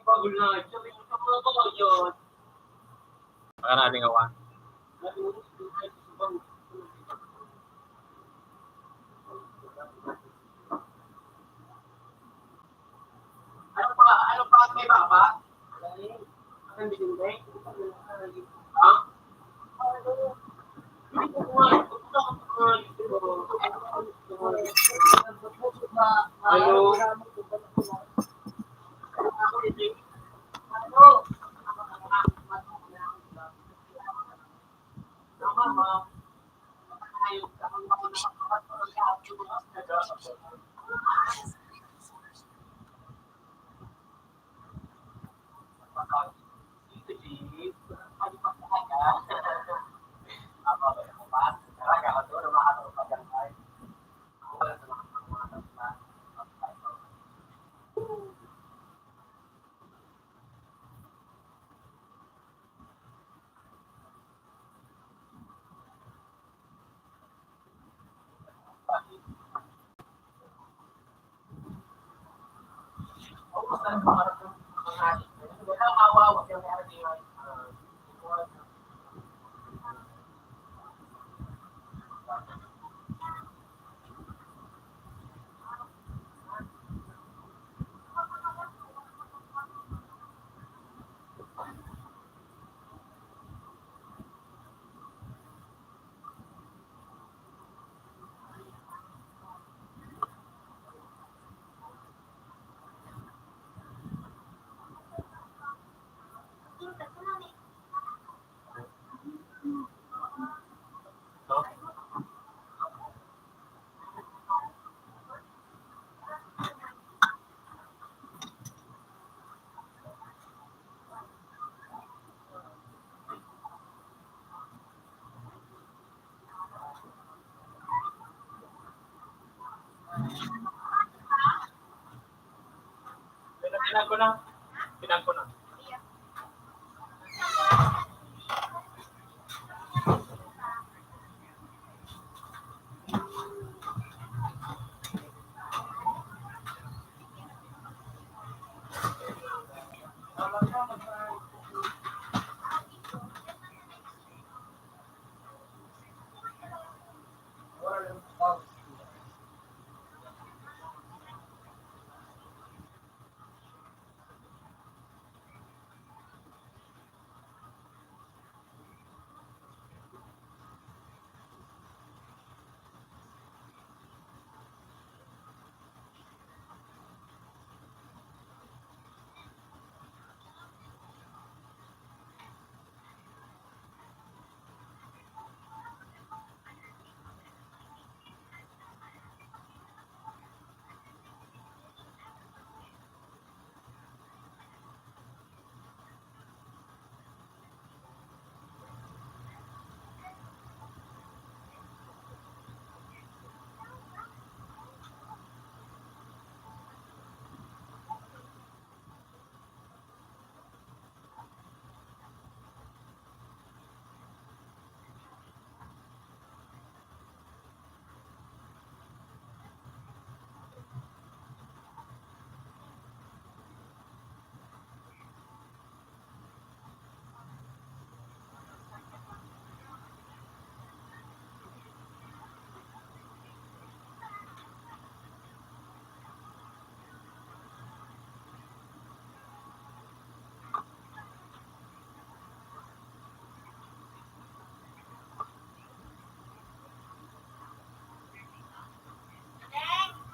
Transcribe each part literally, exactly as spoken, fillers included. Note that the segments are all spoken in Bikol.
Baka natin gawa. Ano pa? Ano pa may baba? Ang bibigay? Ha? Ano? Pinag ko na. Pinag ko na.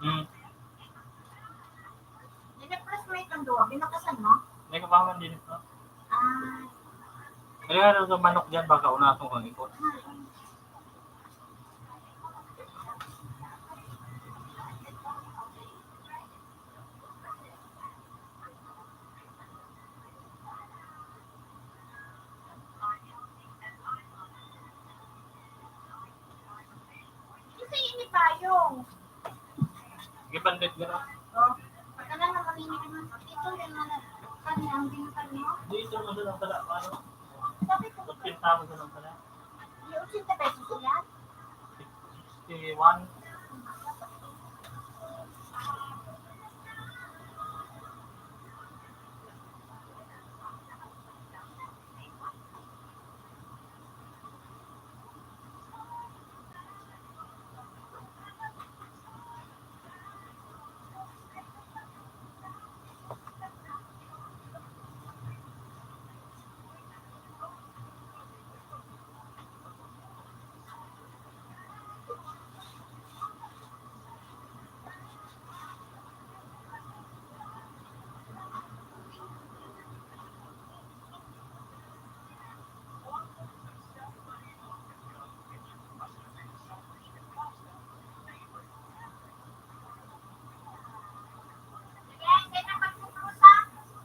Hmm. Nag-press mo itong duwa. Binukasan mo? May kapaman din ito. Ah. Kaya ano sa manok dyan, baka unaton kang ikot. Ah. Kasi ini payong. Sige, pandit ka na. Oh, pagka na naman ini naman. Ito yung mga kami ang binukal mo. Dito mo sa lang pala, ano? Sabi ko, pagpinta mo sa lang pala. Yung ochenta pesos yan? Sixty-one.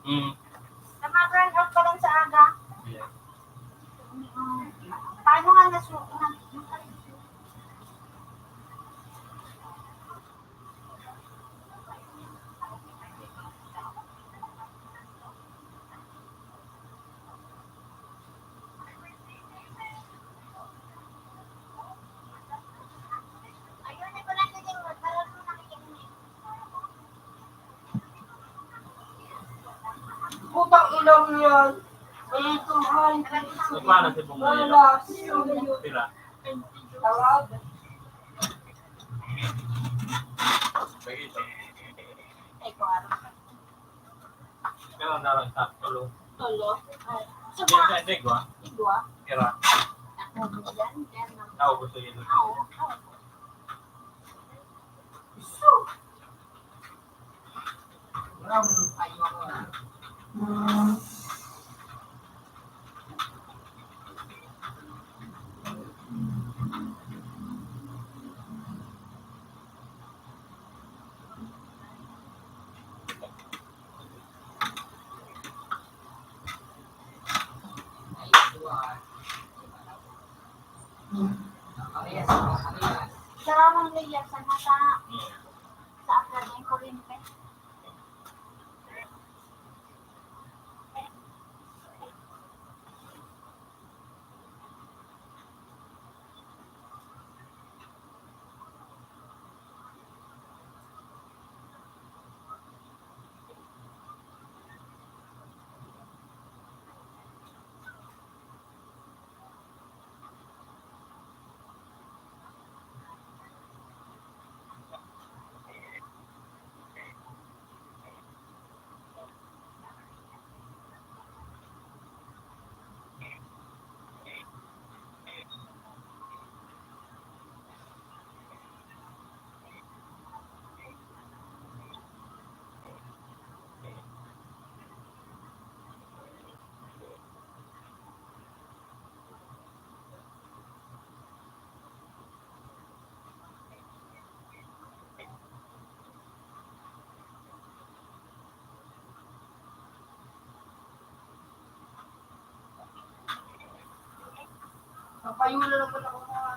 Mm. Nag-brownout pa lang sa aga. Yeah. Paano nga nasu-, na, Putang ina mo yan. Ay, ito, ay, Nagmana si Bungoy. wala, sino yun? Pira. Tawag. Bagay ito. Ay, kuwara. Pero darang sa tulo. Tulo. Ay. Sa Yan mga sa Negwa. igwa. Pira. Ako, yan, yan. Tao gusto yun. Oo. Sa mga layer sa nasa sa agad ng kuryente. Papayo na naman ako mga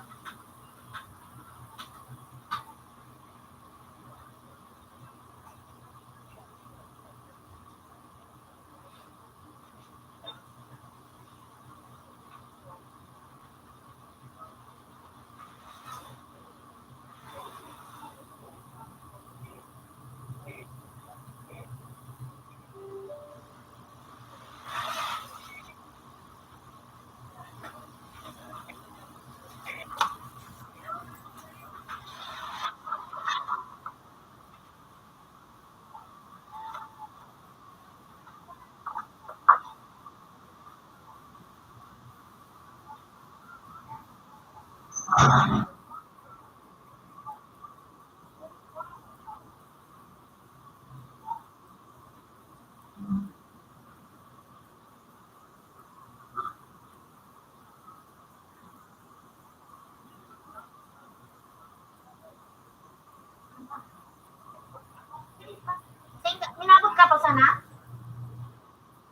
Sing-, minabot ka pa sana?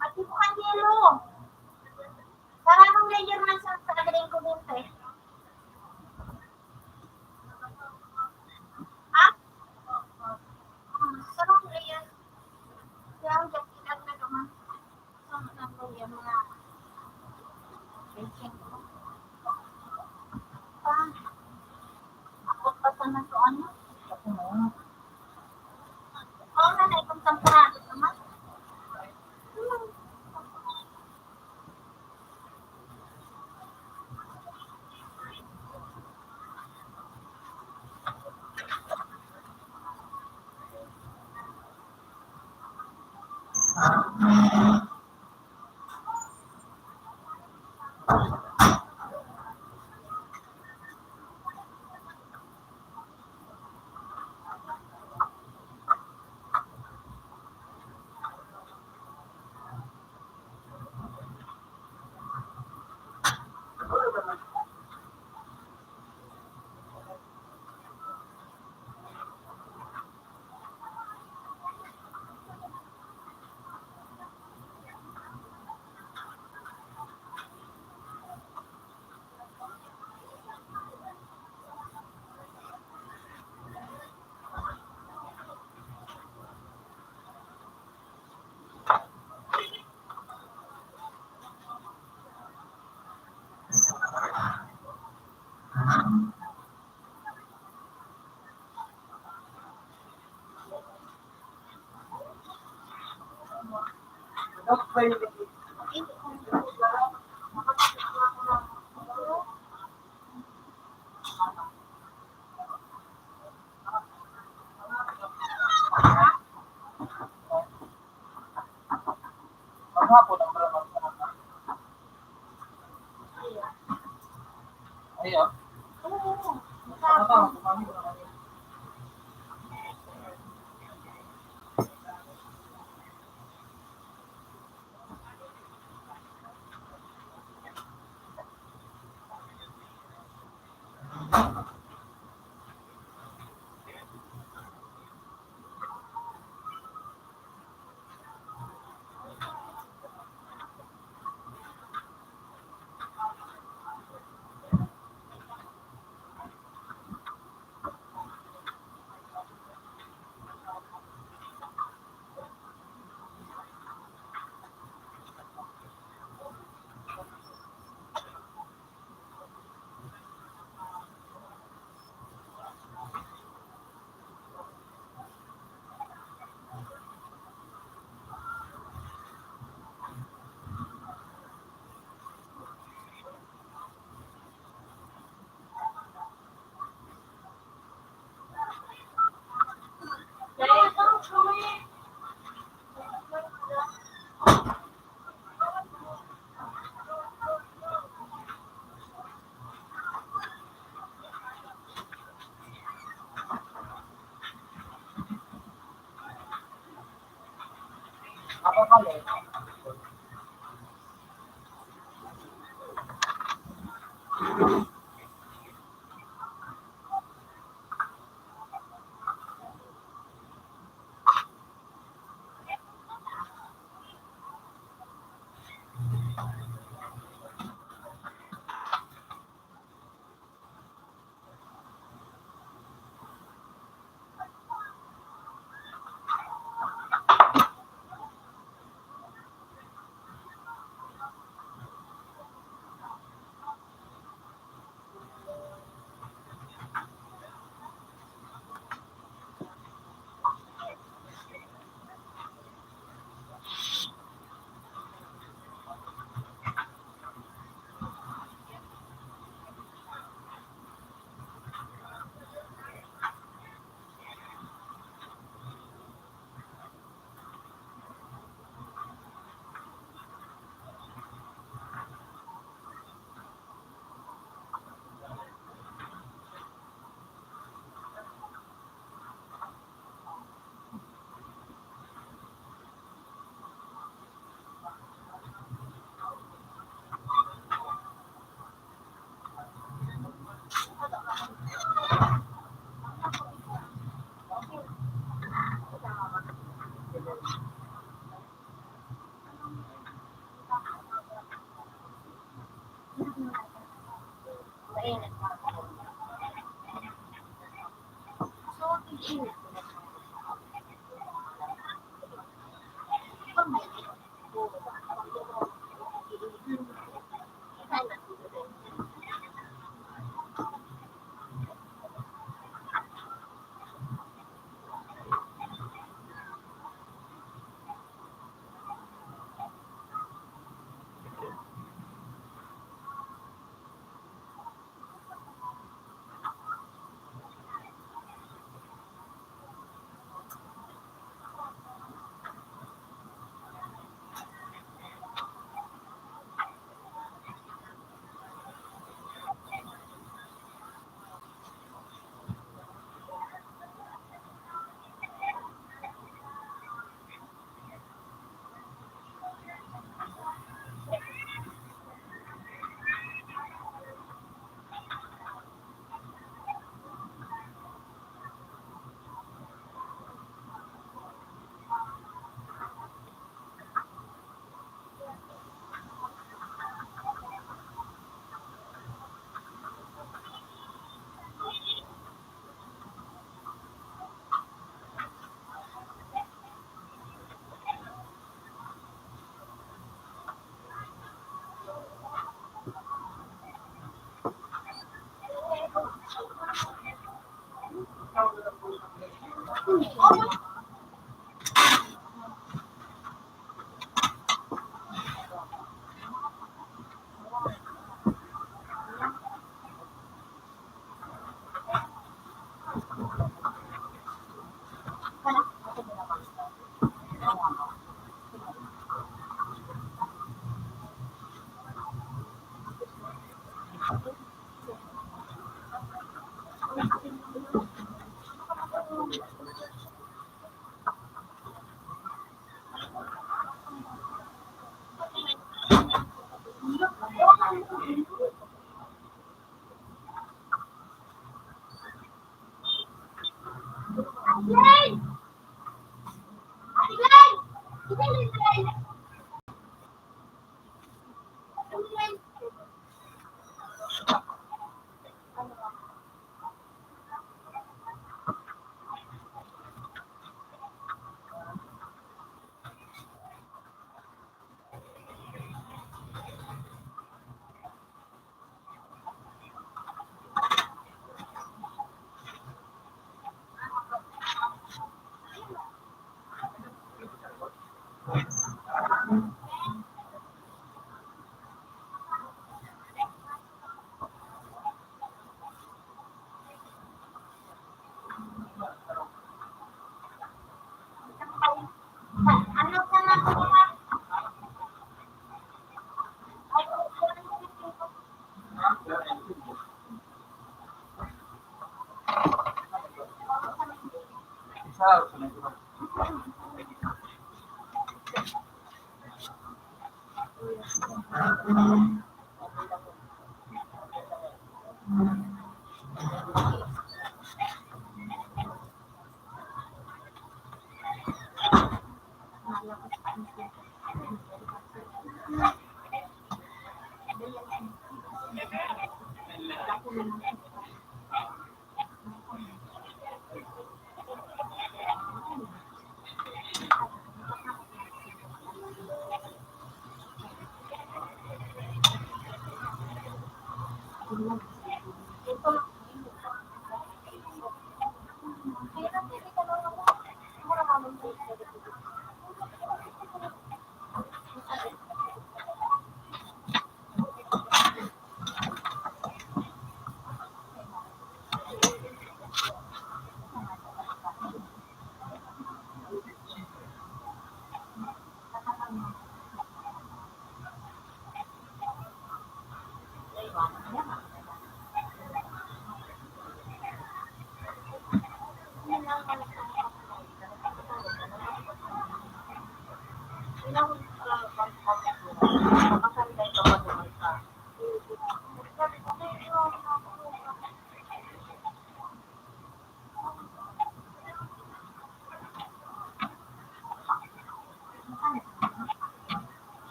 Pati po ang yelo. Sararong layer man sa, sa galing ko dito eh. Ha? Hmm, sarong layer. Kaya ang jacket na naman. Saan ang kuya mga patient ko? Ah, ako pa sana to, ano? Oo, na, na, itong temporary naman.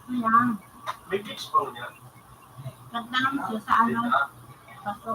Ayan. May beach ball niya? Nagtanong siya sa ano, paso.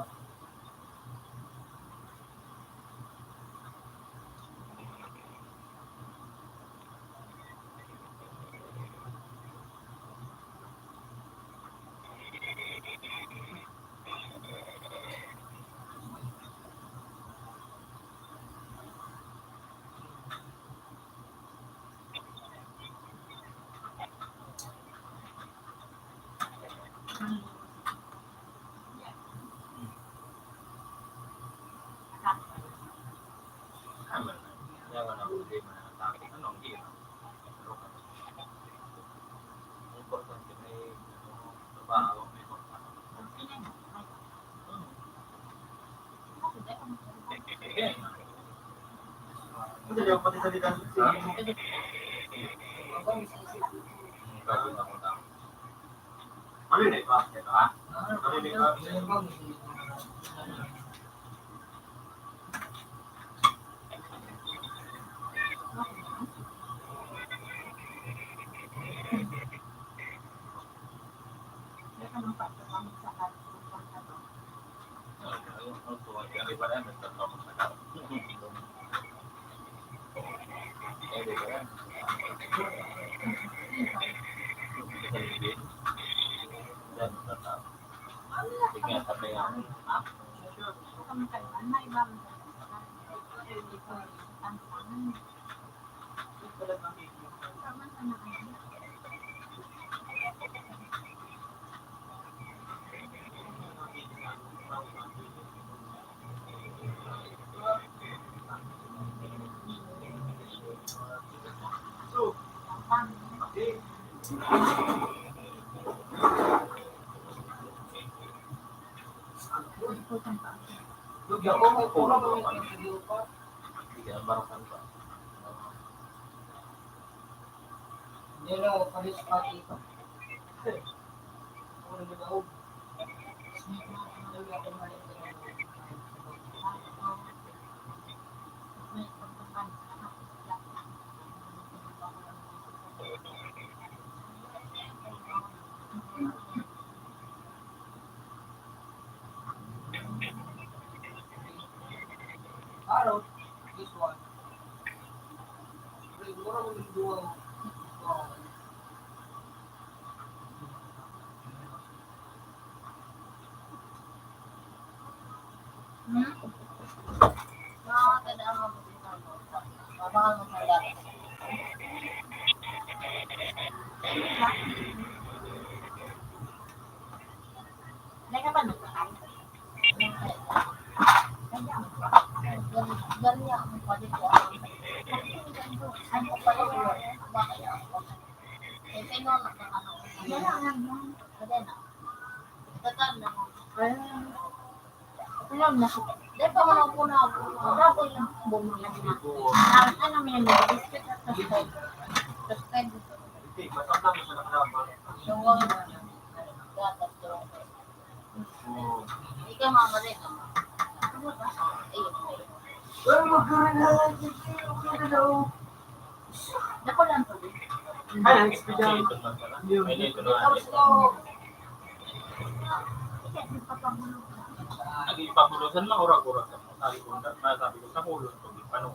Naging pabulosan lang, urag-urag sa mga sabi ko, na sabi ko, sa kulon, pag ipano.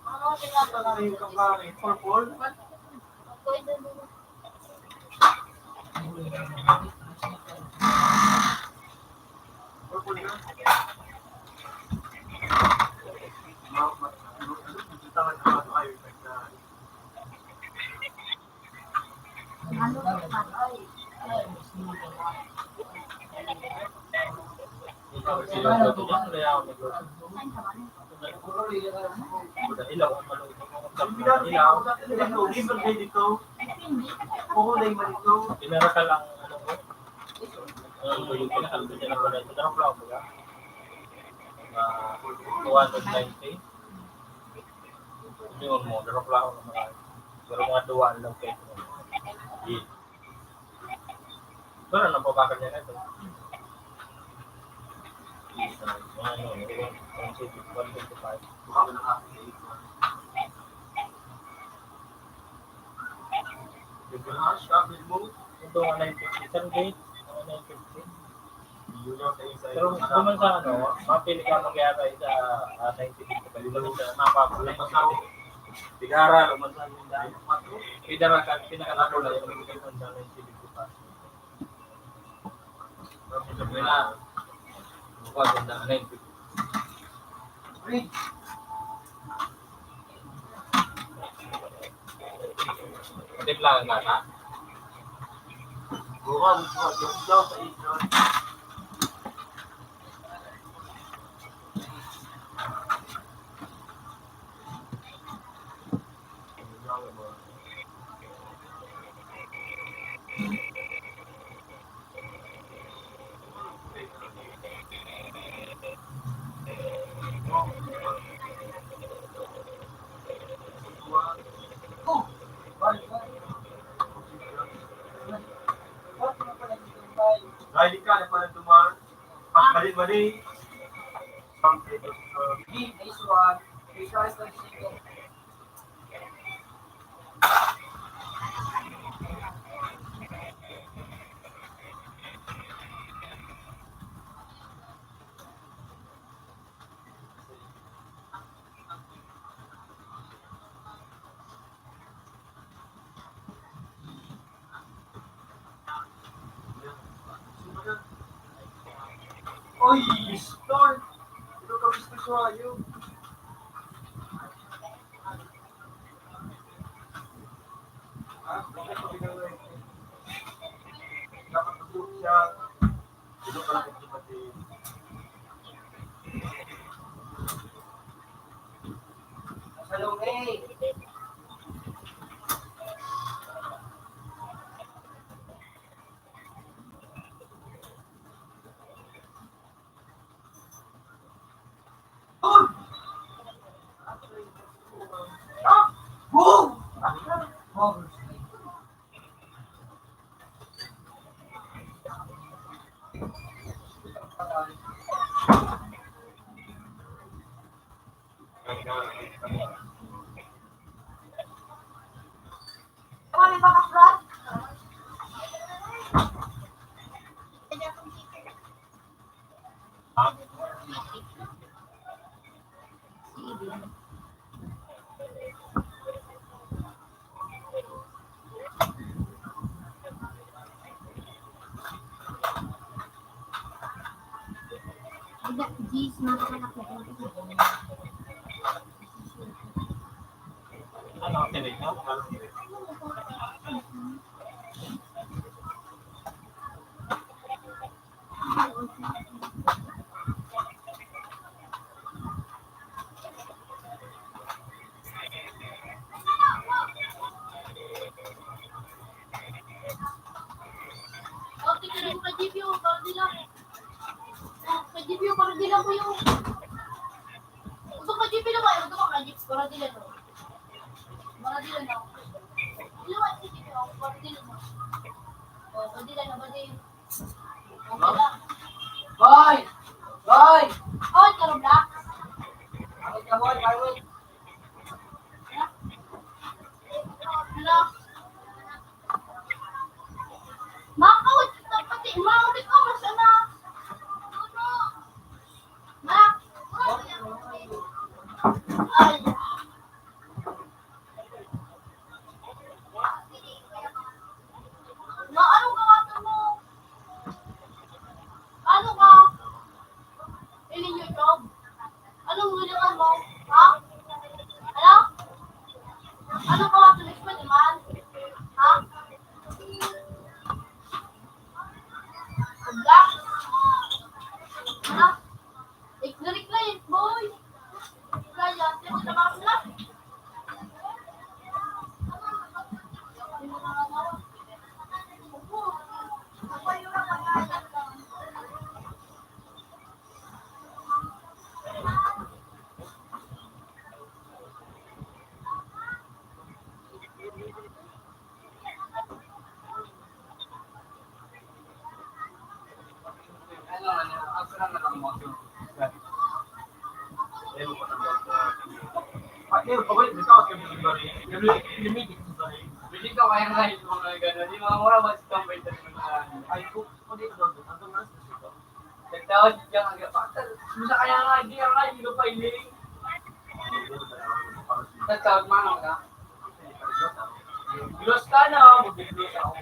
Ano yung kampare? Purple? Ilaw, ilaw. Ilaw, ilaw. Ilaw, ilaw. Ilaw, ilaw. Ilaw, ilaw. Ilaw, ilaw. Ilaw, ilaw. Ang tuyo ko na, ang tuyo na pala. Ito na pala ako, ah, two hundred ninety. Yun mo, daro pala ako ng mga, pero mga duwa lang kayo. Yun. Pero napabakal niya na ito. Isa, ano, one, one, two, one twenty-five. Ito nga, nine fifty. Saan, Jay? Mga nine fifty. Pero kung man sa ano, mapili ka mag-iagay sa, ah, scientific study, kung sa mapa, kung sa pag-aral, kung man sa pinaka-, pinaka-, kung sa scientific study. Kung sa scientific. Timpla ang gata. Buka, buka, buka, sa inyo. Dahil ka na pala duman, pagmali-mali. This one, this one is the Oy, Lord! Ito ka gusto ko, ayaw. Pag-G P O, para di lang. Oh, pag-G P O, para di lang ko yung... Gusto ko pag-G P O na ba? Gusto ko pag-G P O, para di lang, no? Para di lang, no? Di lang, pag-G P O, para di lang, no? Oh, para di lang, no? Para di lang. Hoy! Hoy! Hoy, Karobla! Hoy, hoy, hoy, hoy! Hala. Makawit ka pati, makawit ka, mas ano. Ma. Ay. Ma, anong gawasan mo? Ano ka? Ini YouTube? Anong wilangan mo? Ha? Ano? Ano ka, Spider-Man? Ha? Black? Ano? Ignorant na yun, boy. Kaya, sino na ba sila? Tawag diyan, ang gapakan. Sa kaya nga, di ang nga, di ka pa iling. Nagtawag man ka. Glos ka na, magiglos ako.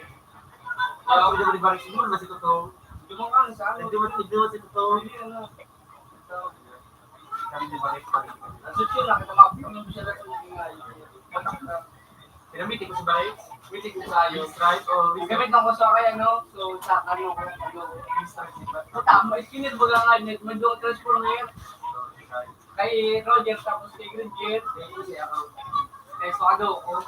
Ako, di ba, di ba, siguro, mas ito to? Di mo ka, sa ano? Di mo, di mo, ito to? Hindi, ano. Kami, di ba, di ba, di ba? Ang susunod, nakita mo, ano siya lang sa mga ingay. Matak na. Pinamiti ko sa balay. Pinamiti ko sa iyo. Strike or gamit lang ko sa kaya, no? So, sa ano ko, ano, strike, di ba? Puta, may skinhead baga nga, may dual transformer. Kay Roger, tapos kay Green Jeep. Kay Suado ko.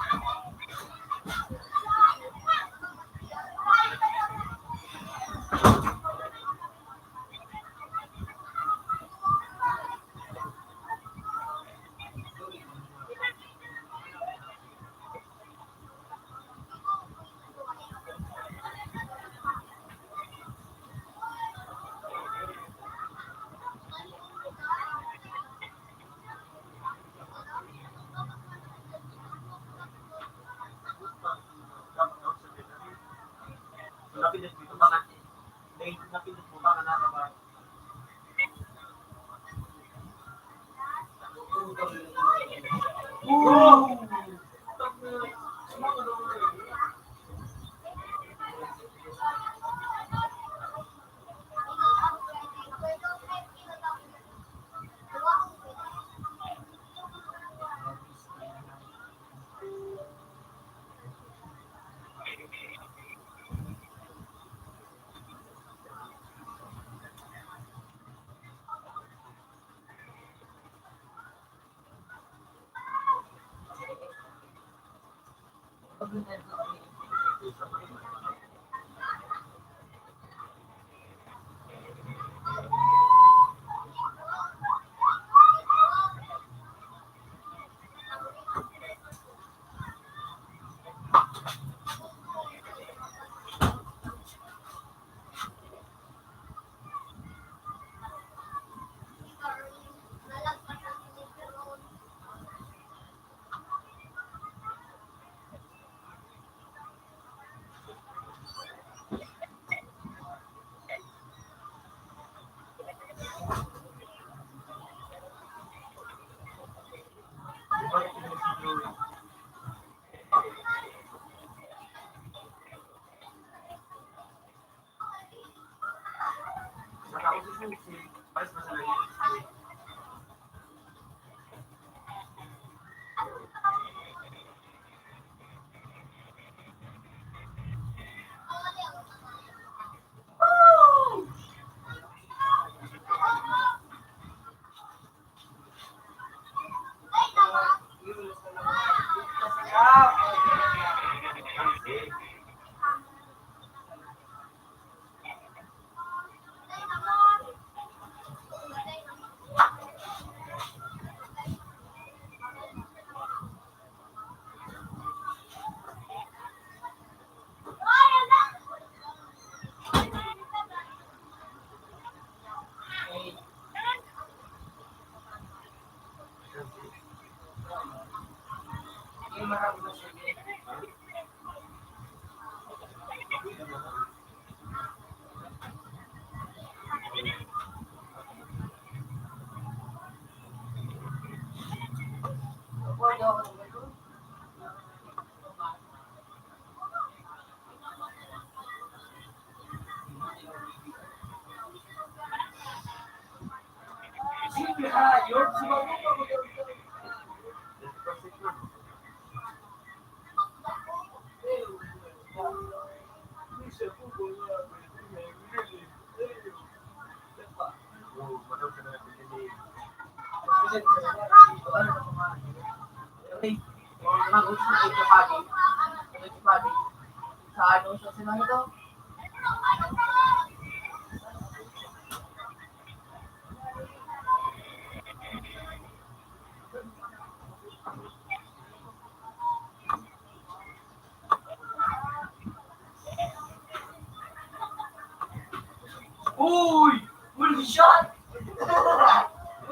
Uy! Uy, shot!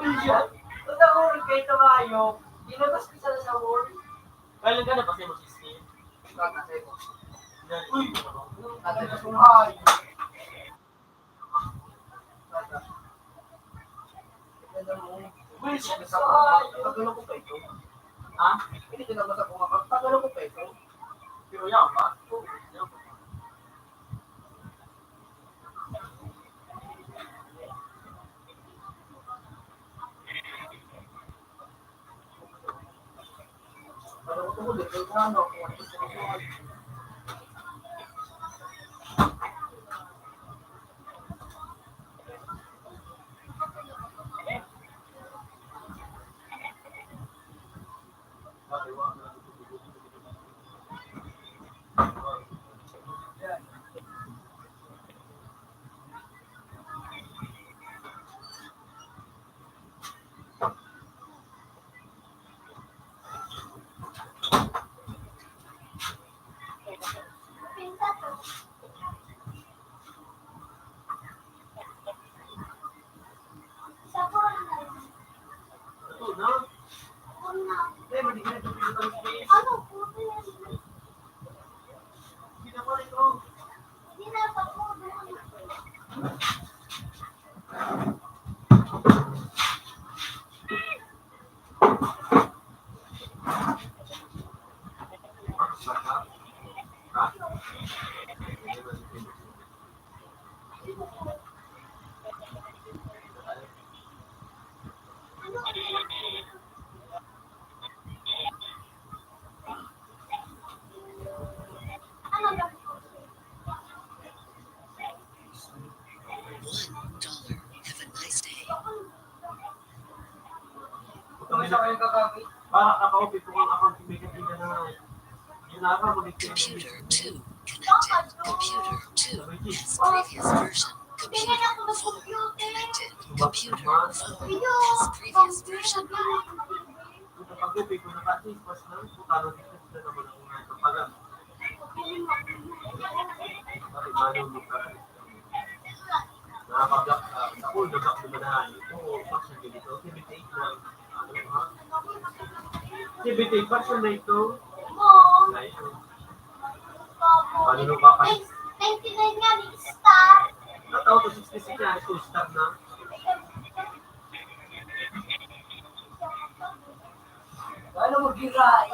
Uy, shot! Ba't ako nagkay tabayo? Ginabas ko sa sabon. Kailan ka napasay mo si Steve? Uy! Tatay ko sumahay. Pagkano ko pa ito? Ha? Hindi ko nabasa kung mapagkano ko pa ito. Pero yan pa. One dollar. Have a nice day. Para naka-open po ang account, may kaibigan na yun na ako, mag-, Computer two connected. Computer two has previous version. Computer four connected. Computer four has previous version. Kapag open ko na kasi, mas na, kung paano dito, sila naman ako nga kapag, pati paano magkakaroon. Nakaka-block, ah, sa full na block naman na. Ito, function din ito. Activity ng, ano, ha? Activity, function na ito. Ayun. Ano nung papalit? Ninety-nine nga, may star. Nataw to sixty-six na, ito, star na. Ano mo, giray?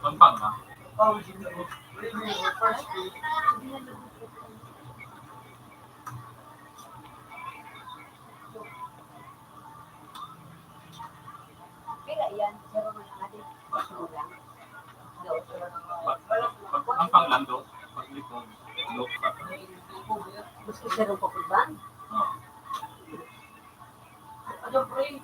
Pampanga. Kaya yan, zero na lang natin. Pag, pag, ang panglang do, pag likod, do, sa Gusto siya ng pagkuban? Oh. Ano, pre?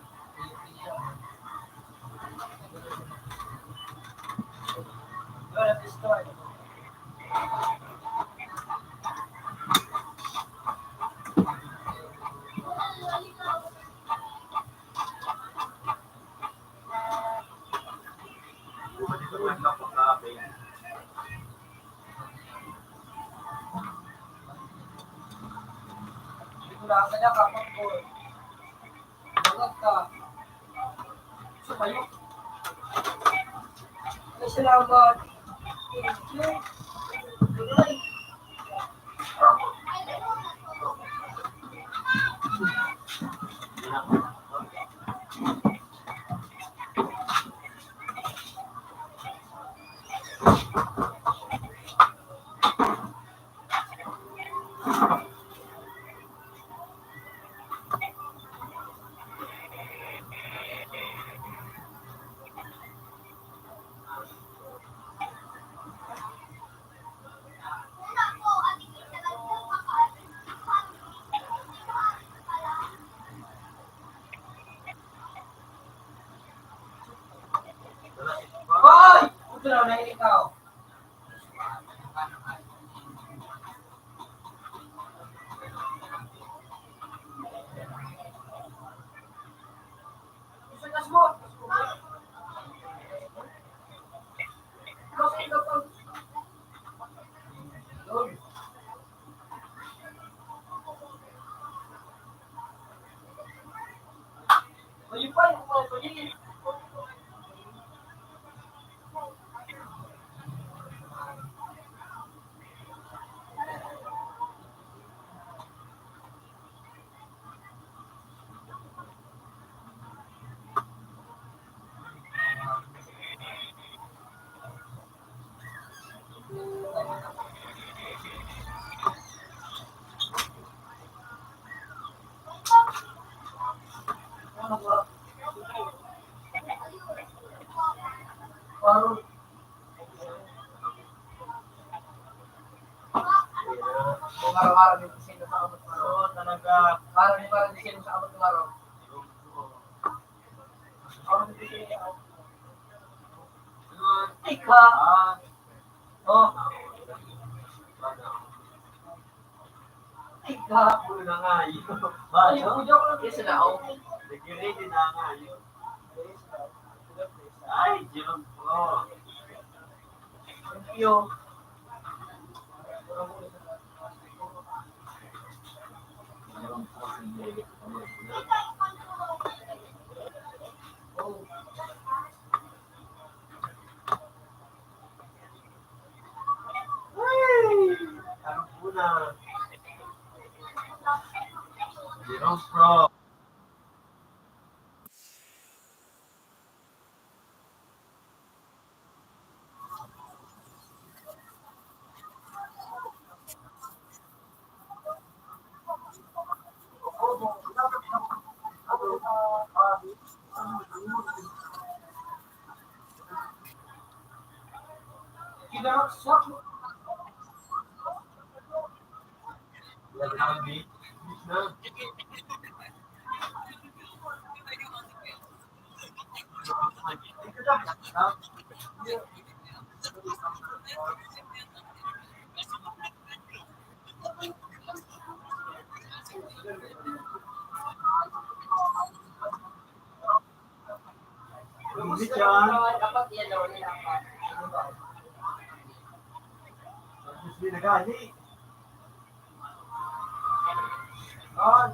Salamat. Thank you. Hoy! Ito na, nahihikaw. Araw-araw may gising na sa abot na. Oo, talaga. Parang, parang gising sa abot na araw. Ika. Ah. Oh. Ay, kahapon na nga yun. Ay, joke lang. Yes, na, oh. Nag-ready na nga yun. Ay, joke. Oh. Thank you. Ay! Ang una. Zero pro. Ulit yan. Dapat yan daw nila. Tapos din na gani. Yan.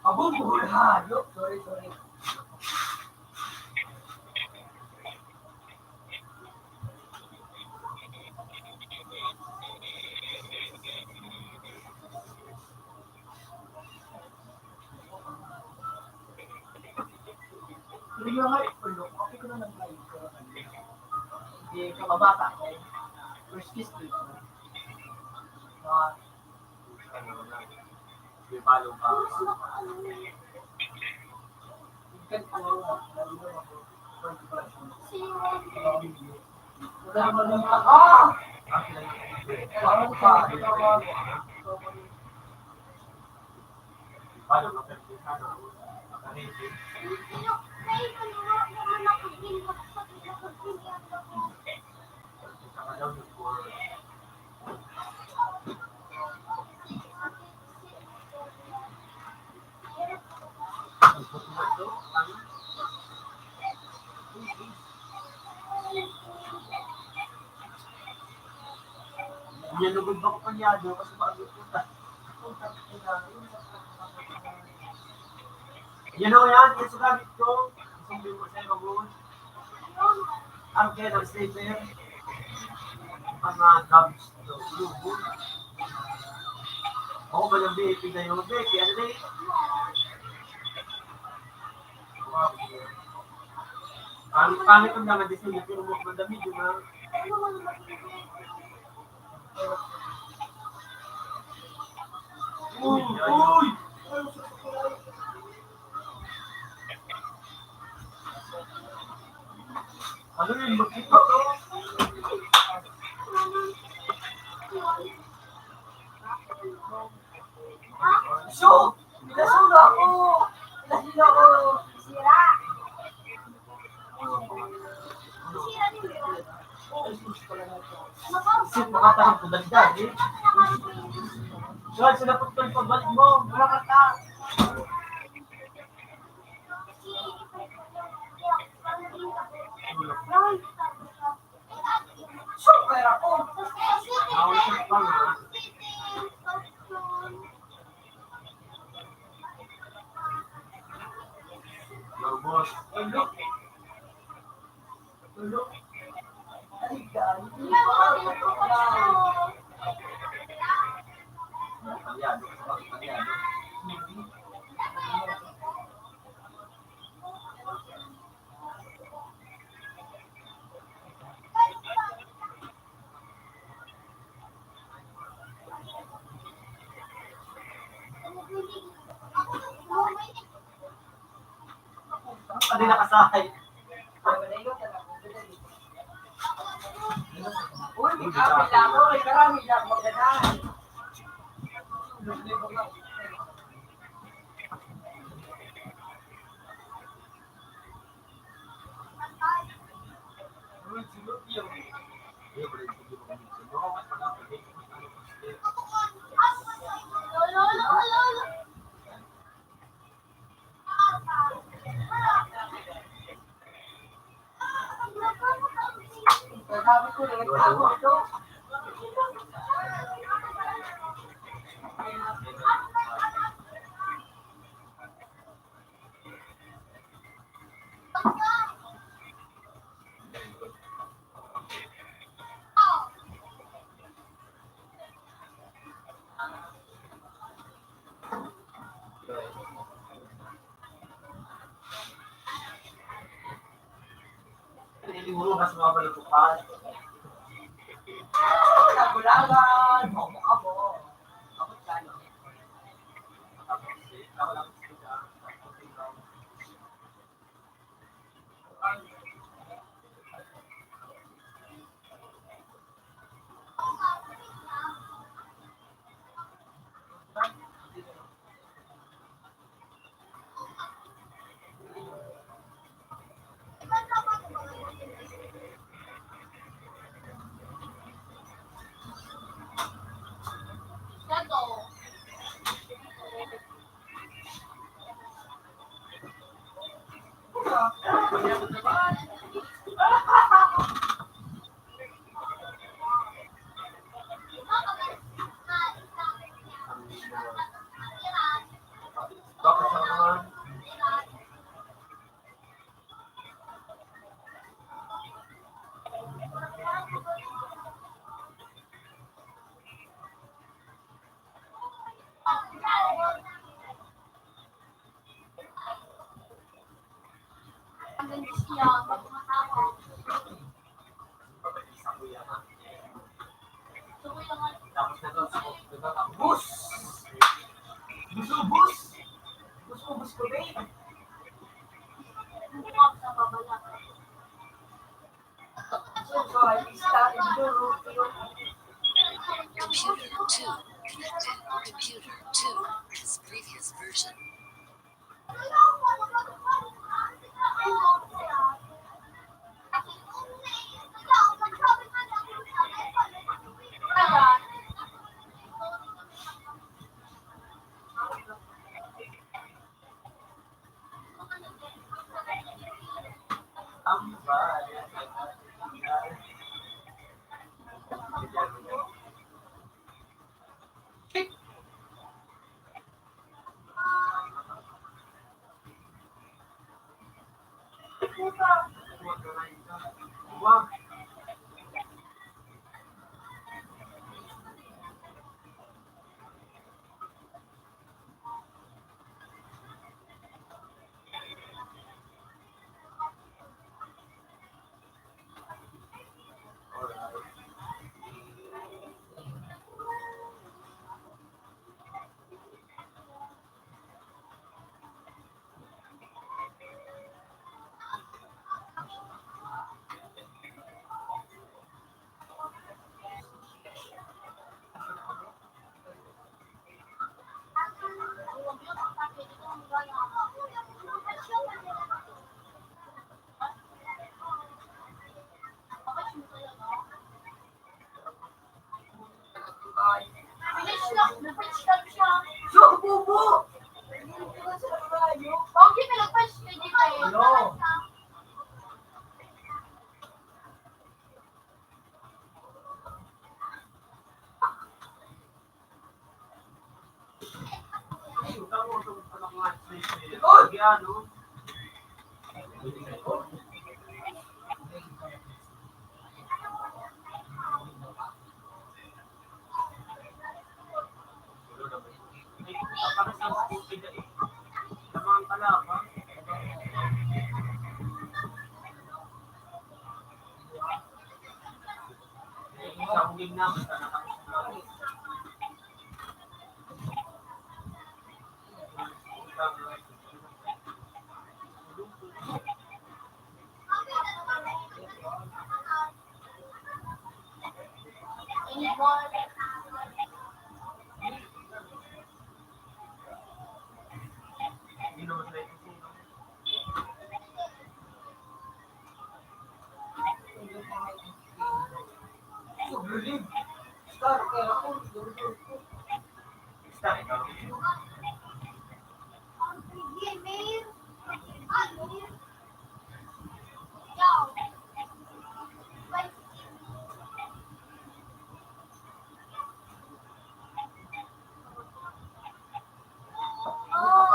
Abong buhol hayop. Sorry, sorry. Yung mga ipulok, okay ko na lang tayo. Hindi, kababata ko. First kiss ko. Mga Yan, lugod ba ko palyado? Kasi baka gusto na. Yan o yan, yung sugamit ko. Isang bimo sa'yo, mabuhon. Ang kaya ng statement, ang mga gabs do, lubog. Ako ba ng B A P kayo? B A P, ano na yun? Pangit, pangit ang mga design, pero mo madami yun, ha? Uy, uy! Ano yun? Bakit ba to? So, pinasura ako. Pinasura ako. Sira. Kasi makatahan ko dagdag eh. George, sila po ito pagbalik mo. Wala ka ta. Super ako. Awit pa nga. Lobos. Tulog. Tulog. Ay, galing. Italiano, italiano. Ano nakasahay? Uy, may kapit ako. May karami na ako magdadaan. Siguro mas mabalik ko pa. Tapos na to, so, diba? Bus! Bus, bus! Bus, bus, bus, bus! Computer two connected. Computer two, this previous version.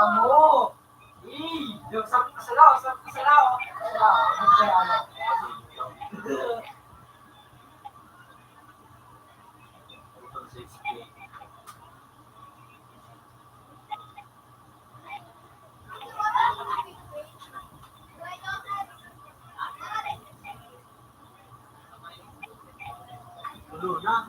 Amo! Ih, yung sa, sa law, sa, sa law. Sa law. Kaya ano? Tulo na.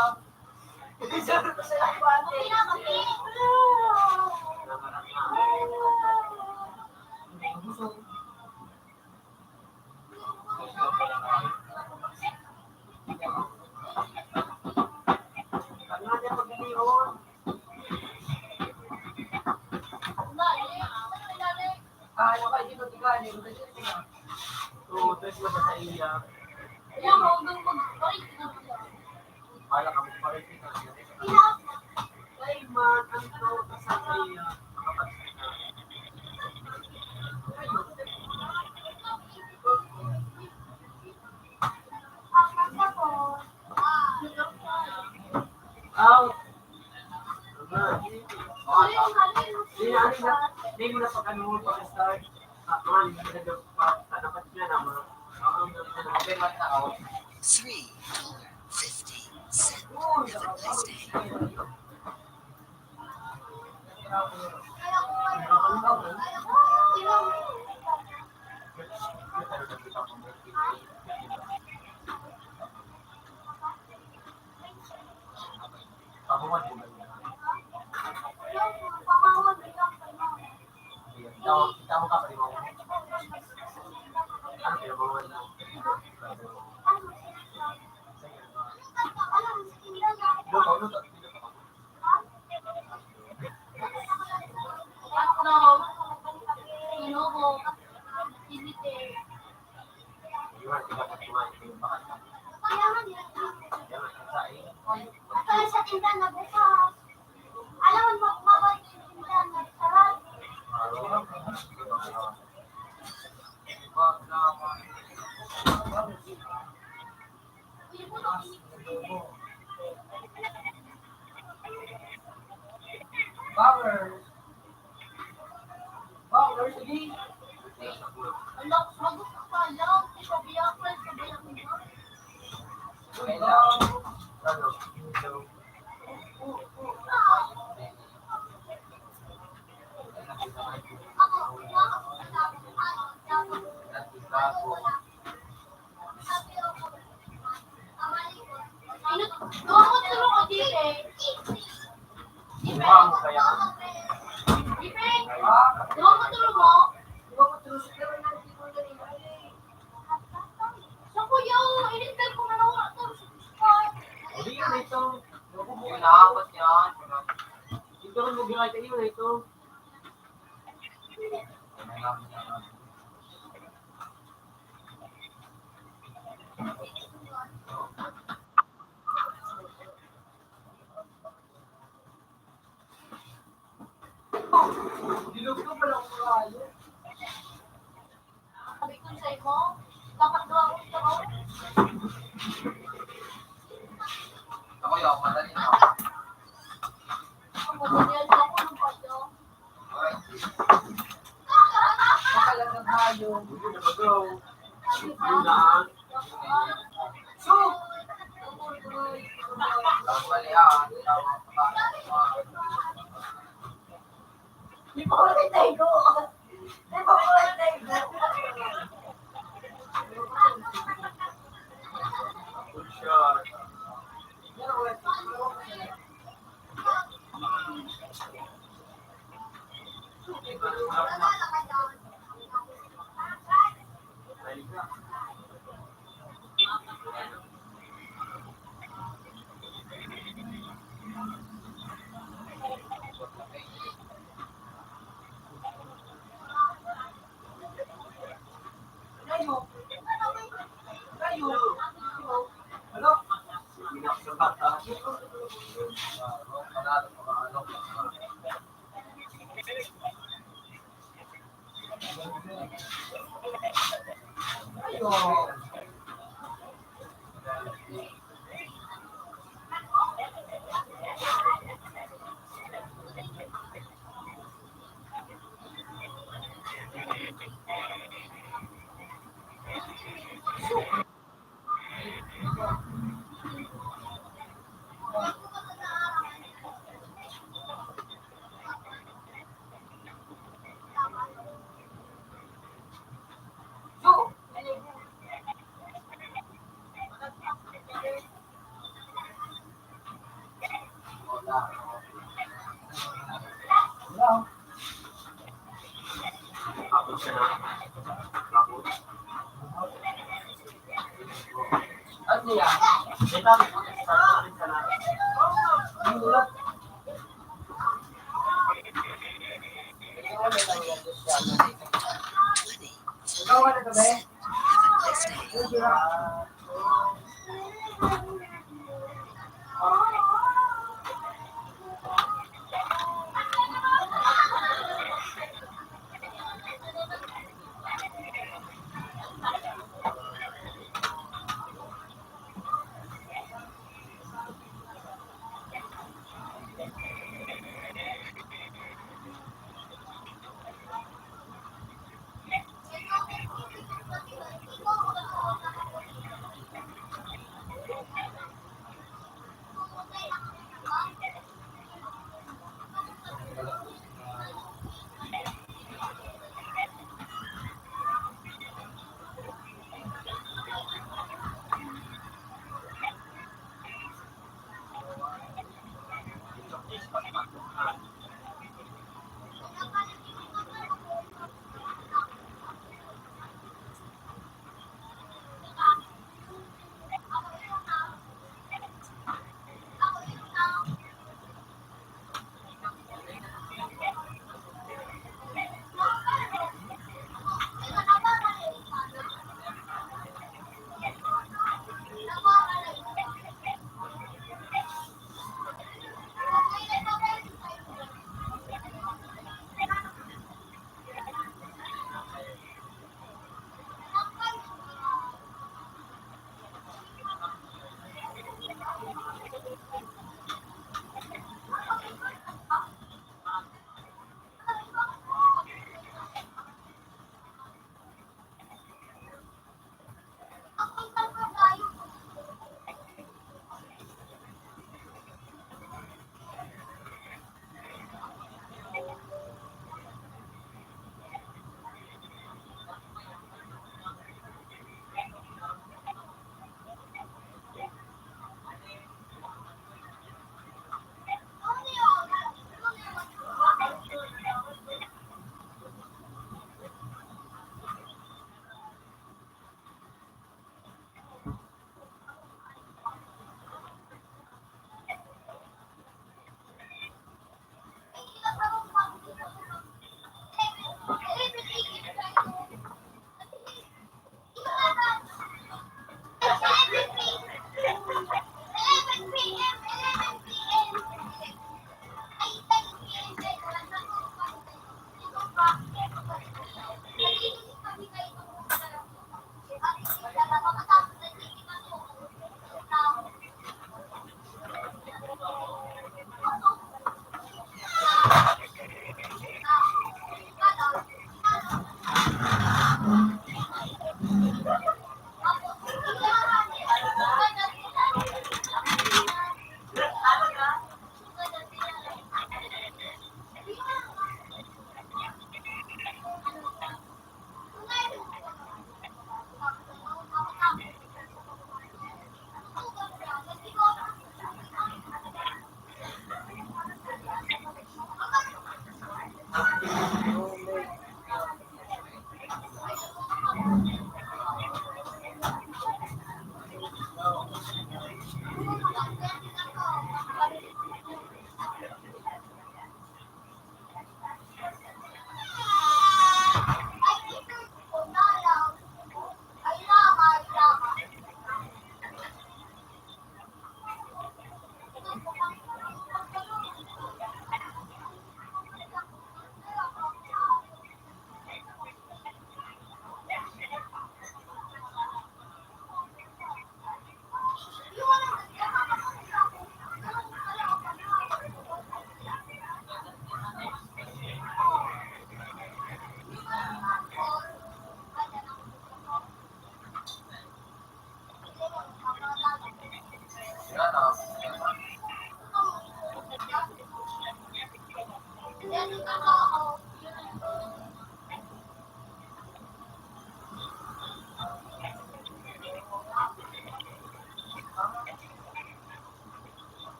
Out. Hindi, ano na, hindi mo na pag-ano, pag-start. Ah, man, dapat niya na, mga, ang, ang, ang, ang, ang, ang, Three dollar fifty cents. Have a nice day. Alam mo, magbabalik yung tindahan, nagsara. Power. Power, sige. Anak, sagot ka pa lang. Sabihan ko, sabihan ko. Kailangan. Ano? Hindi yun ito. Yung naapat yan. Ito rin mo ginagawa yun ito. Dilog ko pala kung kayo. Sabi ko sa imo, dapat daw ako ito. Ako yun, madali na. Ang madali ako ng payo. Alright. Makalagang hayo. Yun na. So, ang mali, ah. Tama, tama, tama. Di pa ulit na igo. Di pa ulit na igo. Good shot.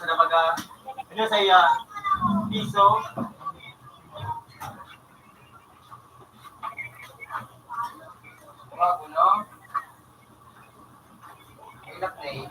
Kumbaga, ano sa iya, piso. Wow, no? Hilak na eh.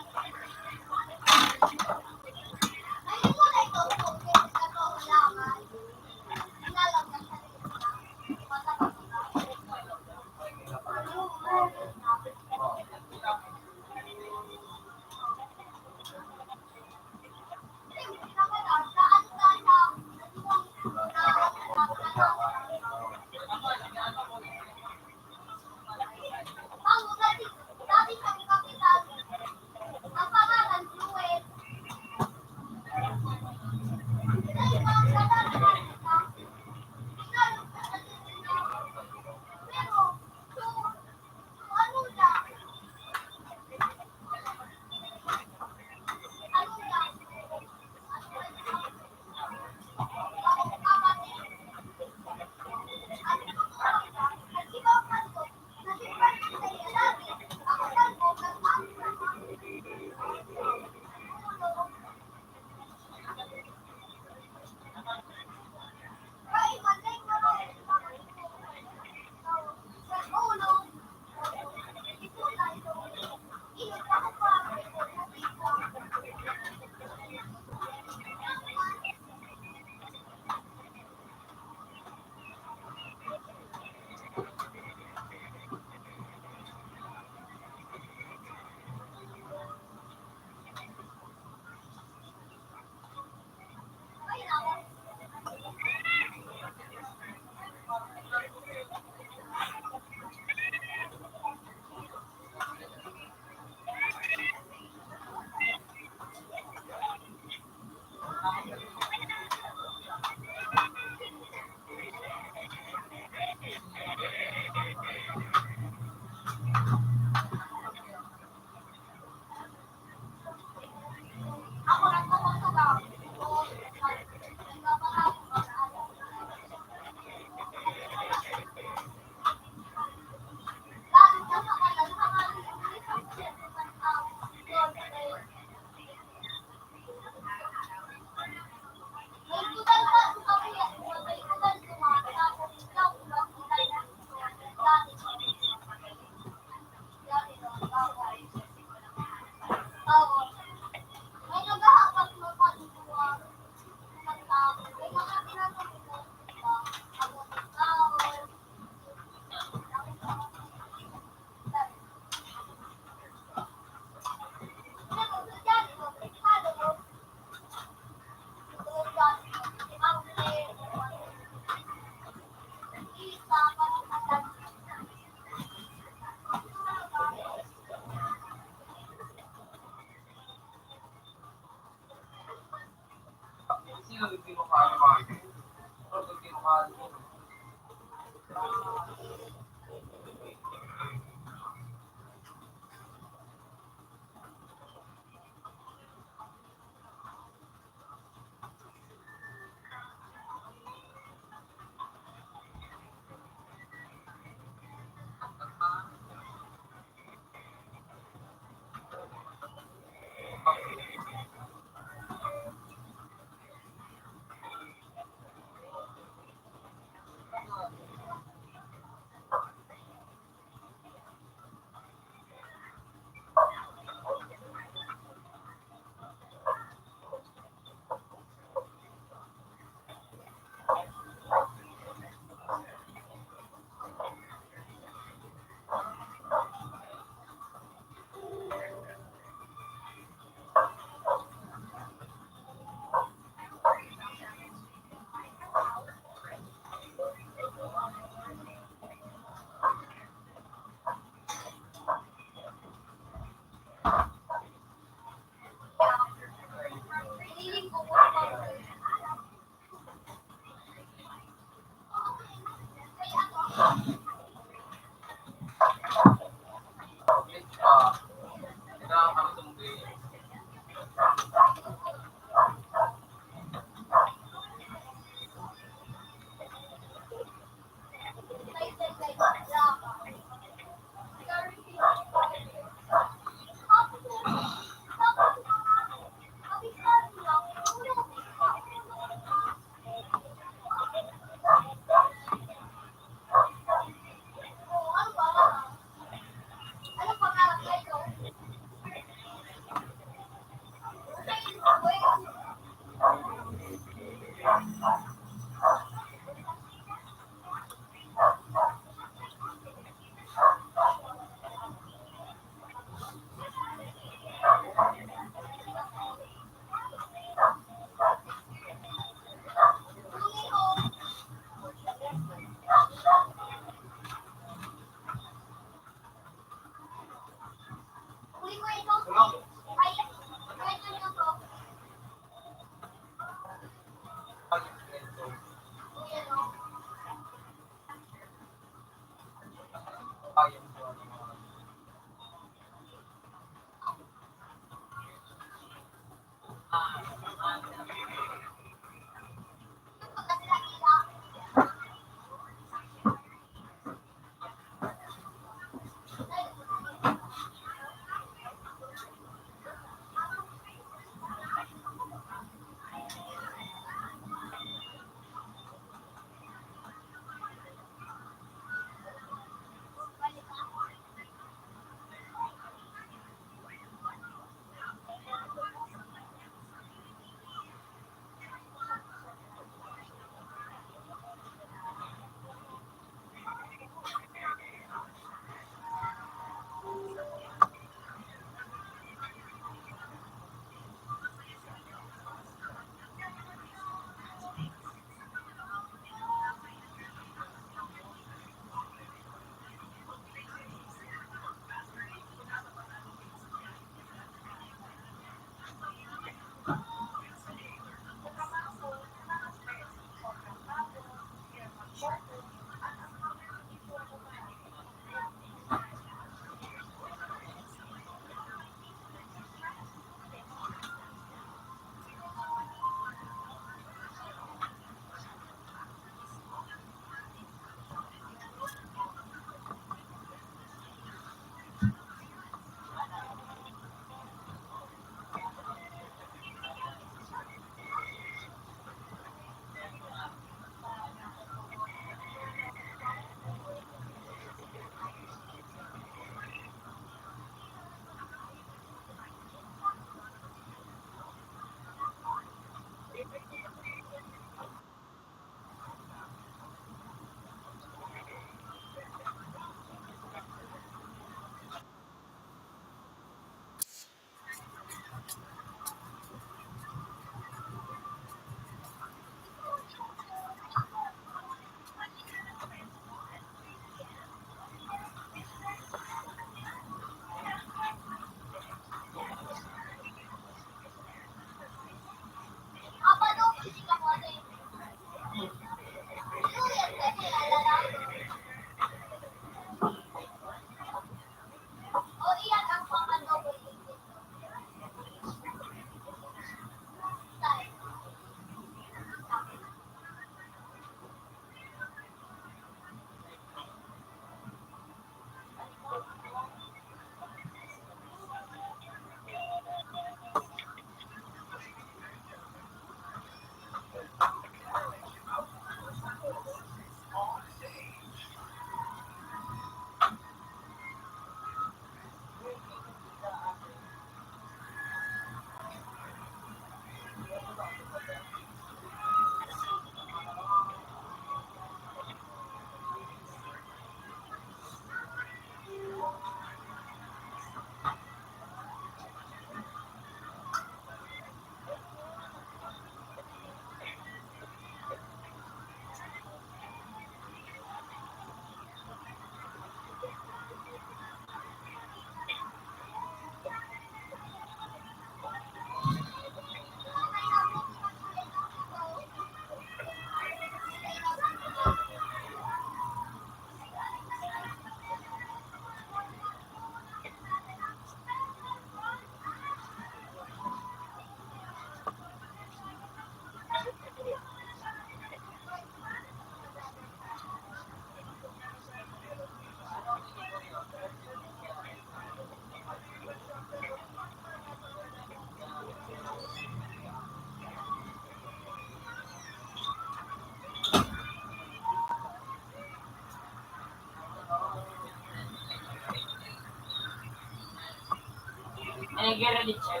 Ay, nag-glitch, eh.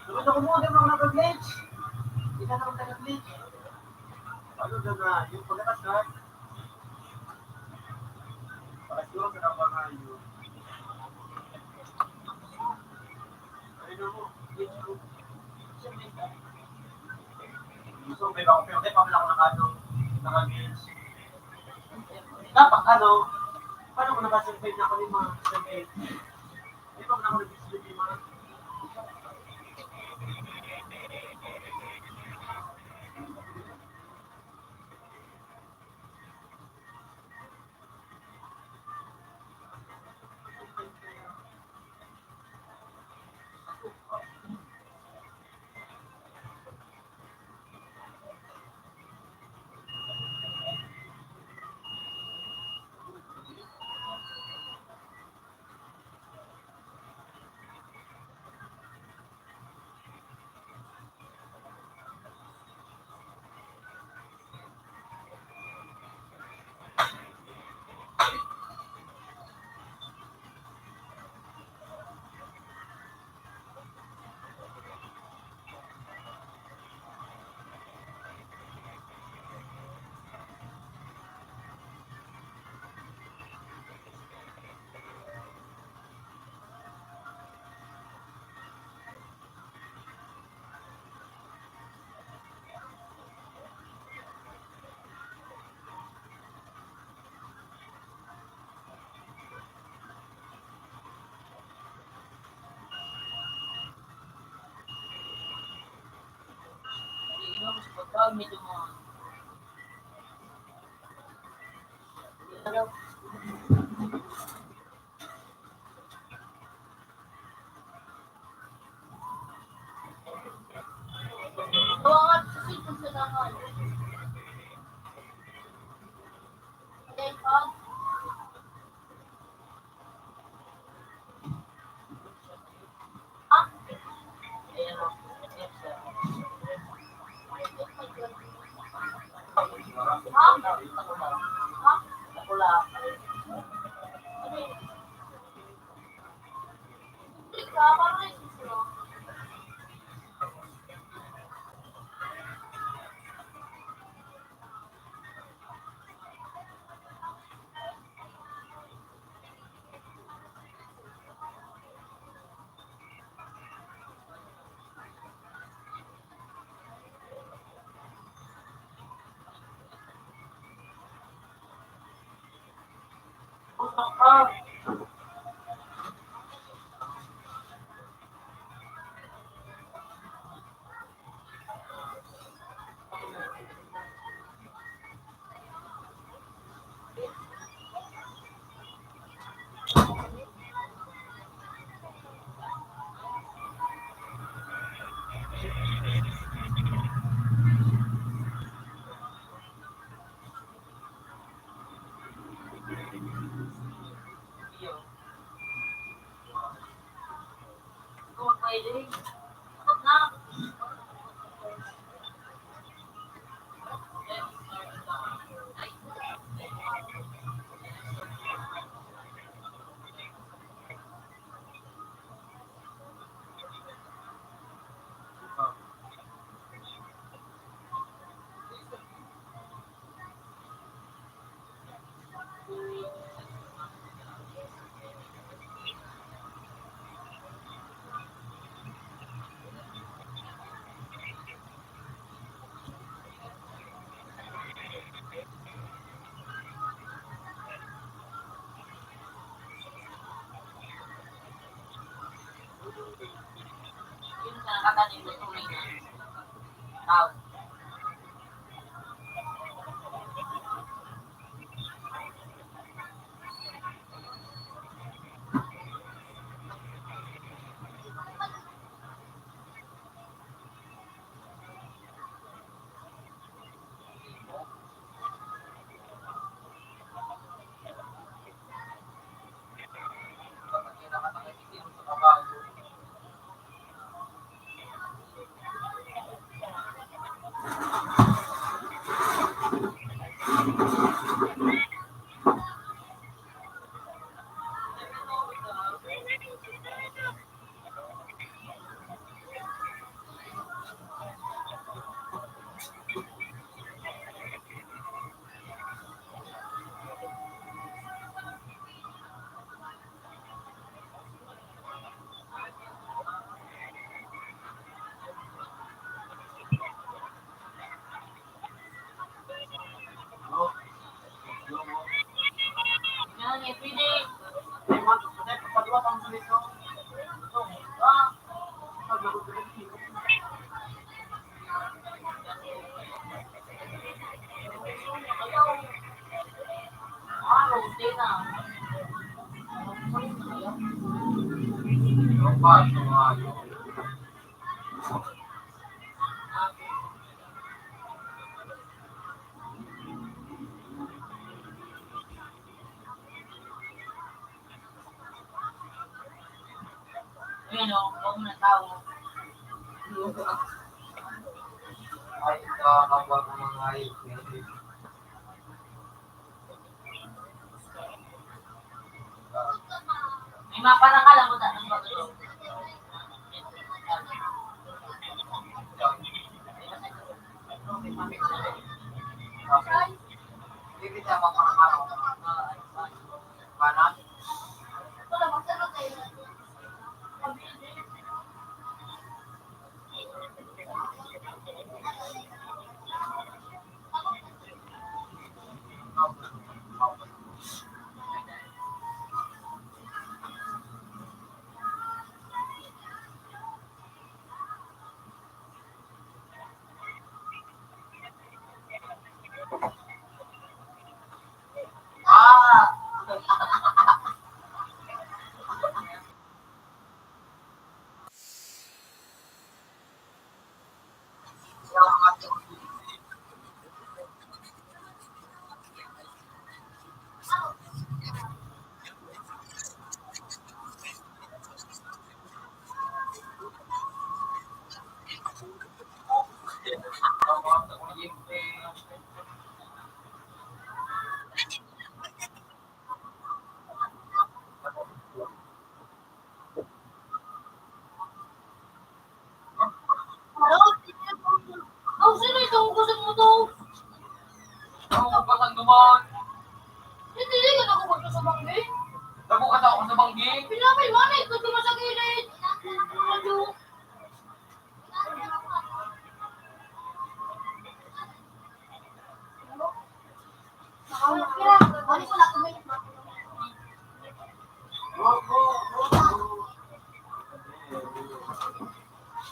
Ano na kumuha ng mga nag-glitch? Hindi na ako nag-glitch. Ano na nga, yung pagkatas na? Pakas yun, sa mga yun. Ano mo? Gusto ko, may bako, pero may pamela ko ng ano, naka-glitch. Dapat ano, paano ko nakasurvive na ako ng mga survive? Di ba ako nag-survive yung mga Ayan o, huwag mo na tao. Ay, nakakapag mga ayos. May mga parang alam mo, tanong ba ito? Hindi kita maparang alam mo. Parang? Ako sa banggi. Pinapay mo na ito, di mo sa gilid.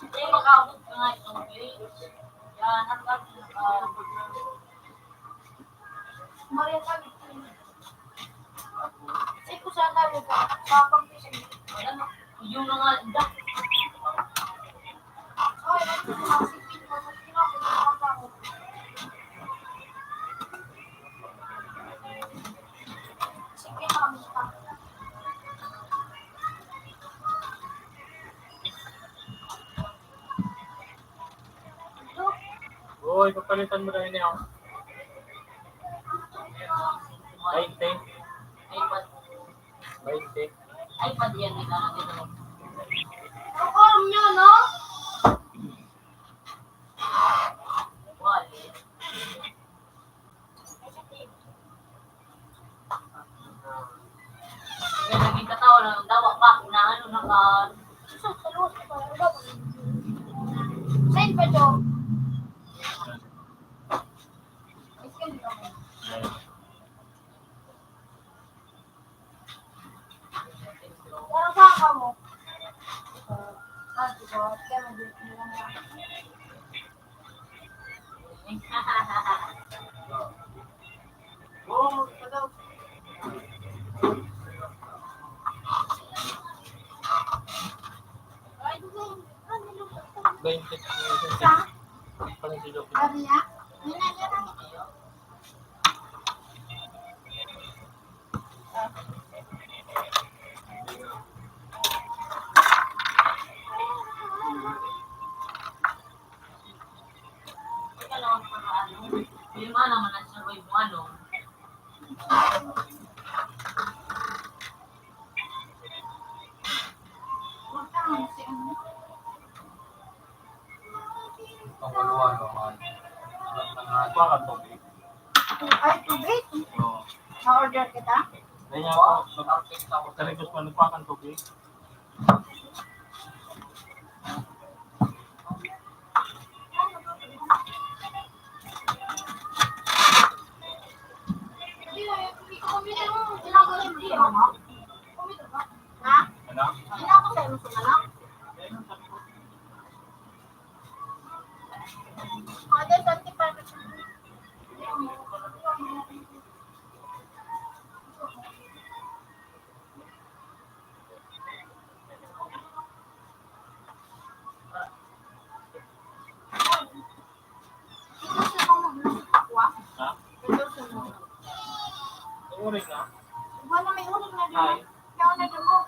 Hindi, mag-abot ka nga ito, okay? Yan, ang gagawin ka. Maria, sabi ko. Sa iko sa dami ko, sa pag-isip. Yung mga da- Oy, ano yung mga sipin ko? Sa iko, sa iko. Sige, kami pa. Uy, papalitan mo na yun, eh, oh. Bainte. Bainte. Ay, pati yan, may darating na. Ang oras niya, no? Wala. Kaya naging katawa lang ang dawa pa, kung naano na ka. Sus, sa luwas ko pala. Saan pa to? Parang saan ka mo? Ah, di ba? Kaya mag-, Bainte. Sa? Ang pansilog. Sabi niya? May nangyari. Lima naman ang sabi mo, ano? Ang kaluwa, no, man. Nagkuha ka tubig. Ay, tubig? Oo. Na-order kita? Kaya po, sa request mo, nagkuha kang tubig. Ha? Ano? Hindi ako sa imo sumalang. Mother, twenty-five. Ha? Uring na? Wala, may uring na din. Ay. Ikaw na din mo.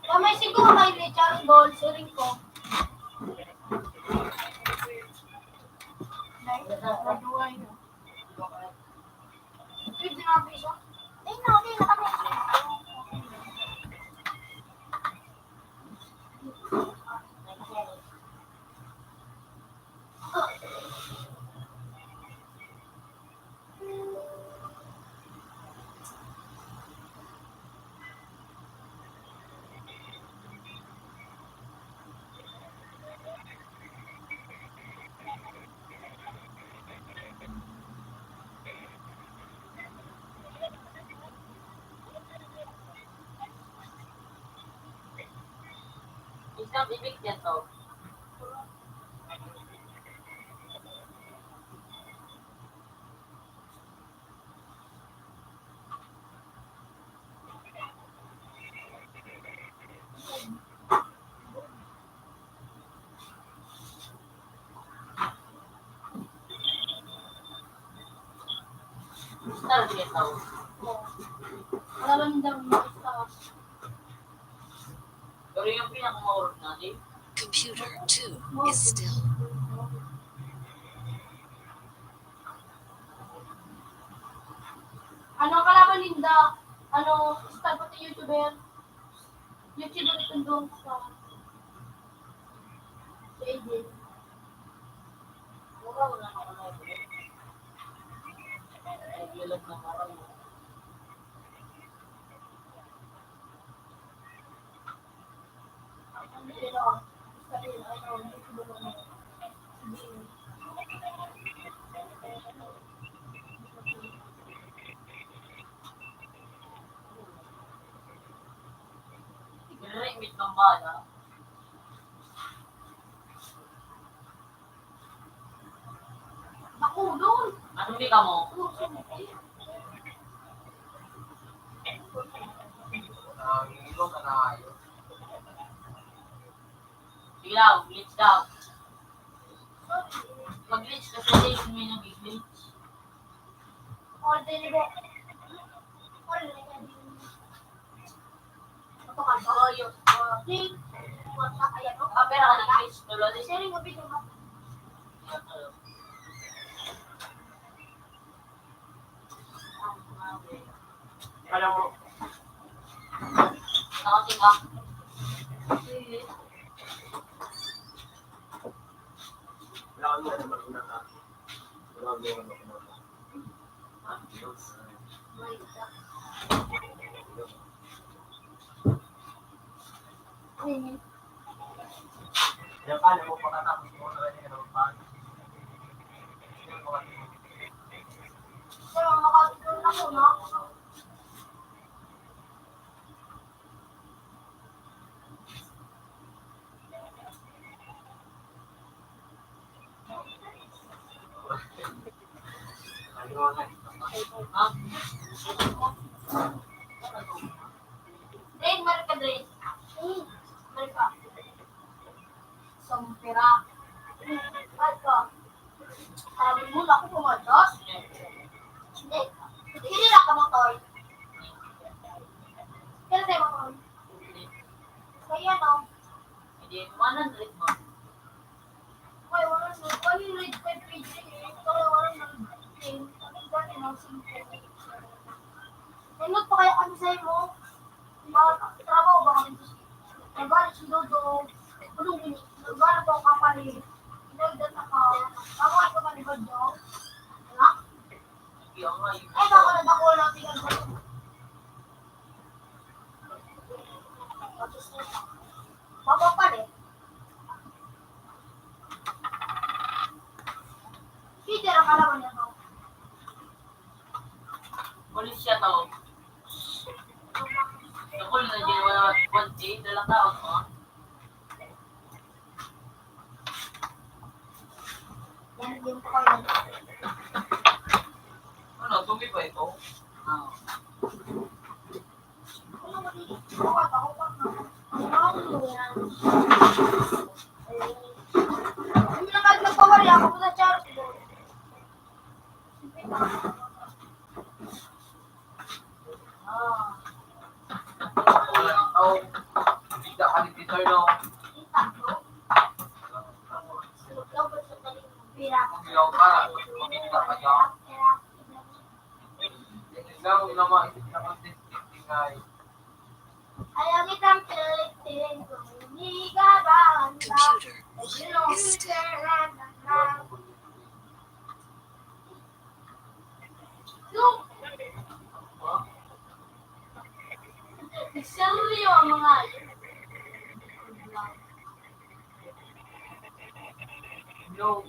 Kamay siguro may lechon ball, siring ko. Dahil sa duwa yun. Pwede na, bisa. Ay, na, okay na kami. Isang bibig niya to. Star din tao. Wala lang daw yung star. Pero yung pinakamaurot natin, Computer two is still. Ano ang kalaban ninda? Ano, star pati YouTuber? YouTuber itong doon sa Remit ng bala. Makulong. Ano ni kamo? Ang ilo ka na ayo. Sige daw, glitch daw. Mag-glitch ka sa station, may nag-glitch. All deliver. All deliver. Ito ka, oh, yun. Oh, please. What's up? Ayan, oh. Ah, pero nag-glitch tuloy. Sharing mo, video mo. Alam mo. Nakating ka. Wala kang mga naman na. Wala kang mga naman na. Ah, Diyos. Yan pa, alam mo, pagkatapos mo na rin, ano, pa. Pero makakita na ko, no? Dre, marka, Dre. Hmm, marka. Sampira. Marka. Sabi mo, ako pumaldos. Hindi. Hindi na ka motor. Kaya tayo motor. Kaya, no? Hindi, one hundred mo. Ay, one hundred. One hundred kay P J. Ito, one hundred fifteen. Ang ganda ng simple. Nindot pa kaya kami sa'yo mo? Ba, trabaho ba kami? Nagwala si Dodo. Anong gini? Nagwala po ang kapalit. Nagdat ako. Tama ito ka ni Badyo? Wala? Ay, baka na ako lang tingnan ko. Mapapal eh. Peter, ang kalaban niya to. Pulis siya to. Kapul na dyan, wala, one day, lalakaw, no? Yan, yung pa kayo. Ano, tumi pa ito? Ah. Ano, nagpapawari ako sa church. Computer, is this Nagseryo ang mga No.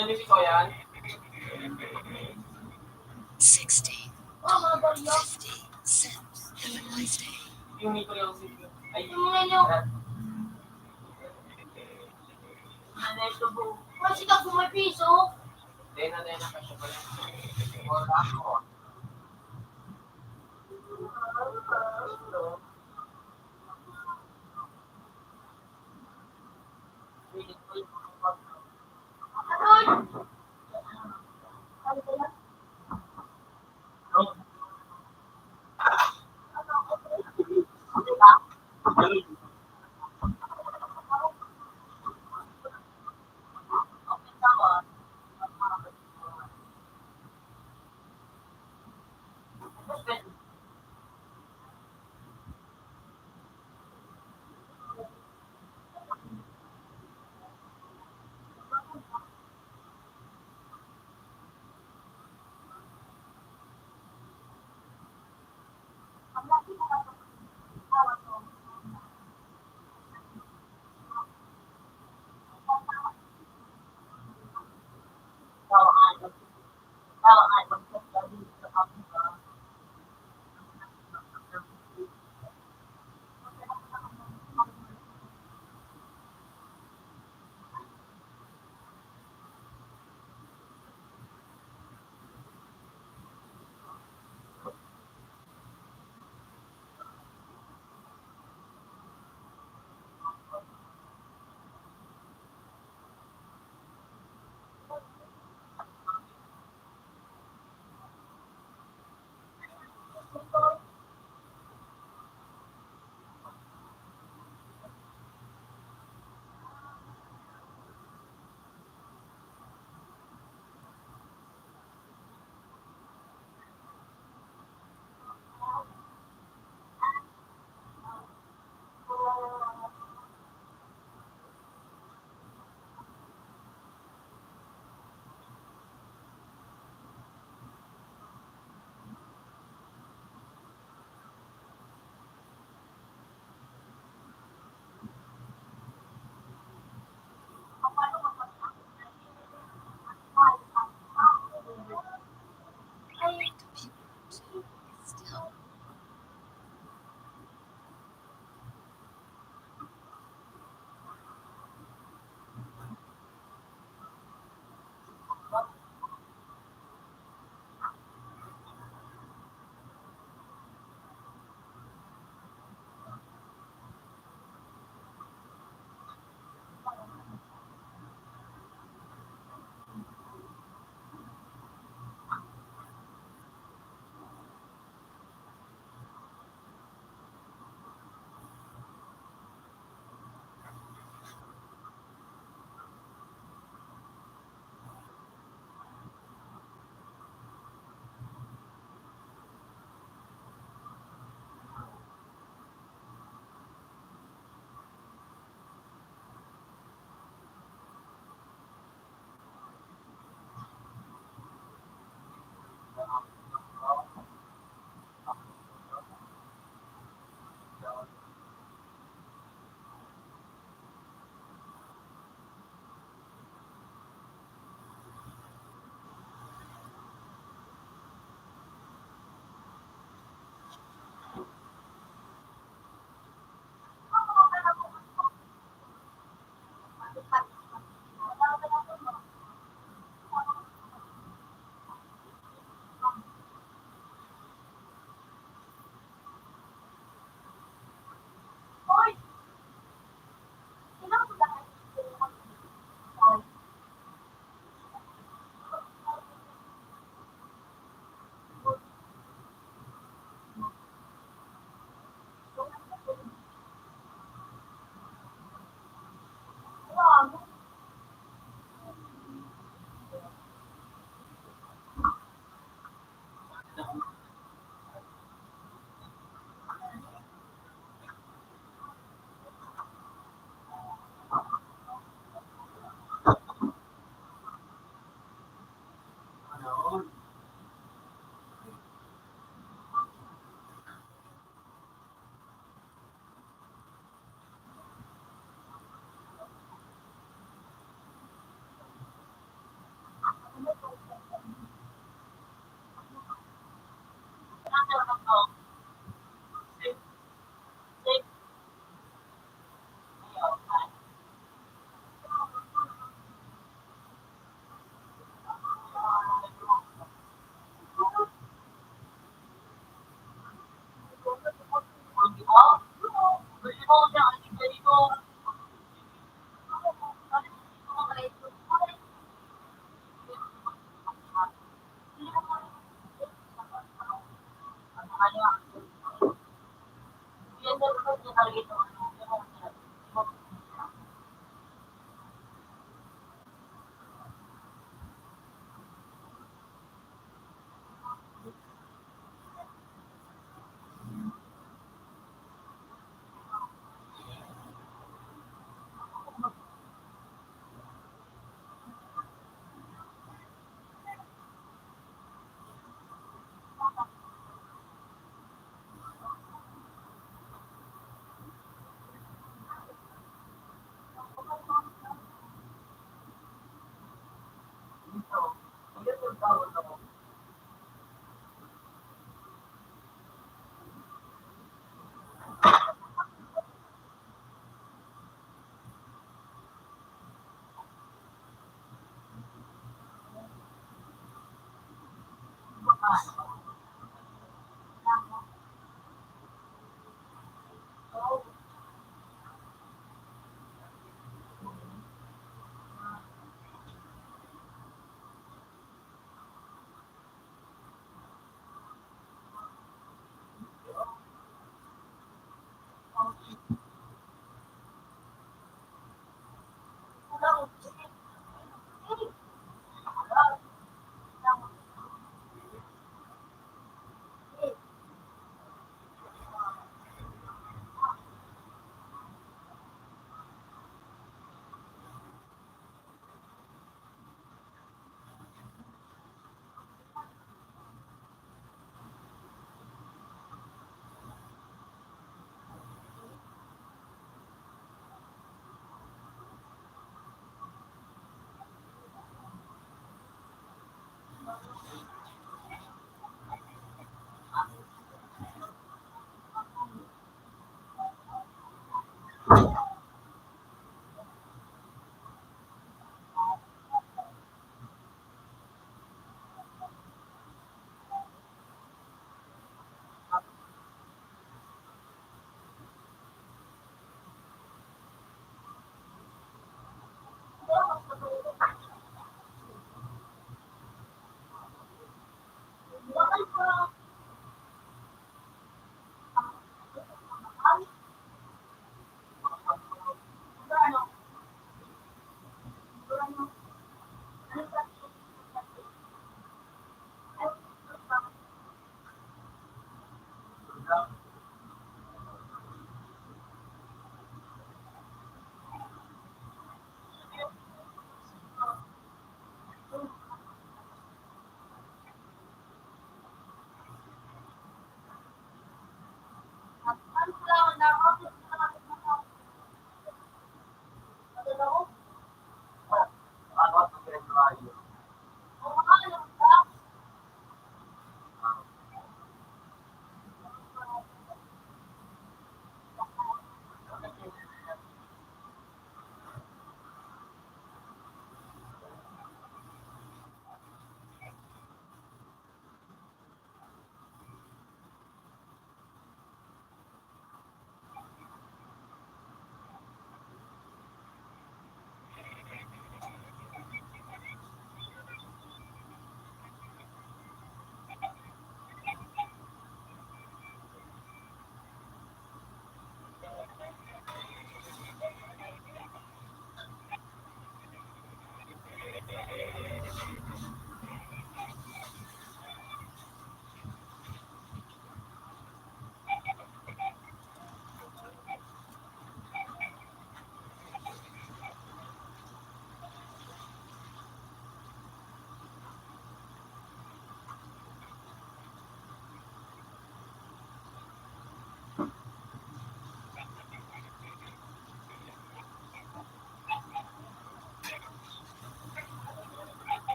Yan, may siko yan. Sixty. Fifty cents. Have a nice day. Yung may ko yung siko. Ay, yung mga nyo. Ano ito po? Kasi ka kung may piso. Hindi na tayo nakasya pala. Wala ako.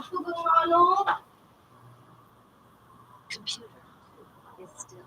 Ito ba yung ano? Computer is still.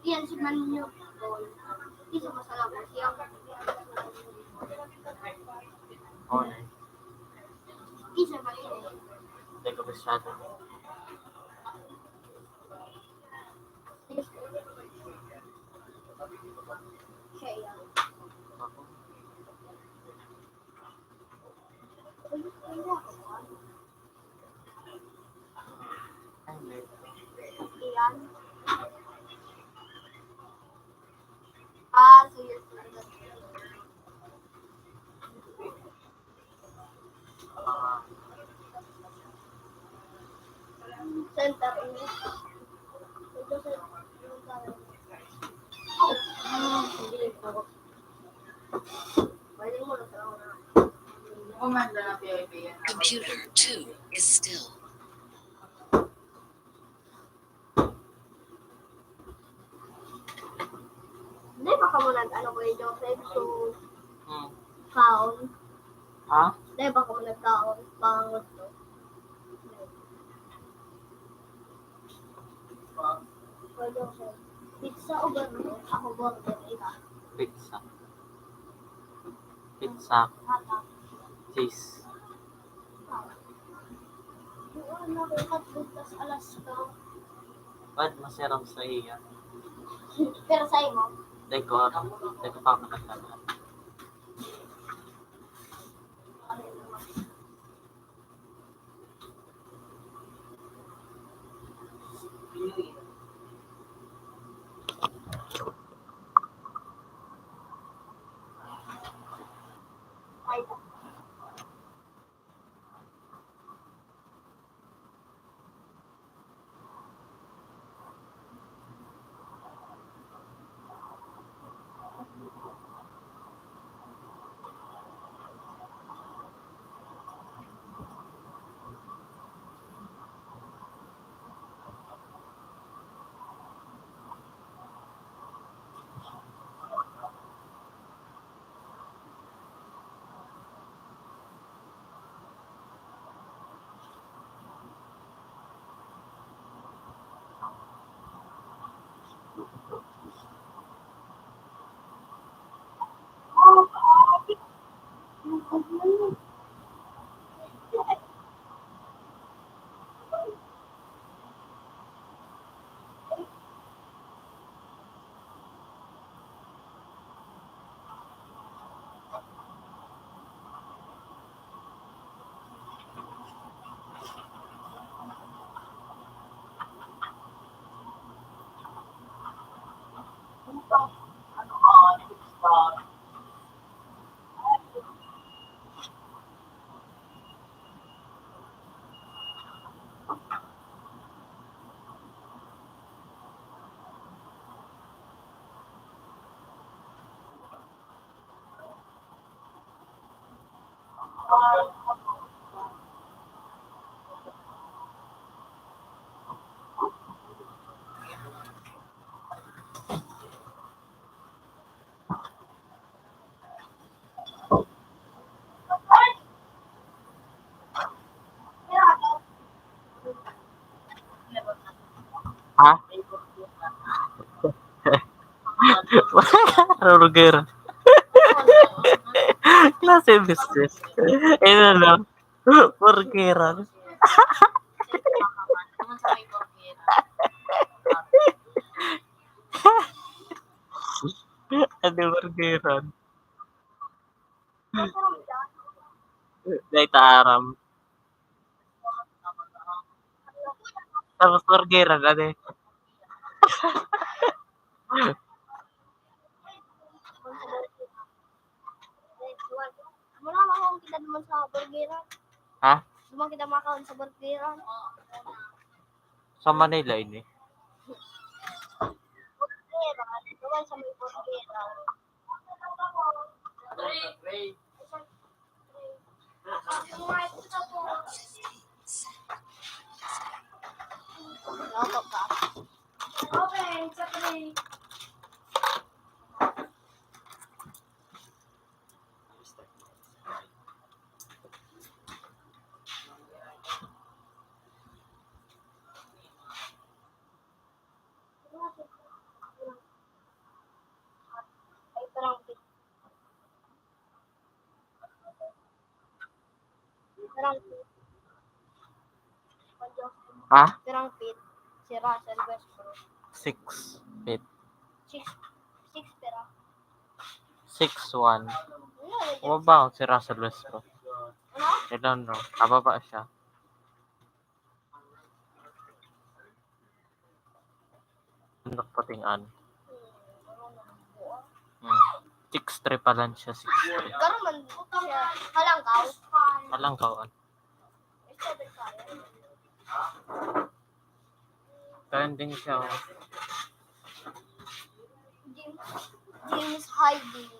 Yan si Manyo. Isa masalaw po siya. Oo, na. Isa ba yun? Hindi ko masyado. Siya yan. Iyan. Ah, so yun. Center. Computer two is still. Di ba kamo nag-ano, Kuya Joseph? So, Hmm. Kaon. Ha? Di ba kamo nagkaon? Pangot to. Kuya Joseph, pizza o burger? Ako burger, ikaw? Pizza. Pizza. Hotdog. Cheese. Ano, hotdog tas Alaska. Ba't masarap sa iya? Pero sa imo? Dai ko, dai ko pa ako nagkakaon. Ha? Burger. Klase business. Ayun na lang. Burgeran. Ano, burgeran? Dai ta aram. Tapos burgeran, ano eh? Mura, makaon kita naman sa burgeran. Ha? Naman kita makaon sa burgeran. Sa Manila ini. Burgeran. Naman sa may burgeran. Loto ka. Open sa three. Ay, parang Pirang feet? Ha? Pirang feet si Russell Westbrook? Six feet. Six, six pera. Six one. Ano na dyan? Mababa si Russell Westbrook. Ano? I don't know. Pababa siya. Ano puting an? Hmm. Six three pa lang siya, six three. Garo man siya. Halangkaw. Halangkaw, an? Trending siya, oh. James, James Hiding.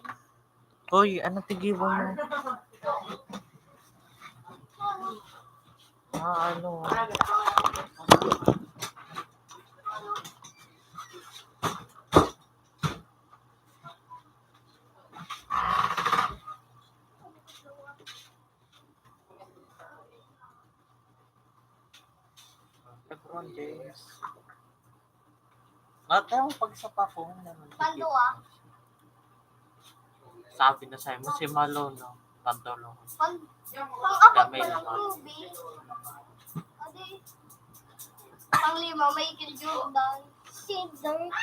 Hoy, ano tigibo mo? Ah, ano? LeBron James. Lahat ng pagsapa ko, naman. Pando, ah. Sabi na sa'yo mo, si Malo, no? Pantolo. Pang, pang-apat pa lang movie. Adi, pang-lima, Michael Jordan. Si Dirk.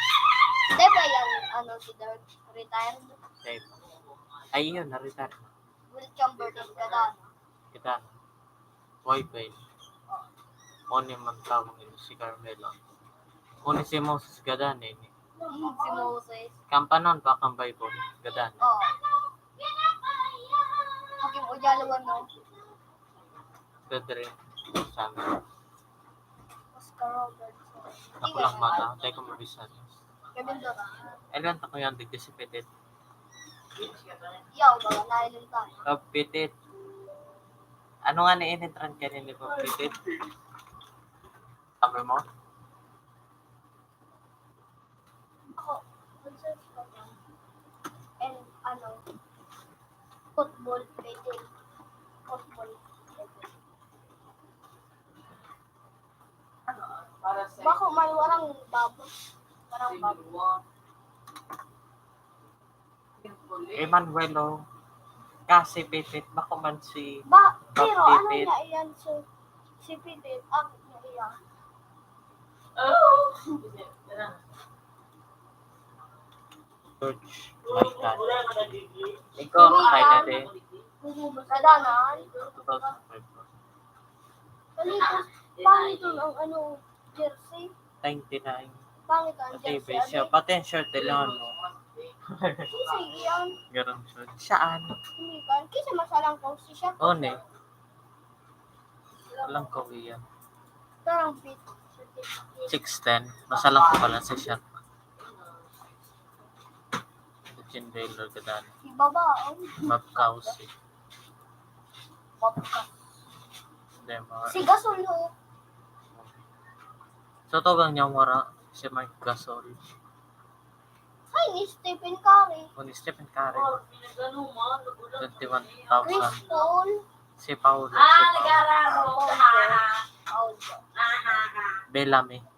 Di ba yan, ano, si Dirk? Retired? Di ba? Ay, yun, na-retire na. Will Chamberlain ka na. Kita na. Boy Bell. Mao ni man tawag nila si Carmelo. Mao ni si Moses Gadane ni. Hmm, si Moses. Kampanon pa kan Bible, Gadane. Oo. Hakim Ojalo, ano? Pedri. Sabi. Oscar Robertson. Ako lang mata, tayo ko mabisa. Kevin Durant. Elan, ako yan, digdi si Petit. Yaw, mga nailing ka. Oh, Petit. Ano nga ni initran ka ni Petit? Sabi mo? Ako, nag-search ko pa. And, ano, football, Petit. Football, Petit. Bako man, warang babo. Warang babo. Emmanuel, oh. Kasi Petit, bako man si Ba, Bob pero ano Petit. Niya iyan, so, si Petit, ang niya iyan. George Mikan. Ikaw, kay dati. Kadanan. Two thousand five. Pangit, pangit ang ano, jersey. Ninety-nine. Pangit ang jersey. Pati ba siya? Ano? Pati ang shirt, kailangan mo. Sige, yan. Ganun siya. Saan? Hindi ba? Kasi masalang ko si Shaq. Oh, ne. Walang kawiyan. Parang fit. Six ten. Masalang ko pala si Shaq. Jim Taylor, gadan. Si Baba, oh. Bob Cousy. Bob Cousy. Hindi, mga Si Gasol, ho. Sa tugang niya, wala si Marc Gasol. Ay, ni Stephen Curry. O, ni Stephen Curry. Twenty-one thousand. Chris Paul. Si Paolo, si Paolo. Paul. Bellamy.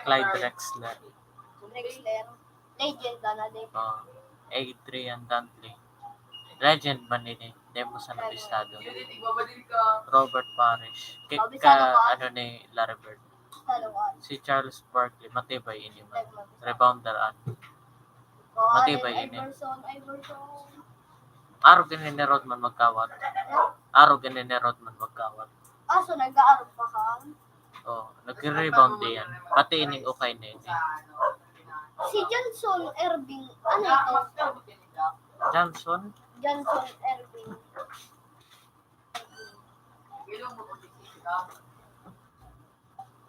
Clyde Drexler. Drexler. Legend ka na din. Oh, Adrian Dantley. Legend man ini. Demo sa Legend. Nabistado. Robert Parish. Kika, ano ni Larry Bird. Si Charles Barkley, matibay ini man. Rebounder, an. Matibay ini. Iverson, Iverson. Arog ini ni Rodman magkawat. Arog ini ni Rodman magkawat. Ah, so nag-aarog pa ka? Oh, nagre-rebound din yan. Pati ining ukay na ini. Si Johnson Irving, ano ito? Johnson? Johnson Irving.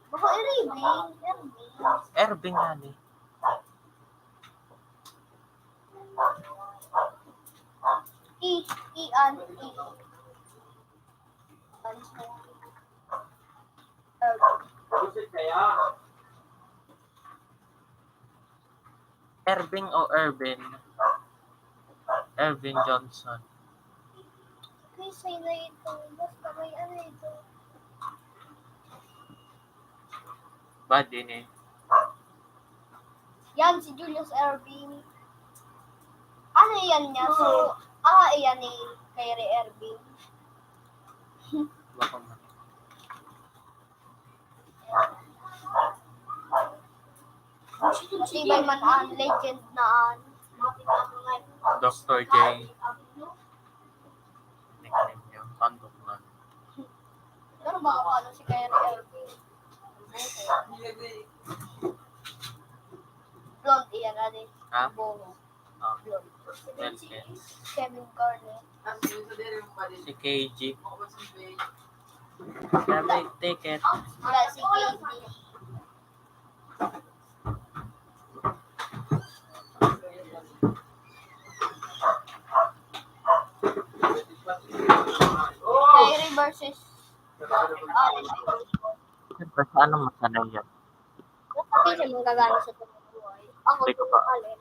Bako Irving, Irving. Irving nga ni. I, Ian, I. Irving o Irvin? Irvin Johnson. Kasi na ito. Basta may ano ito. Bad din eh. Yan, si Julius Irving. Ano yan niya? So, ah, yan ni Kyrie Irving. Baka man. Di ba man ang legend na an? Doctor J. Nickname niya, Tandok na. Pero baka ano si Kyrie Irving. Blonde, iyan, ano eh. Ha? Boho. Ah, blonde. Well, yes. Kevin Garnett. Si K G. Sabi, ticket. Wala si K G. Kyrie versus Allen. Siyempre, sa ano masanay yan? Kasi siya manggagana sa buhay. Ako, Hindi ko pa. Allen.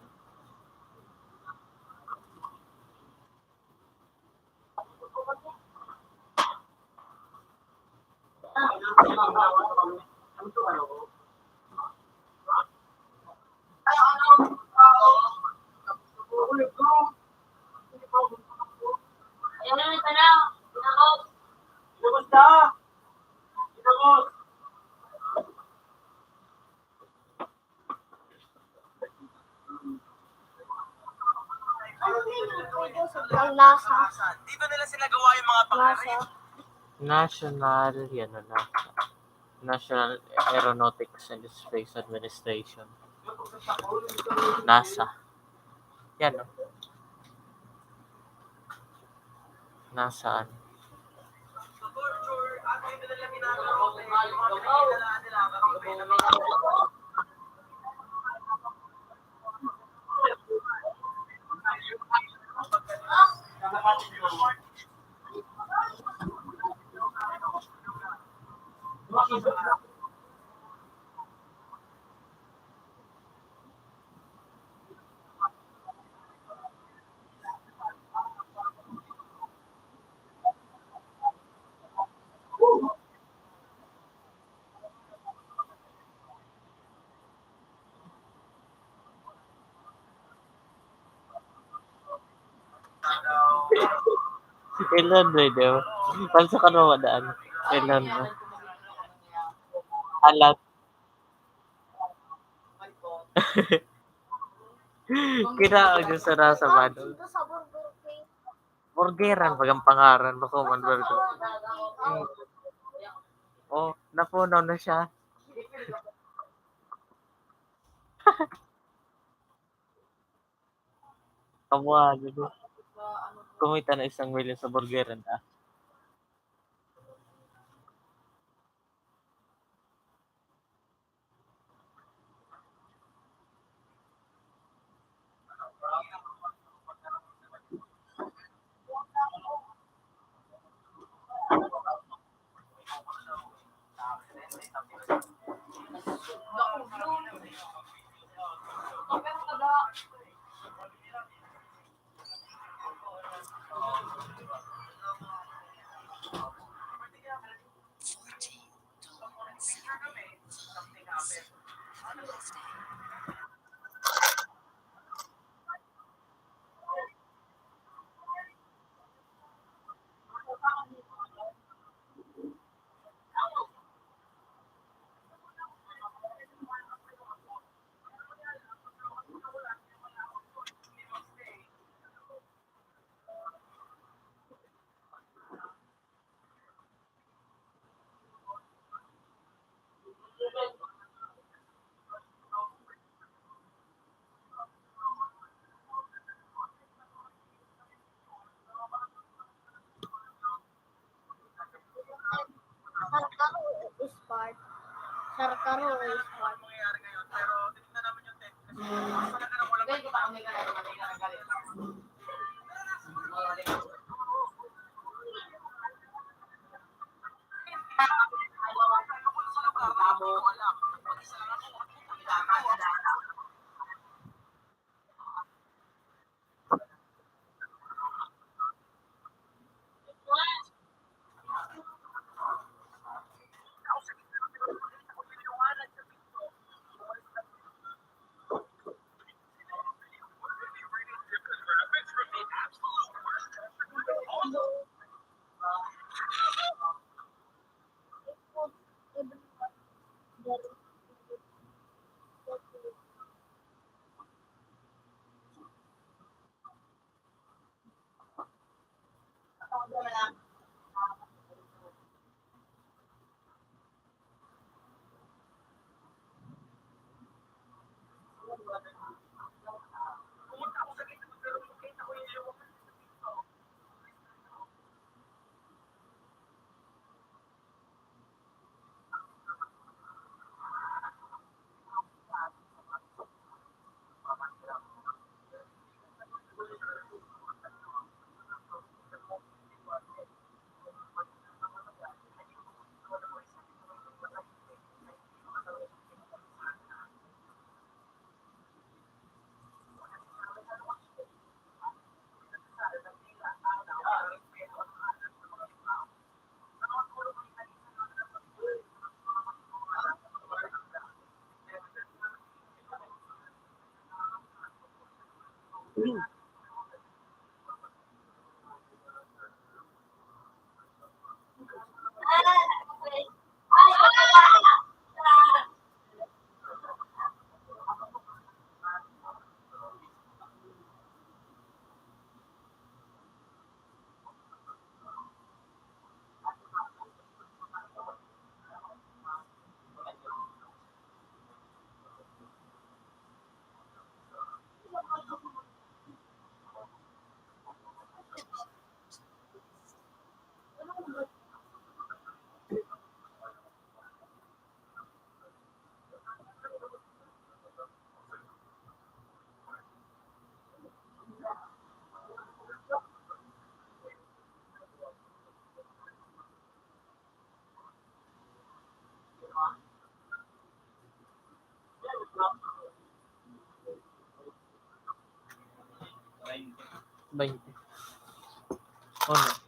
Ang NASA. Dito nila sila gawa yung mga pangarap. NASA. National, yan na, NASA. National Aeronautics and Space Administration. NASA. Yan, no? Nasaan? Si Elon, eh, di ba? Pansa ka na madaan. Elon, no? Alat. Kinaon yung sarasa, mano. Burgeran, bagang pangaran, bako man, burger. Hmm. Oh, napuno na siya. Kamuha, di ba? Kumita na isang milyon sa burgeran, ah. Sarkaro o Spark? Sarkaro o Spark? Bainte. Ano?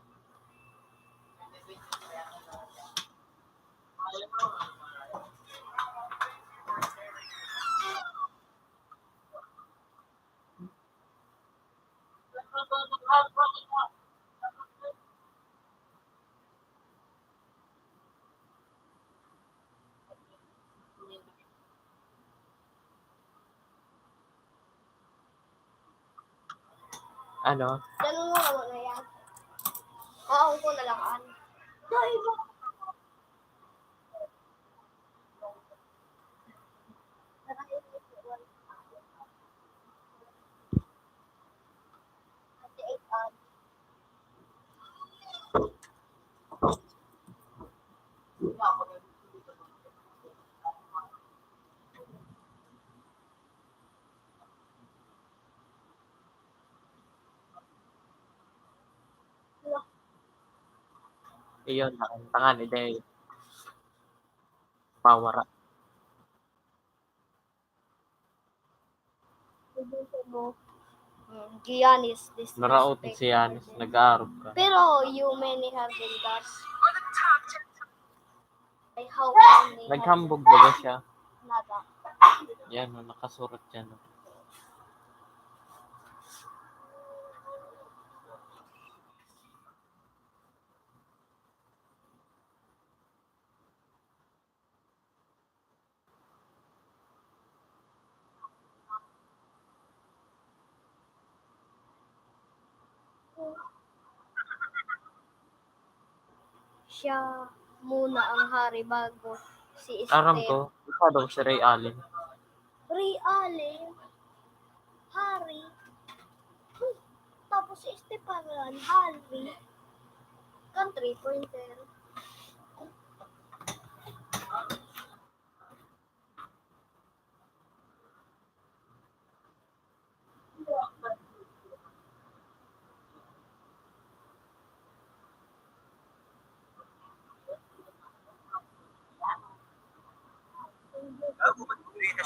Ano? Ganun mo, wala na yan. Oo, ko na lang, an. Dahil ba? Iyon, nakantangan, ide. Pawara. Mm, Giannis, disrespect. Naraot si Giannis, nag-aarog ka. Pero you many have been dust. Ay, how many have Naghambog been baga siya? Nada. Yan, oh, nakasurat yan, oh. Siya muna ang hari bago si Aram Esther. Ko, isa daw si Ray Allen. Ray Allen? Hari? Hmm. Tapos si Esther pa rin, hari? Country pointer.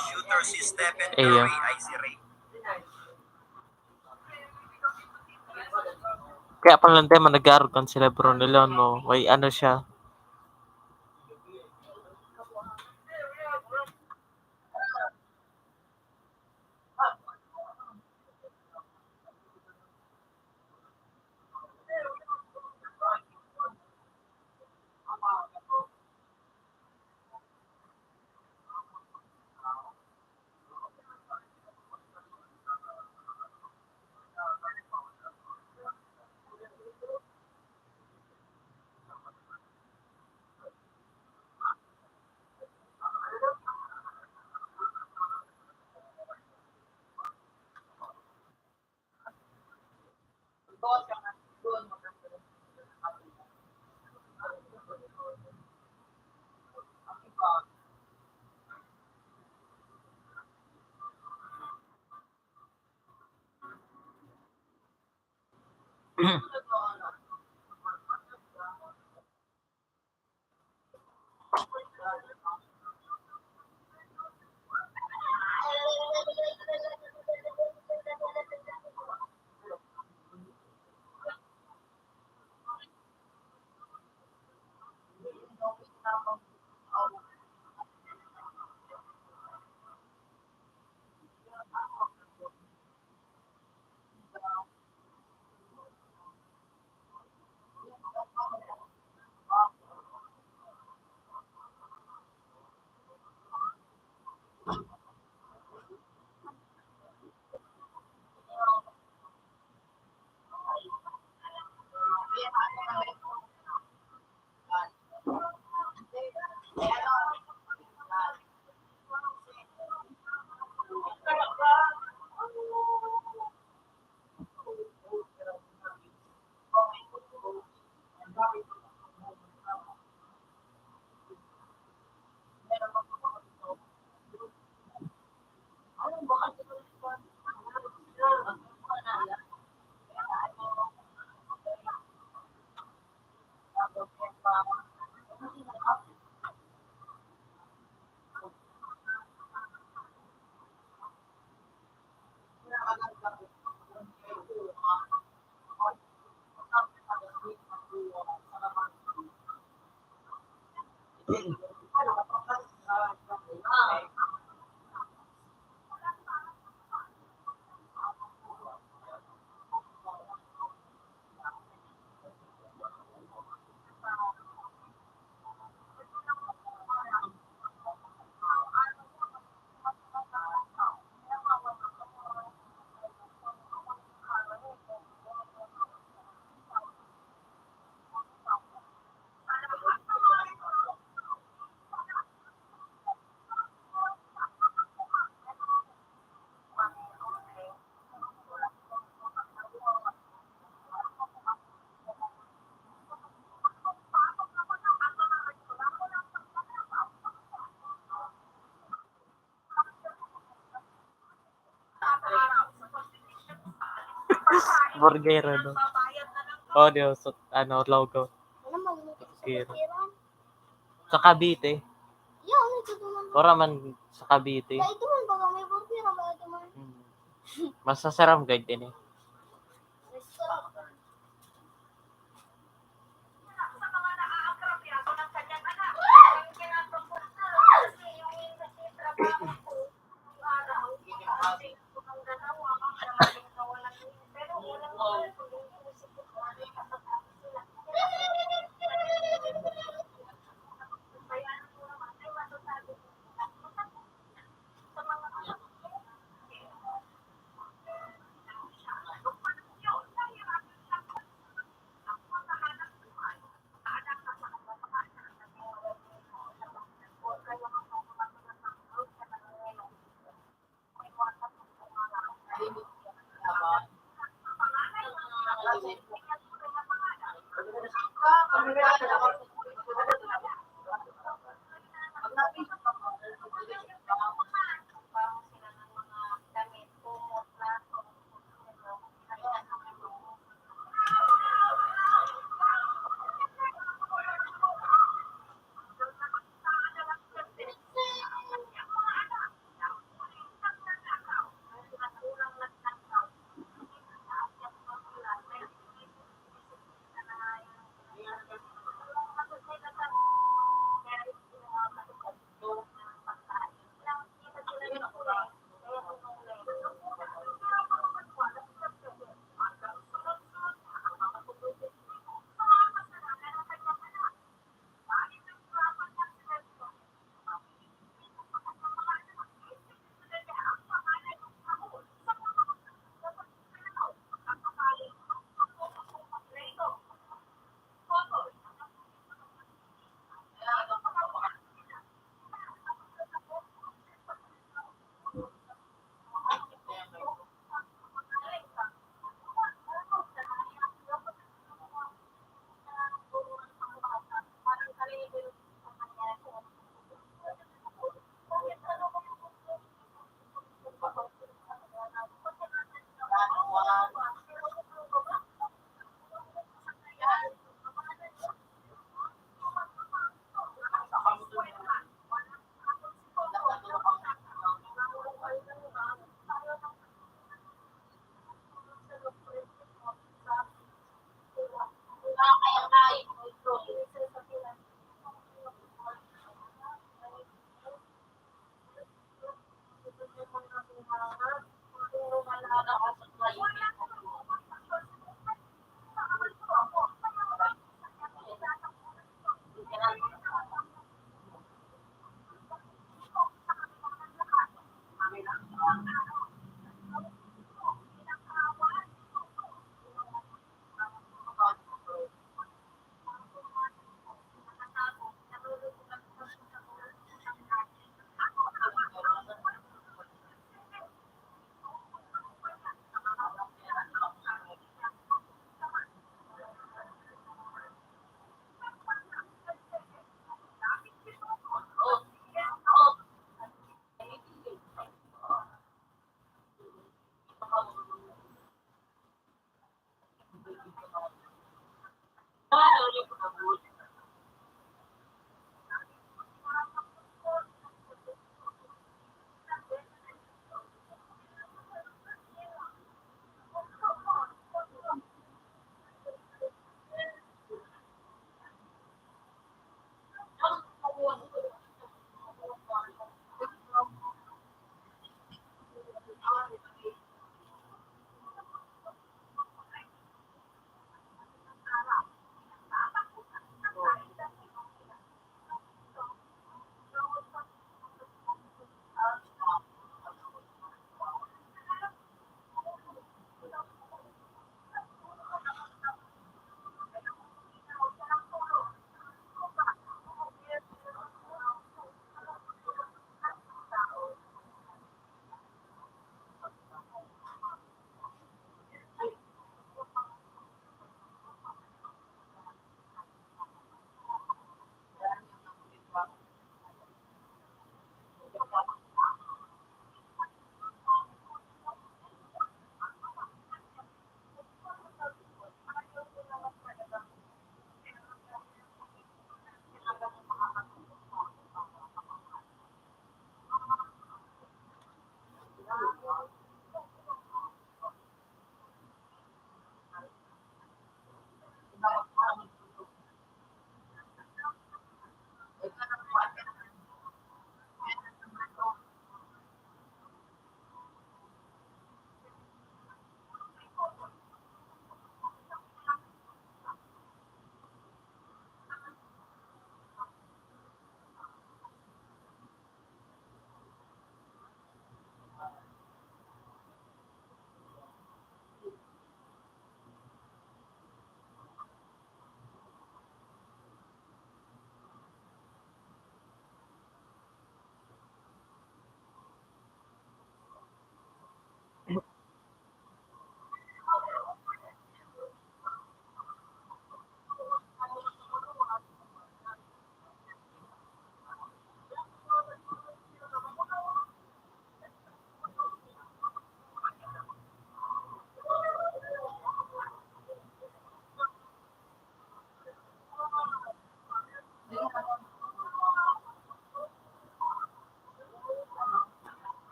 Shooter si Stephen Curry, ay si Ray. Kaya pala, hindi man nag-aarog kan si LeBron nila, no? May ano siya. Burger, ano? Oh, di ba? So, ano, logo. Burger. Sa Cavite. Wala man sa Cavite. Ito man, baga may burger, ang baga man. Hmm. Mas masaram guide din eh.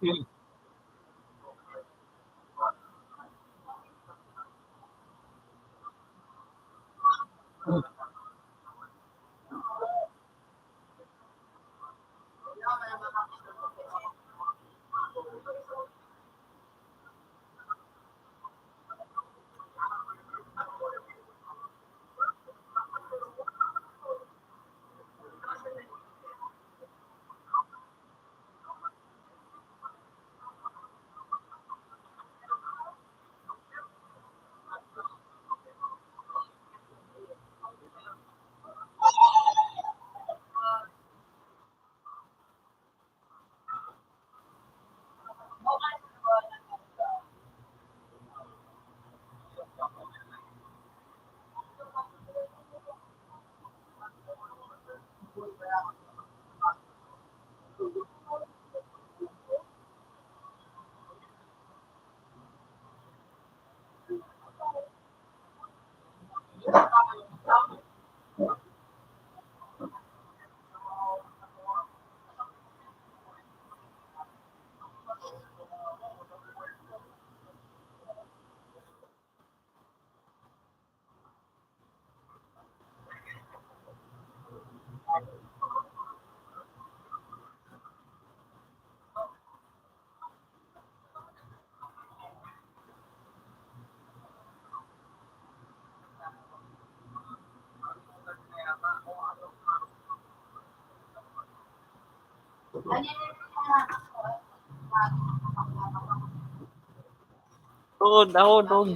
Mm. Oo, ako, dog.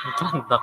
Conductor.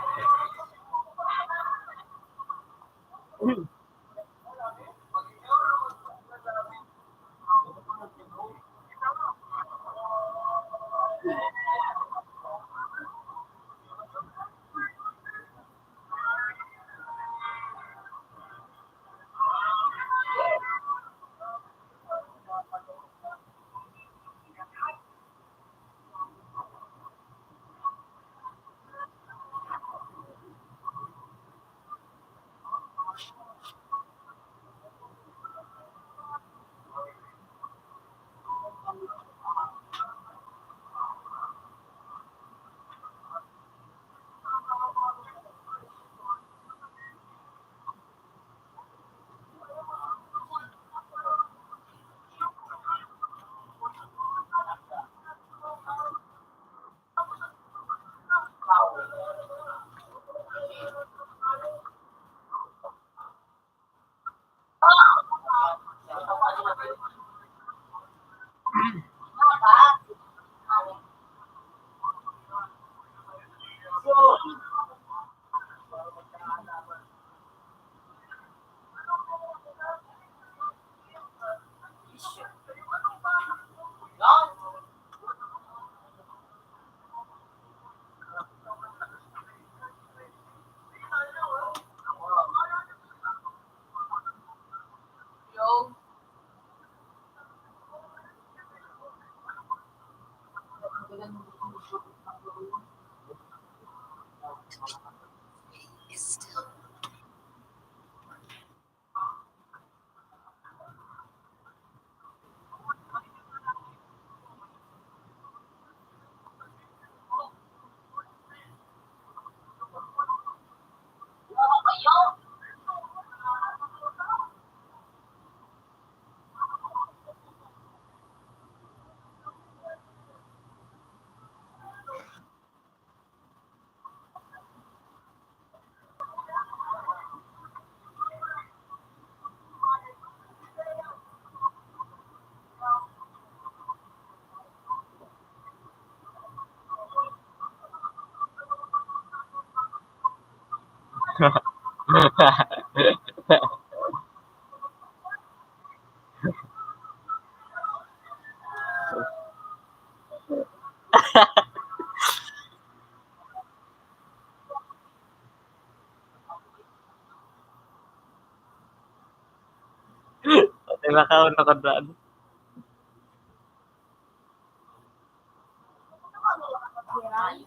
Pati makaon na kadaan.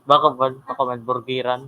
Bako man, bako man, burgeran.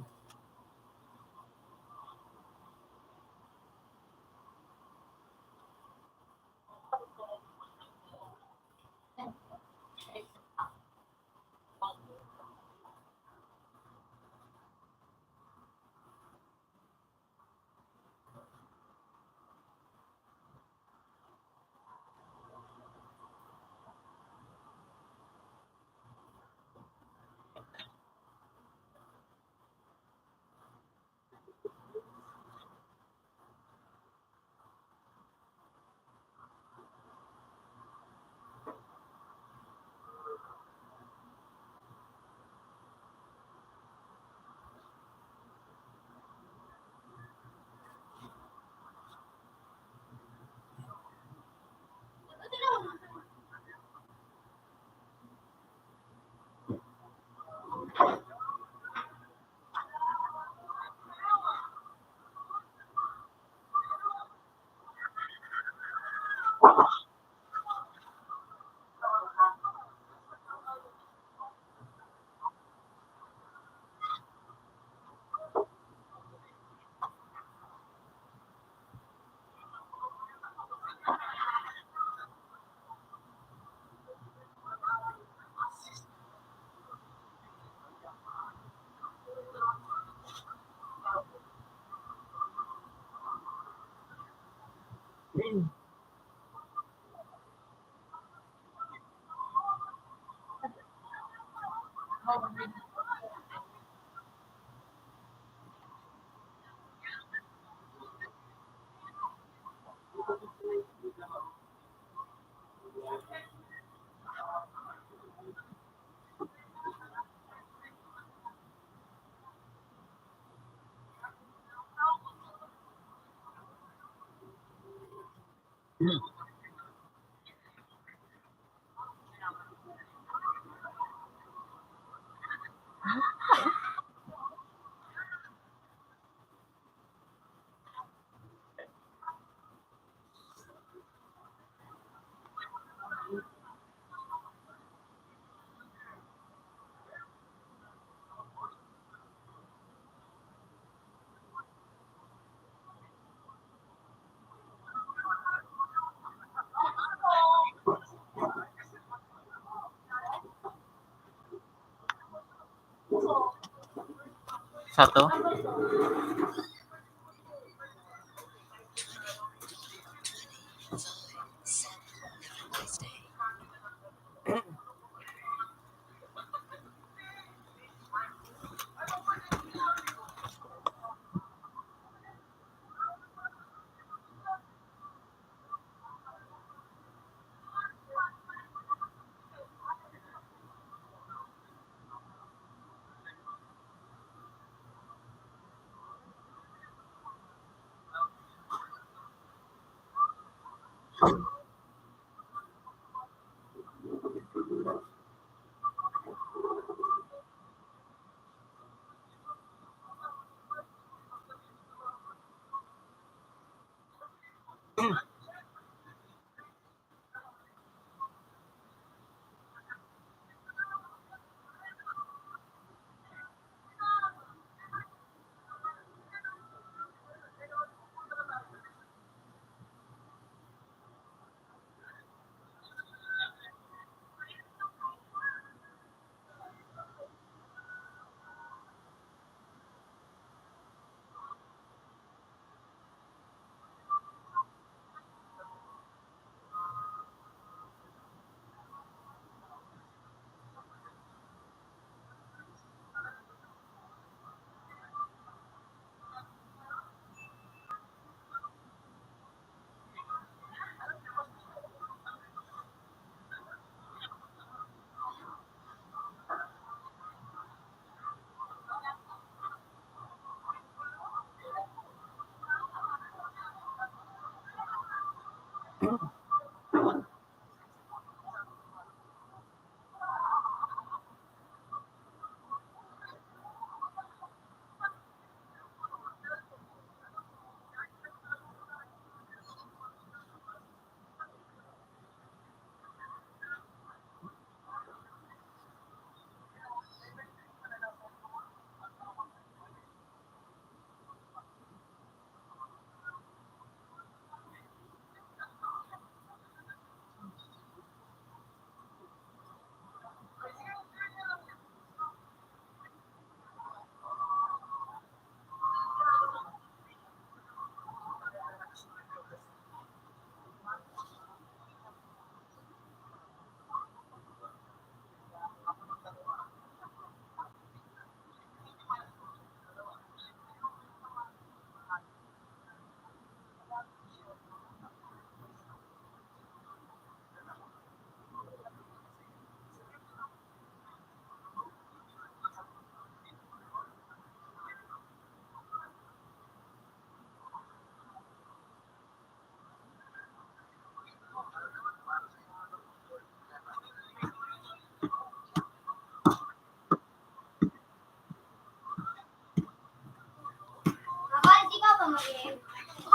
Sa to?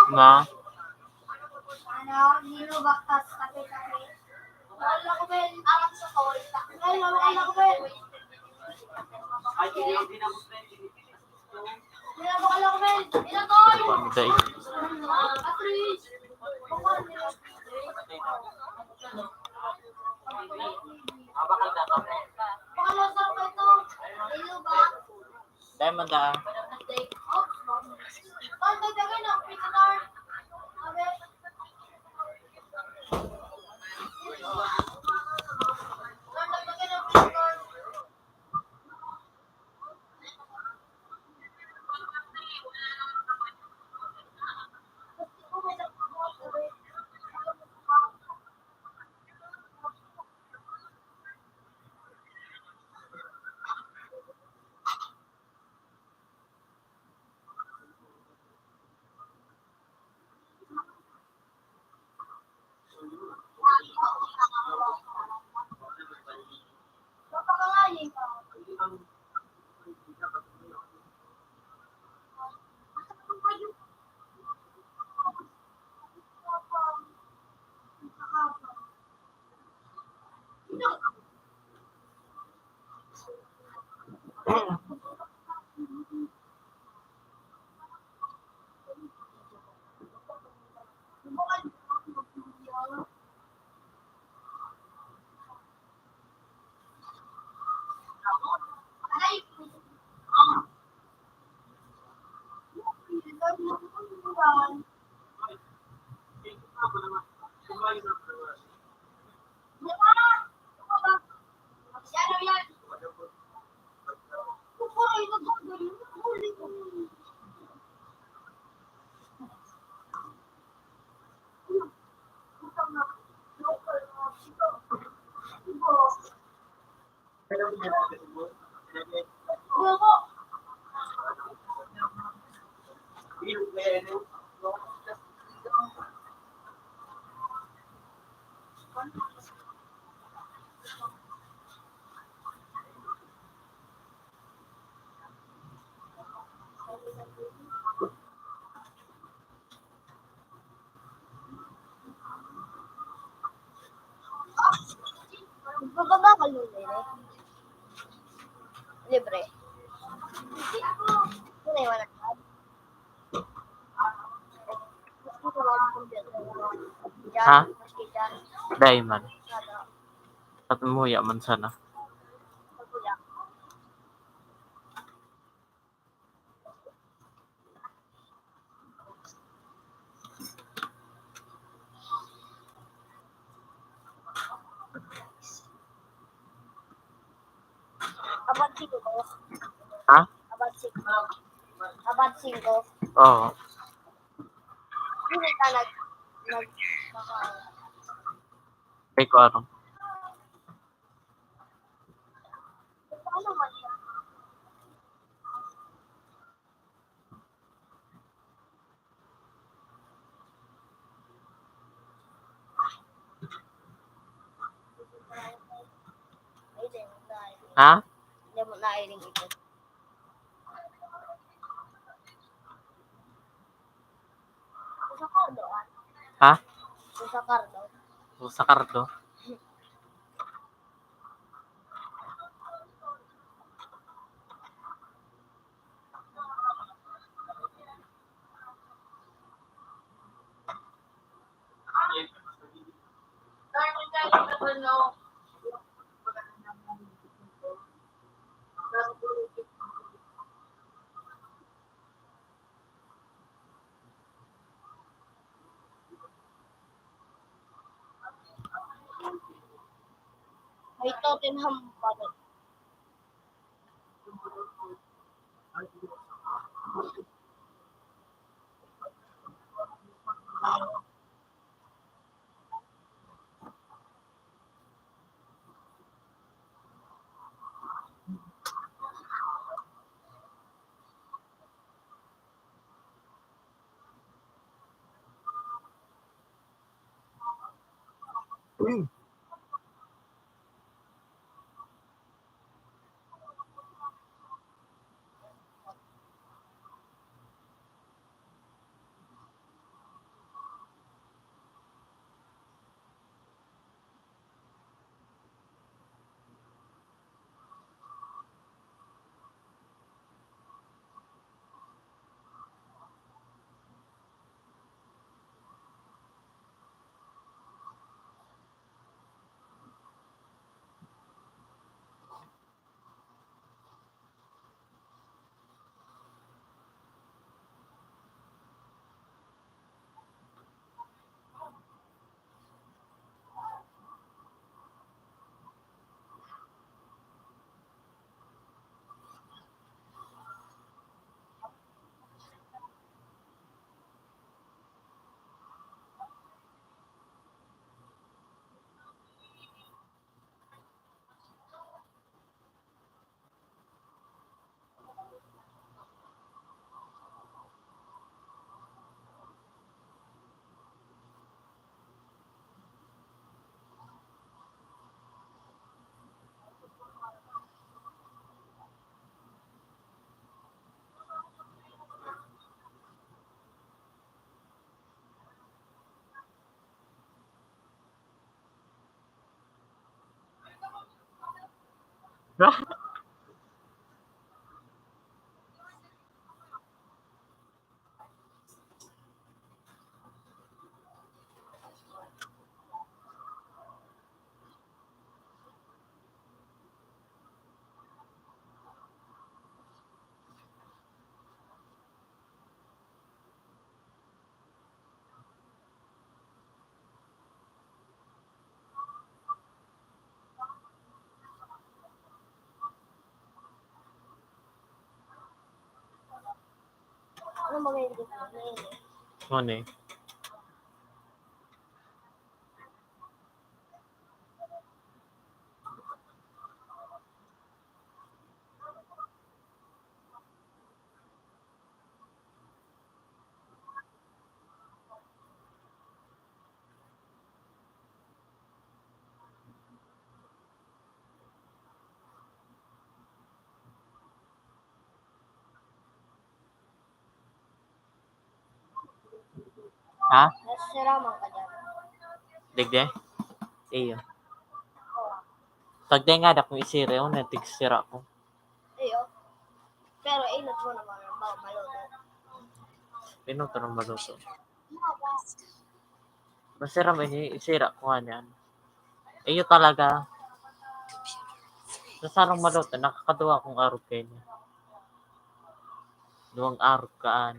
Ma? Ano, nilubak tas kape-kape. Wala ko ba yung alam sa tol? Ay, wala ko ba yung Diamond ah. Magbabakal nun, eh. Libre. Hindi. Ito na yung anak. Ha? Dai man. At muya man sana. Abad singko. Ha? Abad singko. Abad singko. Oo. Hindi ka nag-, nag-, Ay, ko ano. Paano man yan? Ha? Ha? Rosa Cardo. Rosa Cardo. May Tottenham pa rin. Ano ba may hindi ko? Ano eh? Ha? Nasasira man ka dyan. Digdi? Iyo. Tagdi nga, dakong isira yun, natigsira ko. Iyo. Pero inot mo naman ang bawang maluto. Inot ang maluto. Masira man ini, isira ko nga niyan. Iyo talaga. Sa sarong maluto, nakakaduwa akong arog kaini. Duwang arog kaan.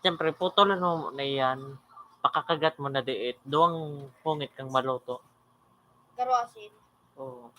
Siyempre, putulan mo na iyan. Pakakagat mo na diit. Duwang pungit kang maluto. Garo asin. Oo.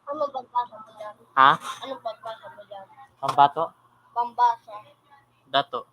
Ano pagbasa mo dyan? Ha? Ano pagbasa mo dyan? Pambato? Pambasa. Dato.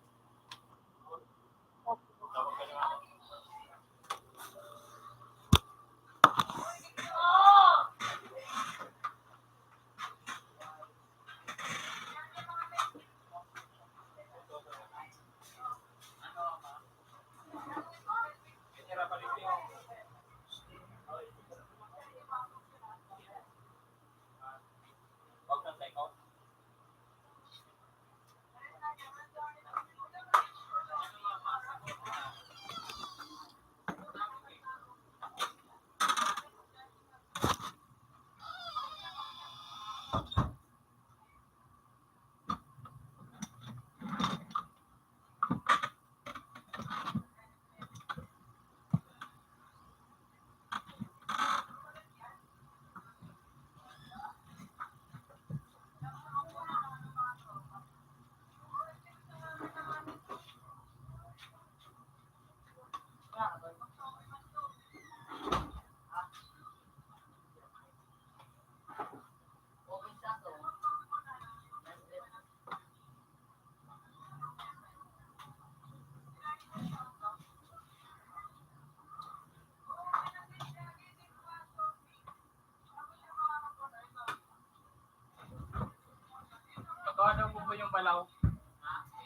Pagkawa daw po po yung balaw.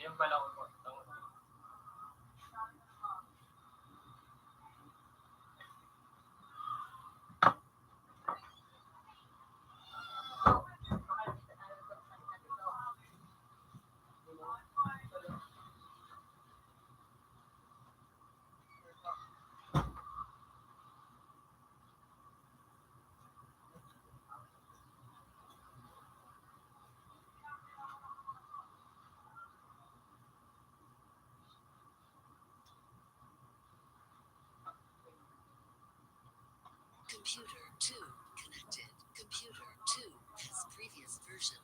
Yung balaw po. Computer two connected. Computer two has previous version.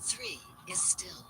three is still.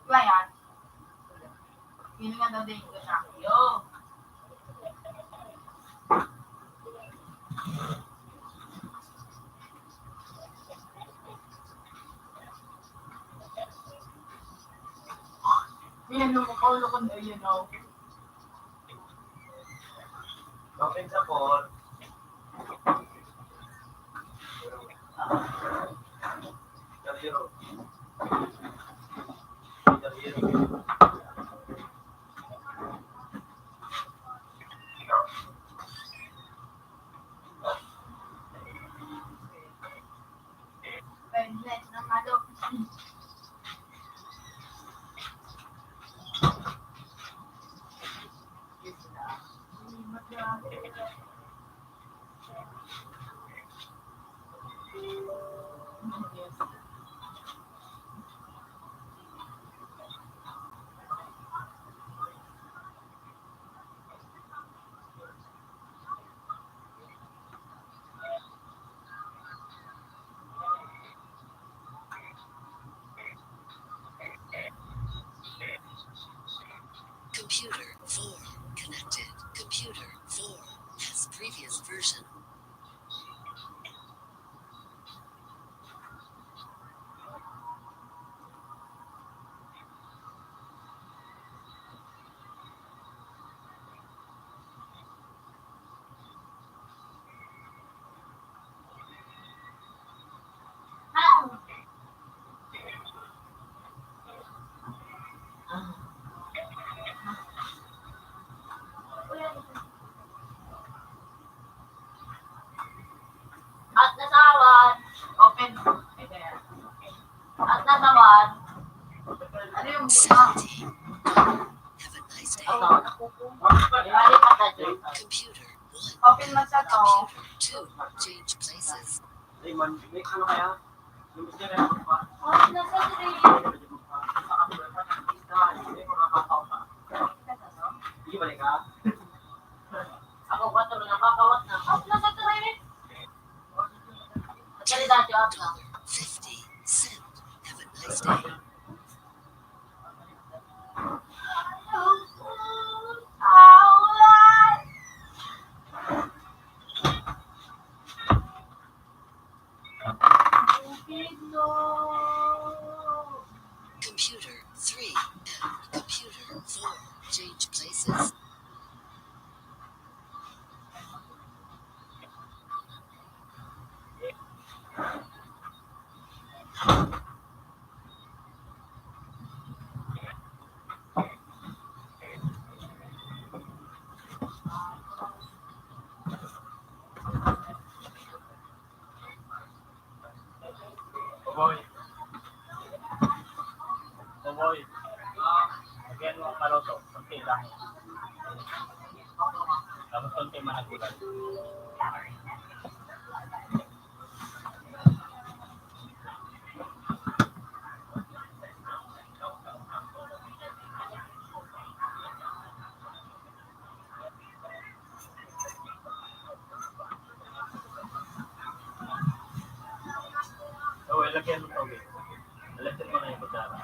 Bayan. Yun nga daw din ko siya. Yo. Yan, no, Paulo Conde, you know. Open sa four. Computer four connected. Computer four has previous version. At nasawan. Open. At nasawan. Ano yung buka? Seventy. Have a nice day. Ano? Balik ka sa dyan. Computer one. Open mo sa to. Computer two. Change places. Ay, man, may ano kaya? Yung gusto niya pa. Open na sa three. Hindi balik ka. Ako, kwatro, nakakawat na. Open na sa three. Salita siya, open na. Fifty cent. Have a nice day. Computer three and computer four. Change places. Tapos konti managulan. Oo, ilagyan mo tubig. Ilagyan mo na yung kutsara.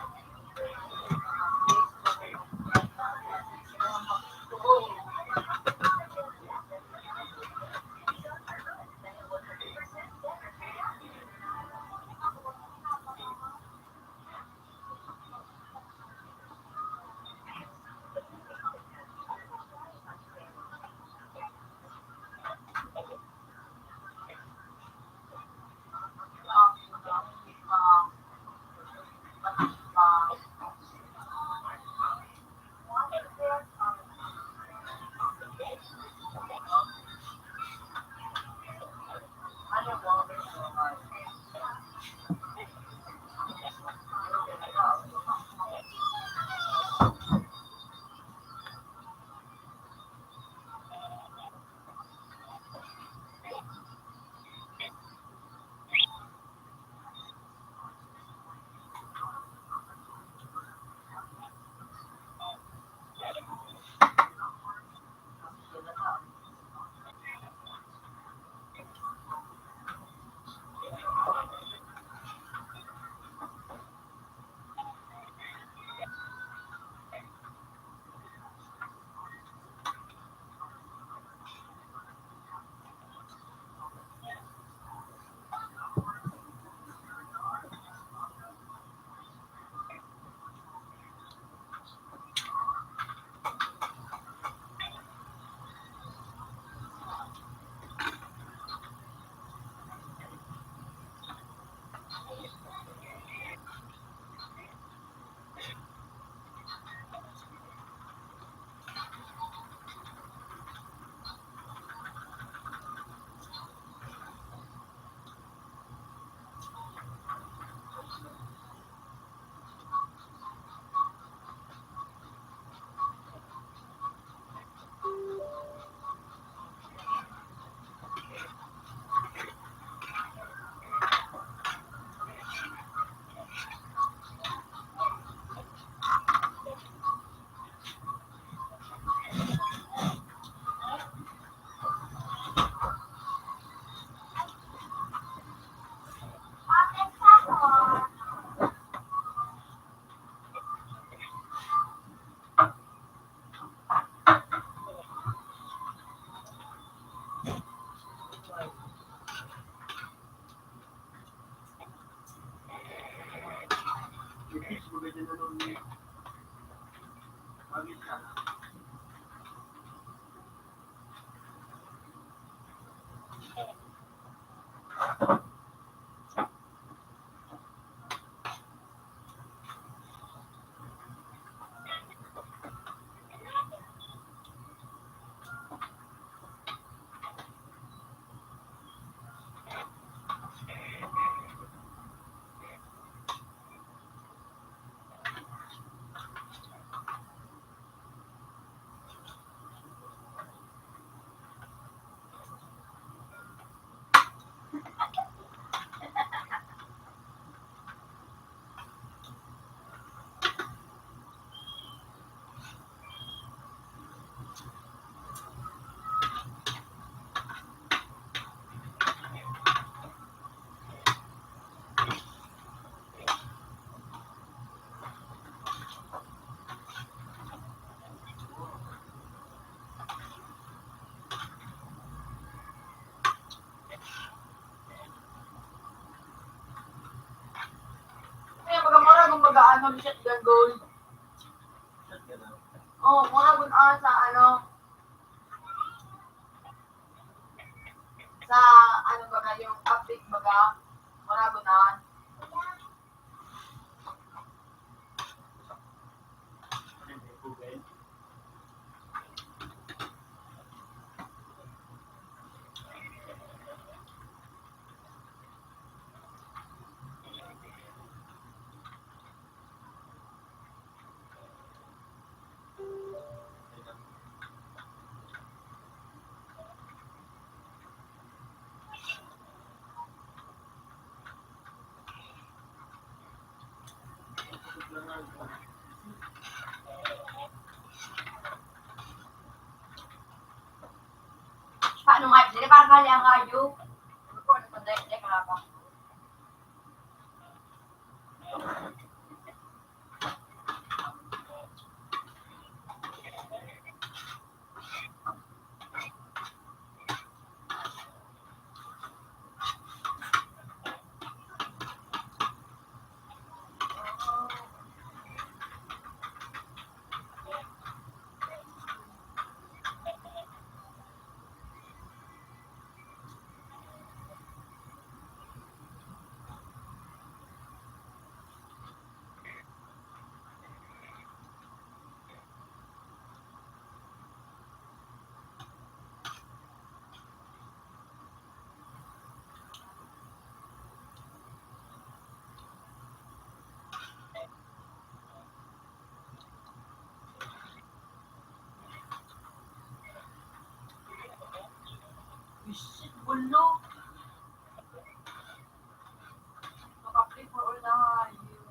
Kaya baga mura kung baga ano, shotgun gold. Oh, mura gun, ah, sa ano, sa ano baga, yung public baga, mura gun, ah. Ano nga, dili parang gali ang ayo. Ano po, ano po, dahil, dahil, kahaba. Shit, bulok. Maka-free for all na nga yun.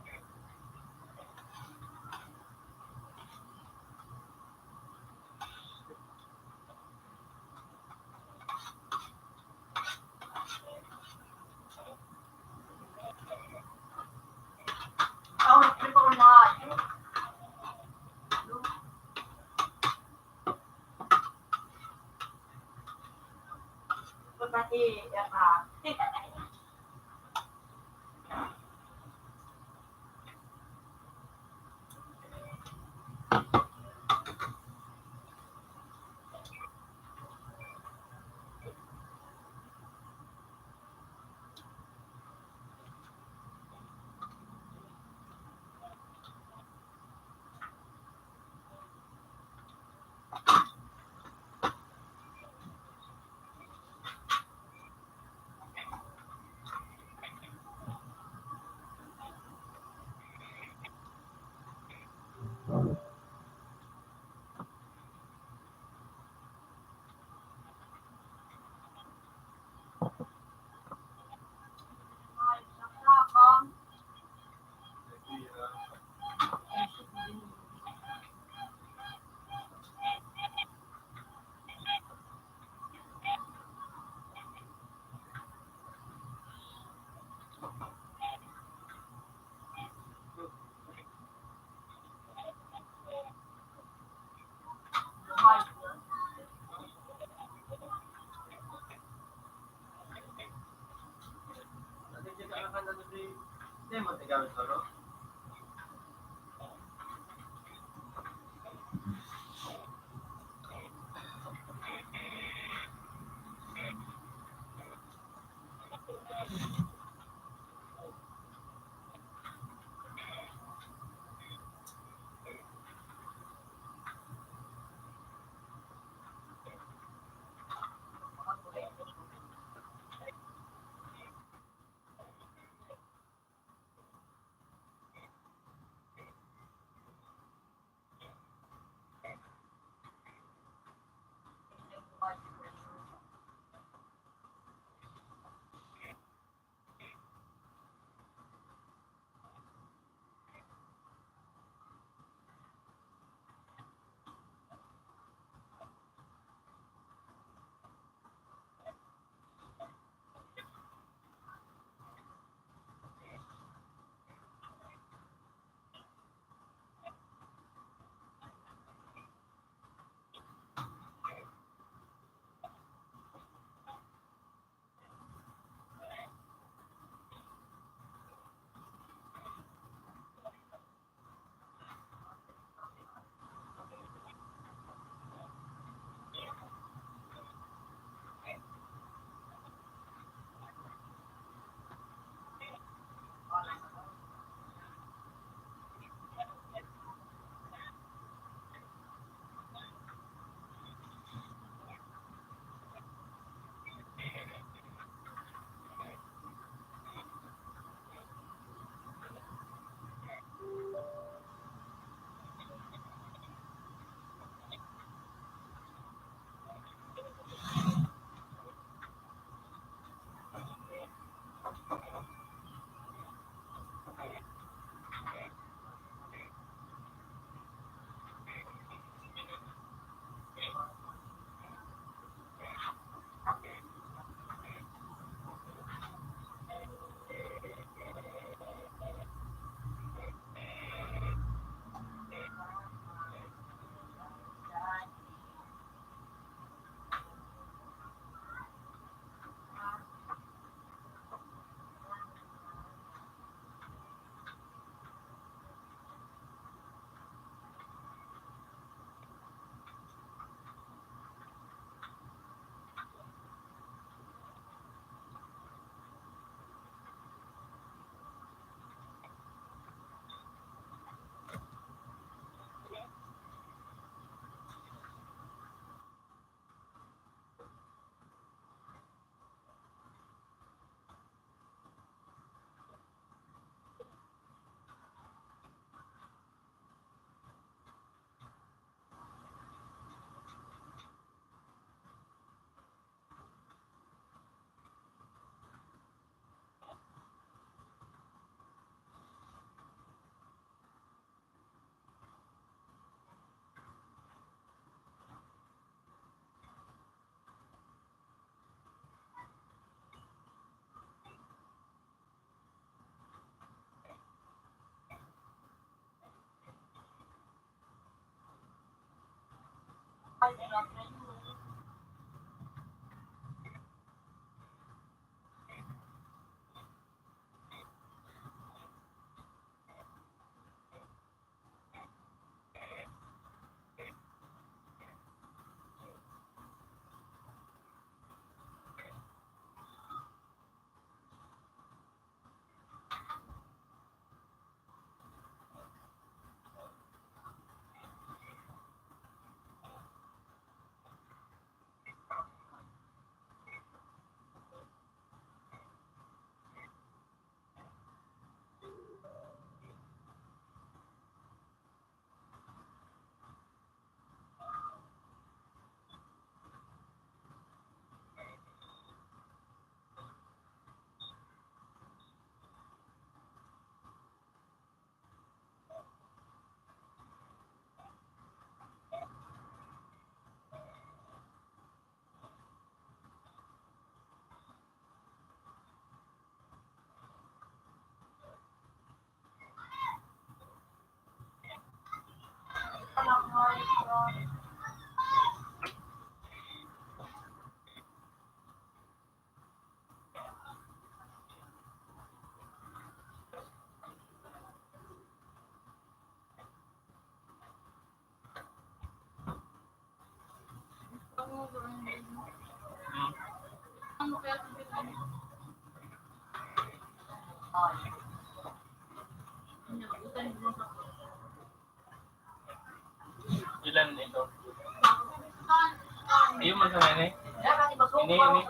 Ilan ito? Ayun man sa ini. Ini, ini.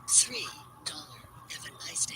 Three dollar. Have a nice day.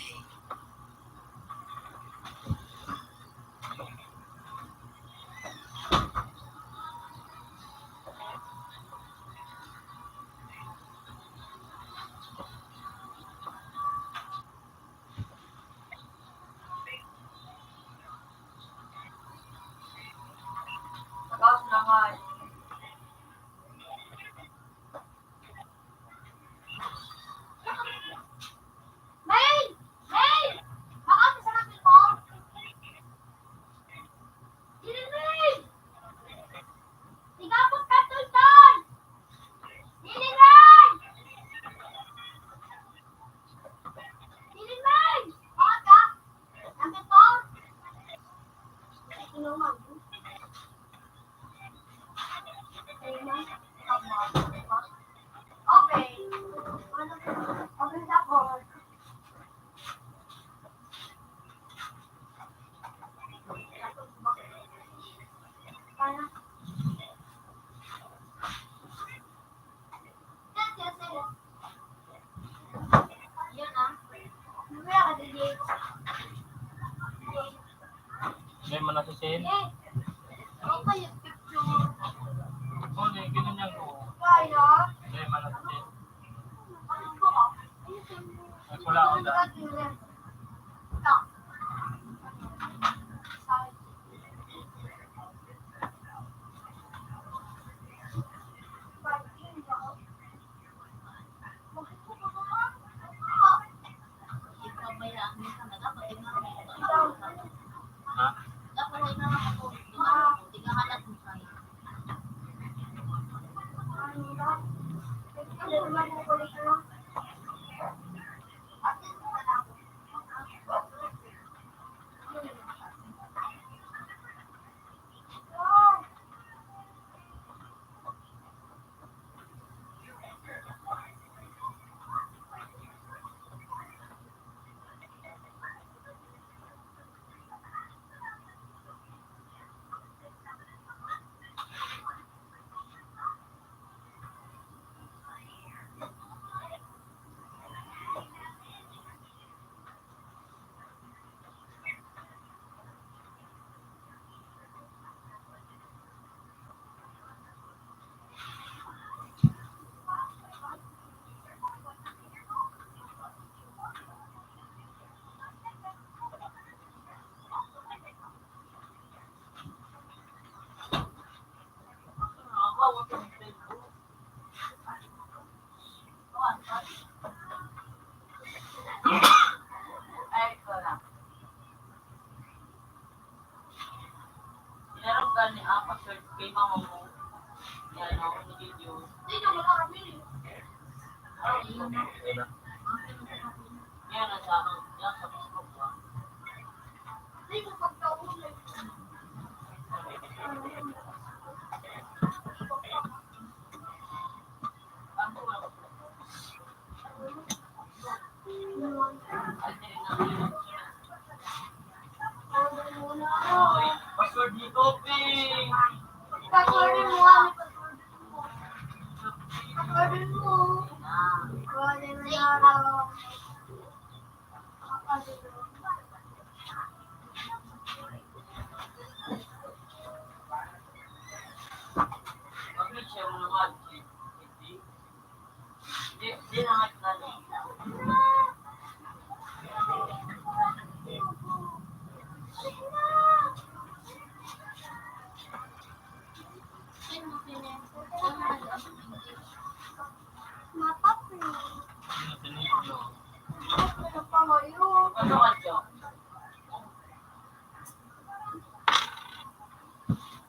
Nasa sin? Ano kayo picture? Oh, di, ganun yan, oh. Kaya? Hindi, man, nasa sin. Ano ba? Ay, wala ako dyan. Ha? Ay, ito na. Inarog ka ni Apa, sir, kay mama mo. Yan, oh, ni video. Yan, nasa, yan, sa Facebook, ah. Password ni Topping. Password mo, ah. Password mo. Password mo.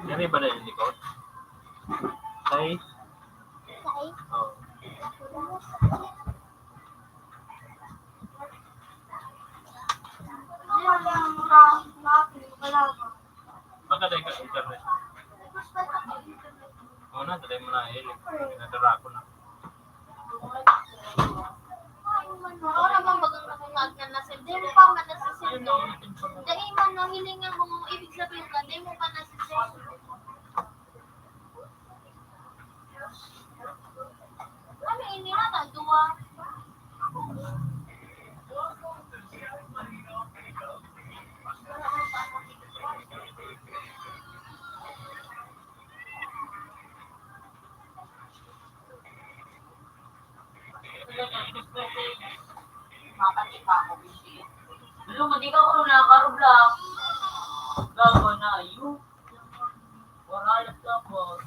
Diri ba na yung likod? Tay? Tay? Oh. Baka dahil ka internet. Oo na, dali mo na, eh. Nadara ko na. Ako naman, bagang nakakaag na nasend. Di mo pa man nasisend, no? Dahil man, ang hilingan mo, ibig sabihin ka, di mo pa nasisend. Ano ini na, duwa? Mapati pa ako, busy. Hello, madi ka ko, nakaroblak. Gawa na, yun. Wala, laptop ko.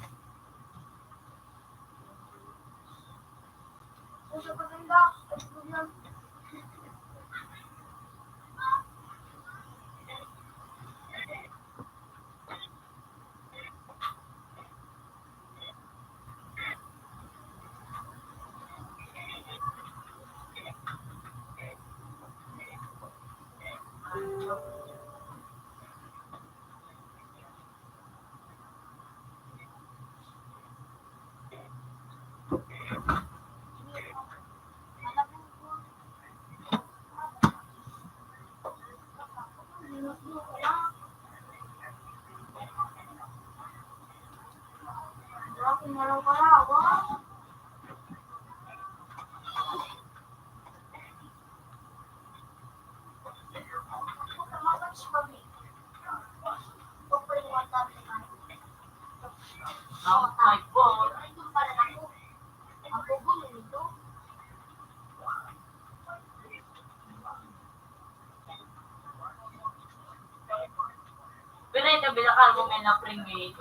Pero ito, bilakal mo may na-print eh.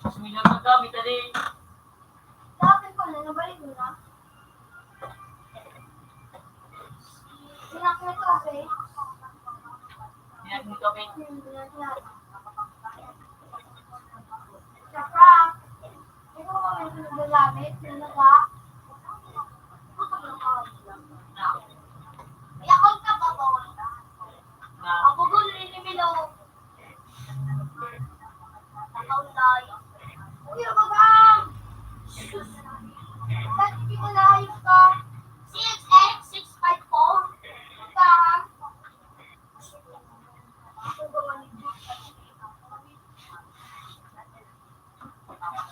Mas may nagagamit, ali. Dati ko na, nabalik mo na. Sinak na to, eh. Sinak mo to, eh. Hmm, sinak na. Sa prank, hindi ko kami ginagamit, sinaga. Kaya kung kapabawal ka, ang bugol, linimilo. Nakaulay. Uy, ababang! Sus! Ba't di mo layos ka? C X X six five four. Bang!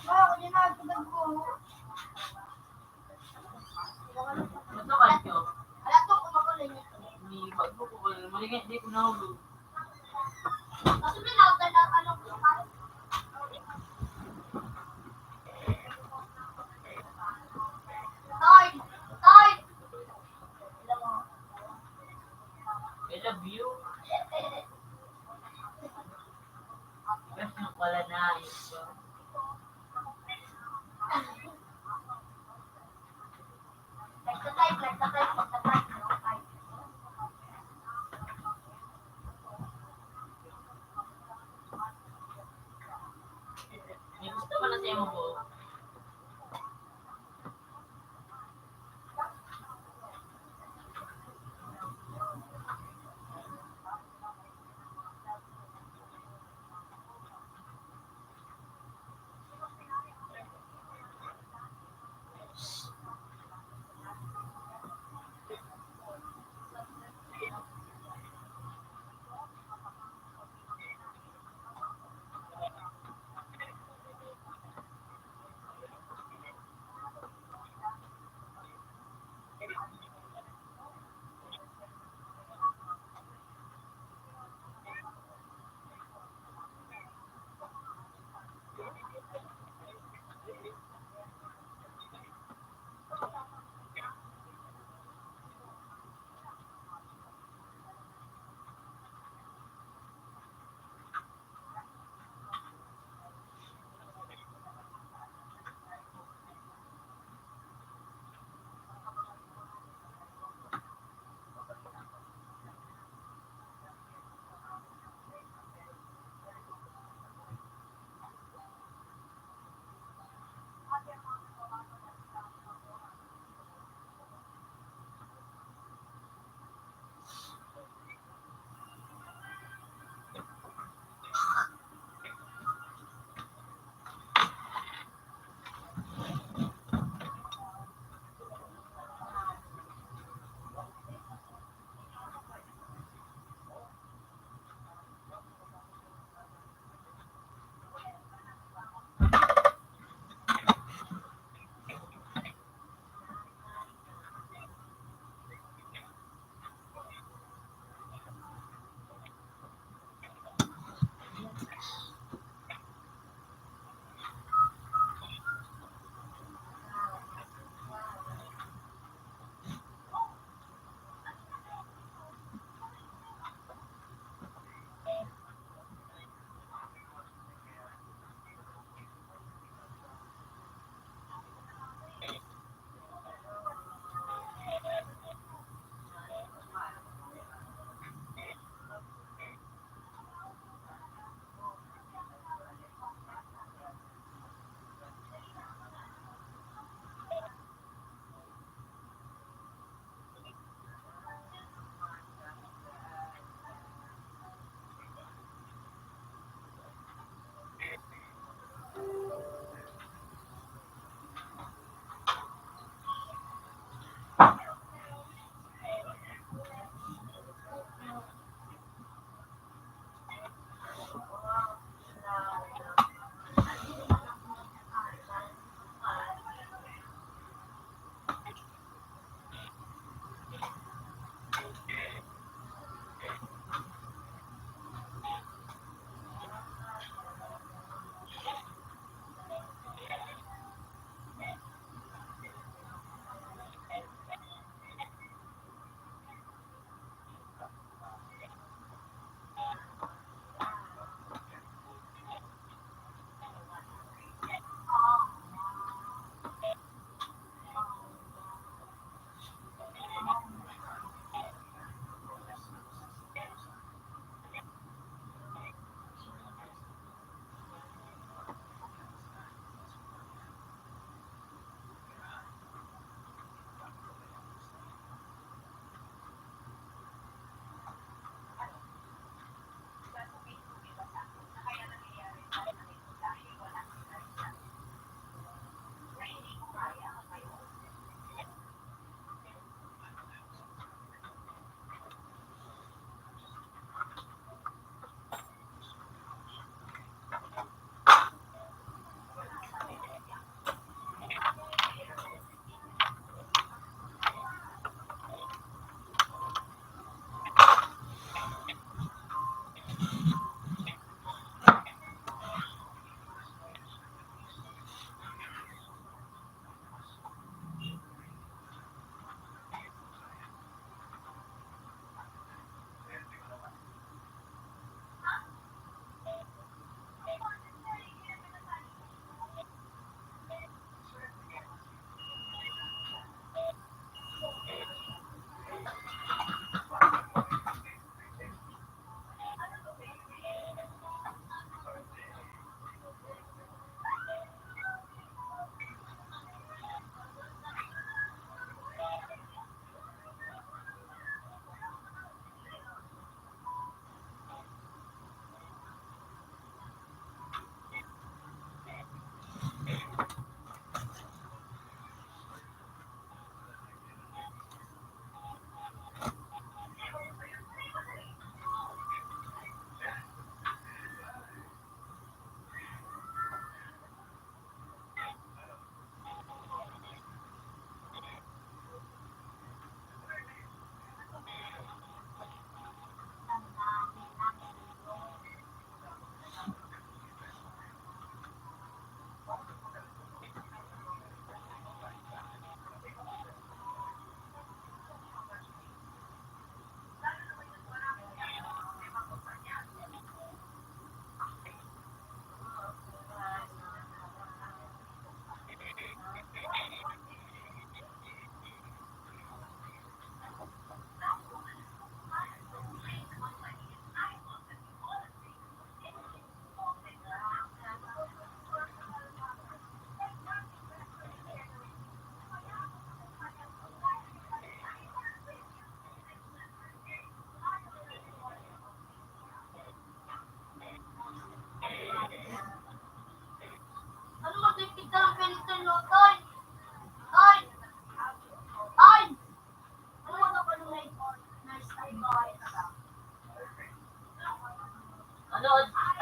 Wala ko din nagtubag ko. Ano ba ito? Alam ko kung ako lang ito. Ni bago ko ba, malingat di ko nahulog. Kasi may nagal na ano ko pa. Time! Time! I love you. Basta wala na, ayos ko. May gusto ka na sa imo buhok?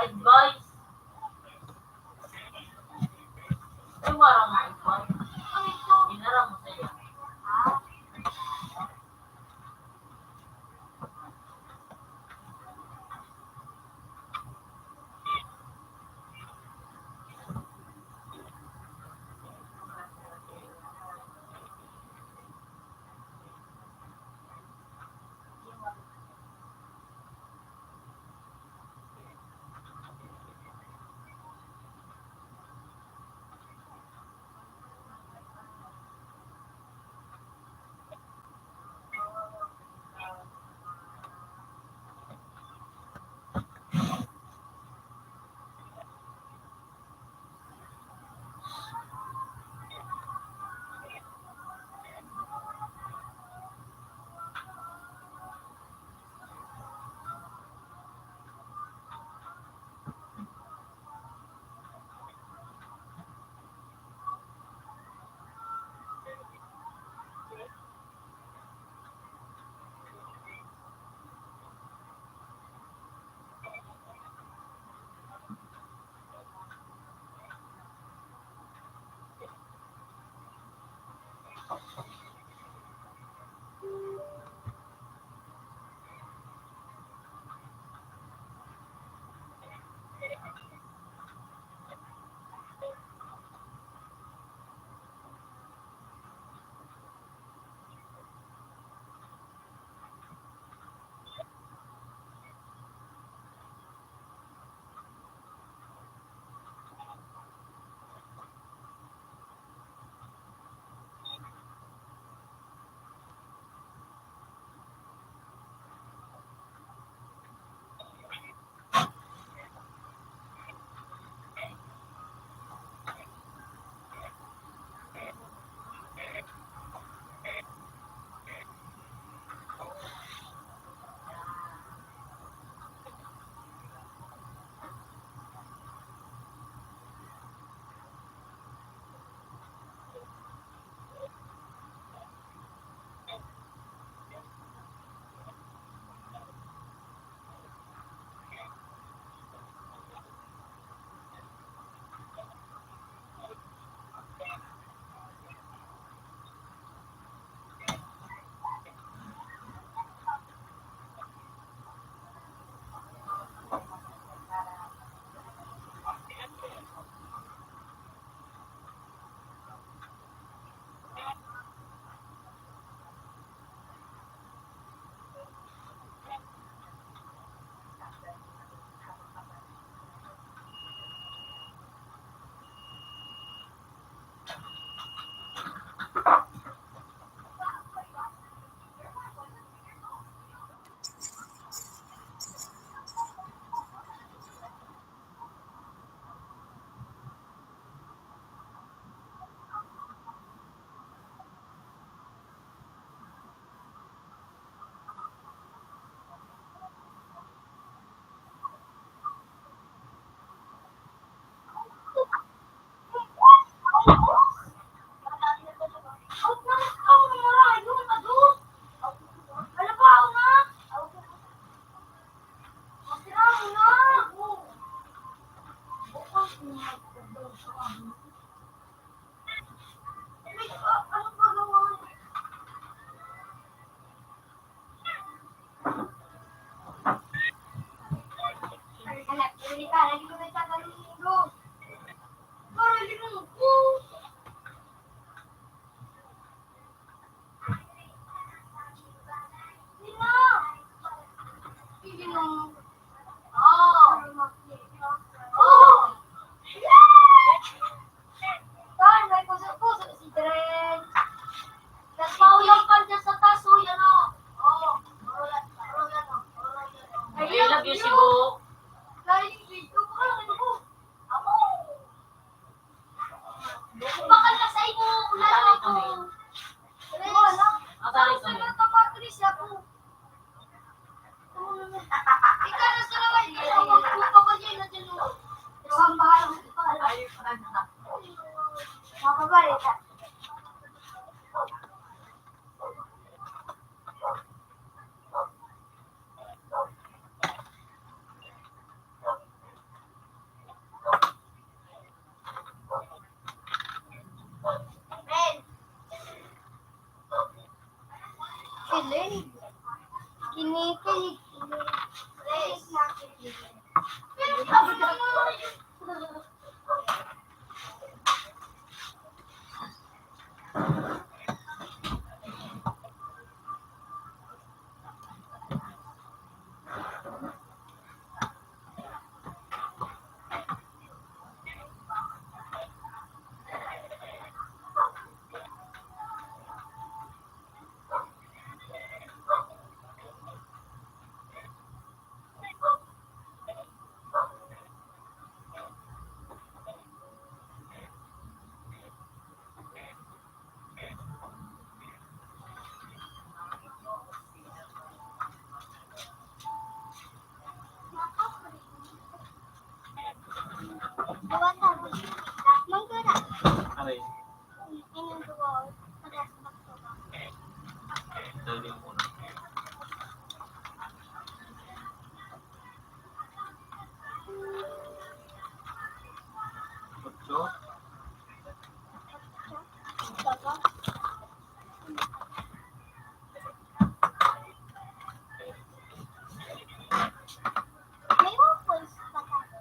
Guys, yung parang mga ito, inarang mo sa'yo. I love you, Cebu. Awan na. Manggara. Aray. Inang duwa. Padas bakto ba? Dali mo na. Otso. Otso. Saba. May waffles pa tayo.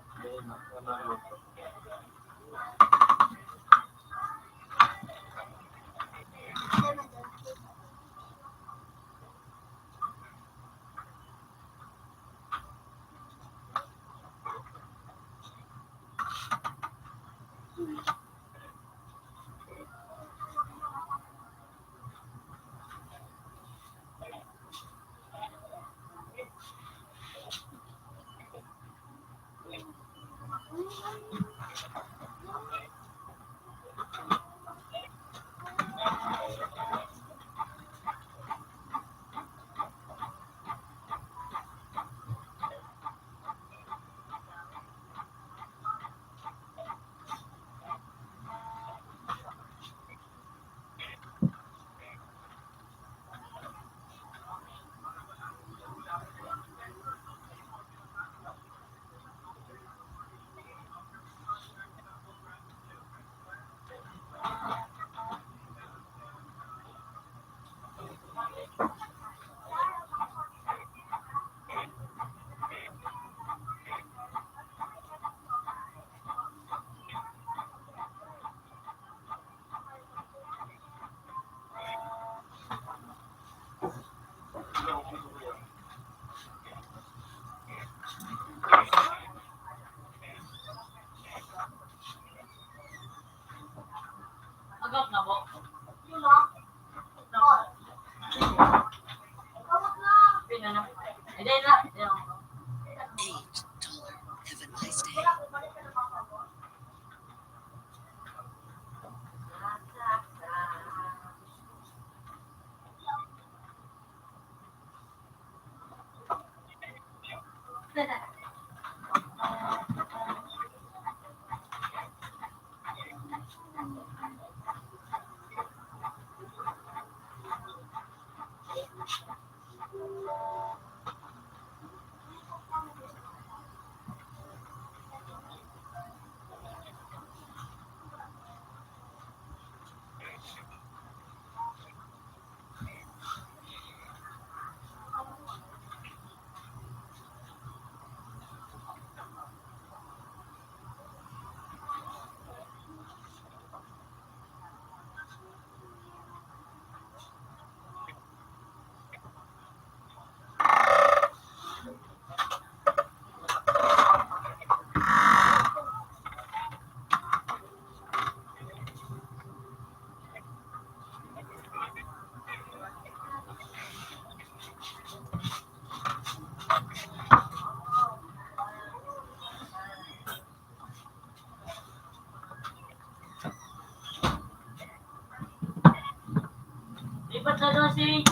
Lipat na daw si H.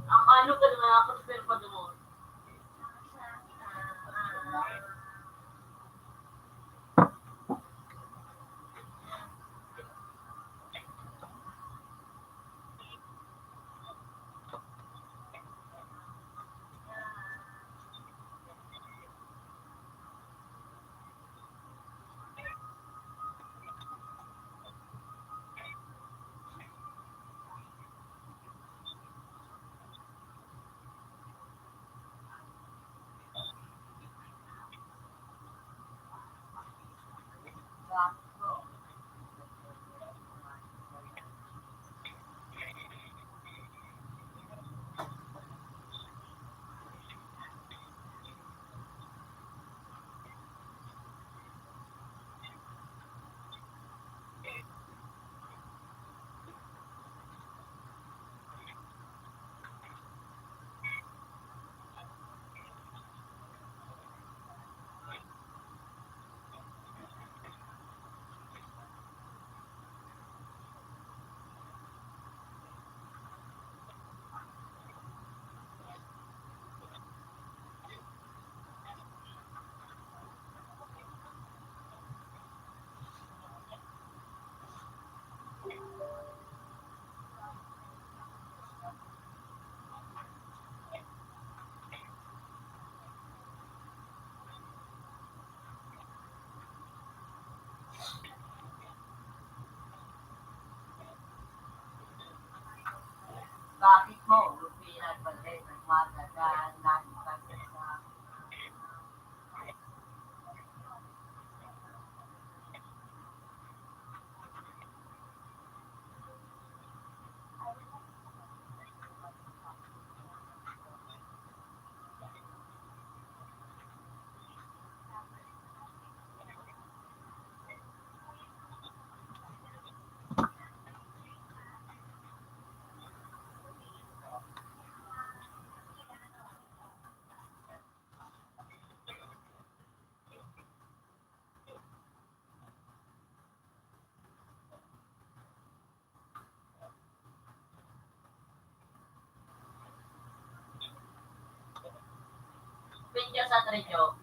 Ang ano ka naman ako sa pero pa doon. Pinyo sa trinyo.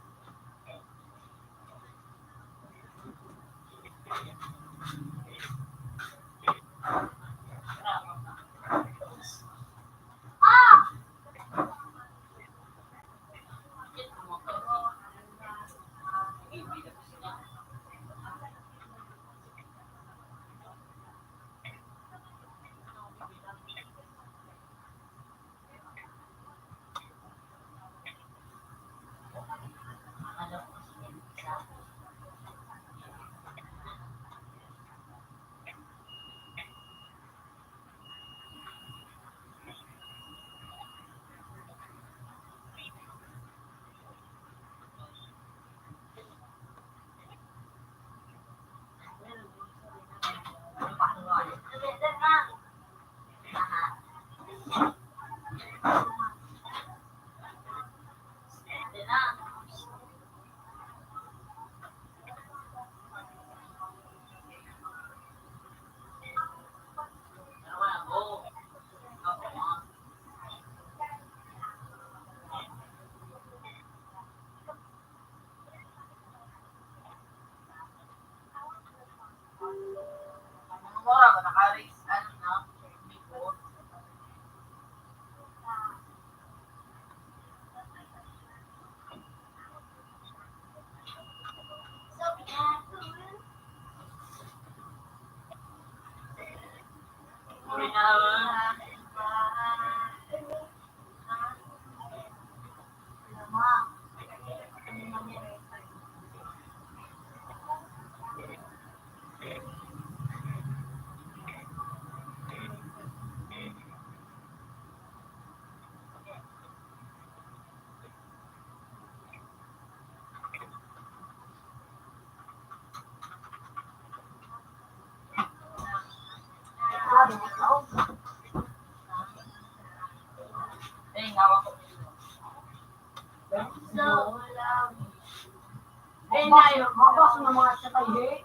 Mabas na mga sakay, eh.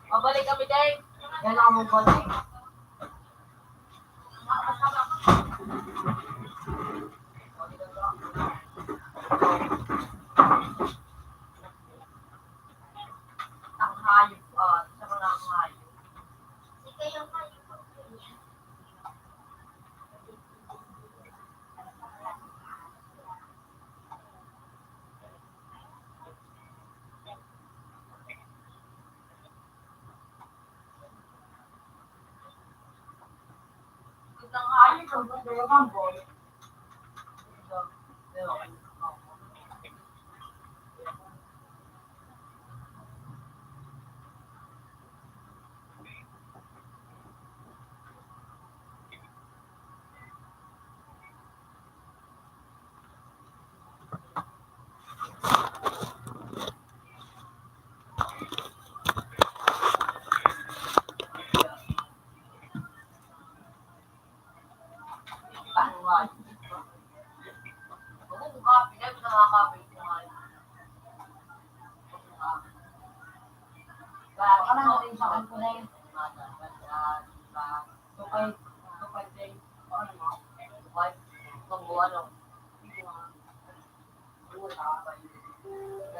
Mabalik kami, Day. Yan ang mong balik. Ang hayop, ah, sa mga hayop.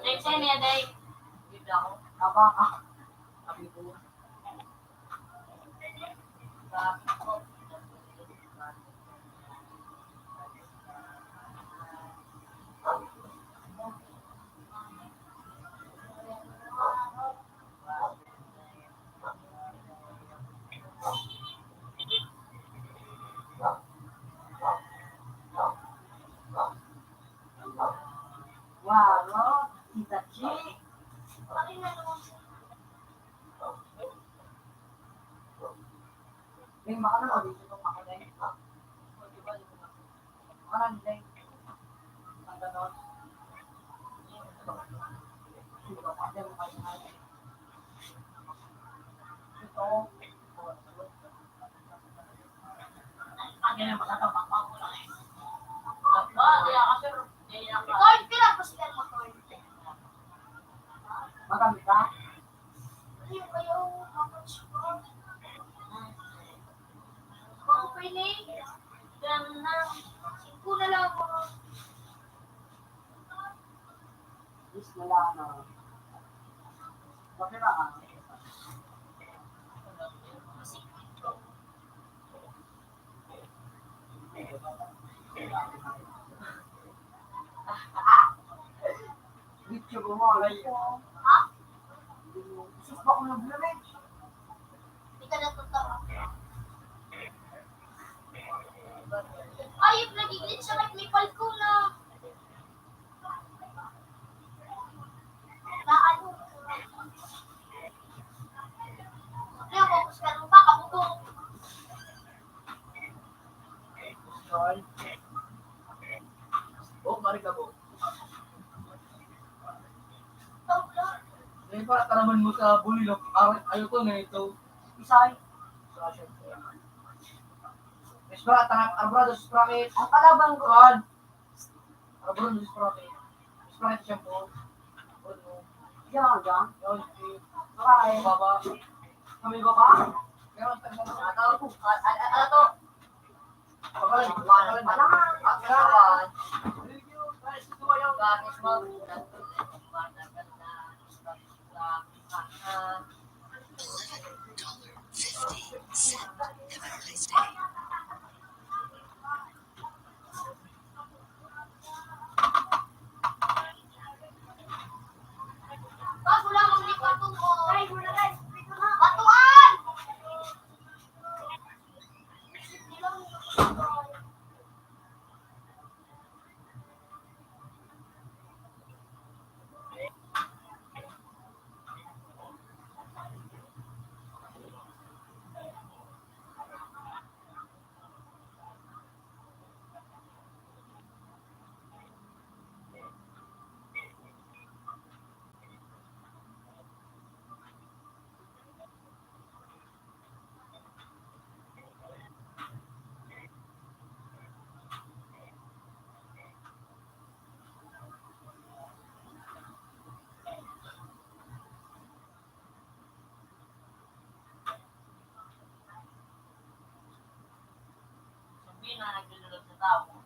Next time yan, Day. Aba, ah. Ano? Tita Chi. May mga ano, dito pa ako na yun. Parang, like, ang ganon. Ito. Record, pira ko sila record. Magamit ka? Ayun kayo, tapos ko. Kung pwede, yan na. Singko na lang ako. Is wala na. Okay na, ah. Picture mo, alam ko. Ha? Sus, bako ng village. Di ka natutuwa. Ayun, nagigit siya, may palko na. Oh, mari ka po. Ngayon pa, tanaman mo sa bulilok. Ay, ayoko na ito. Isay. Mas ba, tanap, arbrado, sprocket. Ang kalaban ko. Kan. Abron, Miss Prote. Miss Prote, shampoo. Abron mo. Yan, yan. Yan, si Bye. Baba. Kami baba? Meron pa naman. Ano to? A-, a-, ano to? Baba, baba, baba. Ang ginawa. Thank you, guys. Ito ba yung Promise mo? Eleven dollar fifty cent. Have a nice day. Sabi na naglululog sa tao.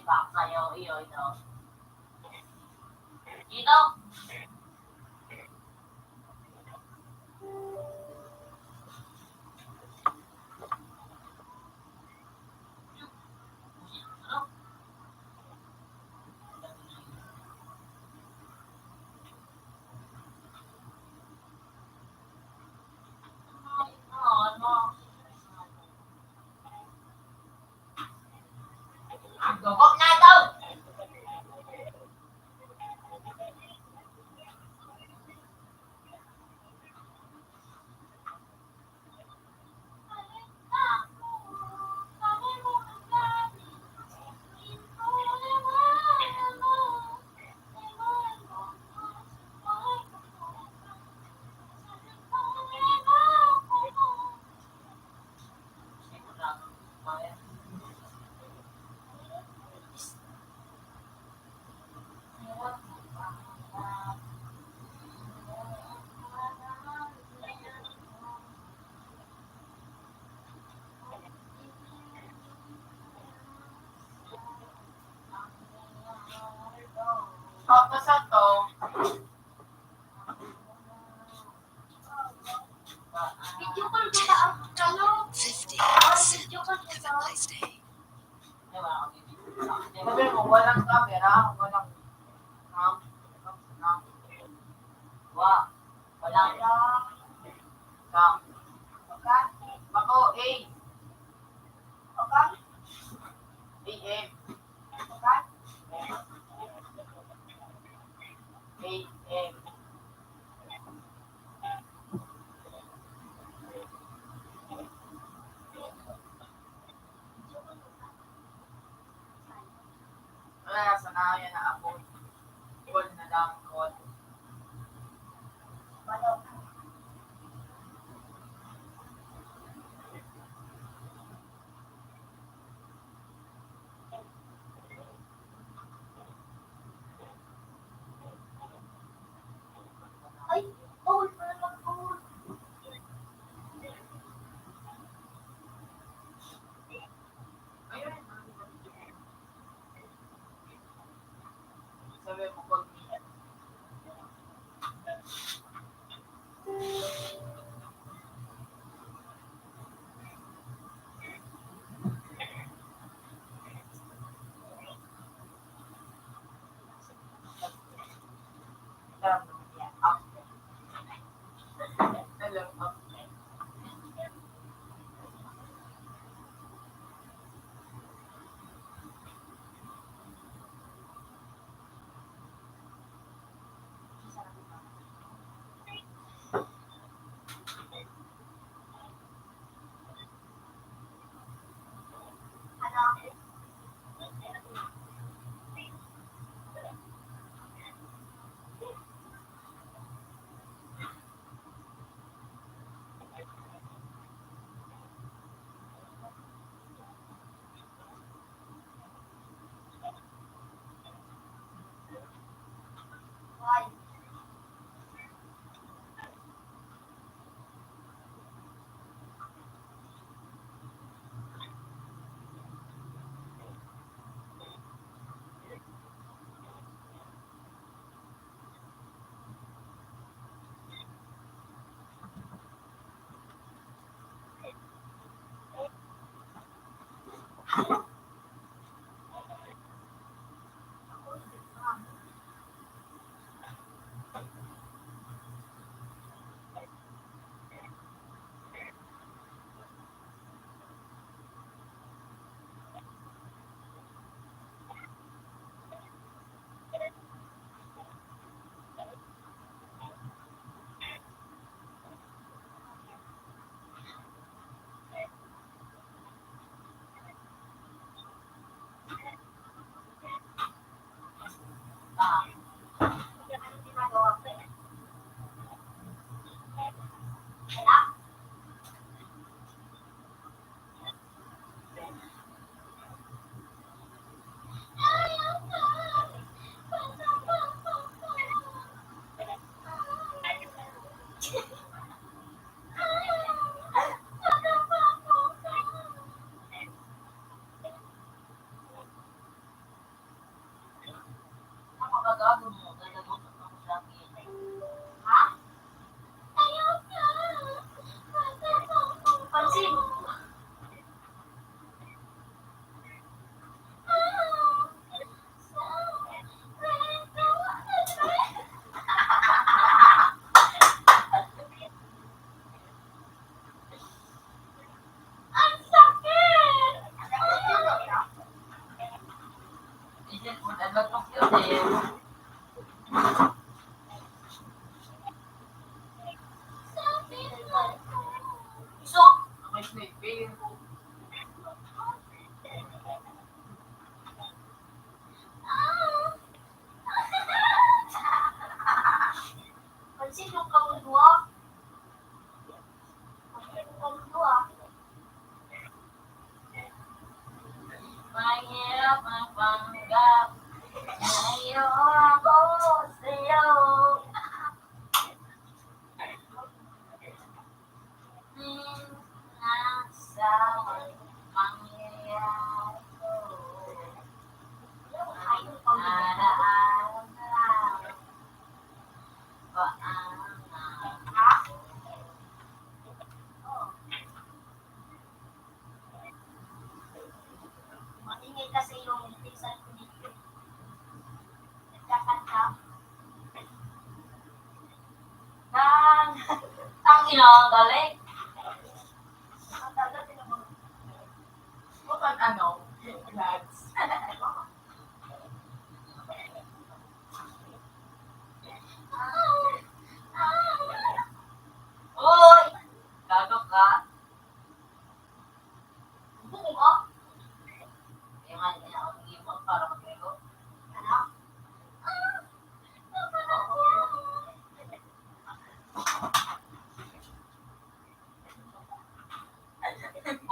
Sa'yo, iyo, ito. Dito. Ang gabak na ito! Tapos ato, video call ko sa ano? Fifty. Video call ko sa Sabi mo, walang camera, walang cam, cam, cam. Wa, walang cam. Bako, A. A M. A M. Wala, sana yan na ako. Call na lang, call. Ay, bawal pala mag-call. Yan, mag-adlok yun eh. So, pansin yung kamudwa. Pansin yung kamudwa. Mahirap ang panggap. Sa'yo ako, sa'yo. Minsan sa pangyayari ko. Alaala. Paangat. Maingay kasi yung pinsan ko dito. Nagkakanta. Nang, ang ina, ang galing. Ang tagal din ako. Mukhang ano, lads. Oy! Gago ka? Buko ka? Kaya nga, hindi na ako nag-iipon para magligo. Ano?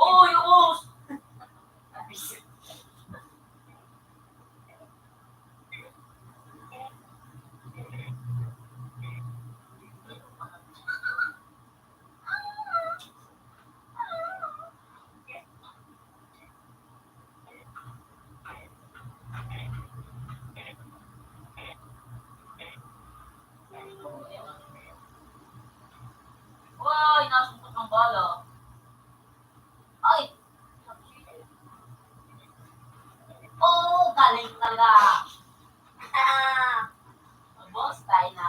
Oy, ubos! Uy, nasuntok ng bala. Ay! Oh, galing talaga. Boss, tayo na.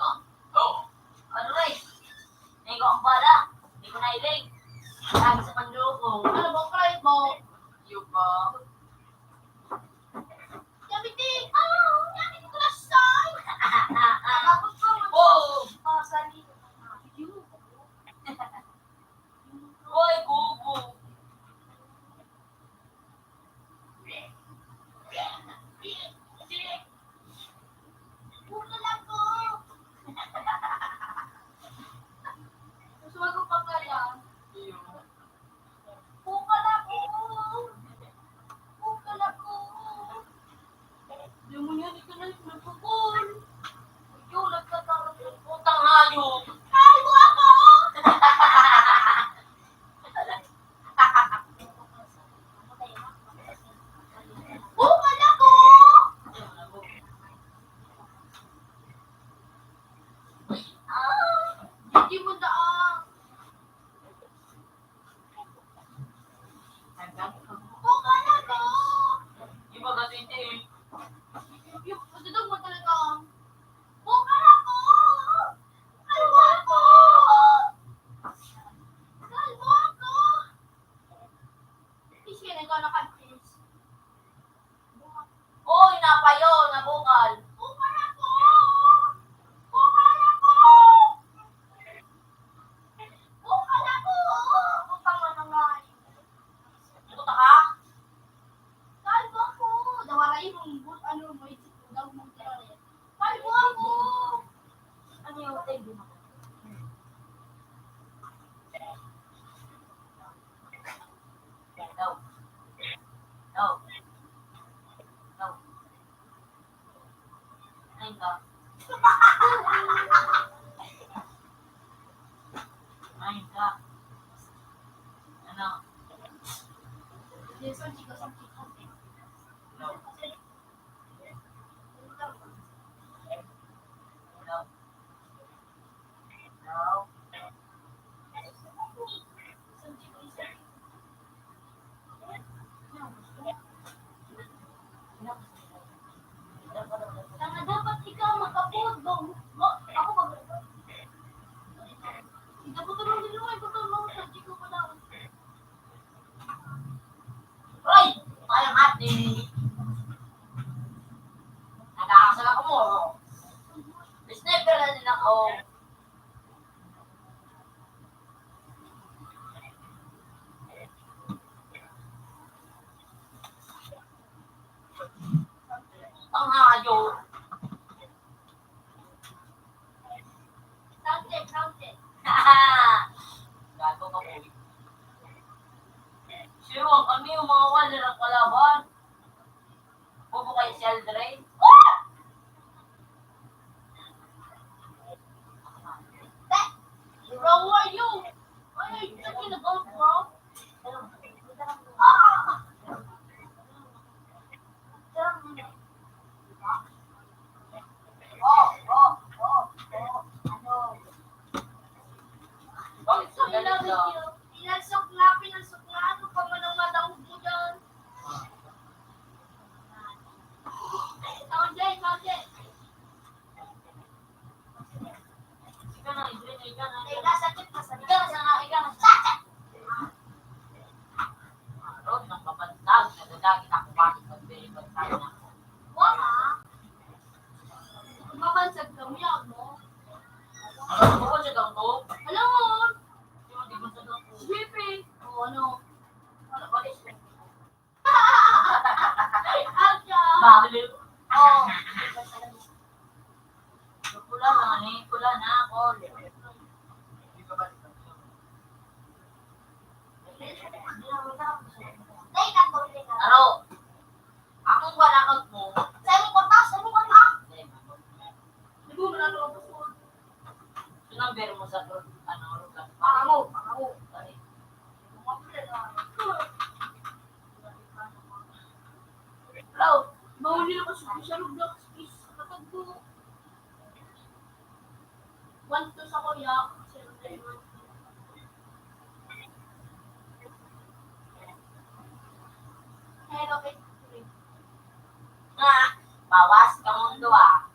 Oh, oh. Ano, eh? Hindi ko ang bala. Hindi ko nailing. Sabi sa panloko. Ano ba, pride mo? Yung ba? Sabi din, ah, sabi ko na sa'yo. Tapos ko, oh, pasali. Hoy, bobo. Bukal ako. Gusto ko pa kaya? Bukal ako. Bukal ako. Di mo yan, ito na yung nagpupul. Ikaw, nagkakaroon ng putang hayop. Kalbo ako! Bukal ako! Ah, hindi mo daan. Bukal ako! Yung mga titi. Yung, matulog mo talaga. Bukal ako! Kalbo ako! Kalbo ako! Kasi na ikaw nakagpis. Uy, napayo, nabukal. Bukal ako! Bukal ako! Bukal ako! Bukal mo na nga. Buta ka? Kalbo ako! Dawaray mong but-, ano, may daw mong tirayan. Kalbo ako! Ano yung tayo din ako? Daw. Daw. Daw. Ay, ka. Ay, ka. Ano? Daw. Ikaw magkapod, go. Go. Ako mag-, ikaw po tulong din mo, ikaw tulong sa Chico pa daw. Hoy! Tayo, Martin. Nag-aasal ako mo. Sniper na din ako. Ang hayop. Gago ka, boy. Sure, kami yung mga wala ng kalaban. Bobo kayo si Aldrin. Bro, who are you? Why are you talking about, bro? Ah! Oh, oh, oh, oh. Ano? Bakit sa ganito? Pinasok na, pinasok na. Ano pa man ang madahog mo dyan? Ikaw, Jay, ikaw, Jay. Ikaw na, Jay, ikaw na. Ikaw, sakit na, sakit. Ikaw na, sana, ikaw na, sakit. Aron nang mabantag, nadadagit ako bakit magbibantag na ako. Wala. Mabansag kami, ano? Ano, mabansag ako? Alam mo, Di ba sa doktor? G P. O, ano? Ano ba, is-, Alka. Baliw. Oh. Pula na, eh. Pula na ako. Aro. Akong balakag mo. Sa imong kwarta, sa imong kwarta. Di ba, wala naman gusto. Sa number mo sa, ano, lugar. Ako, ako. Ay. Hello. Mahuli na ko sa, sa lugar, sa, sa katagpo. One two sa kuya, siyempre, one two. Hello, eight three. Ah, bawas ka mundo, ah.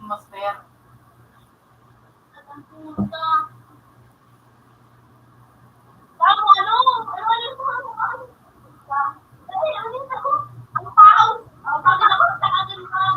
Master. Tama, ano? Ano, ano, ano, ano? Ay, ano ito? Ang tao! Ang tagal ako sa akin, ma'am.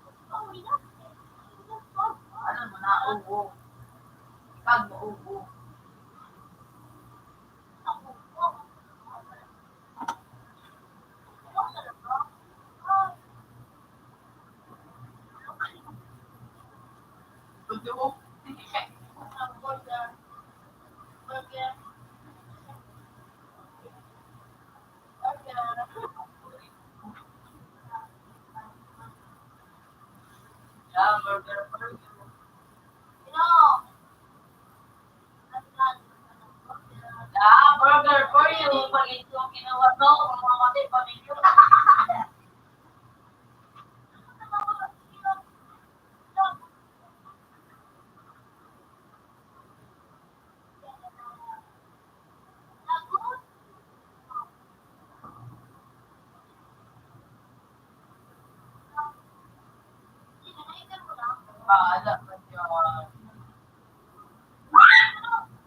Ano mo na, ubo? Pag maubo. Yeah, burger for you. Yeah, burger for you. Pag ito kinuha mo, kung mga kapit pamilya. Bahala ka diyan.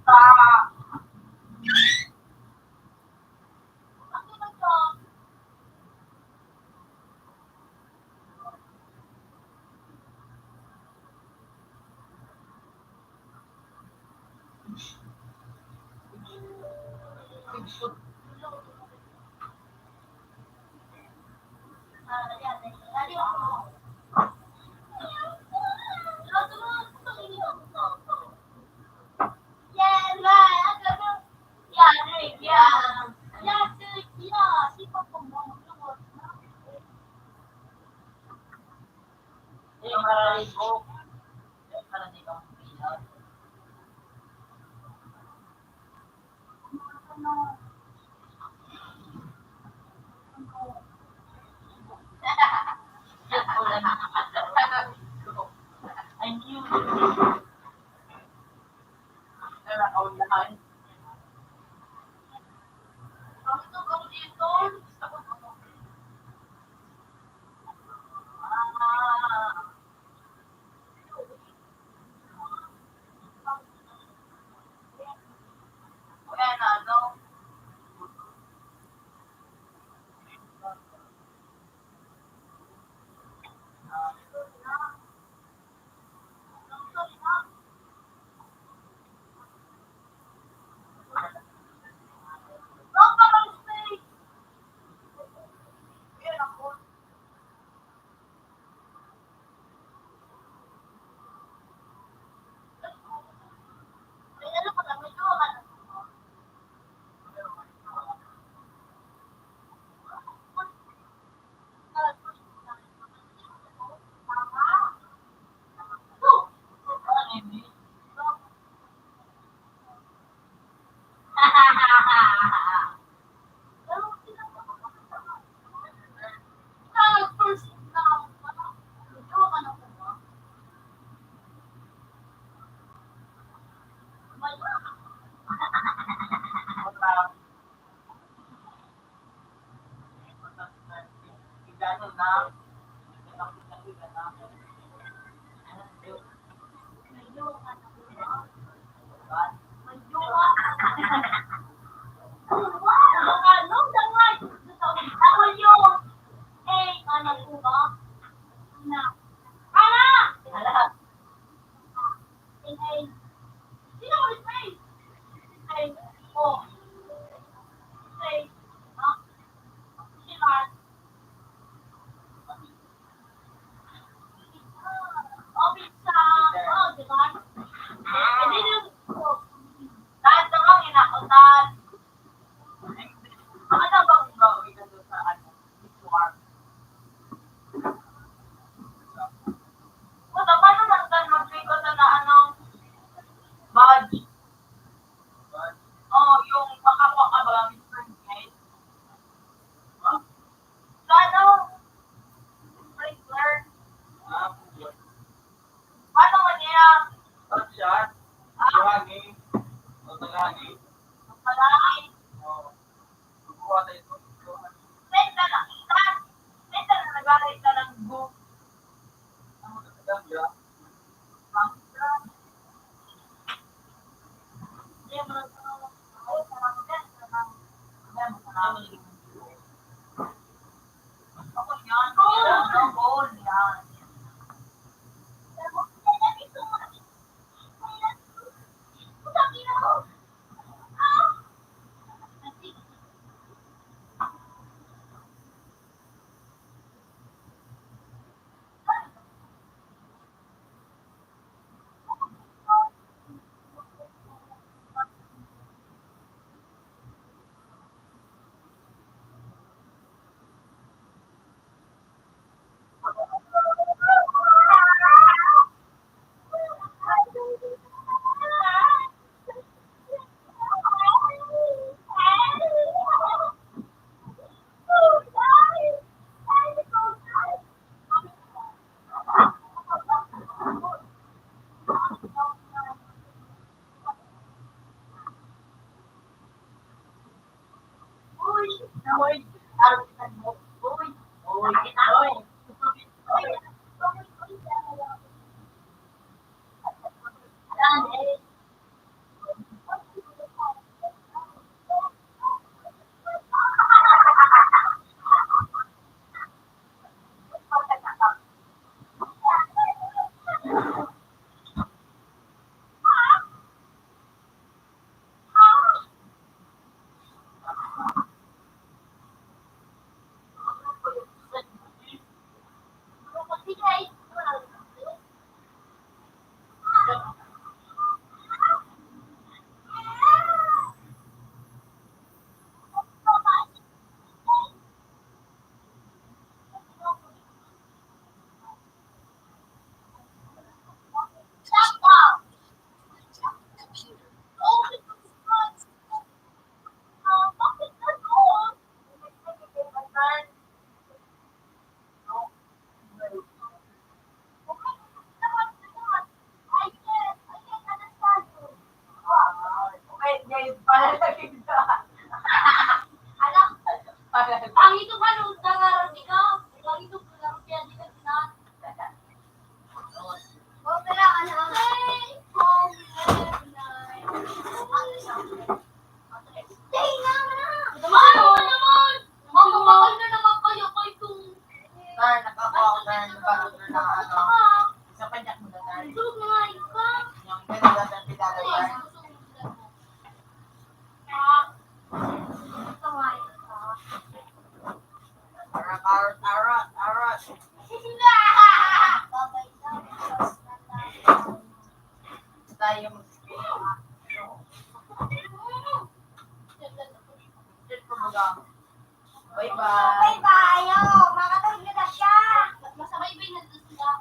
Ah! Puta, paano man tan magpiko ta na ano? Badge. Oh, yung makakuha ka ba ng friend guys? Sa ano? Sprinkler. Paano man niya? Pag siya, ah, buhangin. O, tagahangin. Ang palangin. Oo. Kukuha tayo ito. Senta na. Senta na. Naglalay ka ng go. Ang magandang ya. Ang, Ang ito ka nung nangarap ikaw, ang ito ka nung kaya di ka na. Ay, ano naman? Makapagal na naman kayo kay kung Tar, nakakuha ko na yung bago na ano. Isa pa niya muna, Tar. Yung ganda ng pinala, Tar. Arot, arot, arot, arot. Tayo mag-, bye-bye. Bye-bye. Oh, makatulog na siya. Masabay-bay na sila.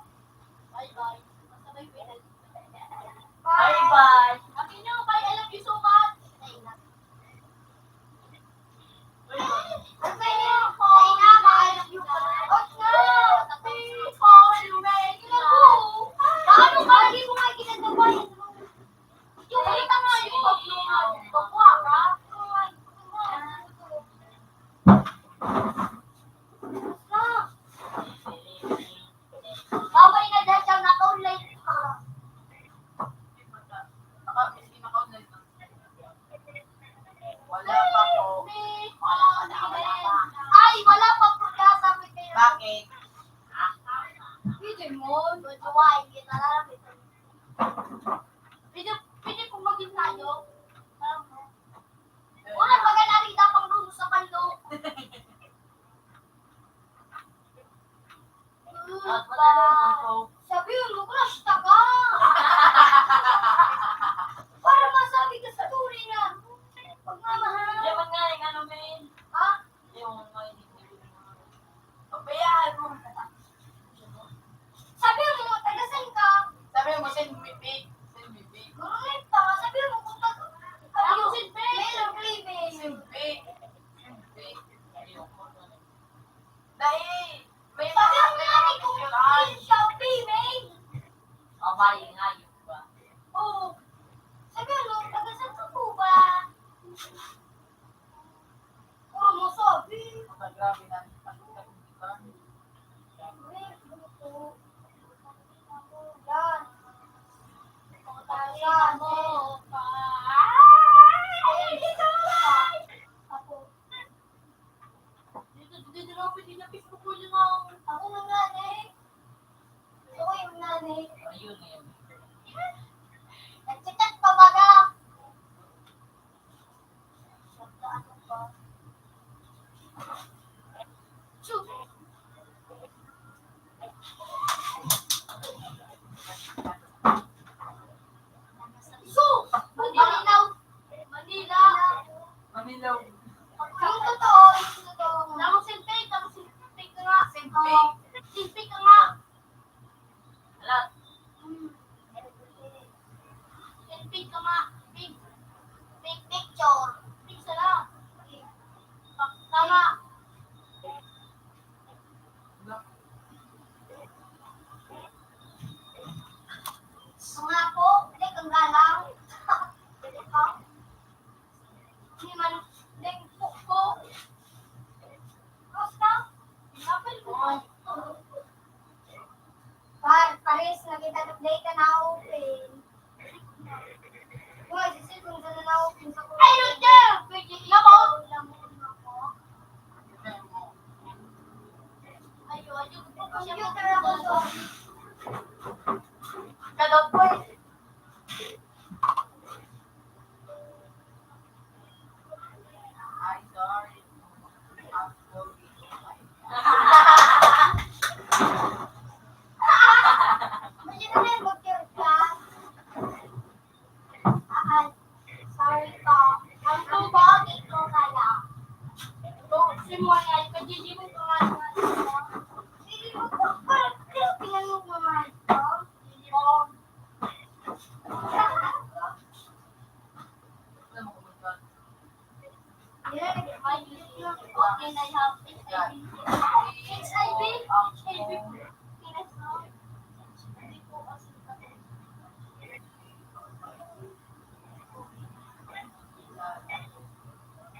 Bye-bye. Masabay-bay na sila. Bye. Bye-bye. Sabi niyo, "Bye, I love you so much." Babay na dyan siya, naka-online pa. Wala pa po. Ay, wala pa po siya, sabi ko. Bakit? Pwede mo, medyo wine, kita lang, medyo, pwede, pwede pong maging tayo. Wala pa ka narita pang luto sa panlo. Sabi mo, crush ta ka. Para masabi ka sa tunay na pagmamahal. Hindi, man nga, yung ano, men. Ha? Yung mga hindi. Pabayaan mo. Sabi mo, taga saan ka? Sabi mo, send me pic. Send me pic. Correct ka. Sabi mo, kung taga, ano, send pic. Male or female? Send pic. Send pic. Ayoko. Dahil, may mga, sabi mo nga, may mga kung picture, ah, male ka o female. Babae nga, yun ba? Oo. Sabi mo, taga saan ka po ba? Puro mo sabi. Ang grabe na. Yan. Pagkakasama mo pa. Ay, dito! Ako.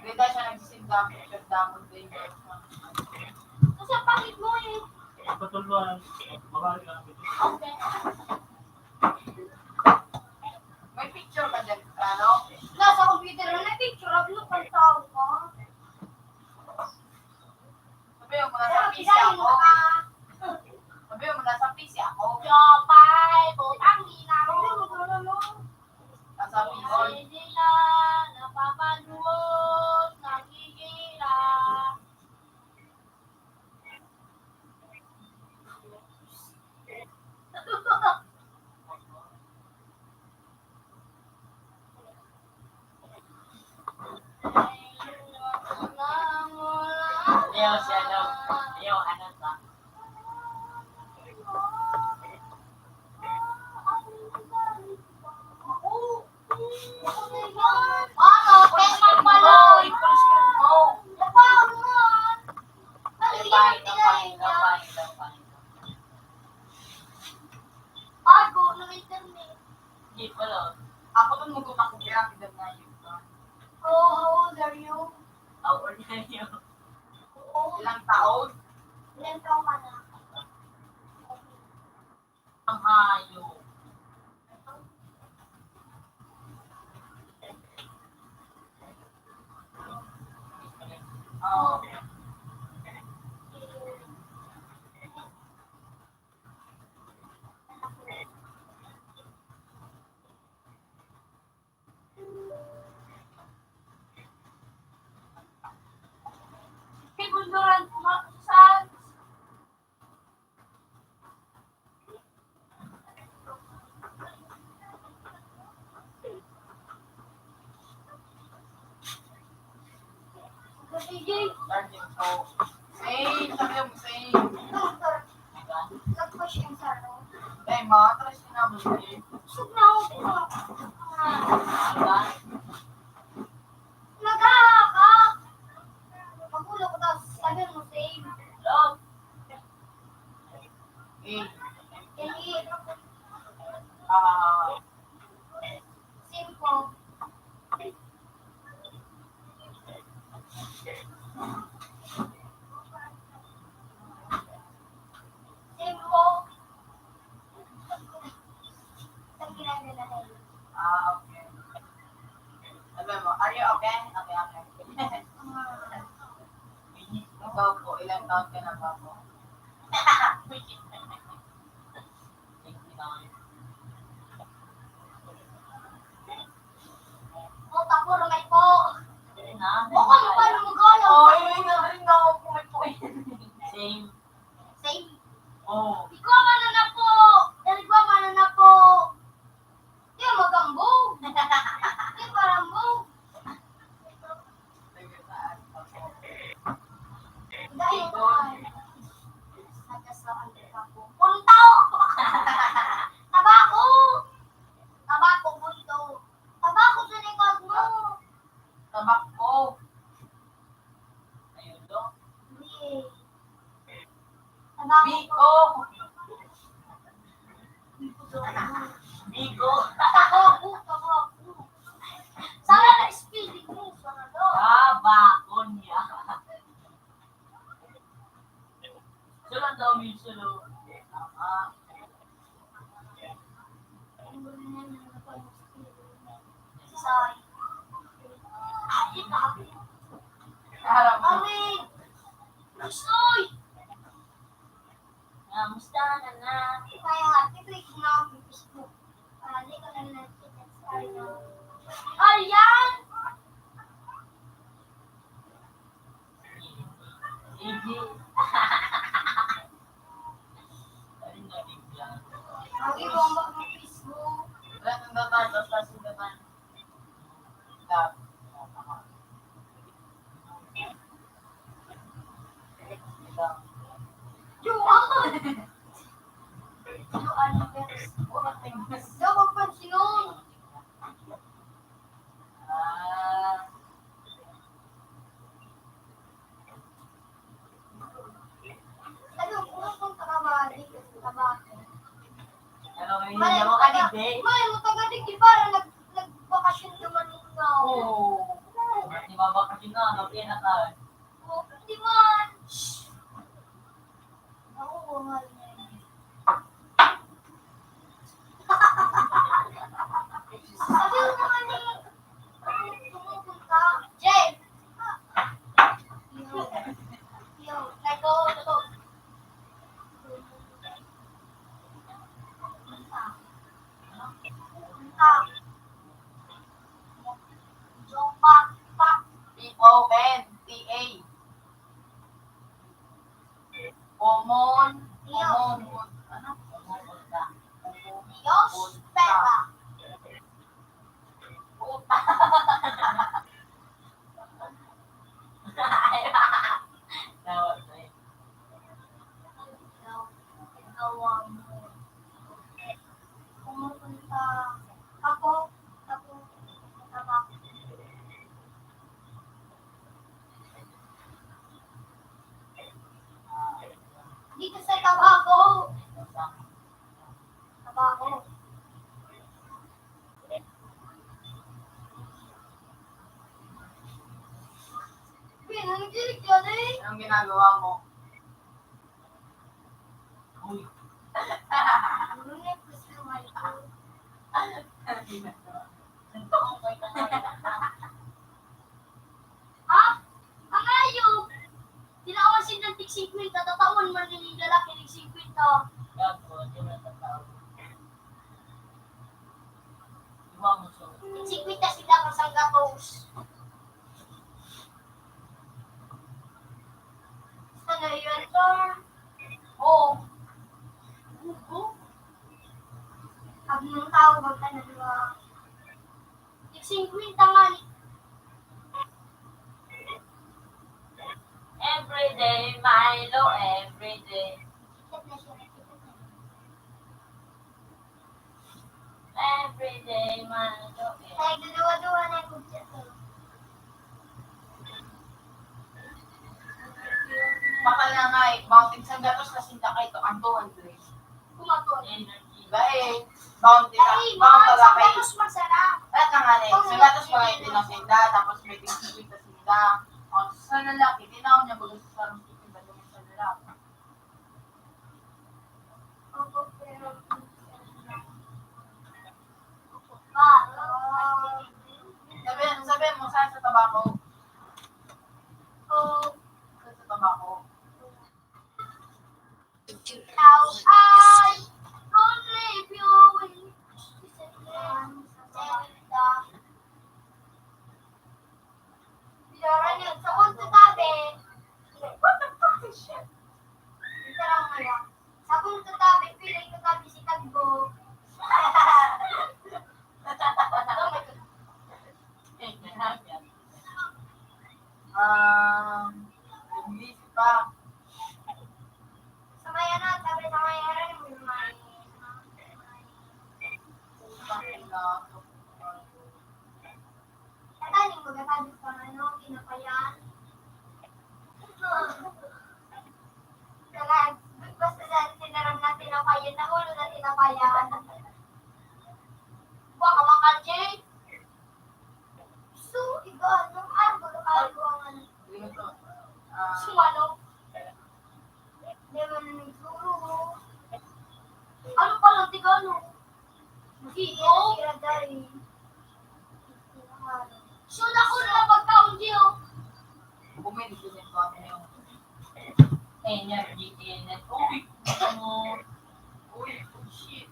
Dito siya nagsisimba, nagdamon din. Kasi ang pangit mo eh. Patulwan, mabalik lang ako. Okay. May picture ka dyan, ano? Nasa computer na may picture, ano pang tao ka? Sabi mo, nasa P C ako. Sabi mo, nasa P C ako. Yopay, putang ina mo. Nasa P C. Hindi na napapaluot, nagigilang. Ayaw siya daw. Ayaw, ano ba? Ano, kaya magpalo? Bago ng internet. Hindi pala. Ako dun magkutak ko kaya ang edad na yun. Oh, how old are you? How old are you? Oo. Ilang taon? Ilang taon ka na? Ang hayop. Oh. Kibunduran ko, ma-, saan? Sige. Same, sabi mo, same. Nagpa-share sa ano? Eh, ma, atras na mo, eh. Busog na ako, busog. Diba? Naghahapak. Magulo ko, tapos sabi mo, same. Hello? Eh. Eh. Ah. Simple. Simple. Sa ginagalahan. Ah, okay. Sabi mo, "Are you okay?" Okay, okay. Ikaw po, ilang taon ka na ba po? Twenty-nine. O, tapos may po. Baka mo pa lumugalo. Oh, yun nga rin na ako po, may po. Same. Same. Oh. Ikaw, ano na po? Ikaw, ano na po? Di magambog. Di parambog. Dahil ko ay nagkasaan ko. Punto! Tabako! Tabako, punto. Tabako sa likod mo. Tabako. Ayun, no? Hindi. Biko. Biko. Tabako, tabako. Sana na-spelling mo, sana daw. Tabako niya. Sulat daw, may sulo. Ah. Sorry. Ay, ikaw. Harap mo. Amin. Uy! Kamusta ka na? Kaya nga, ito yung ginagawa ko sa Facebook. Ah, hindi ko na nakikita sa ano. Ayan! Sige. Ay, nabigla. Ang ibang mag-Facebook. Wala nang dapat, basta siya naman. Love. Tama. May, mataga digdi para nag-, nagbakasyon naman muna ako. Oo. Di ba bakasyon na, kapinakan? Oo, di man. Shh. Ako, wala na yun. Sabi mo naman eh, pumupunta. Jay! Yo. Yo, let go, let go. P O N T A. Pomon. Pomon. Ano? Pomon. Dios, pera. Puta. Nawag na yun. Ikaw, ikaw ang pumupunta. Ako, ako, ako. Dito sa Tabaco. Tabaco. Pinanggilig ka na eh. Anong ginagawa mo? Uy. Ano na yung gusto mo? Ang ginagawa. Ang tungkol ka na. Ha? Ang ayop! Tinawan sinda ng tig-singkwenta, tatawan man nin lalaki tig-singkwenta. Gago, di man tataw. Iwa mo, so. Tig-singkwenta sila kung saan gatos. Gusto na yun, sir? Oo. Gusto? Pag nung tao, wag ka na, di ba? Singkwenta nga ni. Everyday, Milo, everyday. Everyday, Milo, everyday. Ay, duduwa-duwa na yung budget ko. Kapal na nga eh, bawat isang gatos na sinda kayo, ang two hundred. Kumaton. Energy. Ba eh, bounty ka, ay, bounty mga ka isang kay gatos masarap. Lahat na nga na eh, isang gatos mga itinaw sinda, tapos may tig-singkwenta sinda. O, sa lalaki, tinaw niya baga sa sarong singkwenta, yung sa lalaki. Opo, pero sabi, sabi mo, saan sa Tabaco? O. Saan sa Tabaco? Now I don't leave you in Pinara niya, sa kung tatabi. What the fuck is shit? Pinara mo yan. Sa kung tatabi, pili ko tabi si Tagbo. Um, English pa. Sa may ano, sabi sa may ano, may, may, Tataning magkakabit pa ano, kinapayan. Talag, basta sa tinaram na tinapayan, nahulo na tinapayan. Baka makal, Jay. So, iba, ano? Arbor, arbor ang ano. Sumalo. Di man nagturo. Ano pala, Tagalog? Ikaw? Sira, sira, dari. So, naku na pagkaon, Gio. Kumain, kumain ko, ano yung energy, energy. Uy! Uy, shit.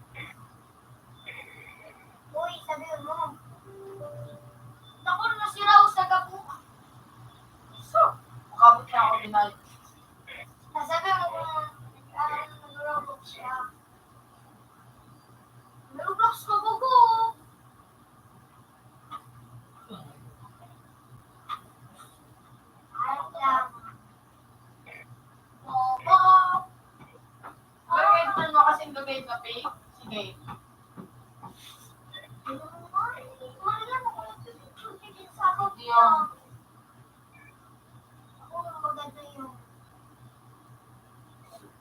Uy, sabi mo. Takon na si Raul sa gabok. So, makabot na ako, Binal. Nasabi mo kung, ah, nag-robot siya. Roblox ko, bugo. Ay, lang. Bobo. Pero ito mo kasing lugay na fake. Sige. Hindi ako. Ako, maganda yun.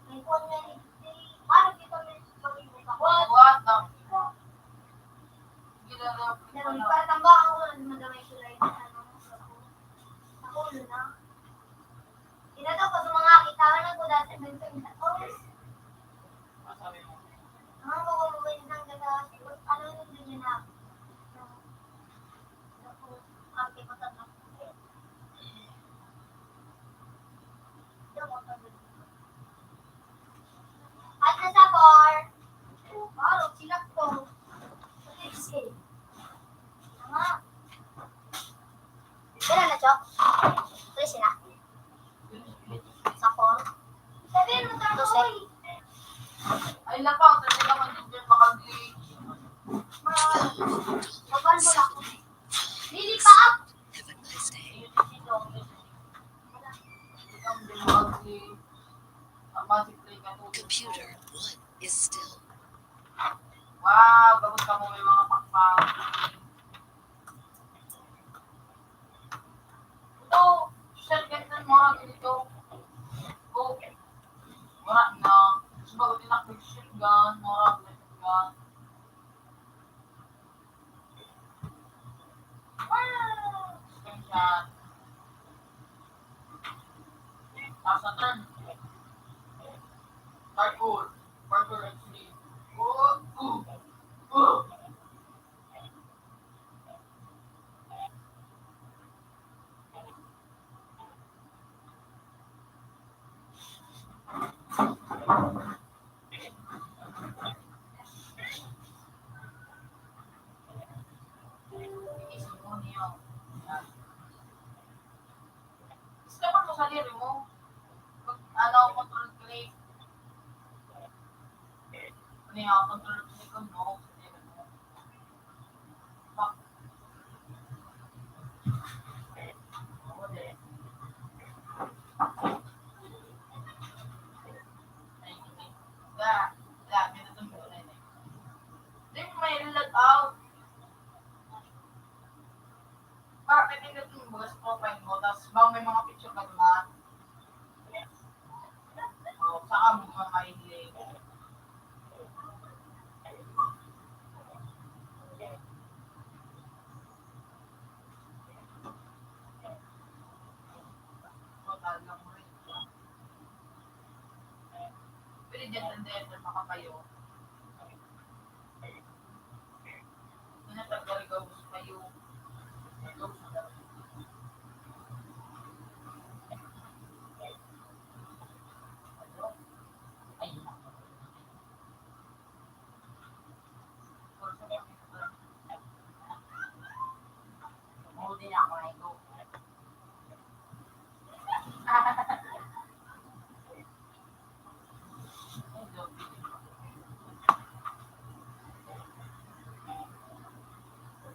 May phone na ni, paano kita may, what? What the fuck? Magamay sila yung ano, sa ulo na. Ina daw, kasi mga kita ko na po dati, may sa ina ko. Ang mga mababait ng ganda, ano yung ganyan na? Ako, arte ko tatlo. At nasa four. Parang sinakto. Sa six, eh. Tama. Wala na, Chok. Tuloy sila. Sa four. Sabihin mo, Chok. Ay, lapang, talaga mag-enjoy, makag-glitch. Mabal mo lang. Lili pa up. Computer one is still. Wow, gabos ka mo may mga pakpak. Ito, shotgun na mga ganito. Oh, wala na. Subago din ako shotgun, mga shotgun. Screenshot. Nasa turn. Parkour. Parkour actually. Oh, oh, oh. Isipon niyo. Yan. Iskapan mo sa diri mo. Pag, ano, control click. Ano yung control click ko, no? Sa diri mo. Pak. Ako din. Ay, hindi. Ga, ga, pinatong ko na yun eh. Di mo may lag out. Para may pinatong mo sa profile mo, tapos bang may mga picture ka naman? O, saan mo mamahiling? Total lang mo rin. Pwede dyan, and then, makapayo.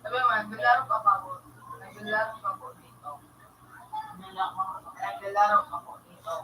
Sabi mo, naglalaro ka pa po. Naglalaro ka po dito. Naglalaro ka po dito.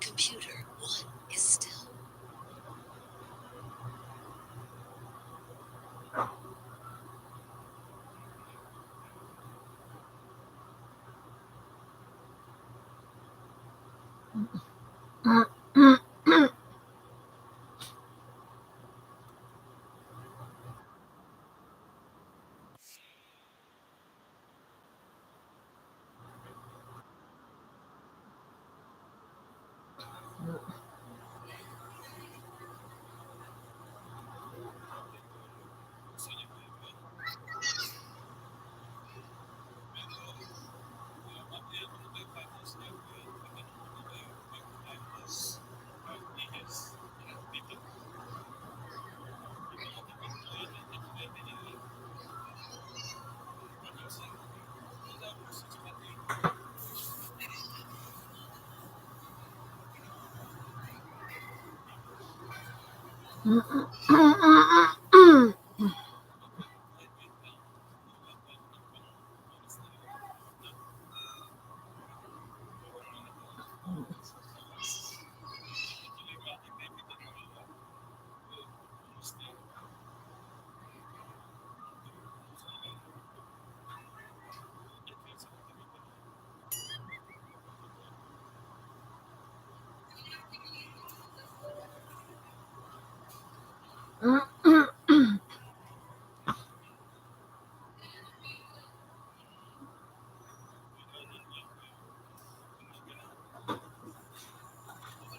Computer one is still.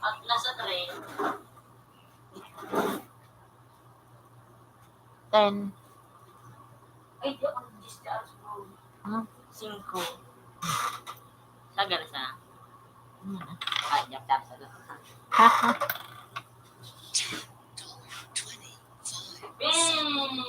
At nasa train. Ten. Ay, di ako nag-diyes na alas ko. Hmm? Singko. Sagal sa. Hmm. Ay, joke, joke, sagal. Bing!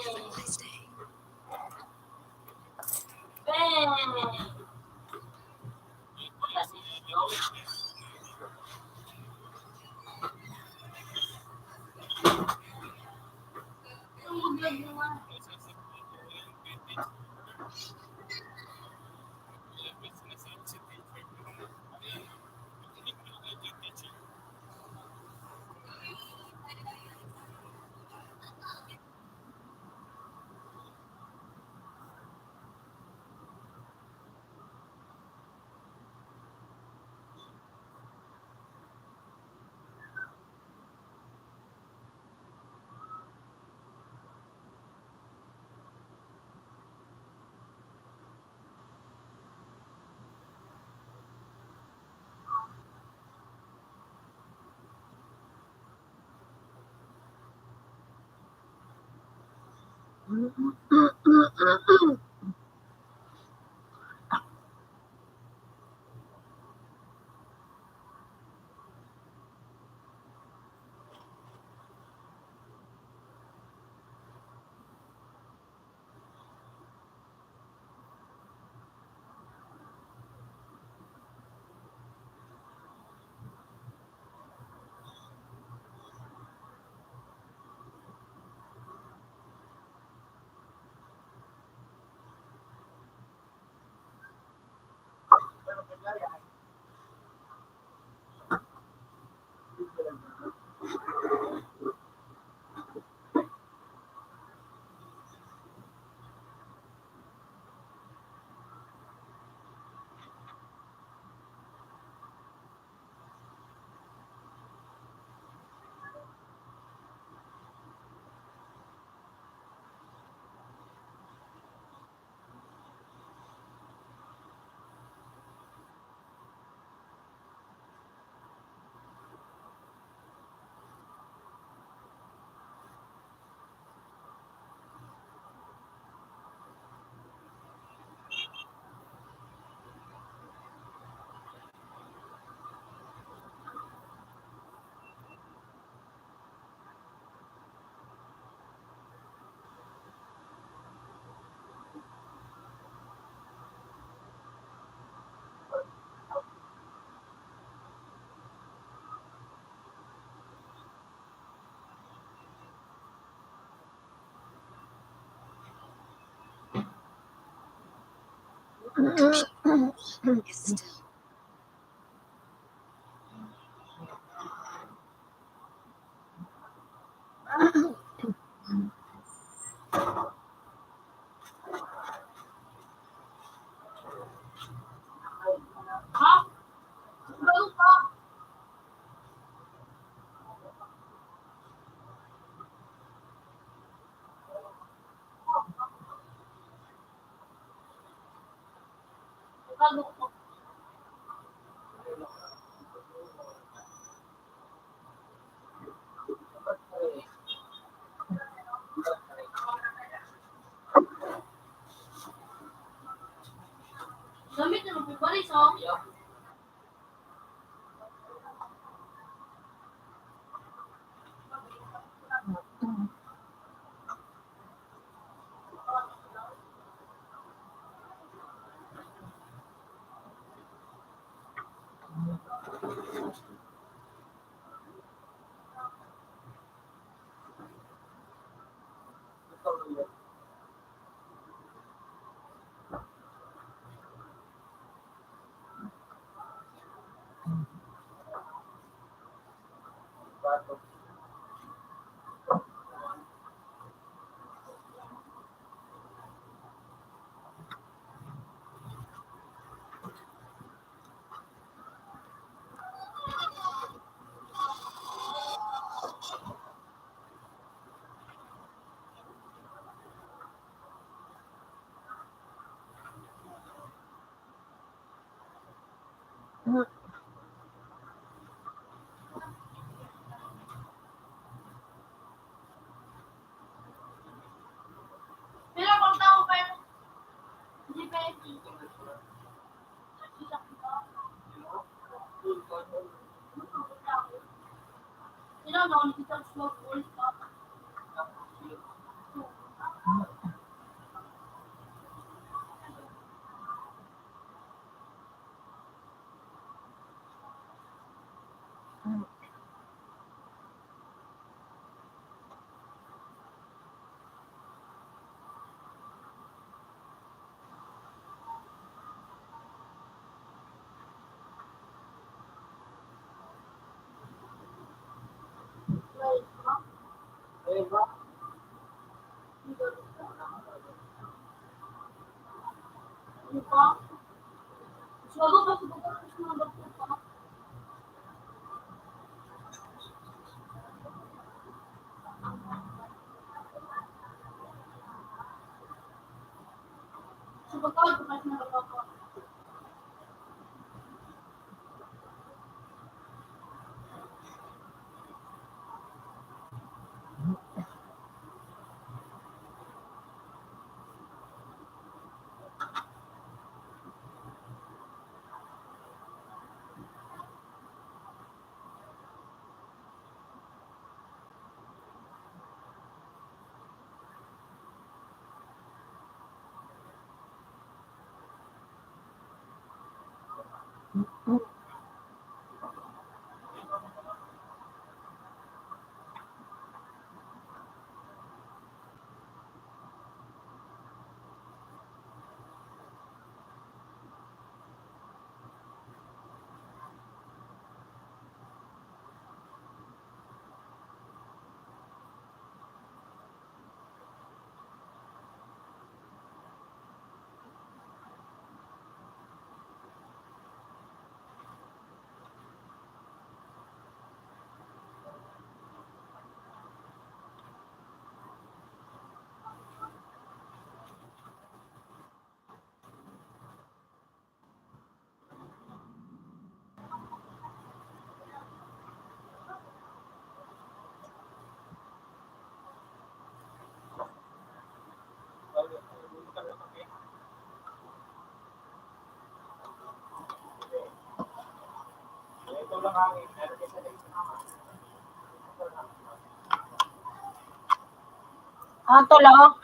Ah, tulo.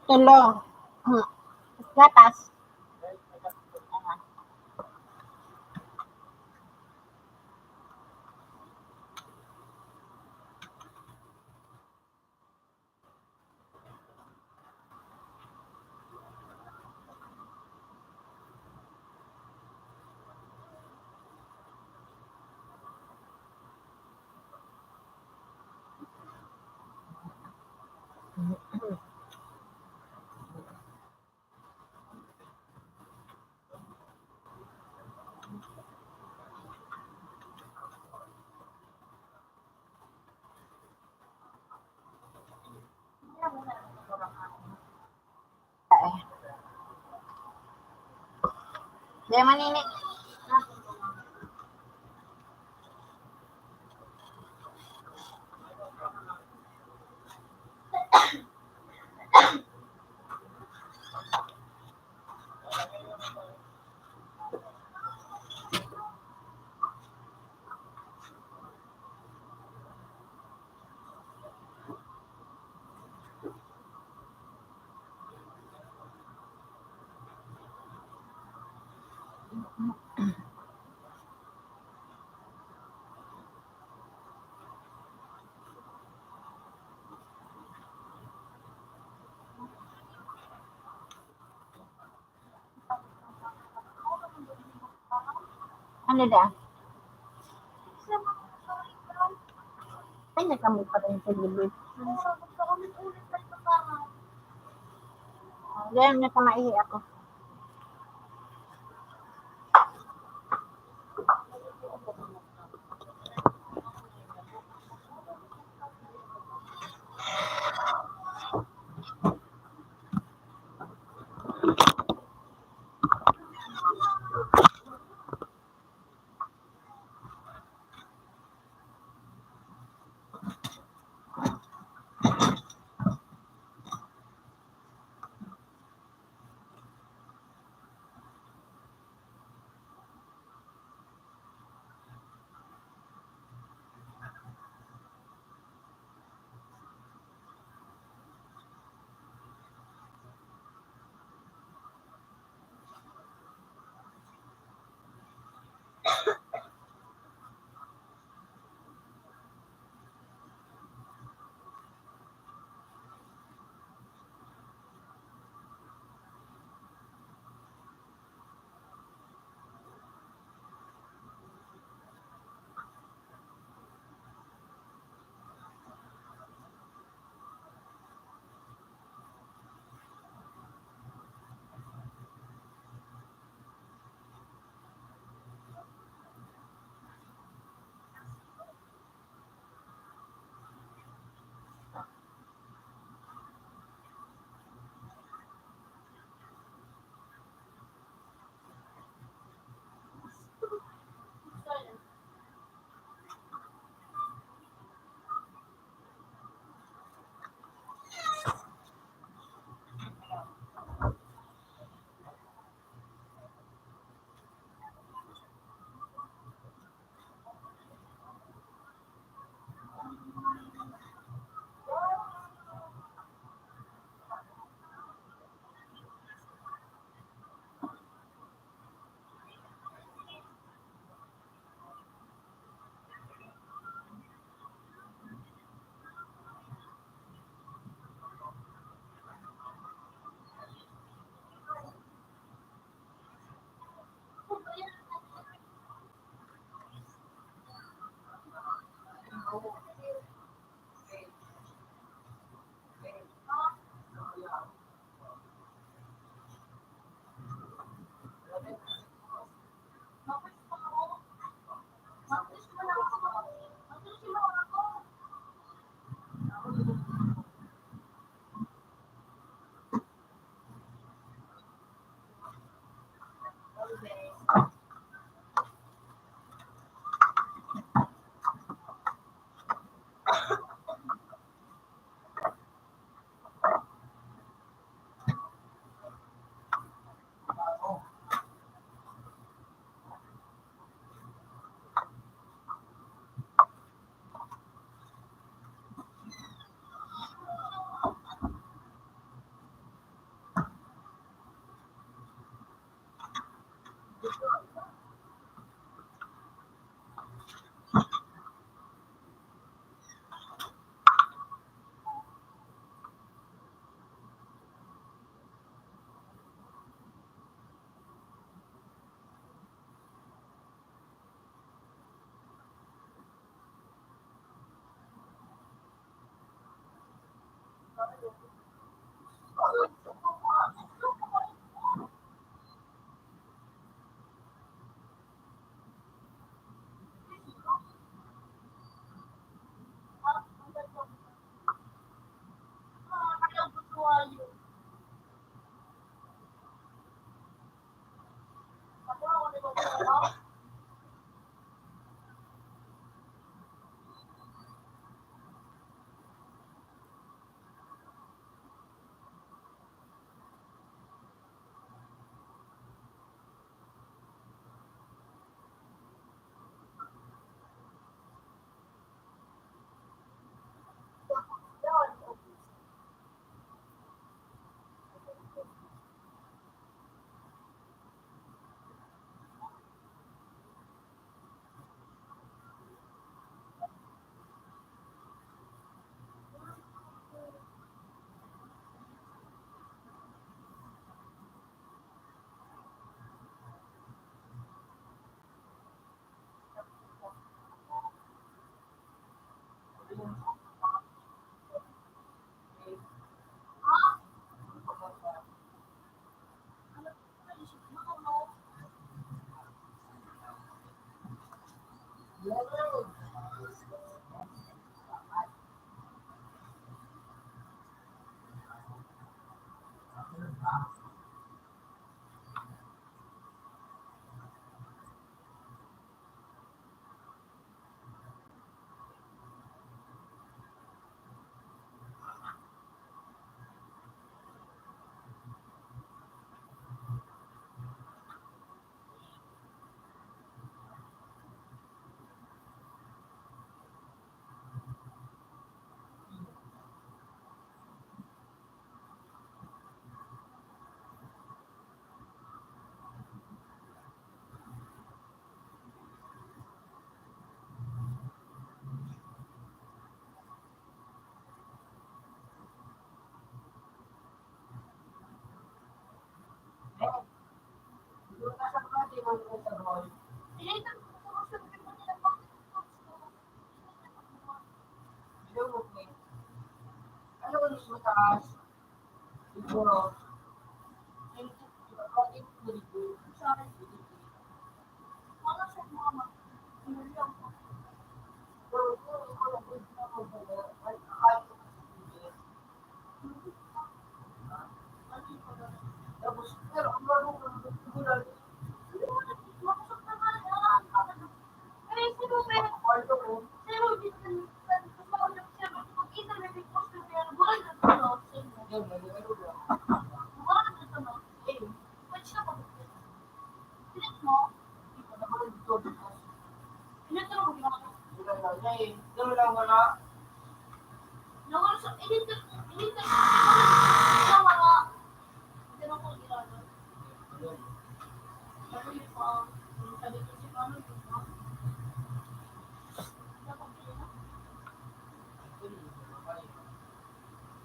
Tulo. Hmm. Gatas. Kaya manini. Ano da? Ay, nagkamay pa rin sa gilid. Ganyan na sa maihi ako.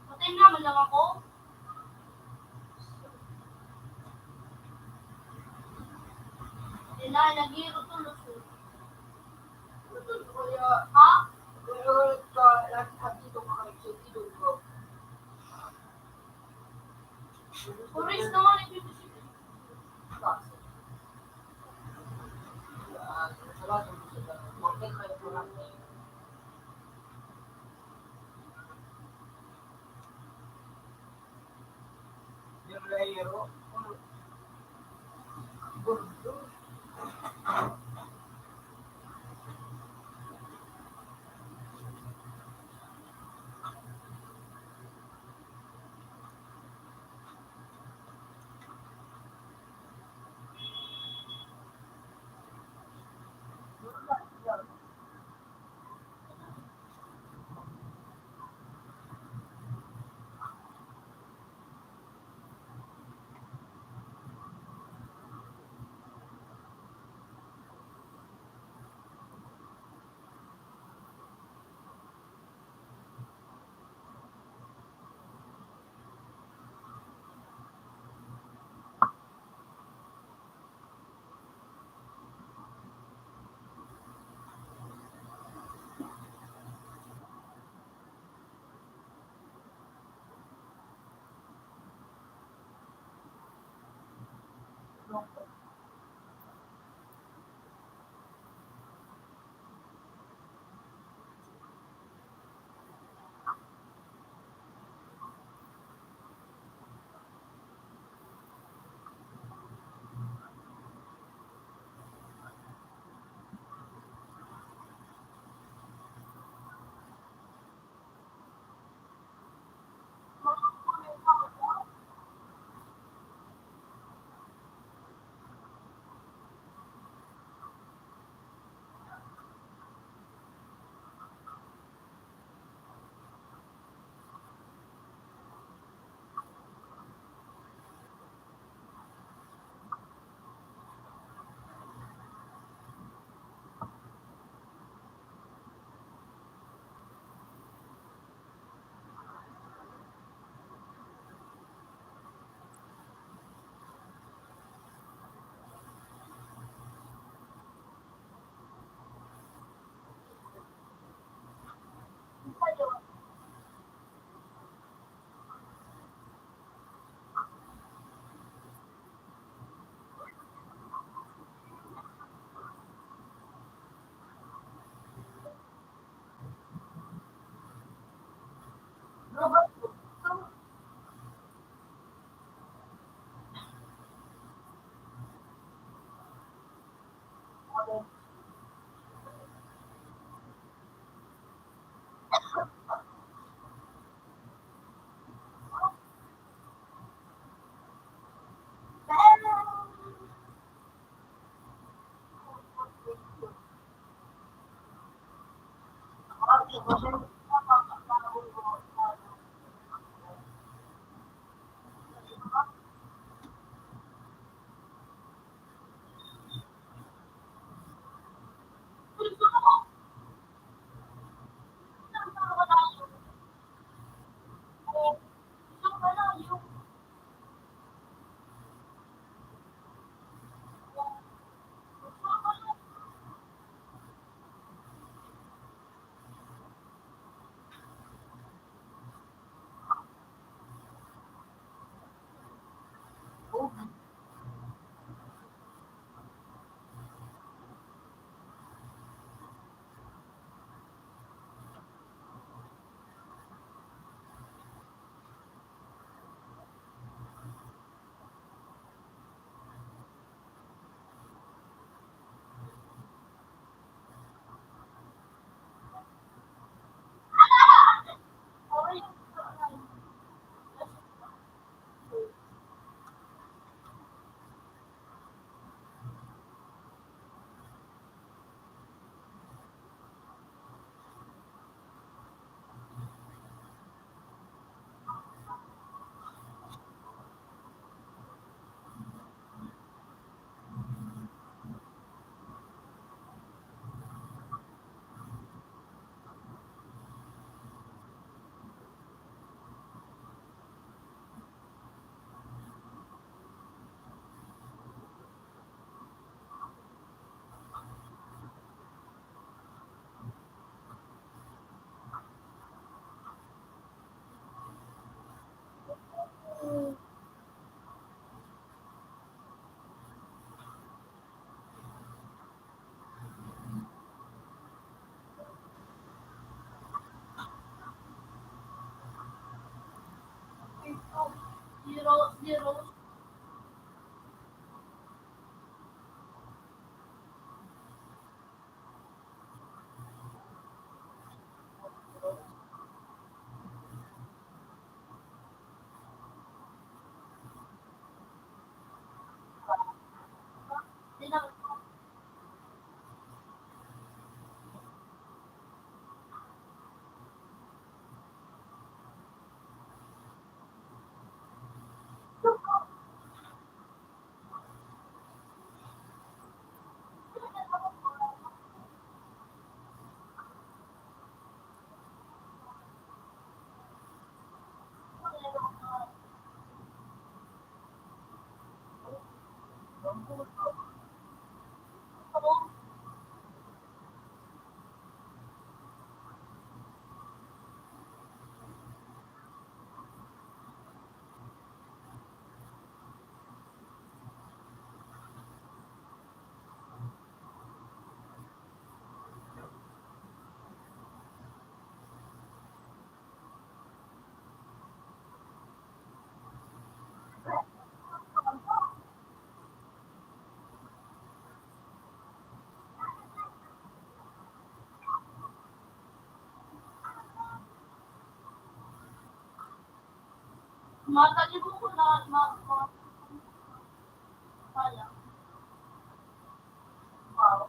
Patay naman lang ako. Sila nag-iiro tulos. Ha? Puris naman ito. Matalibo ko na, ma-, ma-, kaya. Wow.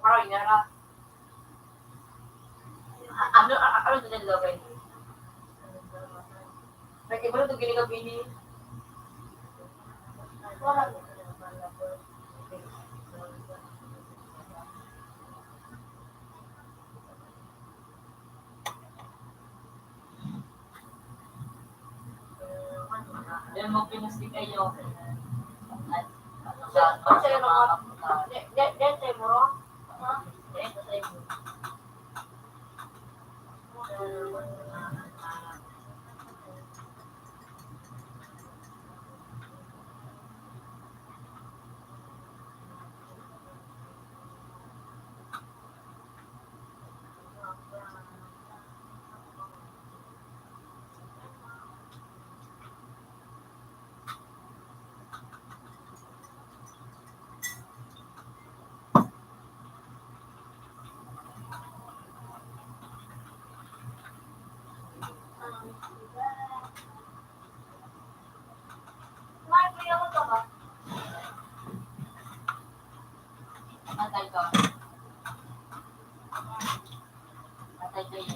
Parang yara. A-, ano, a-, ano din ang lagay? Nag-iba na itong ginagawa ni. Yan, magpinustik kayo. At, ano, sa, sa mga kaputa. Yan, yan, yan, sa'yo, bro. Ha? Yan, sa'yo. Patay ka. Patay ka, eh.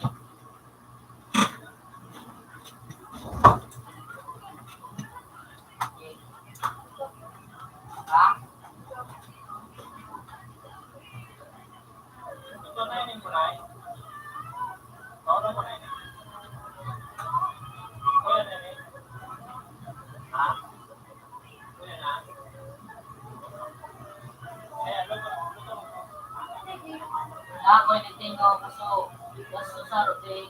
Ha? Ako, ini tengo, kaso, kaso sa rote.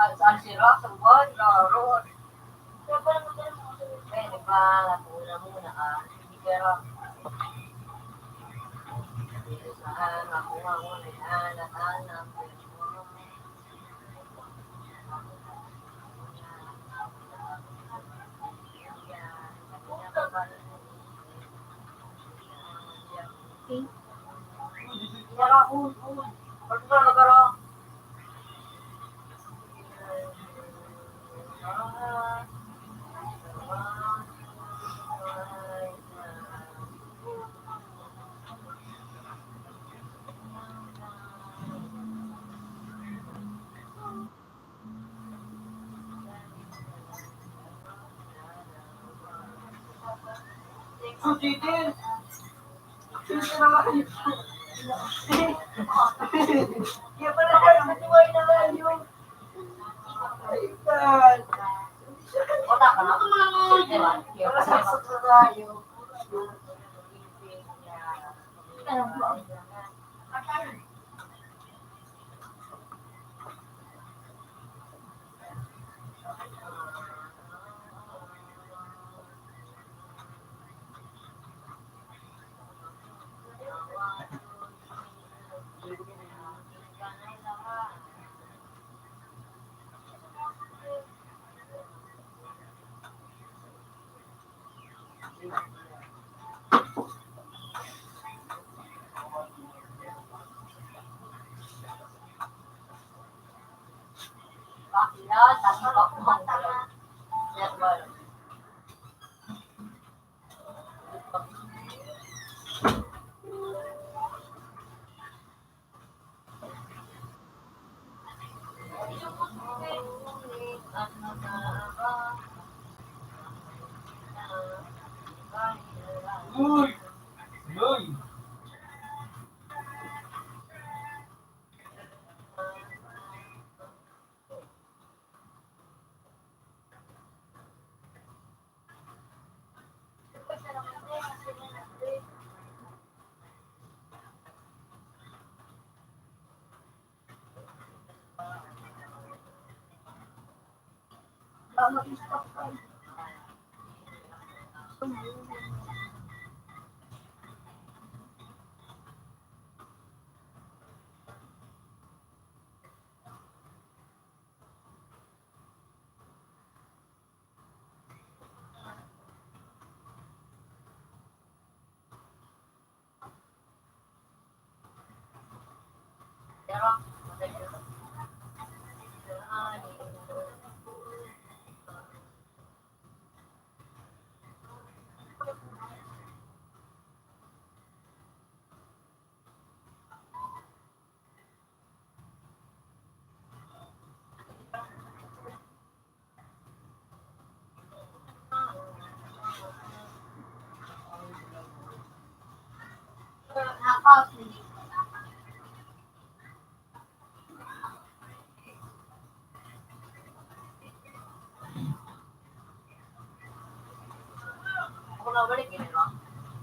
Saan, saan si Rox? Ang buwan? Rox. Pwede pa, muna-muna ka. Pero, saan, makuha mo na yan, at anak, Uy! Uy! Ako nabalik yun, di ba?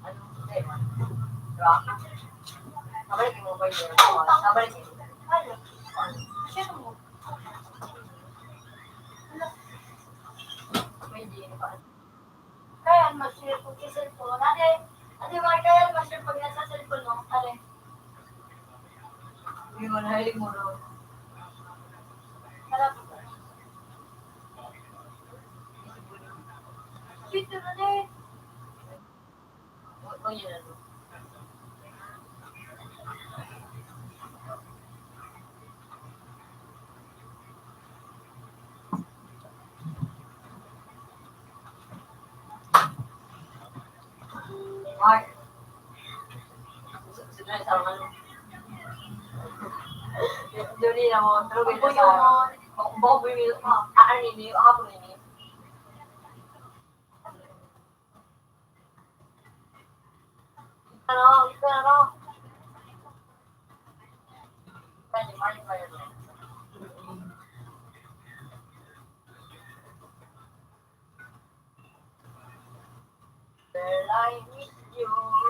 Ano, di ba? Di ba? Nabalik yung mobile yun. Nabalik yun. Ano? Siya mo. Pwede, di ba? Kaya mas cellphone, cellphone. Ate, ate, Mar, kaya mas cellphone nga sa cellphone mo. Ate. Hindi mo na, hindi mo na. Harap. Picture na eh. O, o, yun na. Mark. Su-, sunod sa mga ano. Dali na mo, tulog ka sa Bako, bako, bako, ah, ano, ini, hapon ini. Ano, ito, ano? Pwede, pwede, pwede. Girl, I miss you.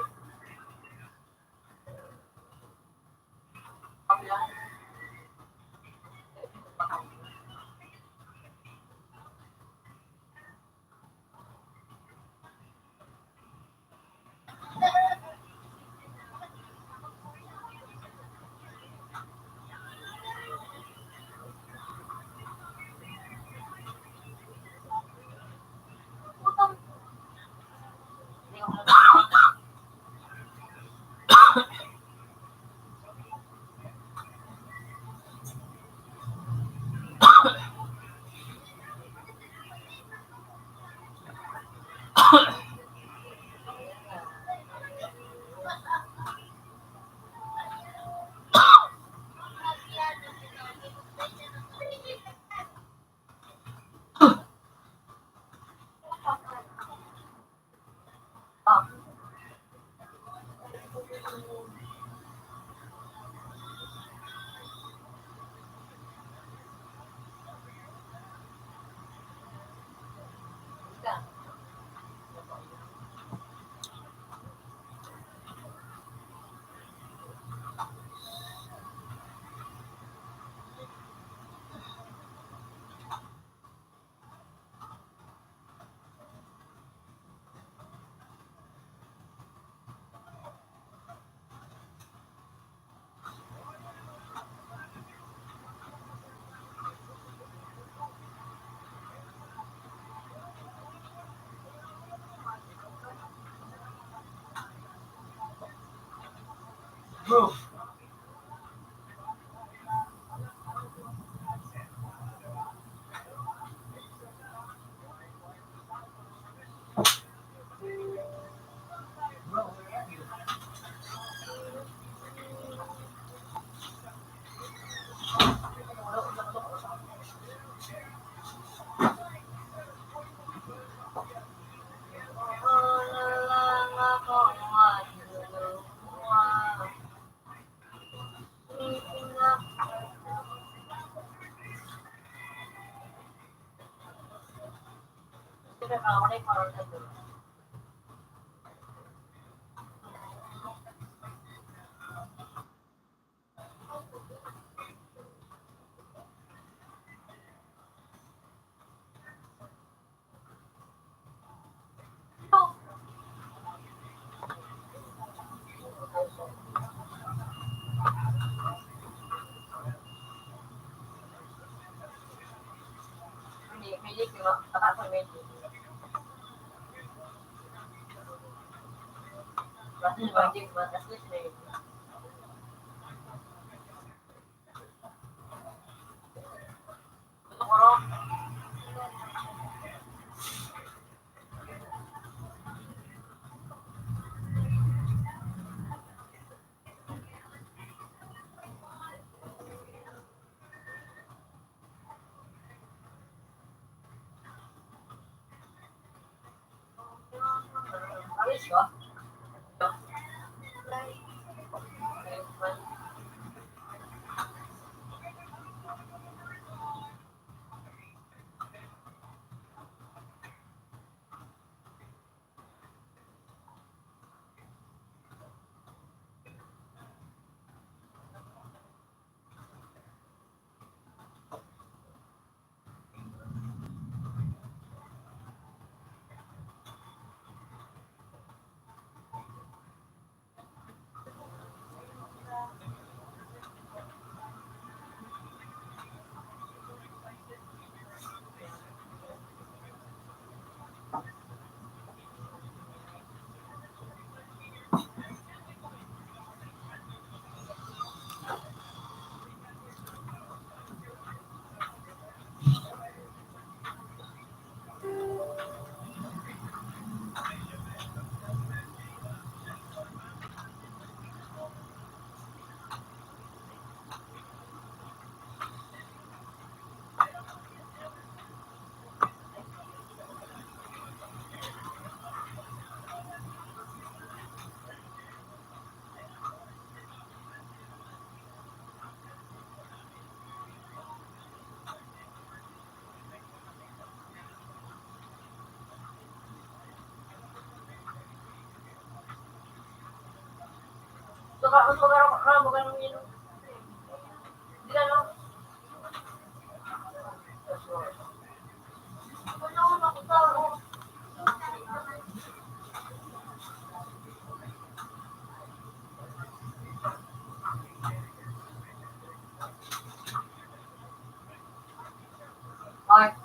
Mark,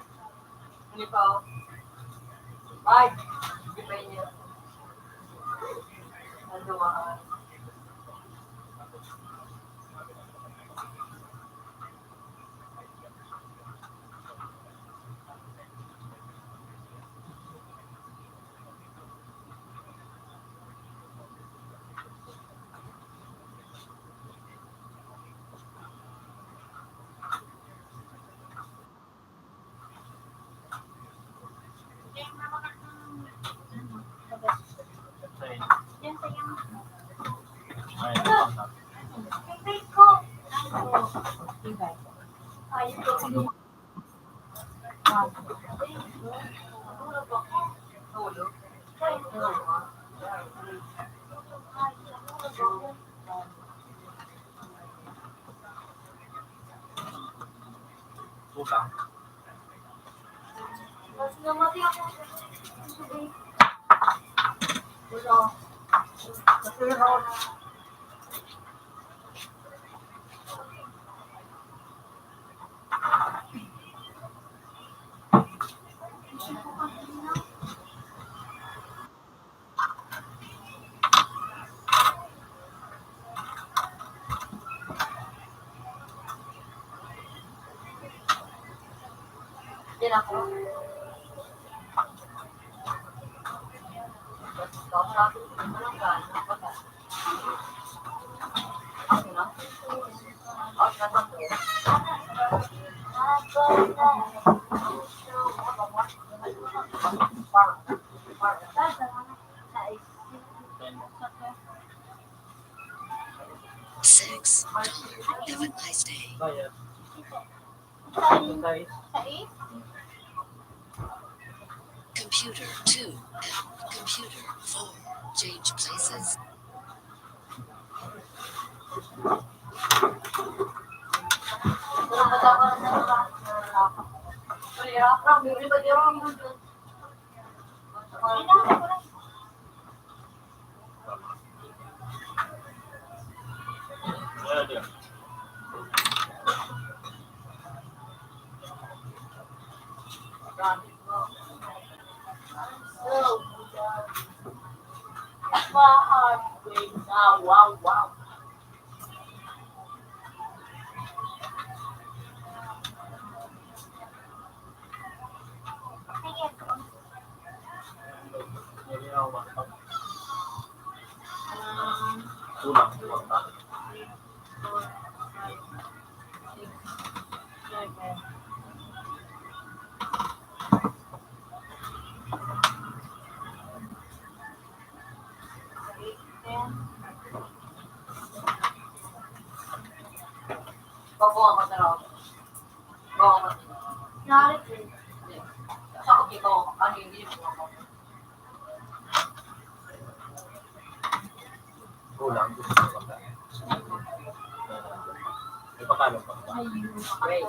ano pa, oh? Mark, di ba yun? Ano, ah? Kulang. Six. Have a nice day. Computer two. Computer four. Change places. Wow, wow. Kulang, kulang pa. Bago ako sa loob. Bago ako. Naarit eh. Sa ako, ikaw, ano yung hindi mo ako? Kulang. May pakalo pa. Wait.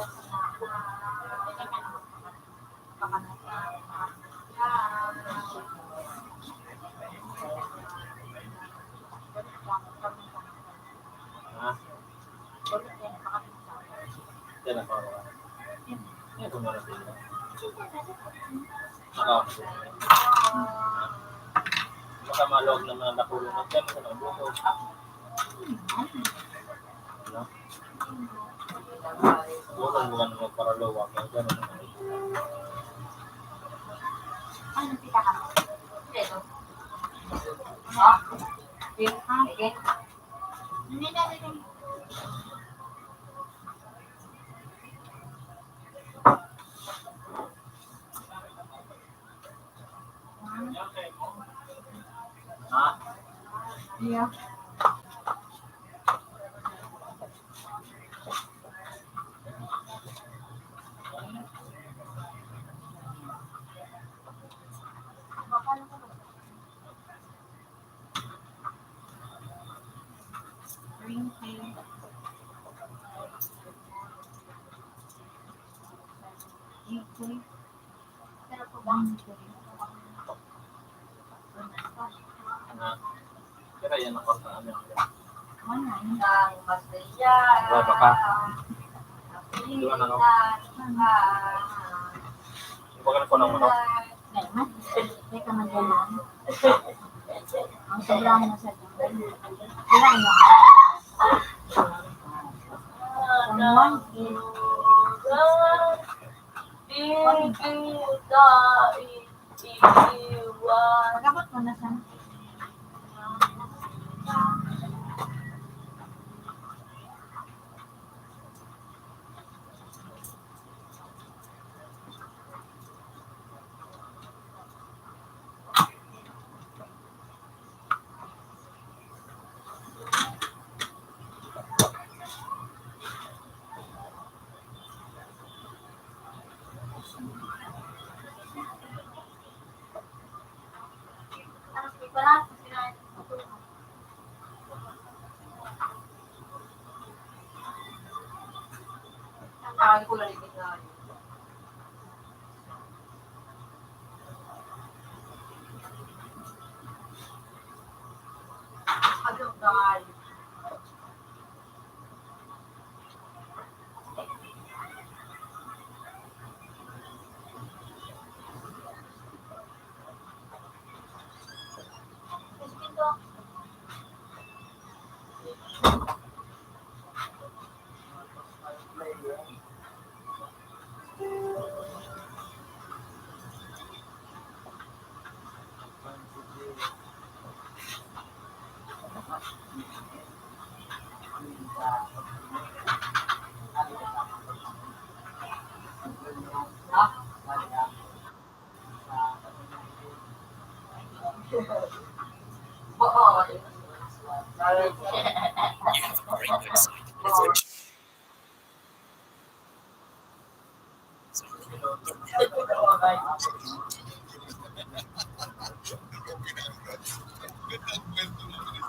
Ha? Yan ang pangalawa. Yan ang pangalawa. Naka-, baka maluwag na mga nakulungan dyan, sa nabuto. Ano? Wala, wala naman para luwag. Ang ganun. Ano, tita ka? Ito. Ah, okay. Hindi na rin. Ha? Yeah. Pero yan ako sa ano. Wala pa ka. Hindi ka na, no? Hindi ka na, no? Teka, magdala. Ang sobrang masarap. Wala, ano? Someone is Pag-abot mo na siya.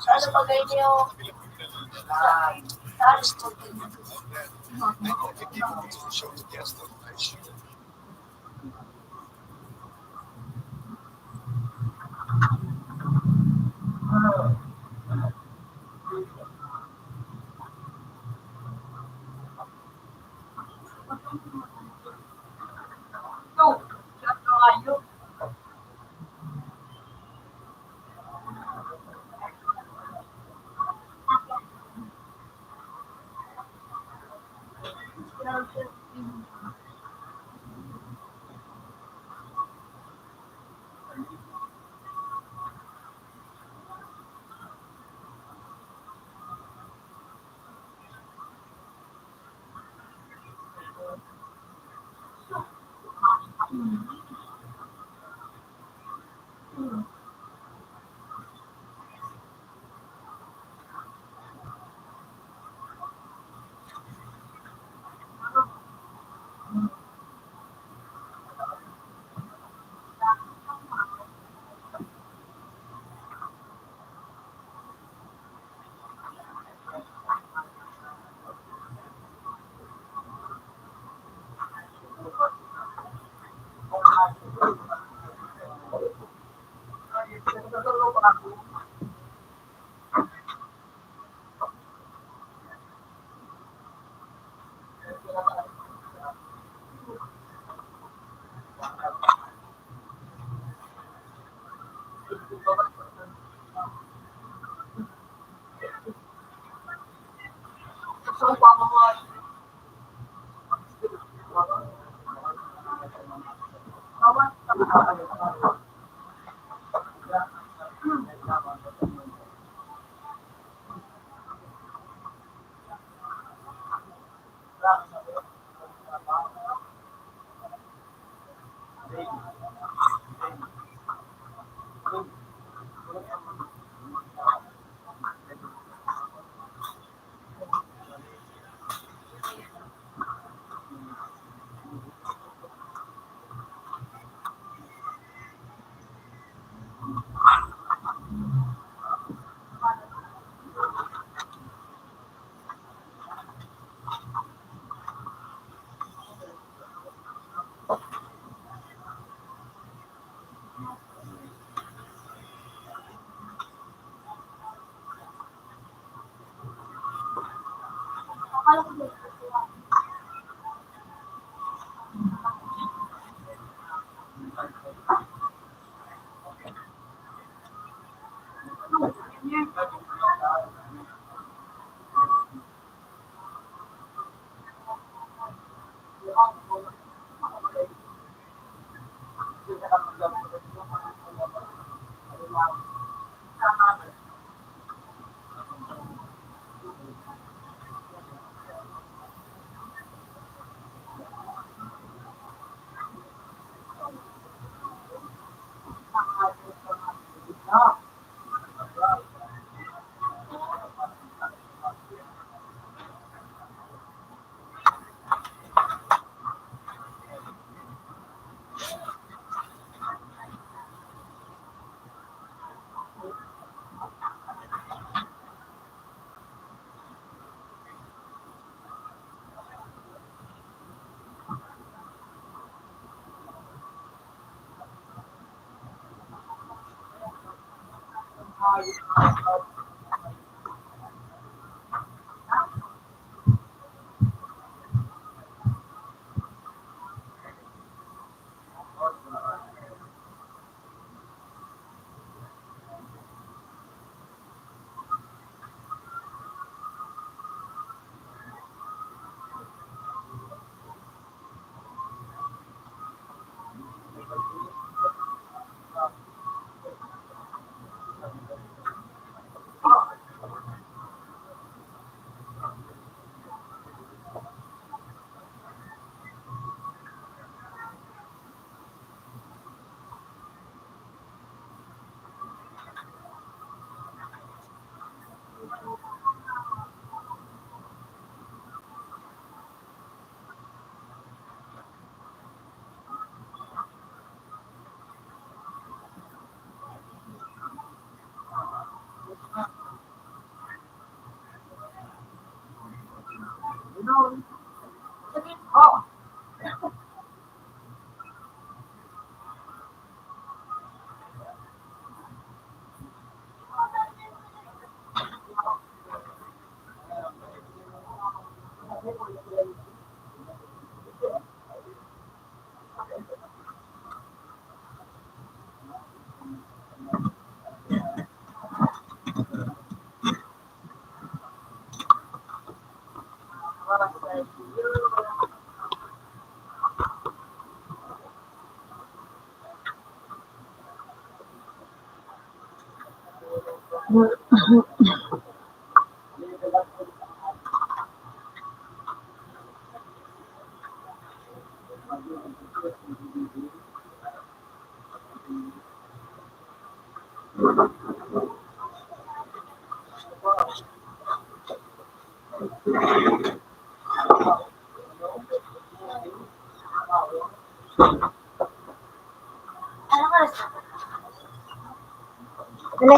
Ano pa kayo? Alas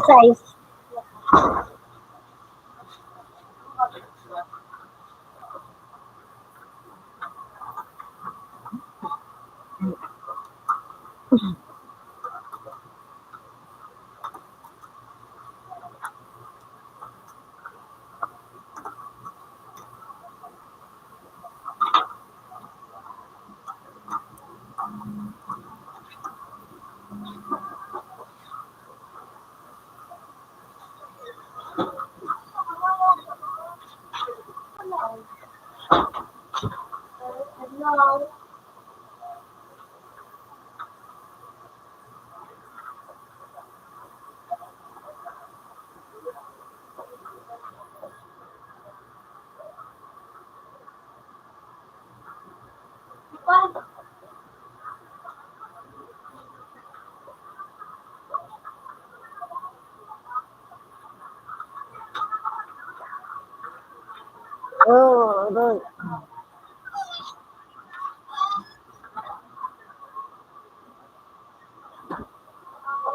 sais. Oh, aroy.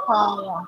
Sayang.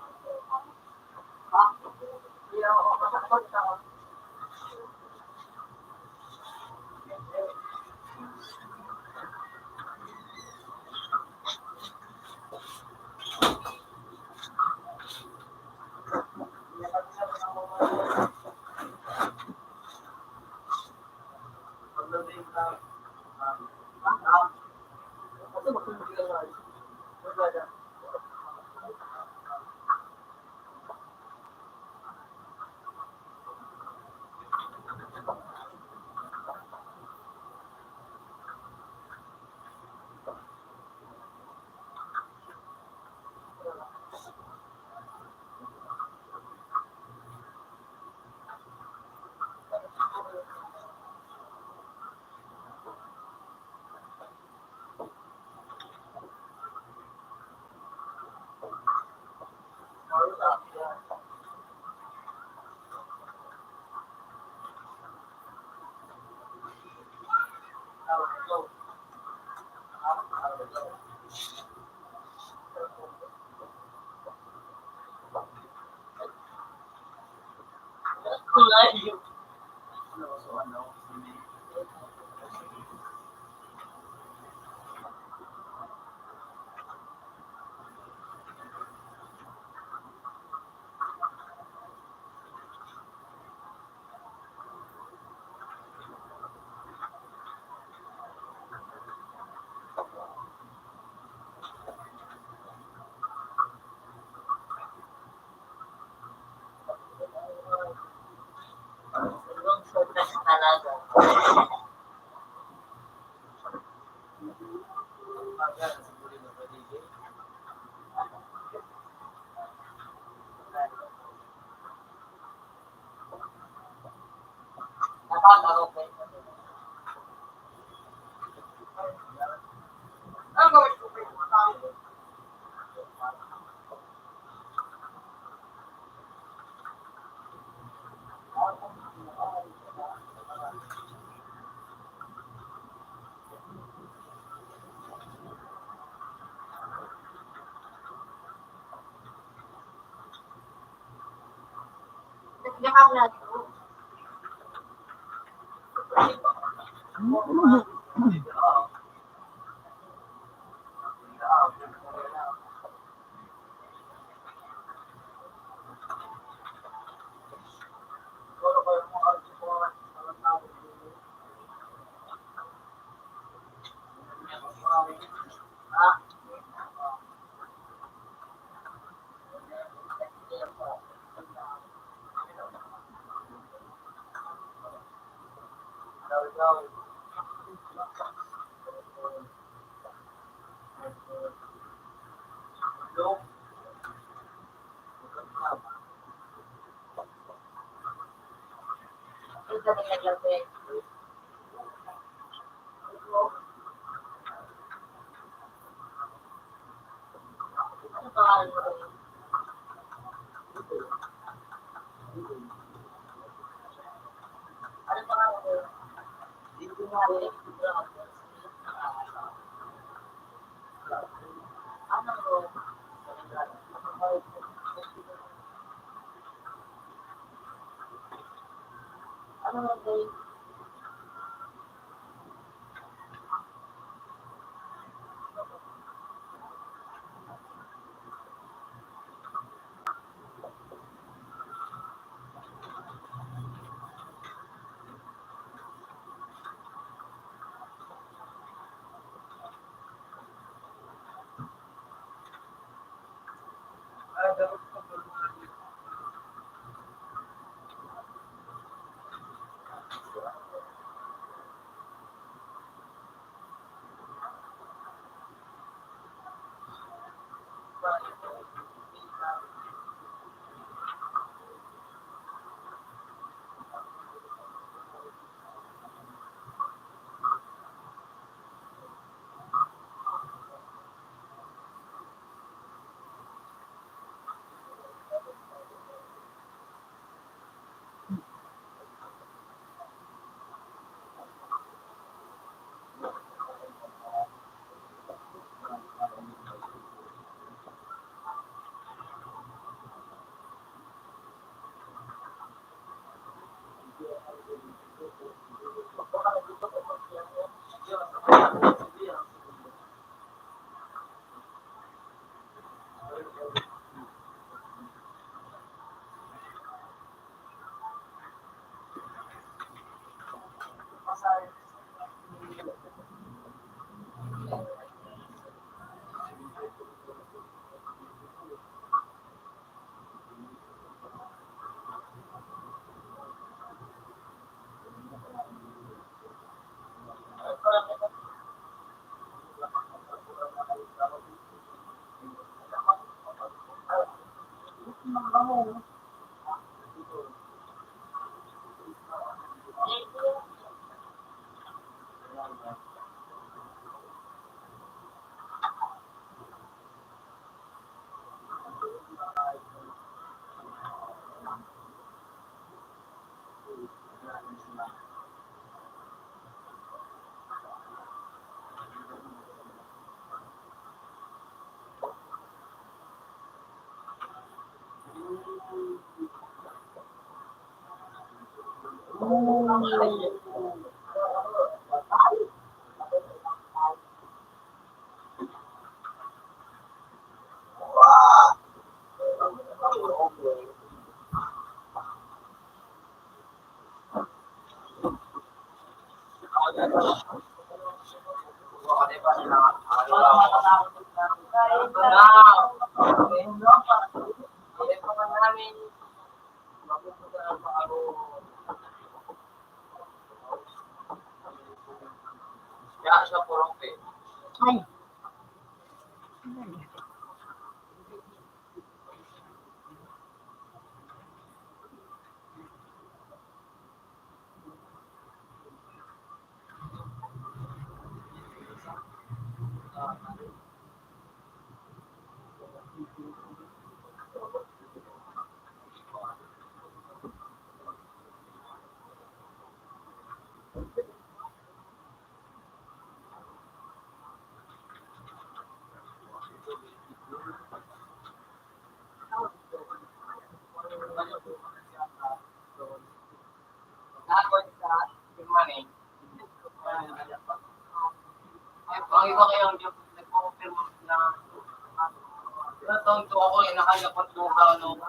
Ay. Ang iba kaya ang nagko-confirm na, na taon to ako, eh, nakalapat lupa, ano.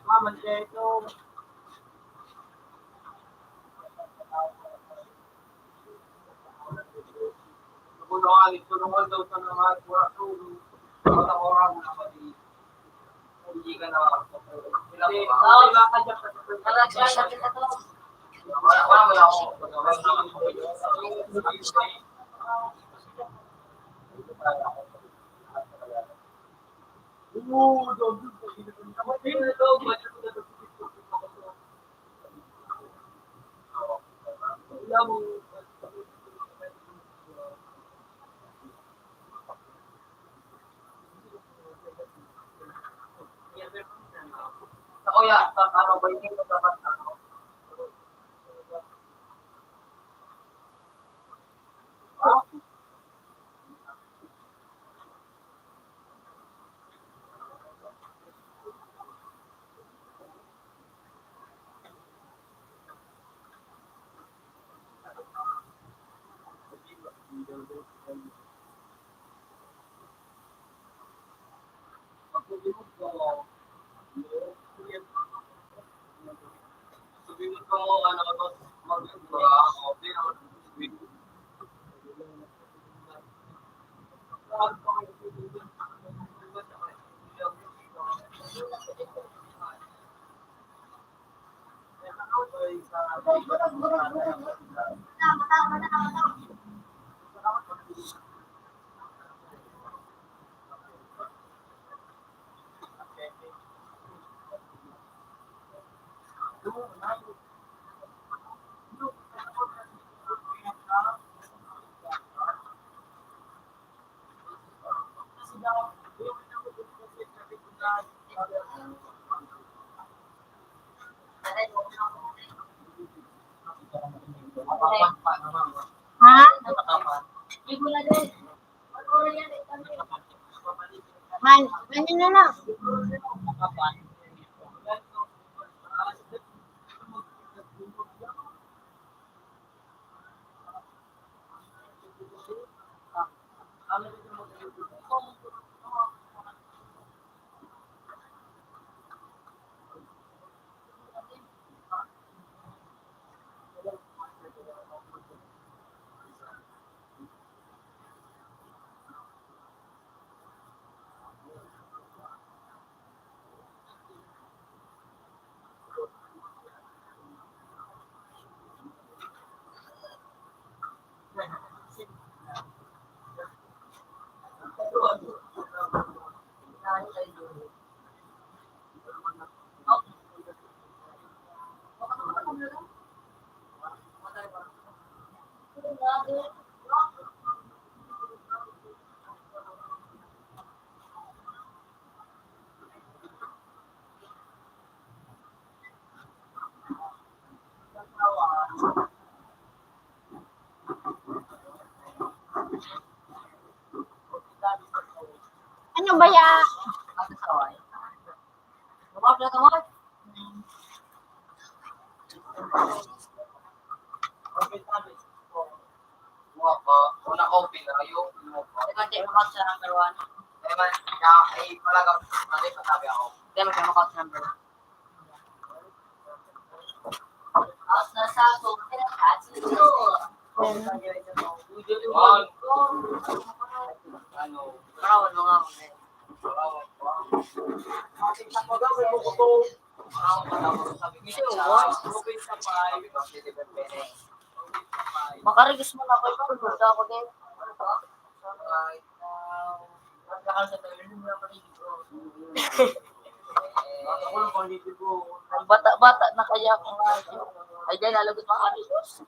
Mama, dito. Kung ano, tulungan daw sa mga kuraso, mga orang na pati. Ha? Man, man, yun na lang. Ano ba ya? Kung ako, kung ako pinayo, kung ako. Ikaw, di mo sa number one. Eh, man, kaya, eh, talagang, mali pa sabi ako. Di mo siya makaw sa number one. As na sa ato, pinakasin ito. One. Ano? Parawan mo nga ako, eh. Parawan ko. Ating sa pagawin mo ko to. Parawan ko na ako. Sabi ko, one. Open sa five. Makarigos mo na ako, ikaw, gusto ako din. Ang bata-bata na kaya ako nga. Ay, dyan, nalagot mga amigos.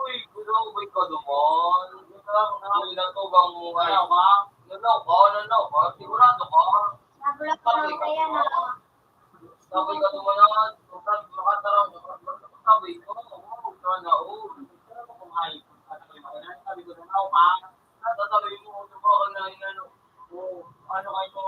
Uy, gusto ko ba ikaw duman? Uy, natubang mo, ano ka? Nanaw ka? Nanaw ka? Sigurado ka? Sabi ko, duman na, makatara, sabi ko, oo, sana all. Sabi ko, nanaw ka? Sasabihin mo, gusto ko na inano. Oo, ano kayo?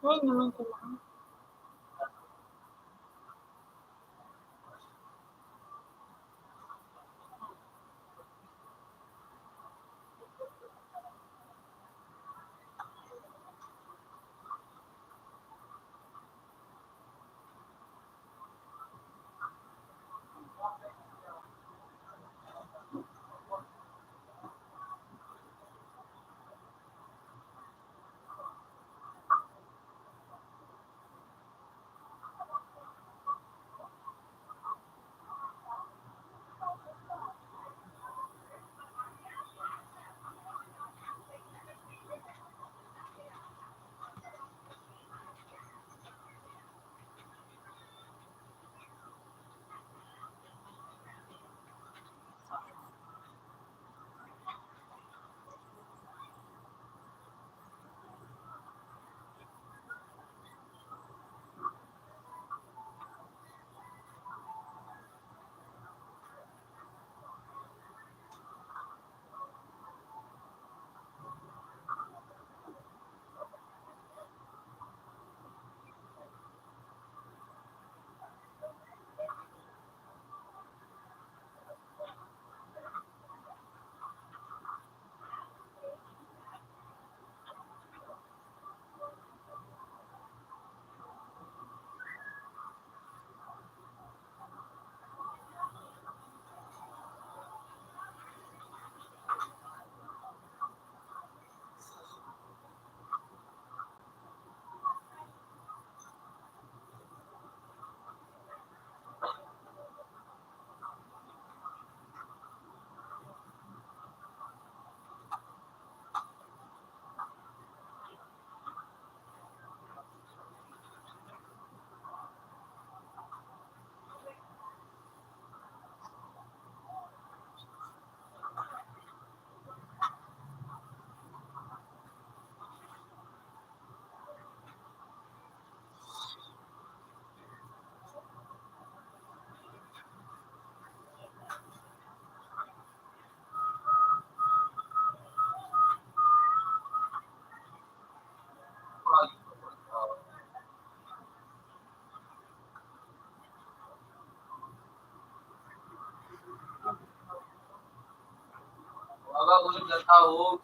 Ay, naman ko lang. Bago sa tawo.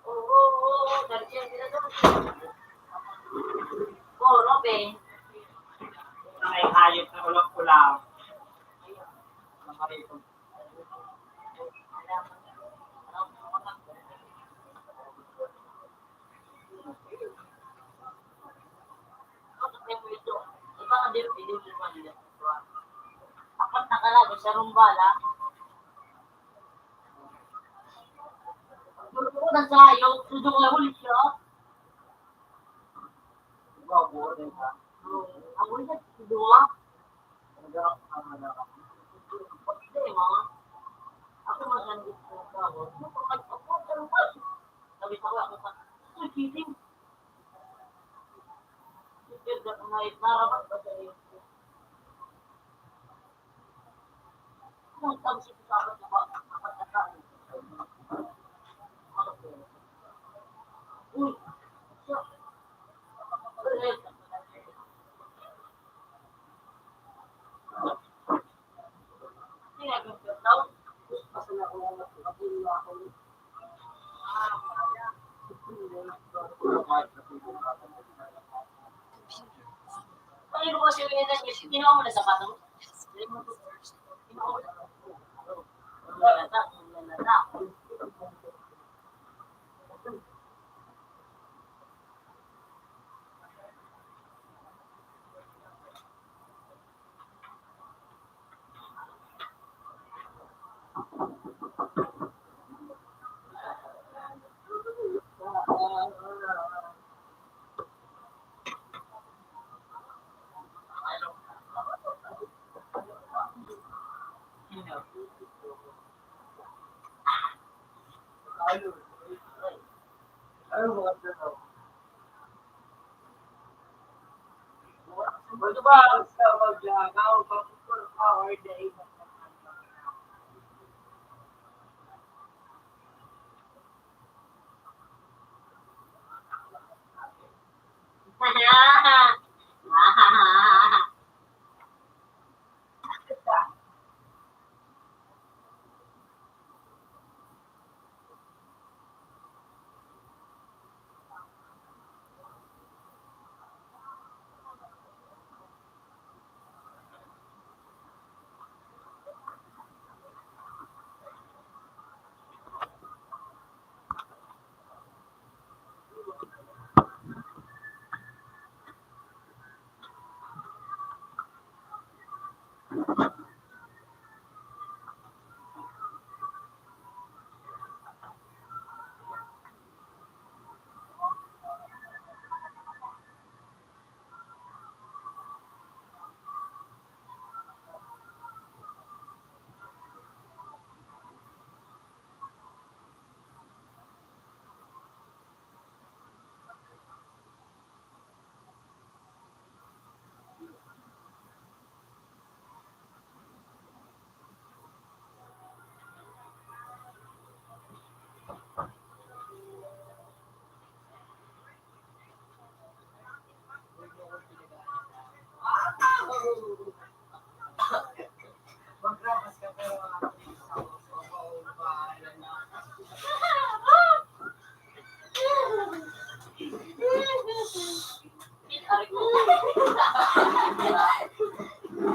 Oo, oo, oo, ganyan sila doon. Oo, Robin. Ay, hayop na ulang-ulang. Apat na kalaban sa rumbala. Puro na sayo, sudok na huli siya. Ako na, duwa. Hindi, mga. Ako magandit sa tao. Sabi ko, ako sa, "Uy, kidding." Narabat ba sa iyo? Ano mo kasi yun, ginawa mo na sapato? Ginawa mo na.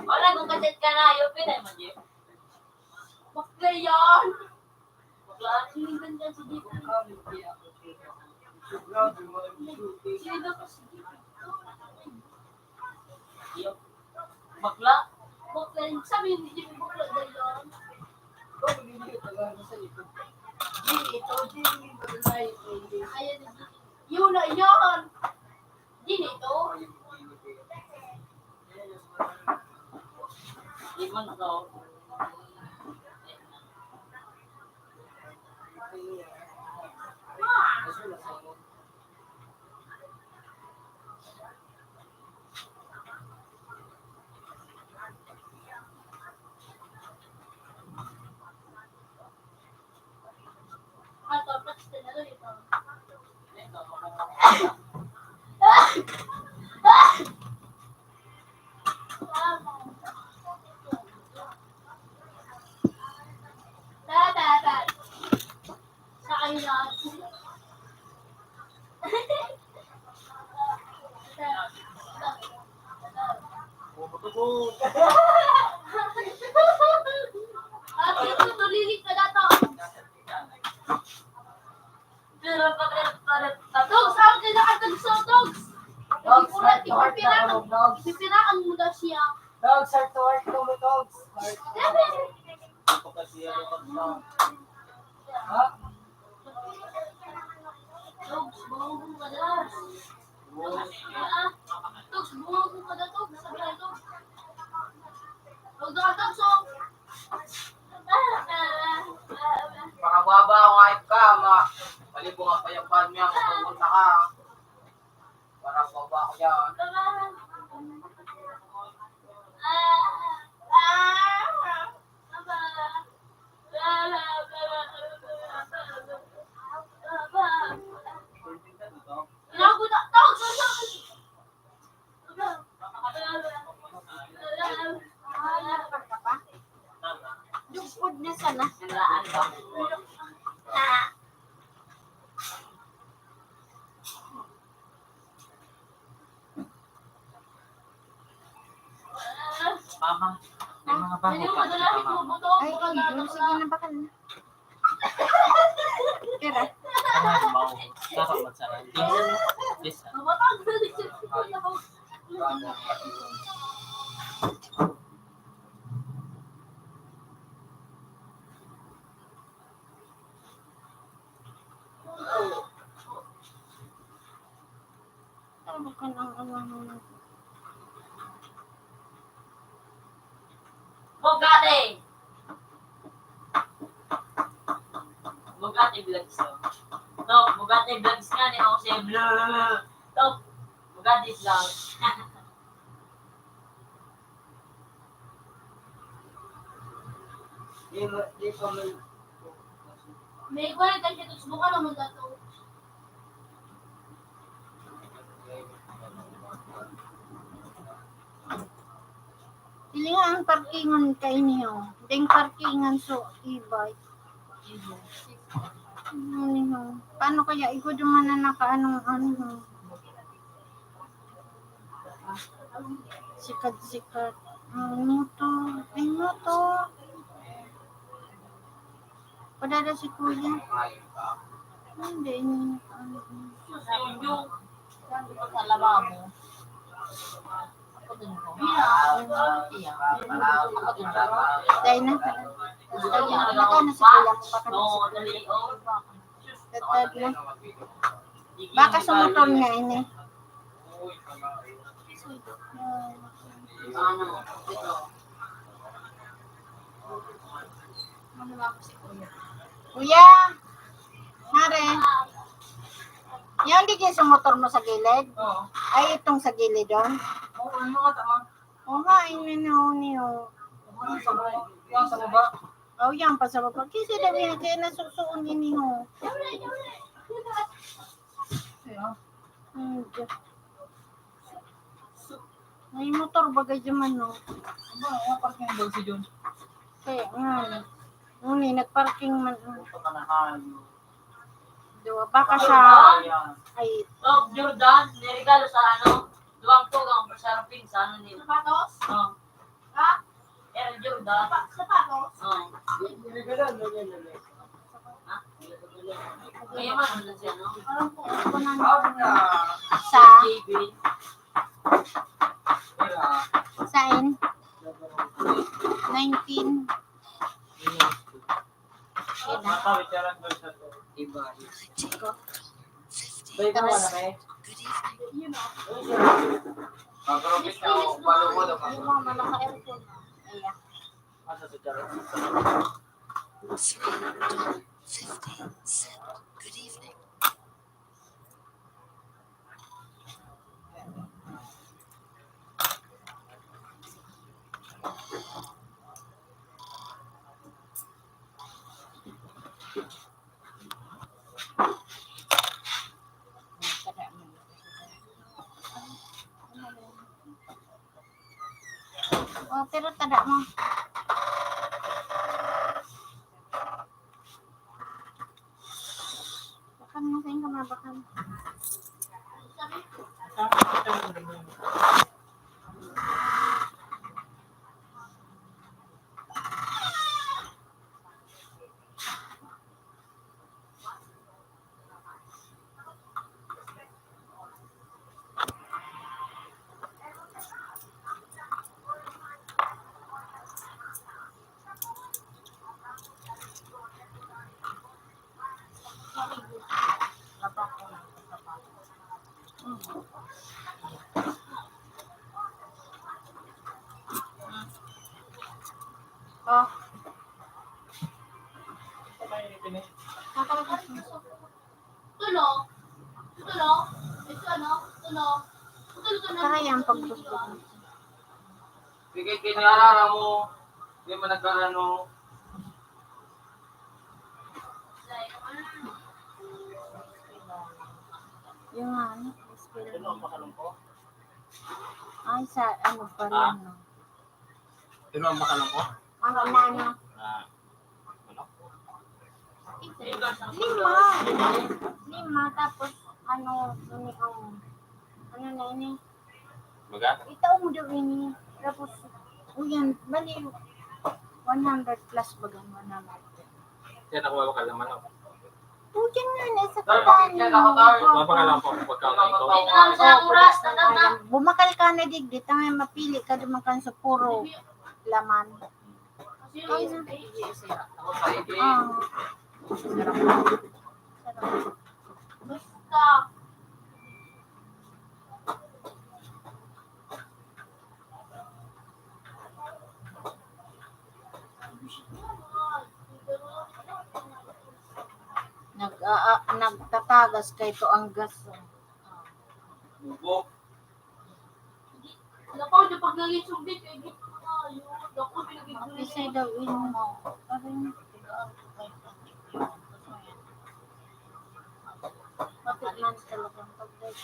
Wala, kung ka-chat ka na, yung pinay mo, Jeff. Bakla yan. Bakla, sinigdan ka si Jeff. Sino ka si Jeff? Bakla? Bakla, sabi ni Jeff, bakla na yan. Ayan, yun na yan. Di nito. Di man to. Ate, tutulilit na dato. Togs, ang kinakatog sa Togs. Togs, heart to heart na kamo, Togs. Pipiraan mo daw siya. Togs, heart to heart kamo, Togs. Heart to heart. Ha? Togs, bungog ka daw. Togs, bungog ka daw, Togs. Sabi na, Togs. Togs, Togs, oh. Pakababa ako, ayop ka, ma-, palibong ang payapan niya, mapupunta ka. Para baba ko yan. Yung food na sana. Ah. Mama, may mga bago pa kita, Mama. Ay, ay, sige na, bakal na. Dapat magsaranting. Yes, sir. Ano ka nang ano? Bugatti! Bugatti vlogs to. To, Bugatti vlogs nga ni Jose Blue. To, Bugatti vlogs. Di ma-, di pa man. May kwarenta siya, tapos buka naman na to. Dili nga ang parkingon kaini, oh. Ding parkingan so e-bike. Ano, oh. Paano kaya igod yung mananaka anong ano, oh? Sikat-sikat. Ang motor. Ay, motor. Padala si kuya. Hindi, hindi. Sa lababo. Ako din po. Iya. Ako din po. Dahil na. Gusto niya, naka na si kuya. Baka na si kuya. Tatad na. Baka sa motor niya ini. Kuya! Mare! Yan, di dyan sa motor mo sa gilid? Oo. Ay, itong sa gilid doon? Oo, ano nga, tama? Oo nga, ay, nanaw niyo. Ano sa baba? Yan sa baba? Oh, yan pa sa baba. Kasi daw yan, kaya nasusuon ini, ho. Ay, ah. Ay, Diyos. May motor bagay dyan, ano? Ano, ano, parang yung daw si John? Kaya nga. Ngunit, nagparking man, oh. Ito ka na, hal. Diba? Baka sa, ay, Oh, Jordan, niregalo sa ano, duwang tugang, sa pinsan ni Sapatos? Oh. Ha? Air Jordan. Sapa-, sapatos? Oh. Ha? Kaya man, ano siya, no? Parang kung ako nang sa J B. Sign? Nineteen. Iba. Chico. Tapos, yung mga naka-aircon. Ayan. Three dollar fifty cent. Good evening. Oh, pero tada mo. Bakal mo sa inyo, mabakan. Oh. Tulo. Tulo. Ito, ano? Tulo. Tulo, tulo. Karayang pagbusog. Sige, kinarara mo. Hindi mo nagkarano. Yung ano, eskwela. Ito ang makalungkot? Ay, sa ano pa rin, Ah. no? Ito ang makalungkot? Ang nana. Ah. Ano? Lima. Lima, tapos ano, ano, ang, ano na yun eh. Baga? Itaw mo daw ini. Tapos, o yan, bali, one hundred plus baga, one hundred. Yan ako mabakal naman ako. O, yan nga, nas, Napakalampok ang pagkaon na ito. Ito lang sa oras, tatanda. Bumakal ka na digdi, tangay mapili ka duman kan sa puro laman. Ah. Basta. Nag-, ah, ah, nagtatagas kay to ang gas. Ubo. Lapaw, di pag nangin sumbit, eh, di pa na, yun. Ako, pinagigulay. Isay daw, yun, no. Parang, pati man talagang pag-,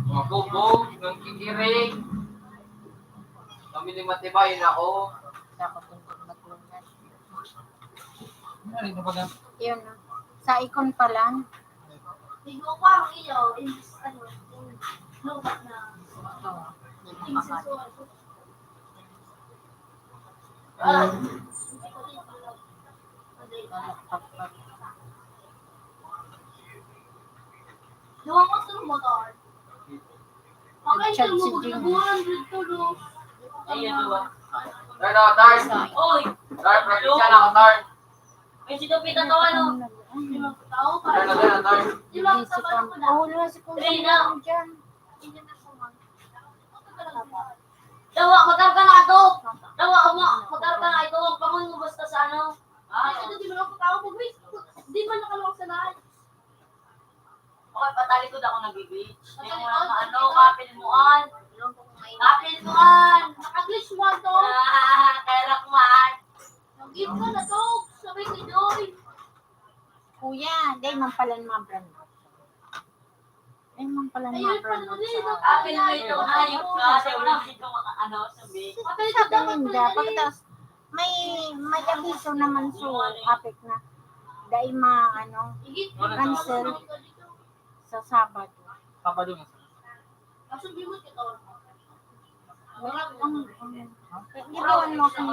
Mga bubog, ng kikiring. Kami ni Matibay na ako. Dapat yung pag-, maglungan. Ano rin, kapag Yun, no? Sa ikon pa lang. Tigwa pa ang iyo, imbis ano, yung lupa na. Oo. Imbis sa suwan. Ah. Duwa ko sa motor. Richard Siding. Ayun, duwa. Third, oh, third. Oy! Third, probinsya na ako, third. Ay, si Dupit ang tawag, no? Third na, third na, third. Busy pa. Oh, wala si Kong Rina. Dyan. Dawa, magarga na ito. Dawa, uma, magarga na ito. Ang pangon mo basta sa ano. Ah, ito, di mo lang pagkaon pag-, di man nakalawag sa lahat. Okay, patalikod ako nagbi-beach. Yung mga ano, kapil mo an. Kapil mo an. At least one to. Ah, kaya lang man. Nag-give ka na to. Sabay ni Joy. Kuya, dahil man pala ng mga brand. Dahil man pala ng mga brand. Kapil mo ito. Hayop ka. Siya wala dito maka-, ano, sabi. Sabi ninda, pagkatapos, may, may abiso naman sa apek na dai ma-, ano, cancel sa Sabado. Sabado nga. Ang, ang, ang, hindi ba ano kung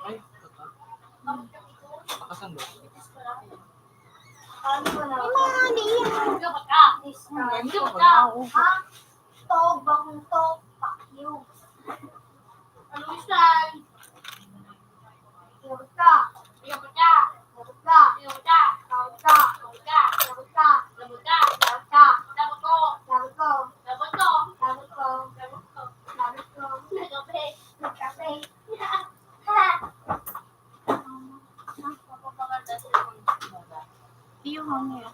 Ay, pakasan ba? Yung mga hindi yan. Ang ganda. Ang ganda. Tog, bakong tog, pakyo. Ano, Mister? Lagot ka. Lagot ka. Lagot ka. Lagot ka. Lagot ka. Lagot ka. Lagot ka. Lagot ko. Lagot ko. Lagot ko. Lagot ko. Lagot ko. Nagkape. Nagkape. Iyo, mami. Ano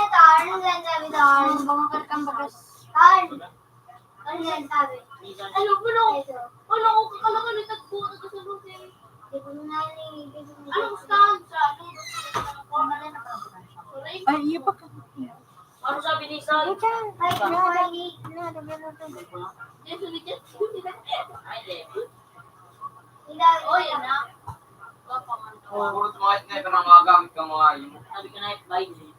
to? Ano yan sabi doon? Ang mga karkang bagas. Tan. Ano yan sabi? Ano, ano? Ano, okay ka lang, ano, tagpo, tagpo sa buti. Di ko na narinig, di ko na Ano, gusto sa, ano? Ay, iyo pa ka. Ano sabi ni Sai? Ay, na, na, na, na, na. Yes, we just Ay, di. Oy, anak. Puro sa mga sniper ang mga gamit kang mga yun. Sabi ko na, eh, bye, eh.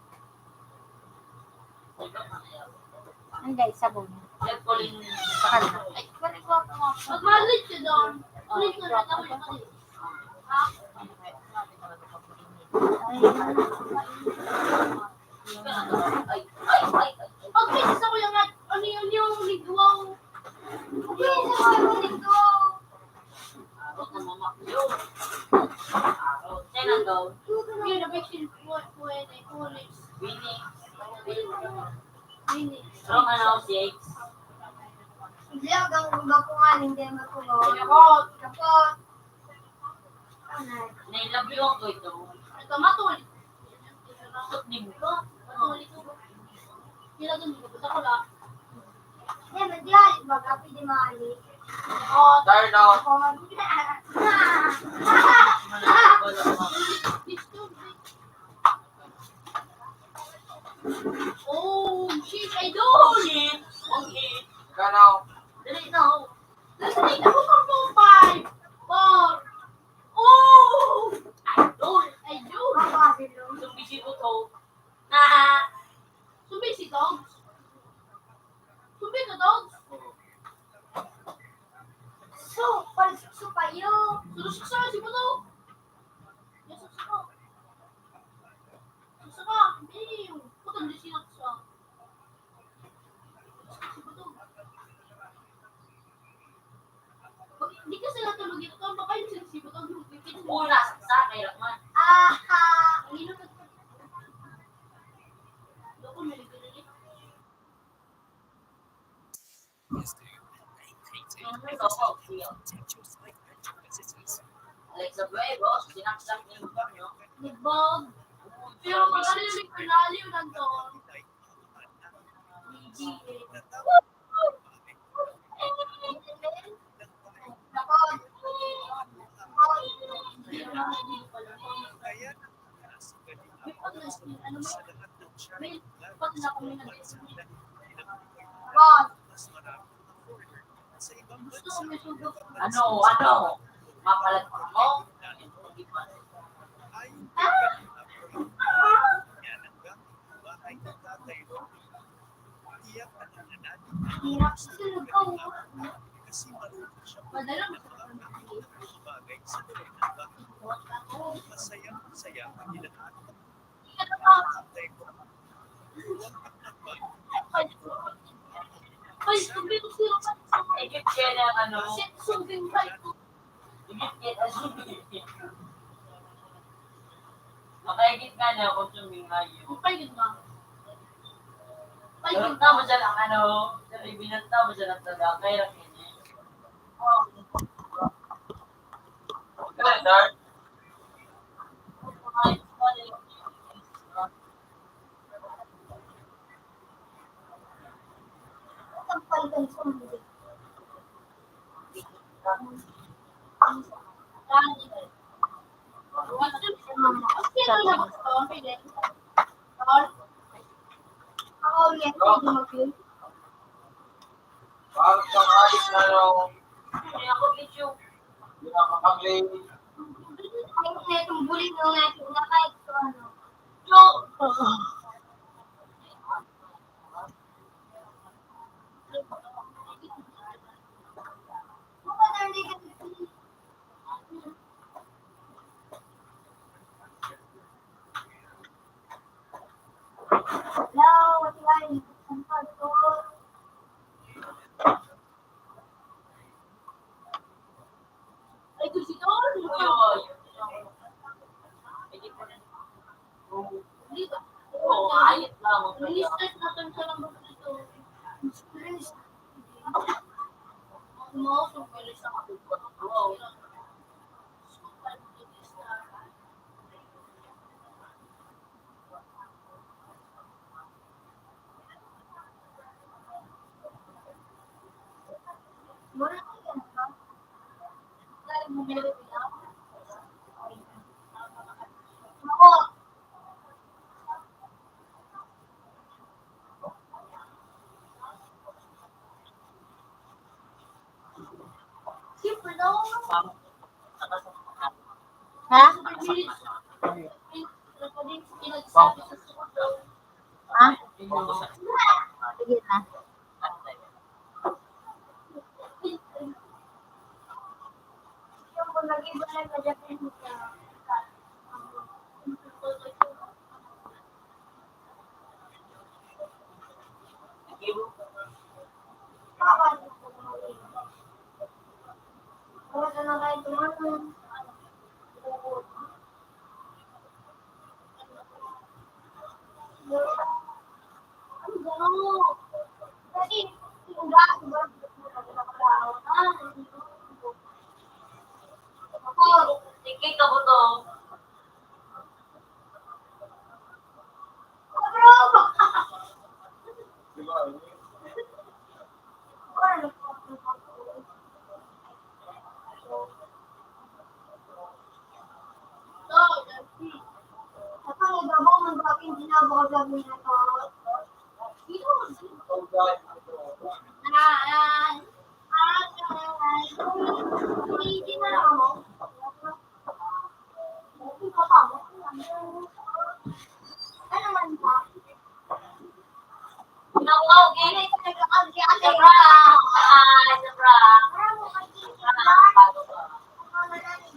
Hindi, sabon. Nagkuling sa kanya. Ay, pare ko ako. Magmalit ka doon. Kulit ka na, tapos ka din. Ha? Ay, ay, ay, ay. Pag may isa ko yung nag-, ano yun yung nigwaw? Pag may isa ko yung nigwaw. Arot na mama. Yun. Arot. Yan ang daw. Yun, ang vaccine po, po, eh, po, eh. Winnie. Winnie. Winnie. From ano, six? Hindi, hanggang umaga po nga, hindi naman po ba? Kapot. Kapot. Nailabyo ako ito. Ito, matul. Matul din ko. Matul ito. Nilagyan mo ko sa kula. Yan, nagyari. Baga, pwede maalis. Oh, tired out. Oh, shit, I don't. Oh, shit. Oh, shit. Ikaw na. Dali na, oh. Nasa dito ko pa po pa. Surusak sa si Buto. Surusak sa. Surusak ka. Hindi. Putang di sinaksa. Surusak si Buto. Hindi ka sila tulog ito. Baka yung surusak si Buto. Una, sa kaya man. Aha! Ang ino ka. Loko, naligaw-ligaw. Alexa Buevos, sinaksak ni Antonio. Di ba? Pero magaling yung panalo yun, Anton. Ano, ano? Mapalag pa mo? Hirap sa tulog ko. Madala mo sa tulog. Masaya, masaya ang lahat. Ay, sabi ko sa'yo, Igit siya na ano. Shit, sabi ko sa'yo. Igit siya na sabi. Makaigit nga na ako sa mga yun. Makaigit nga. Pero tama siya lang, ano, sabi, binanta mo siya ng taga, kaya lang yun eh. Oh. Kaya, Dar? Parang kakain na lang. Kaya ako video. Pinapakagli. Ay, itong buling na nga, itong nakahit ko, ano. So, Ha? Ha? Sige na. Sige, kabuto. Naku, okay. Sobra. Ay, sobra. Sobra.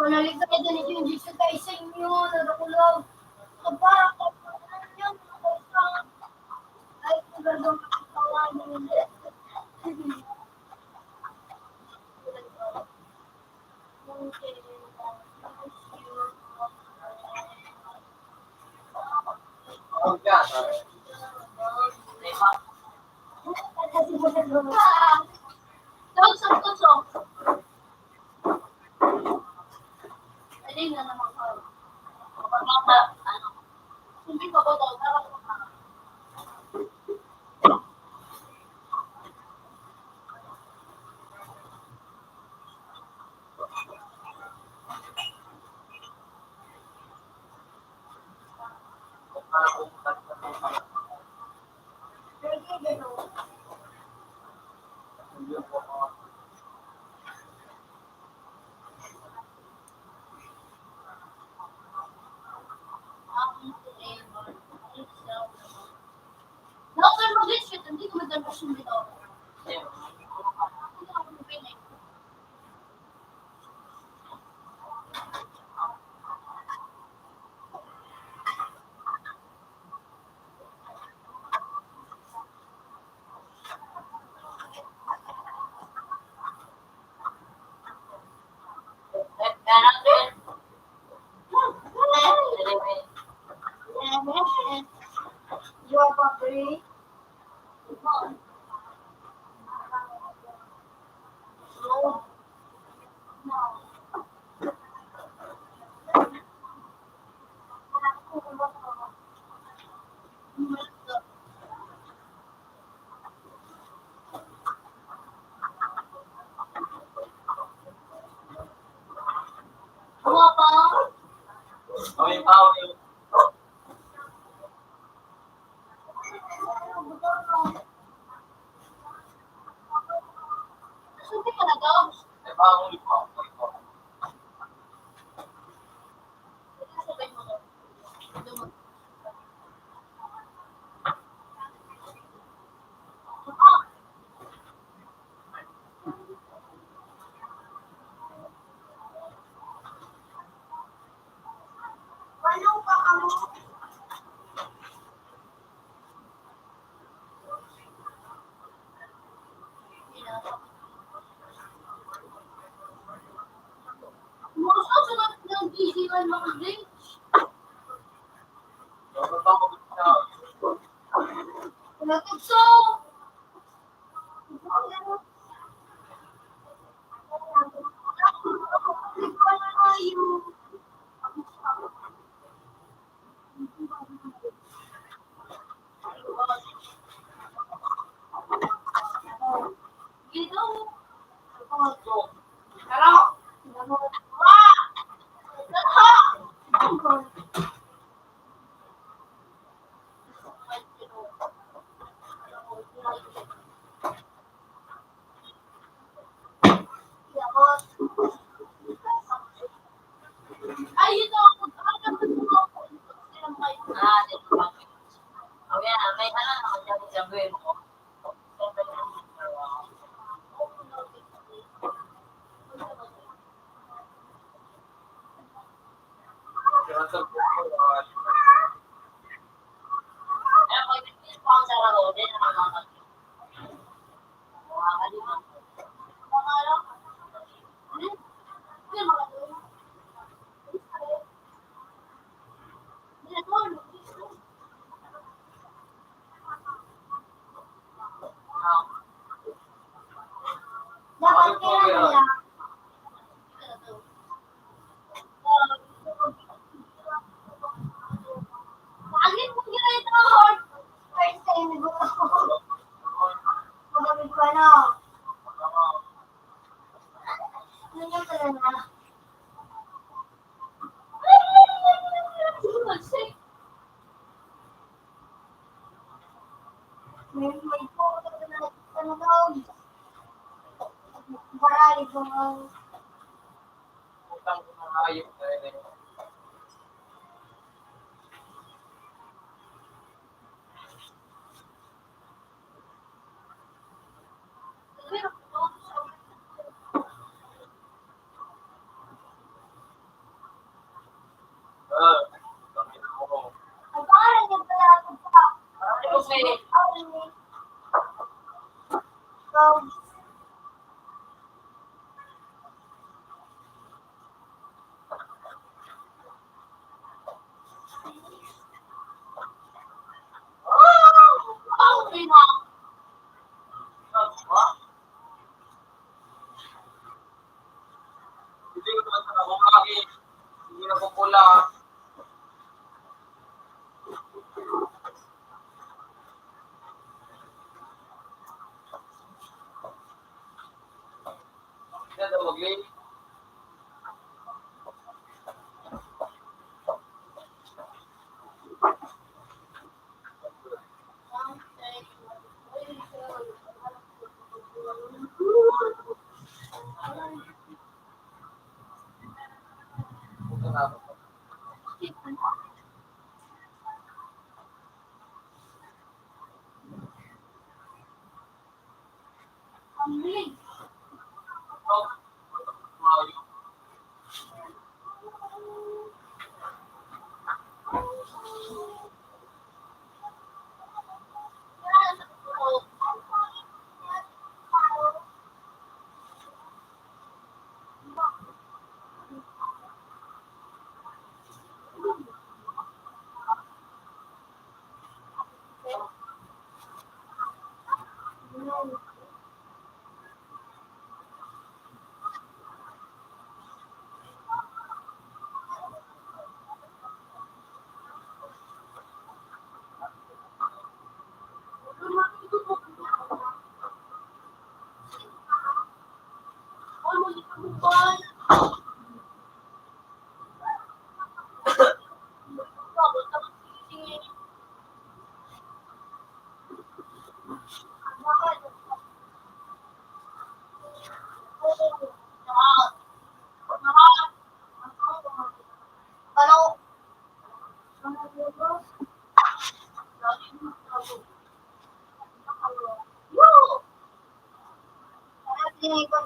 Kung naligtayan na yung Diyos sa inyo, nadakulaw. Kapara ko po ninyo, mga kaibigan. Ay, kung gagawin ko pa nga yun.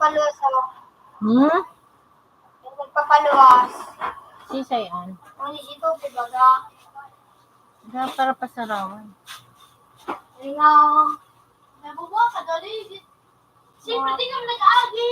Nagpapaluwas ako. Hmm? Yung nagpapaluwas. Sisay an? Ano si Toby, baga? Para pasarawan. Ayun nga, oh. Nabubuha ka, dali. Siyempre, di ka nag-agi.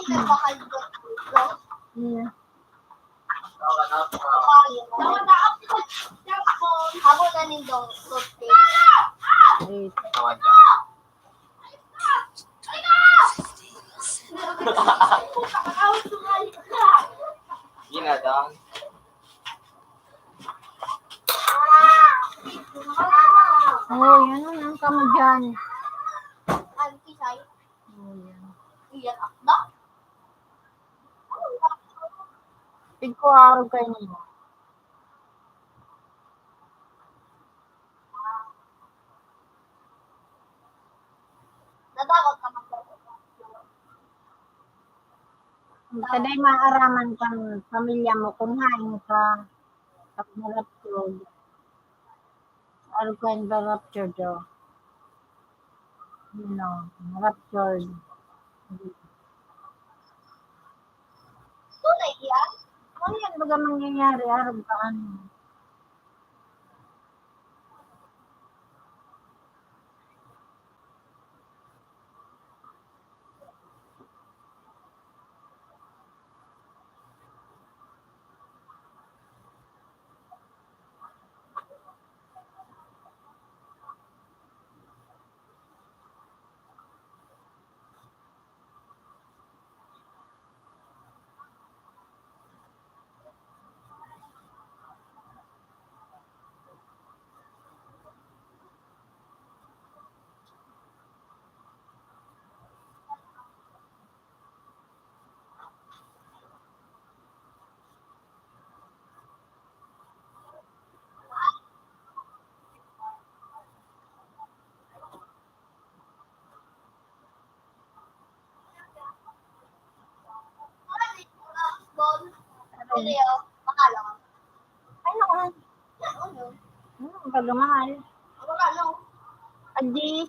Nagpakal-, Yeah. Habo na nin dong toothpaste. Wait. Ginadang. Oh, yan ang, ang kamo dyan. Ang kisay. Oh, yan. Iyan akda. Tigko arog kayo ninyo. Natakot ka mag-, Sa day maaraman kang pamilya mo kung hain ka, pag na-ruptured. Arog ka in the ruptured, oh. You know, ruptured. Tunay yan? Ano yan? Baga mangyayari, arog ka, ano? Ano? Ay, naku. Hmm, baga mahal. Adi.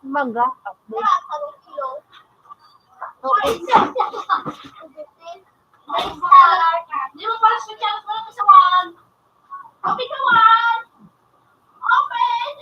Baga. Okay. Di mo pala siya, wala ka sa one. Open ka, one. Open.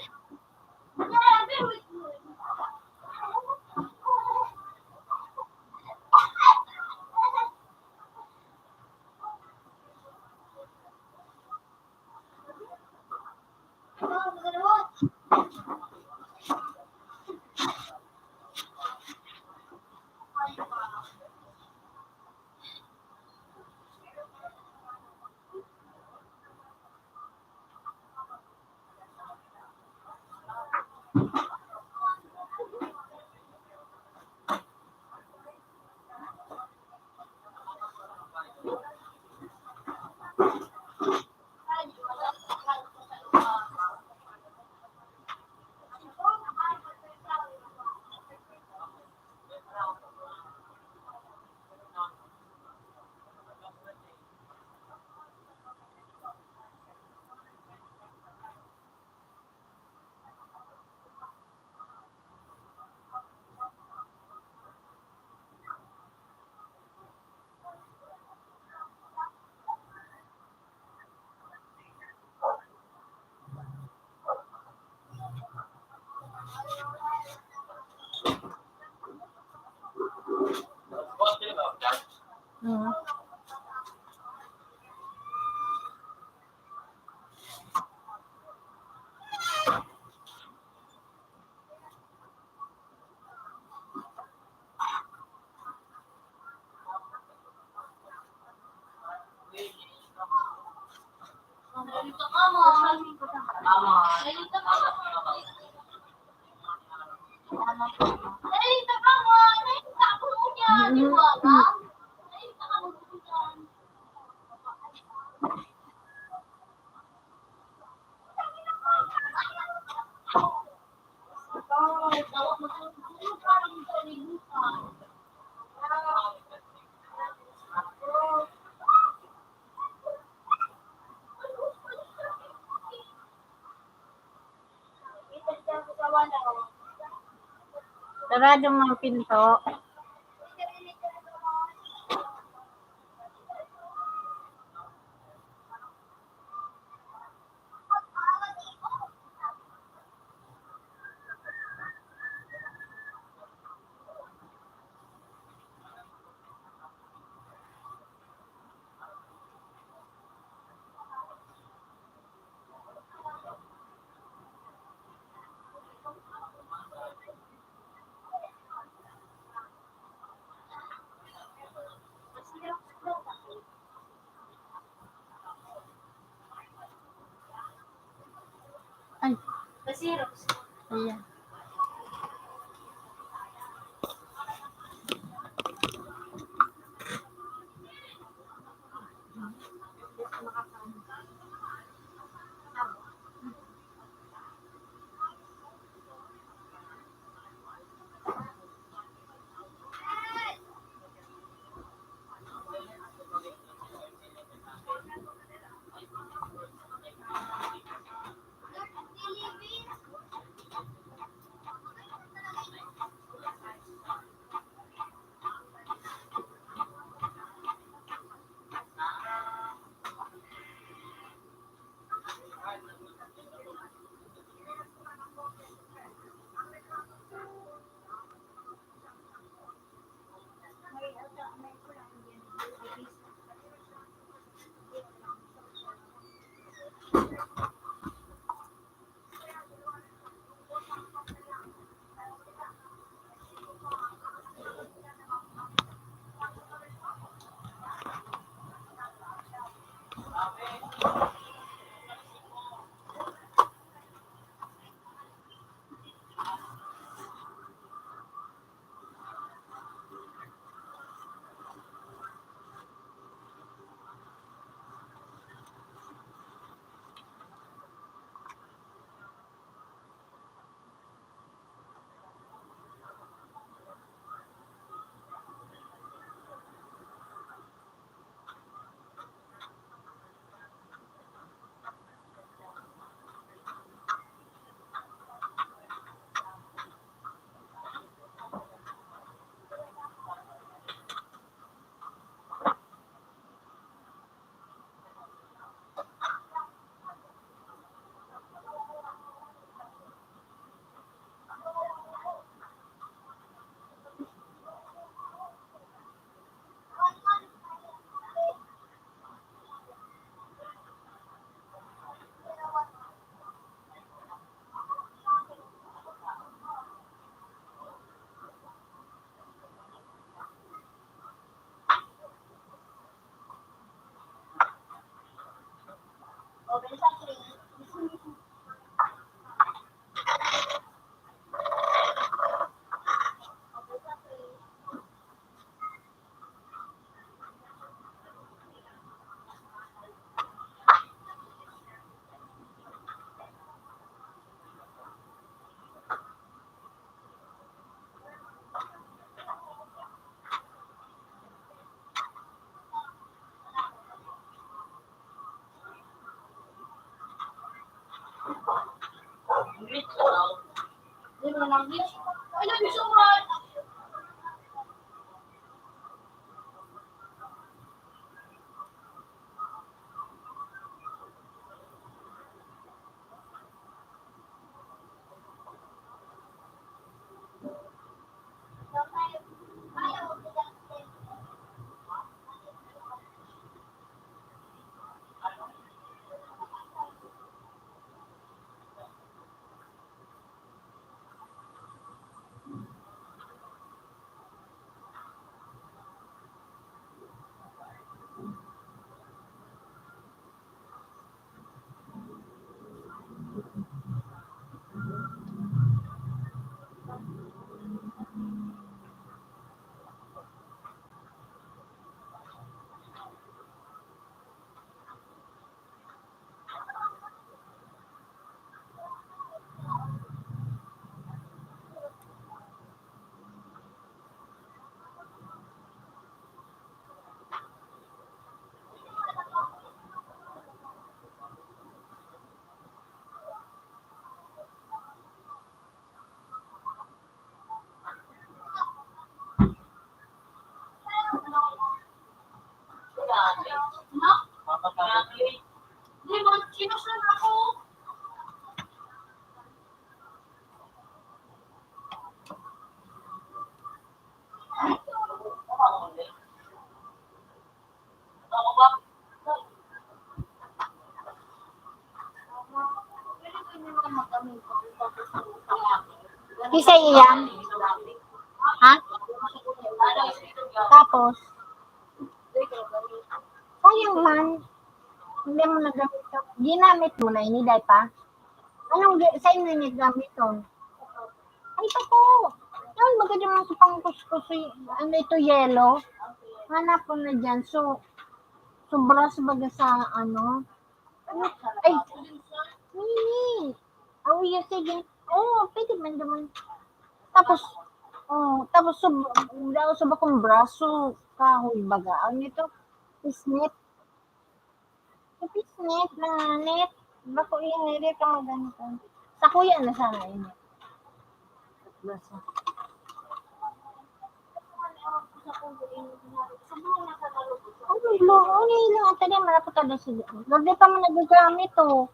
Mm. Sarado mo ang pinto. Ayan. Isa iyan. Ha? Tapos, sayang man. Hindi mo nagamit. Ginamit mo na ini, day pa? Anong gi-, sa inyo niya gamit to? Ay, ito po. Yan, maganda naman sa pangkuskus, eh. Ano ito, yellow? Hanap ko na dyan. So, sobra sa baga sa ano. Ano? Ay, nini. Oh, yes, sige. Oh, pwede man naman. Tapos, oh, tapos sub-, daw sa bakong braso, kahoy baga. Ano ito? Isnit. Sa pisnit, nanganit. Bako ini, di ka magano. Sa kuya na sana ini. Basa. Ano, lo, ano yung lang, ata di, malapit ka na sila. Lord, di pa man nagagamit, oh.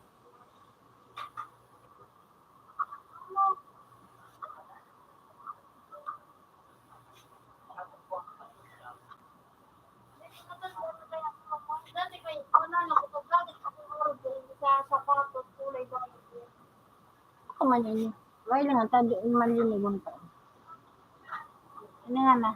Ako man ini. Wala lang, tadi, malinigon pa. Ano nga na?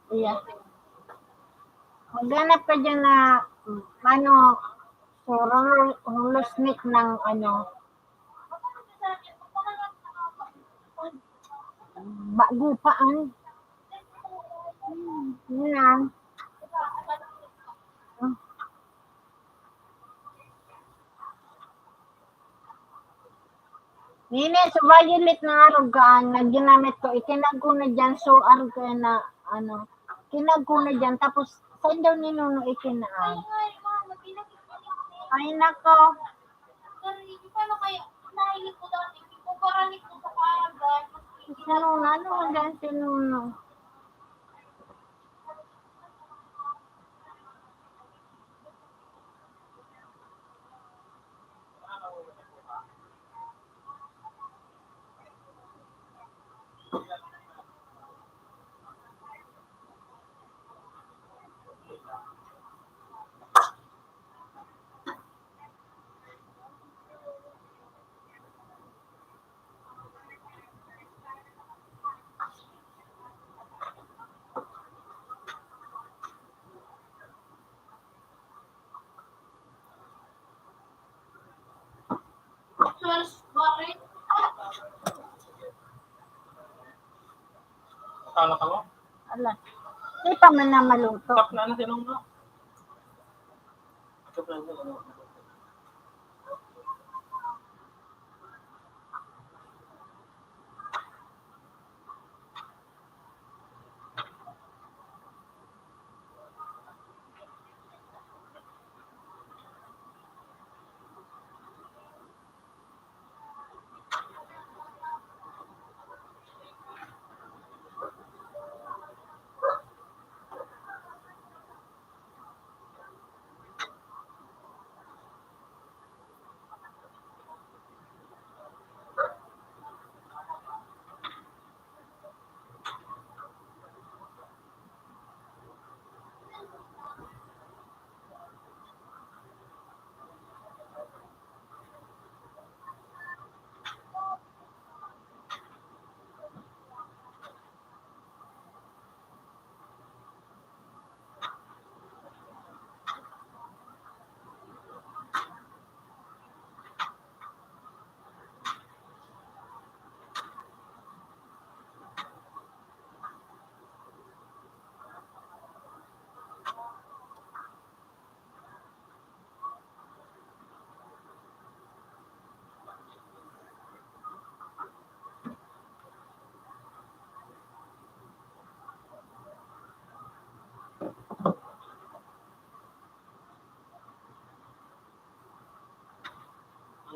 Iya. Maghanap ka dyan na, ano, so, rulo, rulo snake ng, ano, bago pa, ang. Hmm, yun lang. Nini, sa violet na arog kaan na ginamit ko, itinag ko na dyan, so arog ko na, ano, tinag ko na dyan, tapos saan daw ni Nuno itinaag? Ay, nako. Si Nuno, ano man dyan si Nuno? Talo ka mo? Ala. Di pa man na maluto. Tap na na sinong mo. Tap na na sinong mo.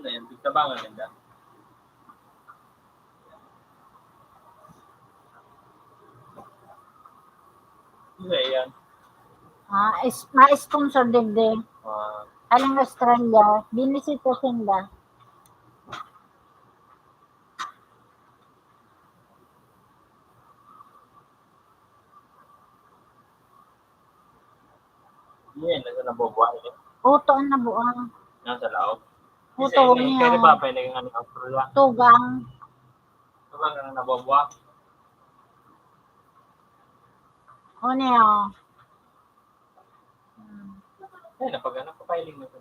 Ano yan? Pagtabangan ganda. Ano yan? Ah, is, ma-sponsor digdi. Ah. Alang Australia, binisita sinda. Yan, nasa nabubuhay eh. Uto ang nabuang. Nasa laog. Uto niya. Kaya ba, pwede nga ng Australia? Tugang. Ano ba nang nabubuha? O, niya, o. Hmm. Ay, napag-, ano, papahiling na ito.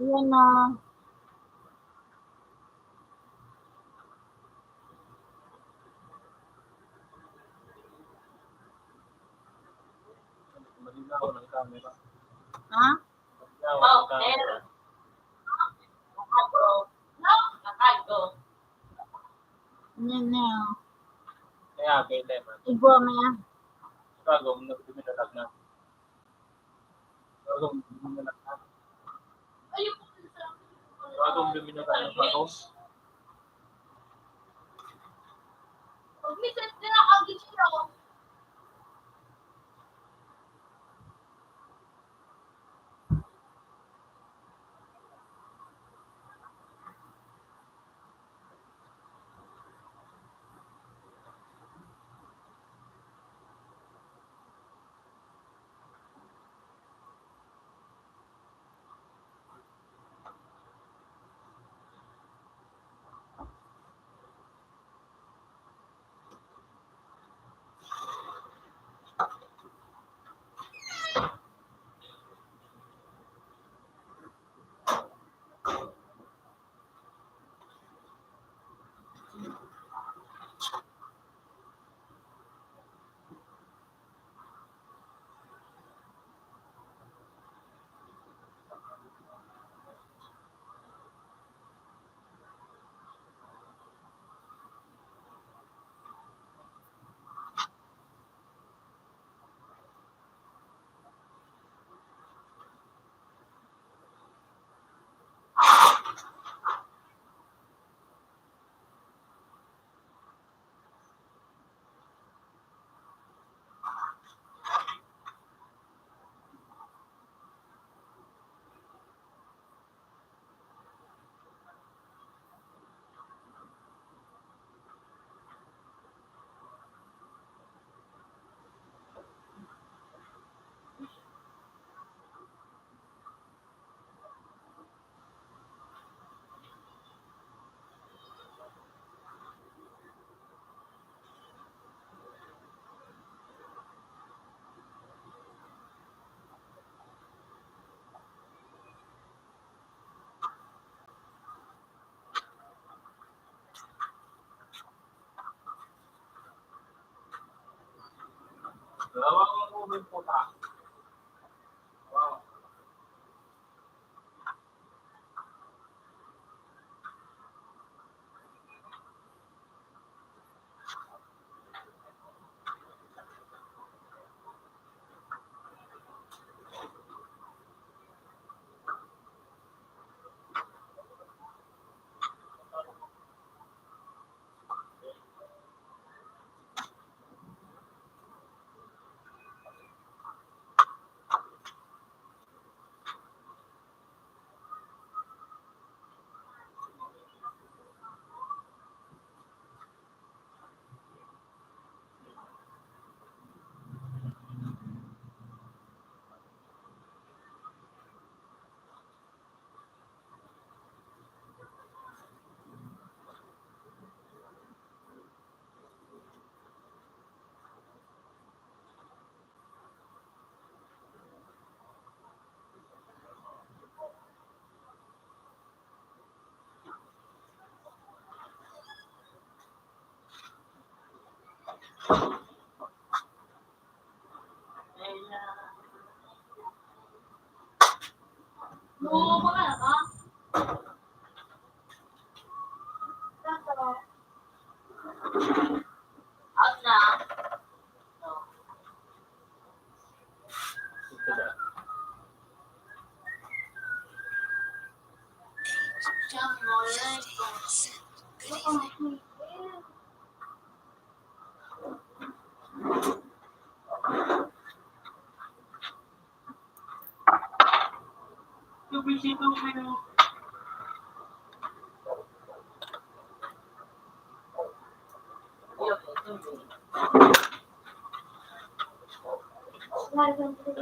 Ayan na. Malinaw ang camera. Ha? Malinaw ang camera. Yan na. Kaya, pwede man. Igwa mo yan. Bago, nagduminalag na. Bago, nagduminalag na. Bago, nagduminalag na. Bago.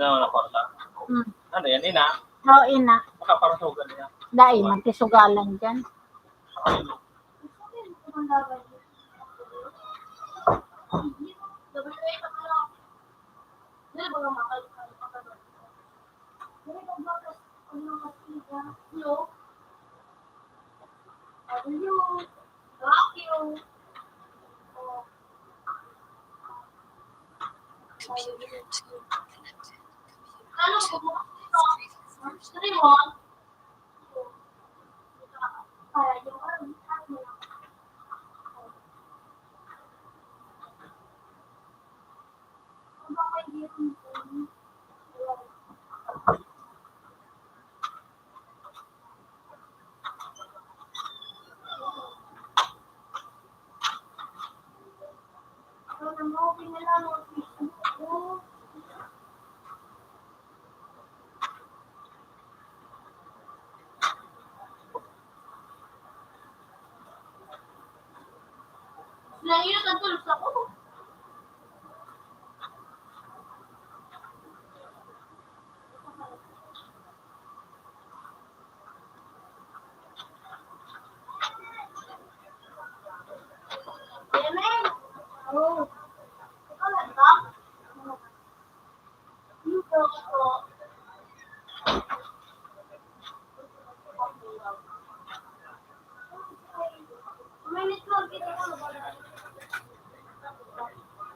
Ano na, kwarta? Hmm. Ano yan, ina? Oo, ina. Baka parang sugal niya. Dai, magkisugalan dyan. Computer two connected. Computer two, three, four, three.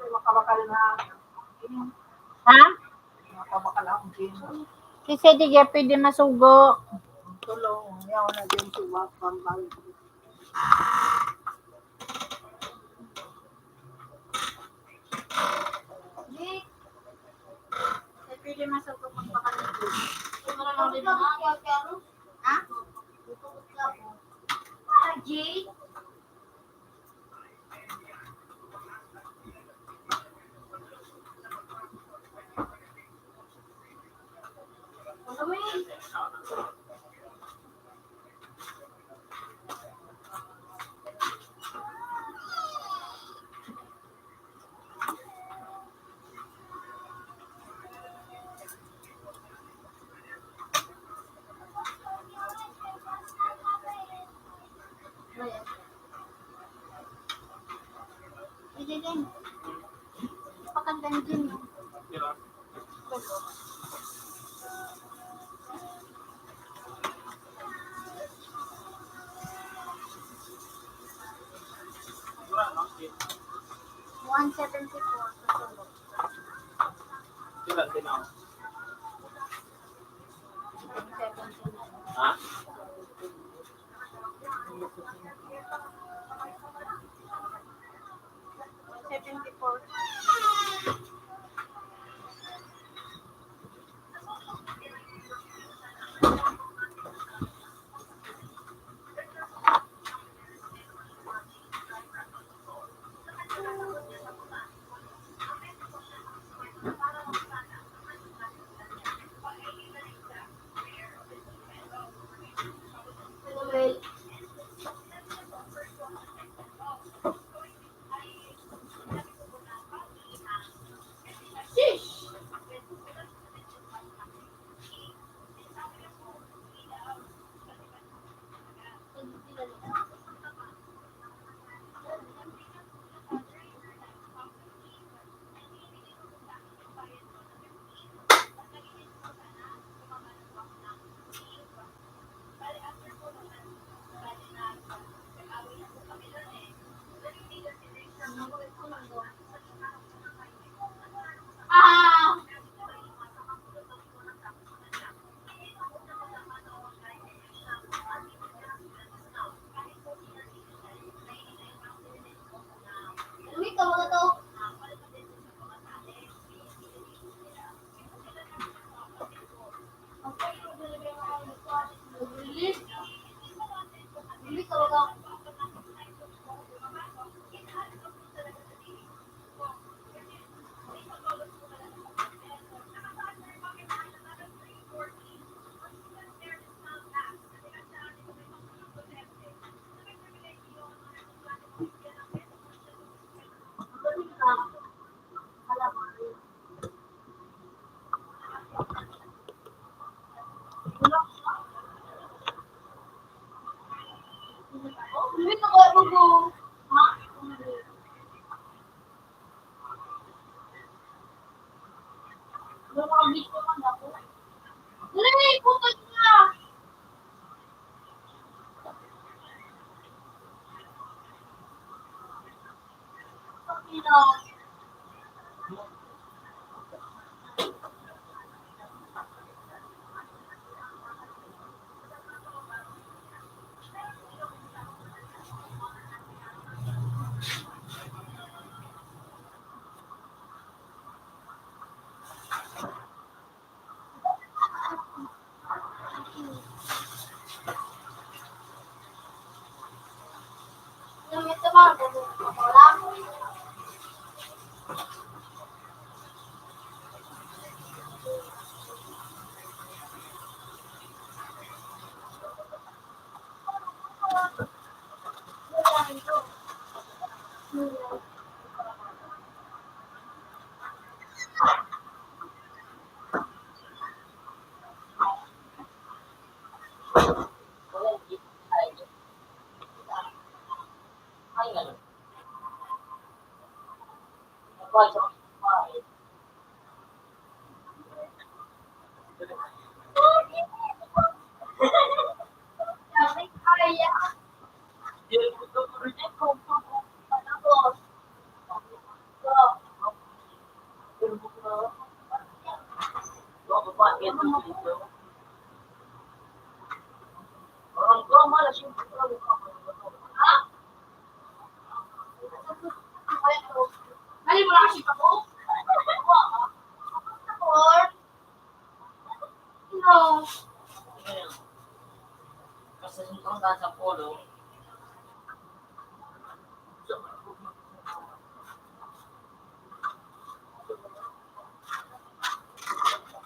Makabakal na. Ha? Makabakal ang gin. Kasi di ka pwede masugo. Tulong, yaw na din suwak, pambal. Di, di pwede masugo pag bakal na gin. Ha? Ah, G? Hindi din. Pakandang din. One seventy-four sa sulok. Sila, sila. One seventy-nine. Ha? One seventy-four.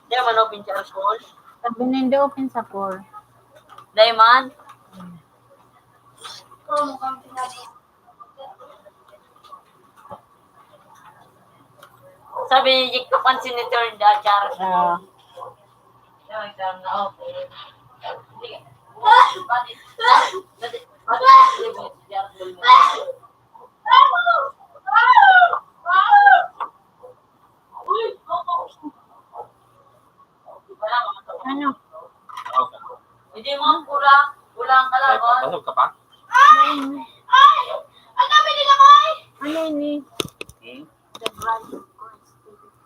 Di man open si Arcol. Sabi na hindi open sa four. Di man. Sabi ni Jake, kapansin ni Turn the Charles. Ah. Ano? Hindi mo ang pula, pula ang kalaban. Basog ka pa? Ay! Ay! Ang dami nila, boy! Ano ini? Hmm?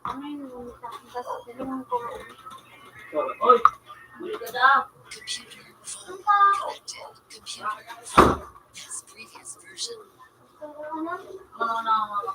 Ano ini? Tapos, tulungan ko. Oy! Buli ka na! Computer. Computer. This previous version. Ano na ang mga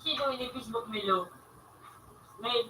Sino ini Facebook, Milo? May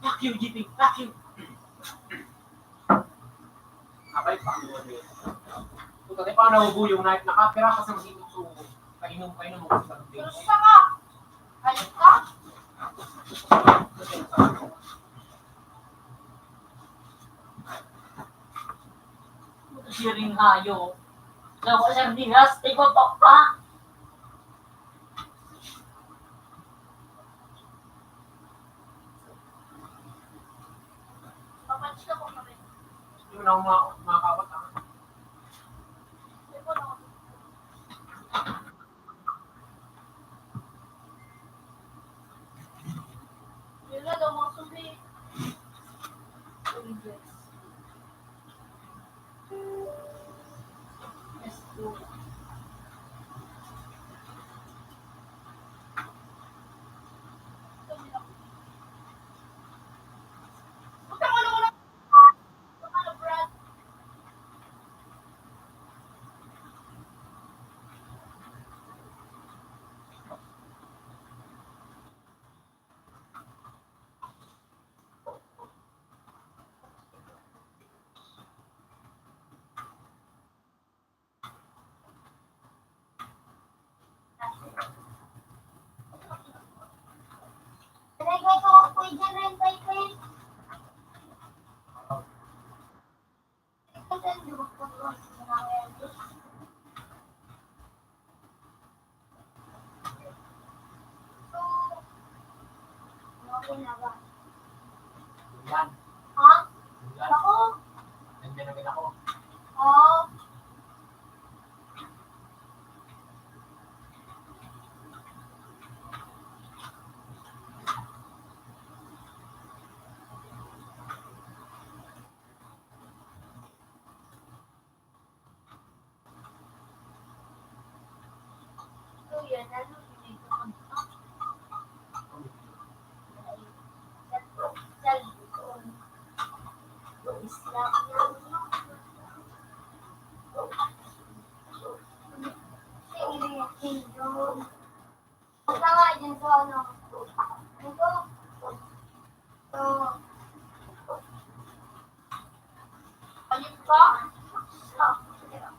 Fuck you, G P. Fuck you. Abay, fuck you. Puta, di pa ako nahubuyong na nakapira ka sa masinong sugo. Painom, painom mo sa Gusto ka? Ayos ka? Siring hayo. Lawa sa dihas, tigwa pa pa. Yun ang mga, mga kapat, ah. Yun na daw, mga subi. Yes. Yan. Ha? Yan. Ako? Nandiyan na rin ako. Oo. Basta nga, dyan sa ano. Ano to? So, ayun pa? Ah, sige lang.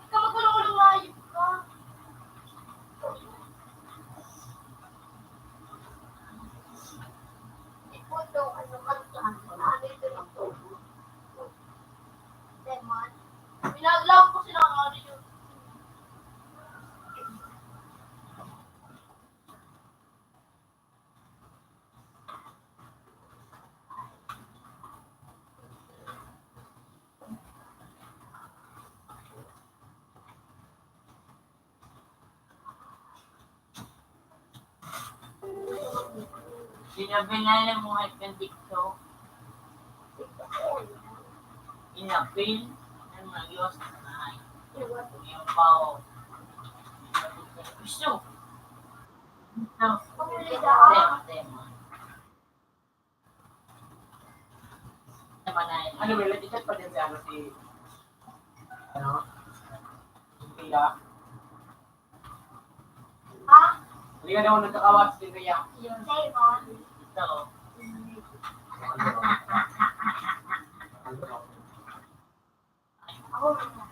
Ikaw, magulong-ulong na, hayop ka. Ikaw daw, ano ka dyan? Ano ito lang to? Lemon. Pinaglaw ko sila, ano yun? Sinabi na lang mo at nandito. Inapil ng mga Diyos na ay yung pao. Gusto. Gusto. Tema, tema. Ano, may nag-chat pa din si ano, si Ano? Sofia. Ha? Hindi ka daw nagkakawat si Sofia. Yun. Sa iba? Ito. Ako muna.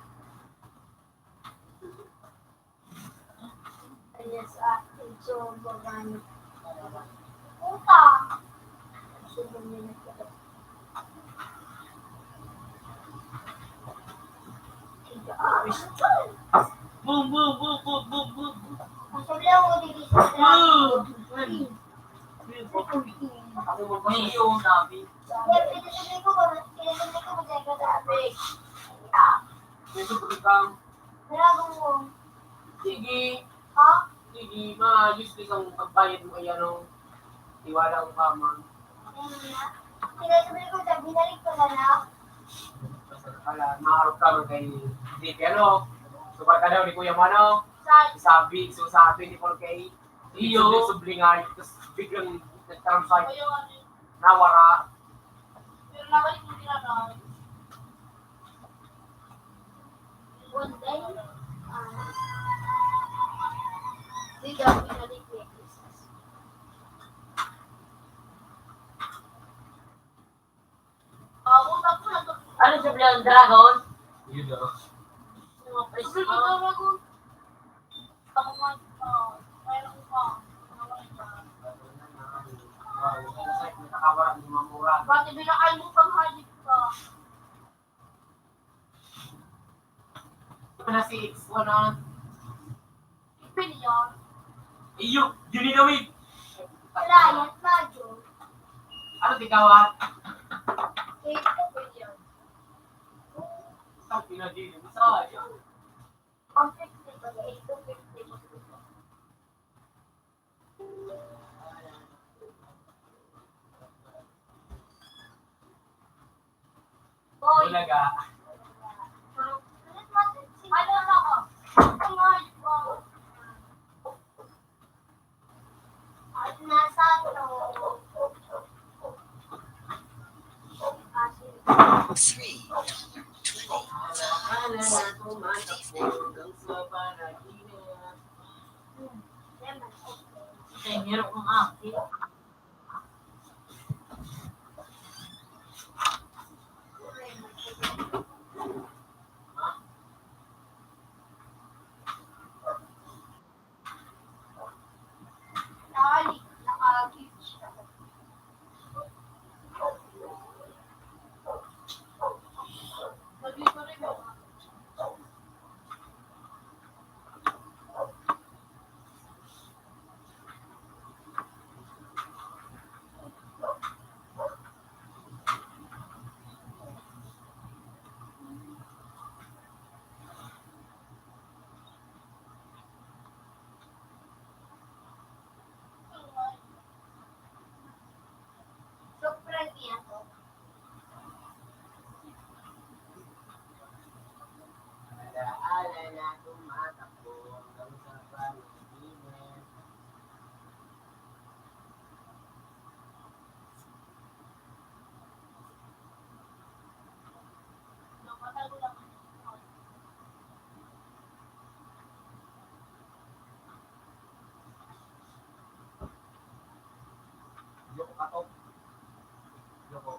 Yes, ah, medyo magano. Puta! Boom, boom, boom, boom, boom, boom, boom. Ang sabi lang mo, di bisa sa Boom! Ako mo pa yung sabi. Yan, pinasabi ko, pinasabi ko, magkaya ka sabi. May sabi kang Bravo mo. Sige. Ha? Sige, maayos din ang pagbayad mo kay ano, tiwala ko ka, ma'am. Ayun na. Sinasabi ko, sa binalik ko na lang. Basta pala, maharap ka man kay J P, ano? Subar ka daw ni Kuya Mano. Sa Sabi, so sabi ni Paul kay Iyo. Subli-, subli nga, tapos biglang nagtaramsay. Ayaw, ano yun? Nawara. Pero nabalik mo sila na. One day, ah, di daw pinalik ni Jesus. Ano sa Beyond Dragon? Yun daw. Mga priest mo. Dragon. Ako nga, ah, mayroon pa. Pati binakal mo pang hadit ka. Ano si X one on? Opinion. Iyo, yun ni David. Riot, Majo. Ano, tigawat? Eight opinion. Ang pinadili mo sa akin. Ang fifty ba? Eight to fifty. Bulaga. Three dollar twenty. Kaya meron kong akin. Alaala na tumatakbo hanggang sa panaginip. Yoko katok. Yoko.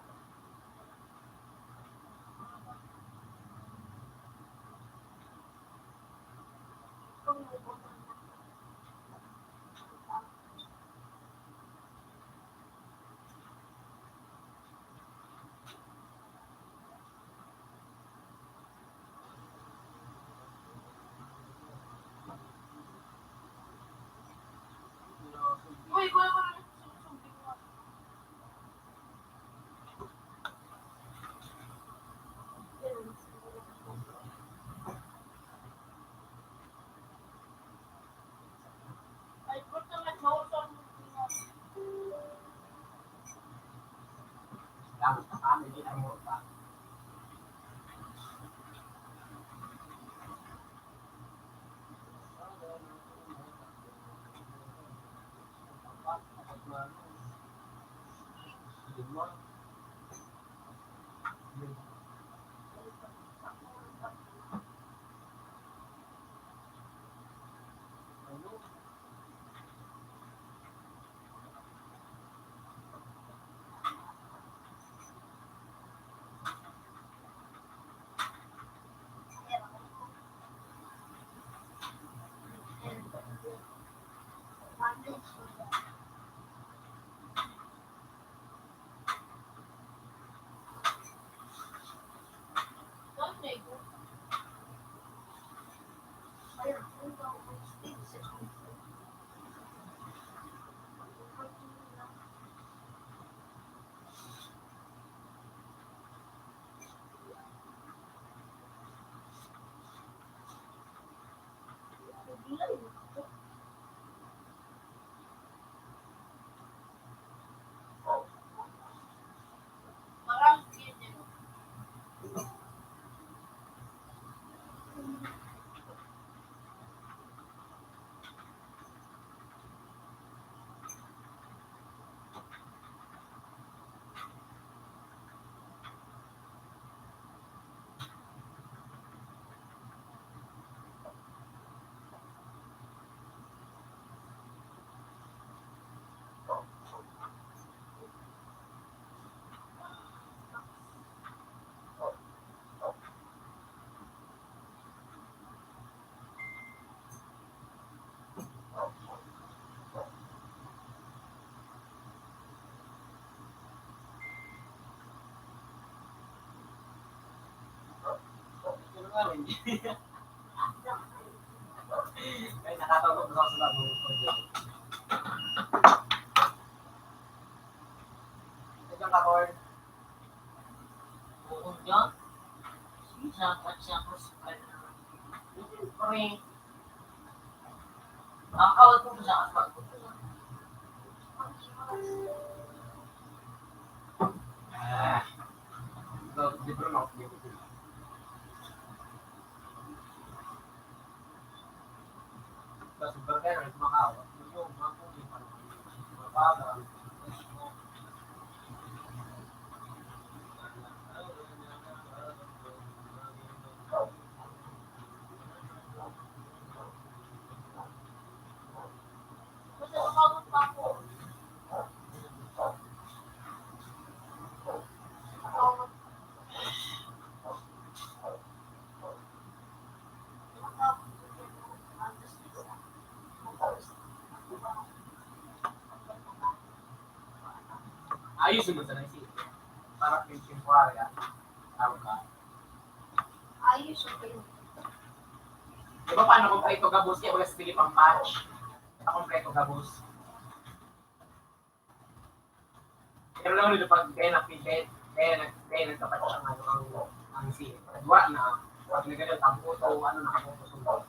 Ay, nakatulog na ako sa labo. Ito ka, Lord. Oo, yan. Sige, sa, sa, sa, sa, ang awal ko sa, sa, Ah, ito, libro na ako. Ayos naman sa nagsi-, para temporary, ah. Tawag ka. Ayos, okay. Di ba, paano kung ito gabos, kaya wala sa sige pang patch? Ako kung ito gabos. Pero lang nito pag kaya na-, kaya, kaya nag-, kaya nagkapat siya ng ano, ang, ang si-, wa na, pag nagano, tampo to, ano na, tampo to, sundo.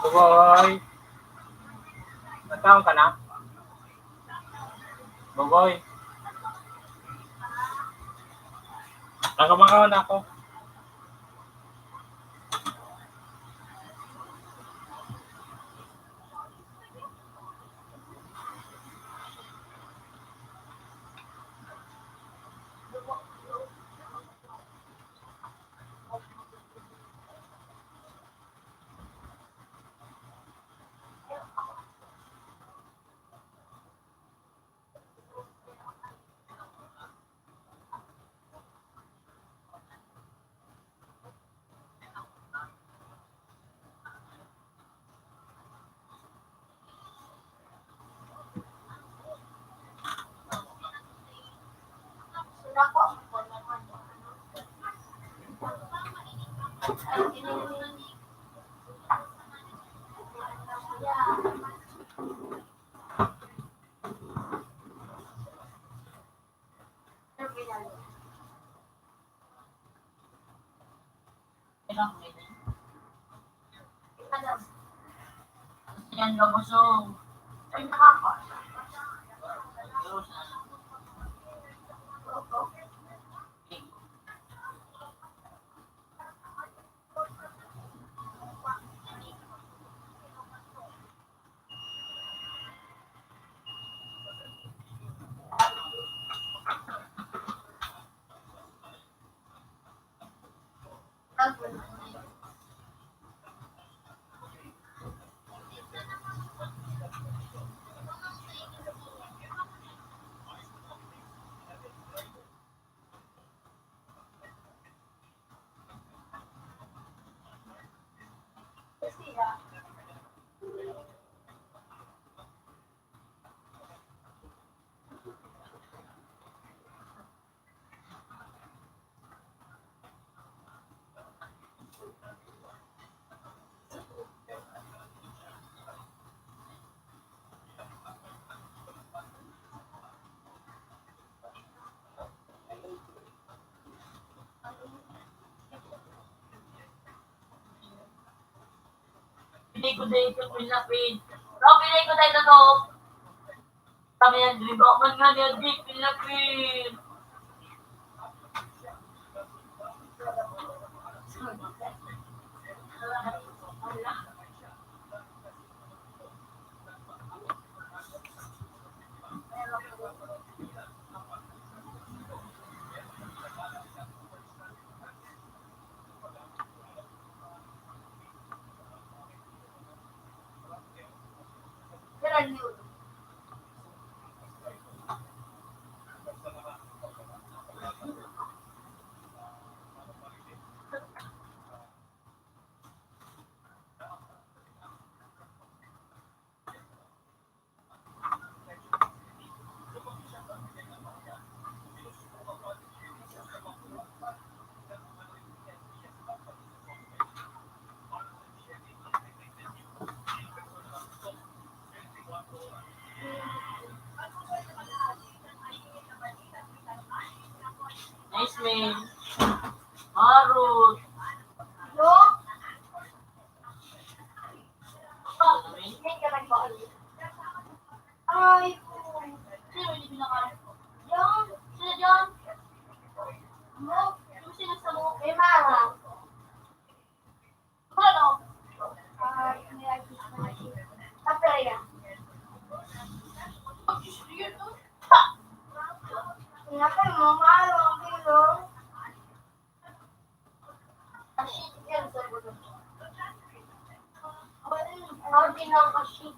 Bugoy. Nagkaon ka na? Bugoy. Nagkaon na ako. Yan, gabusog. Pinay ko dahil sa Queen na Queen. Bro, pinay ko dahil sa to. Kami yan, dream ako man nga niya, di, Queen na Queen. May harot. Ay, sino yung pinakain? Yan, sila dyan. Ano? Yung sila sa mga may mara. Ano? Ah, may artista na siya. Kapre yan. Ang laki mo, mahal ang kilo. Asin yan sa bulong. Asin ang asin.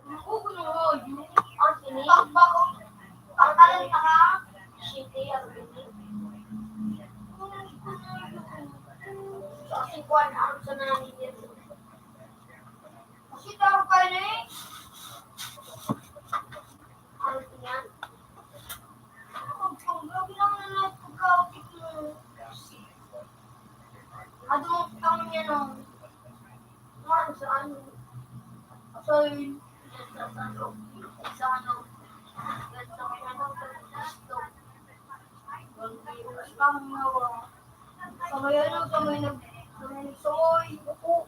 Ang kukuno mo, yun. Ang sini. Ang kalan na ka. Sini, ang sini. Kasi kuwan, ang sa nangin yan. Kasi tawag ka na eh. Ang yan. Ang, ang grabe lang na nagpagkaupit mo. Adong kami niya nung, kuwan, sa ano, sa, sa, sa, sa, ano, sa may ano, sa, sa, sa may ano, sa may nag-, sa may nagsaoy, upo.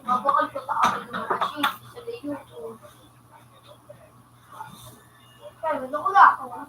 Mabakal pa sa akin yung machine sa layo ko. Kaya gusto ko na ako.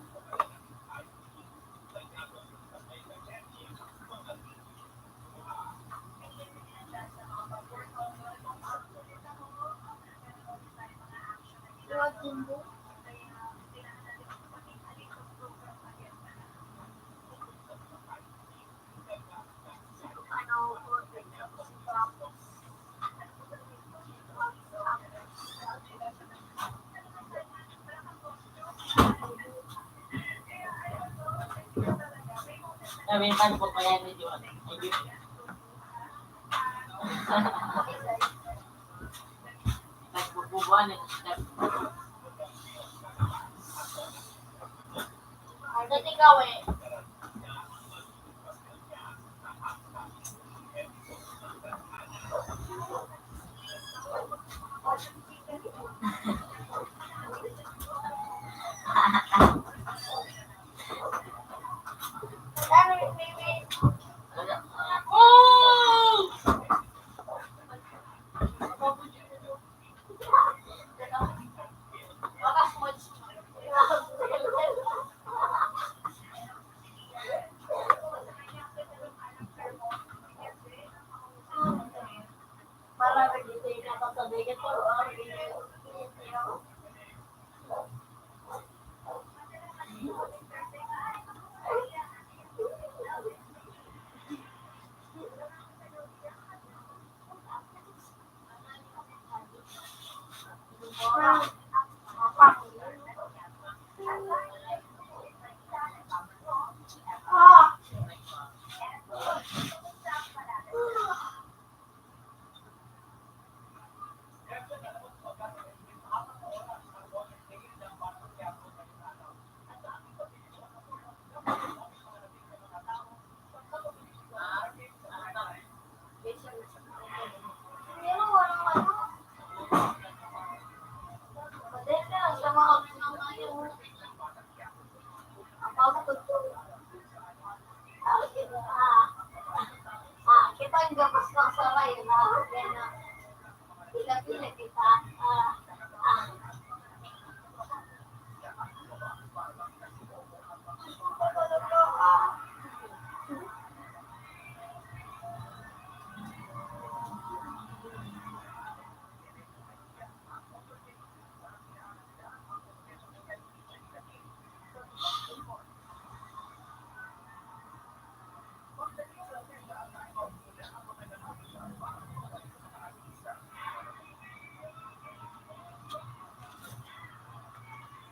Sabi niya, "Paano po kaya medyo ano?" Nagbububuan eh. Dati ka, we.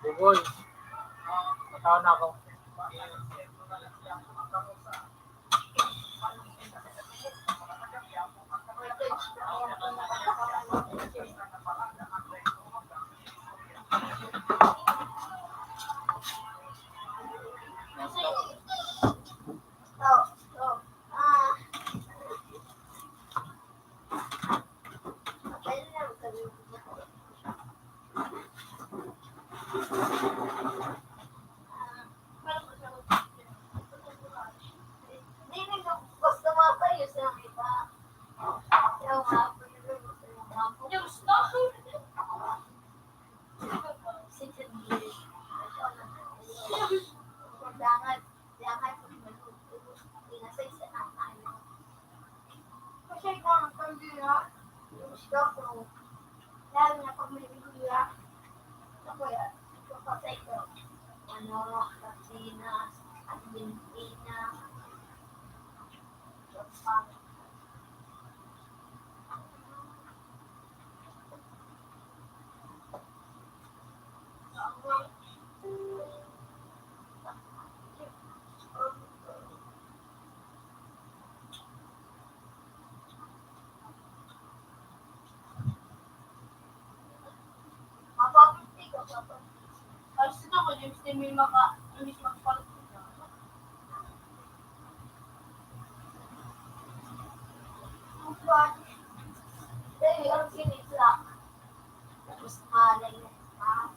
Google. Matawa na ako. Tapos ito ko, yung gusto mo yung maka, yung gusto magpag- Dali, ang sinigla. Tapos, ah, like, ah,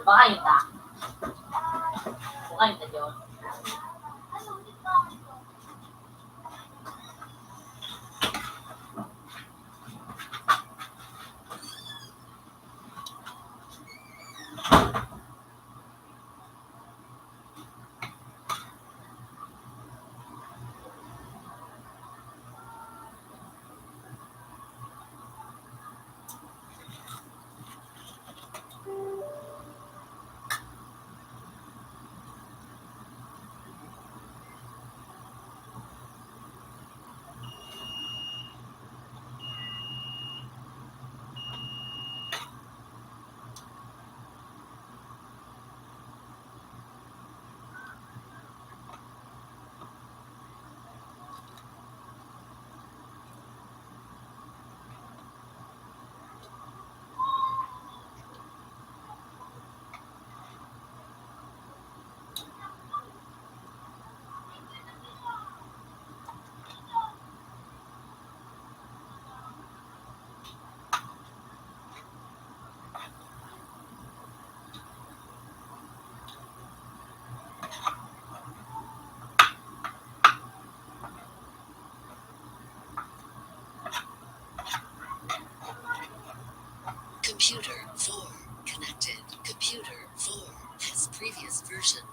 Baka yun ta. Baka yun ta, John. Computer four connected. Computer four has previous version.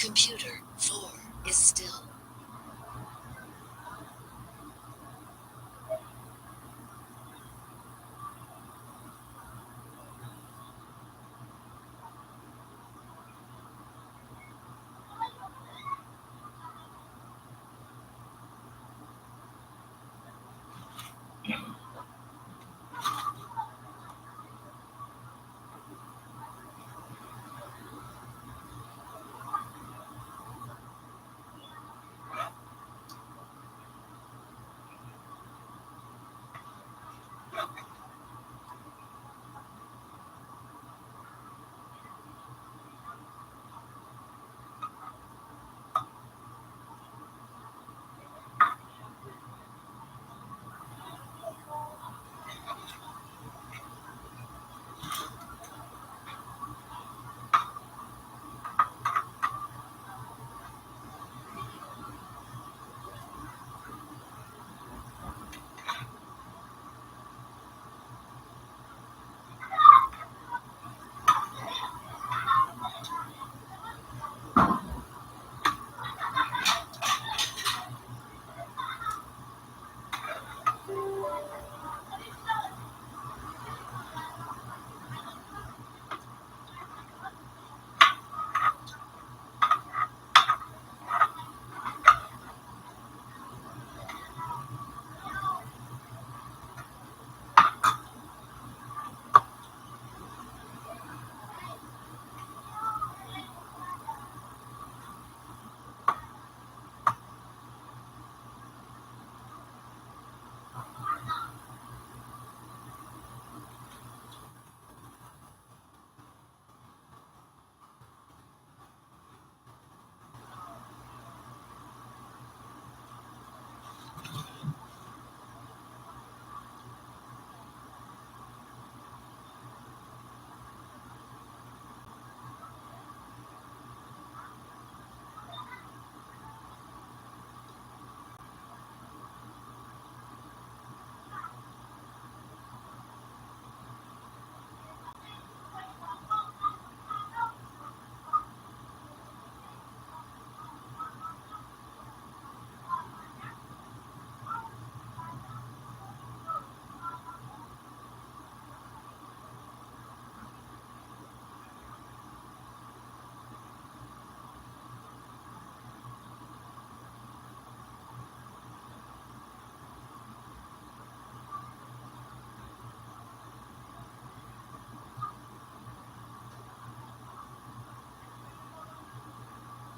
Computer four is still.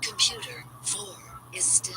Computer four is still.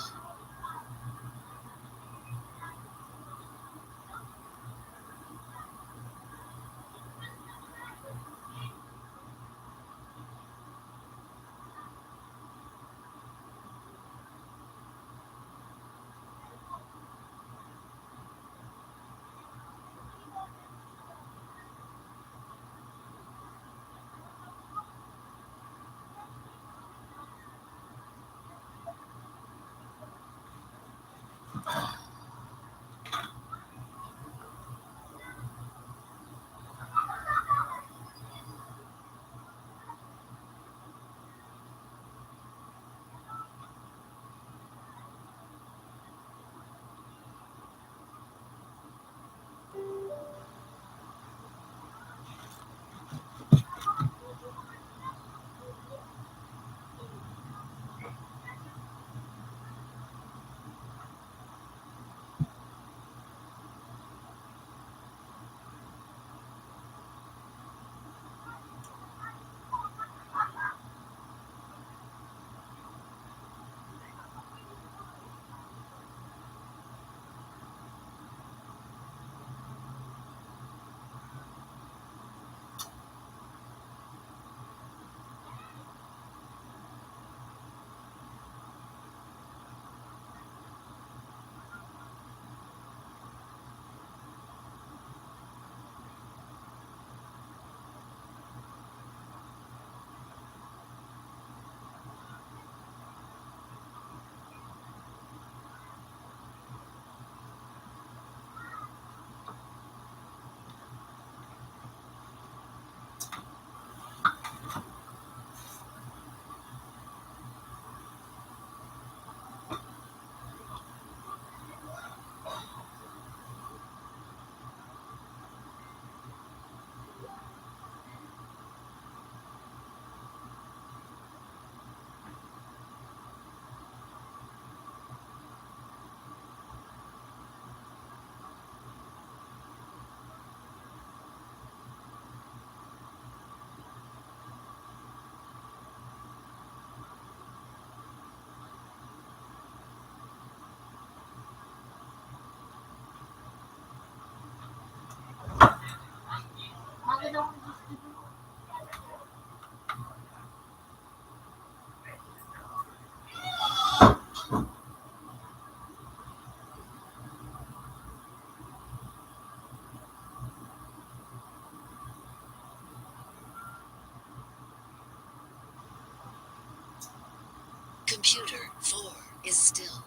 Computer four is still.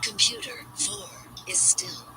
Computer four is still.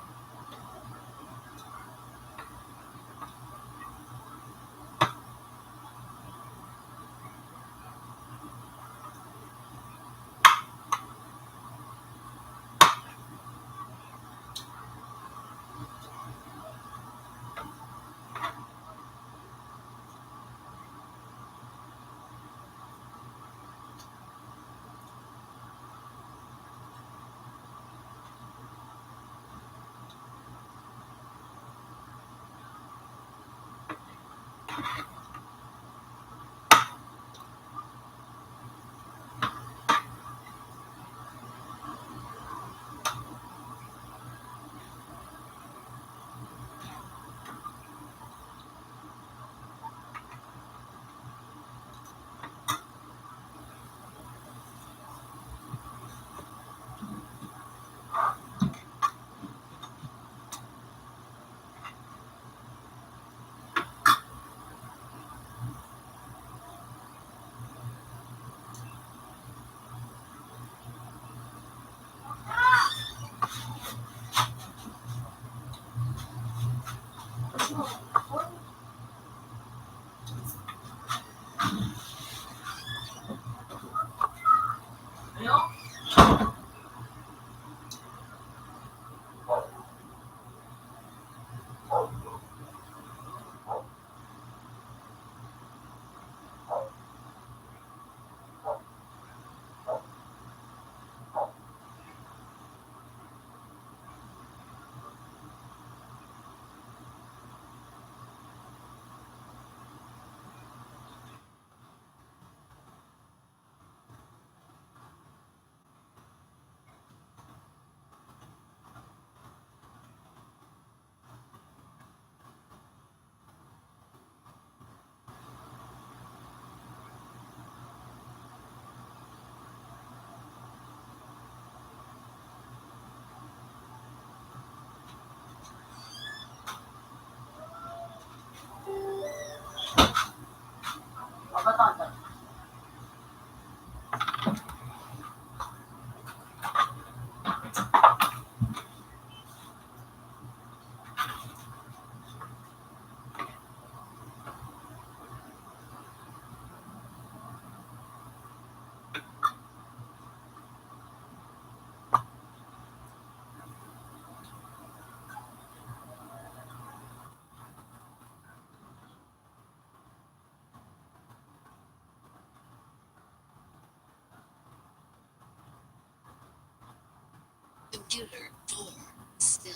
Computer four, still.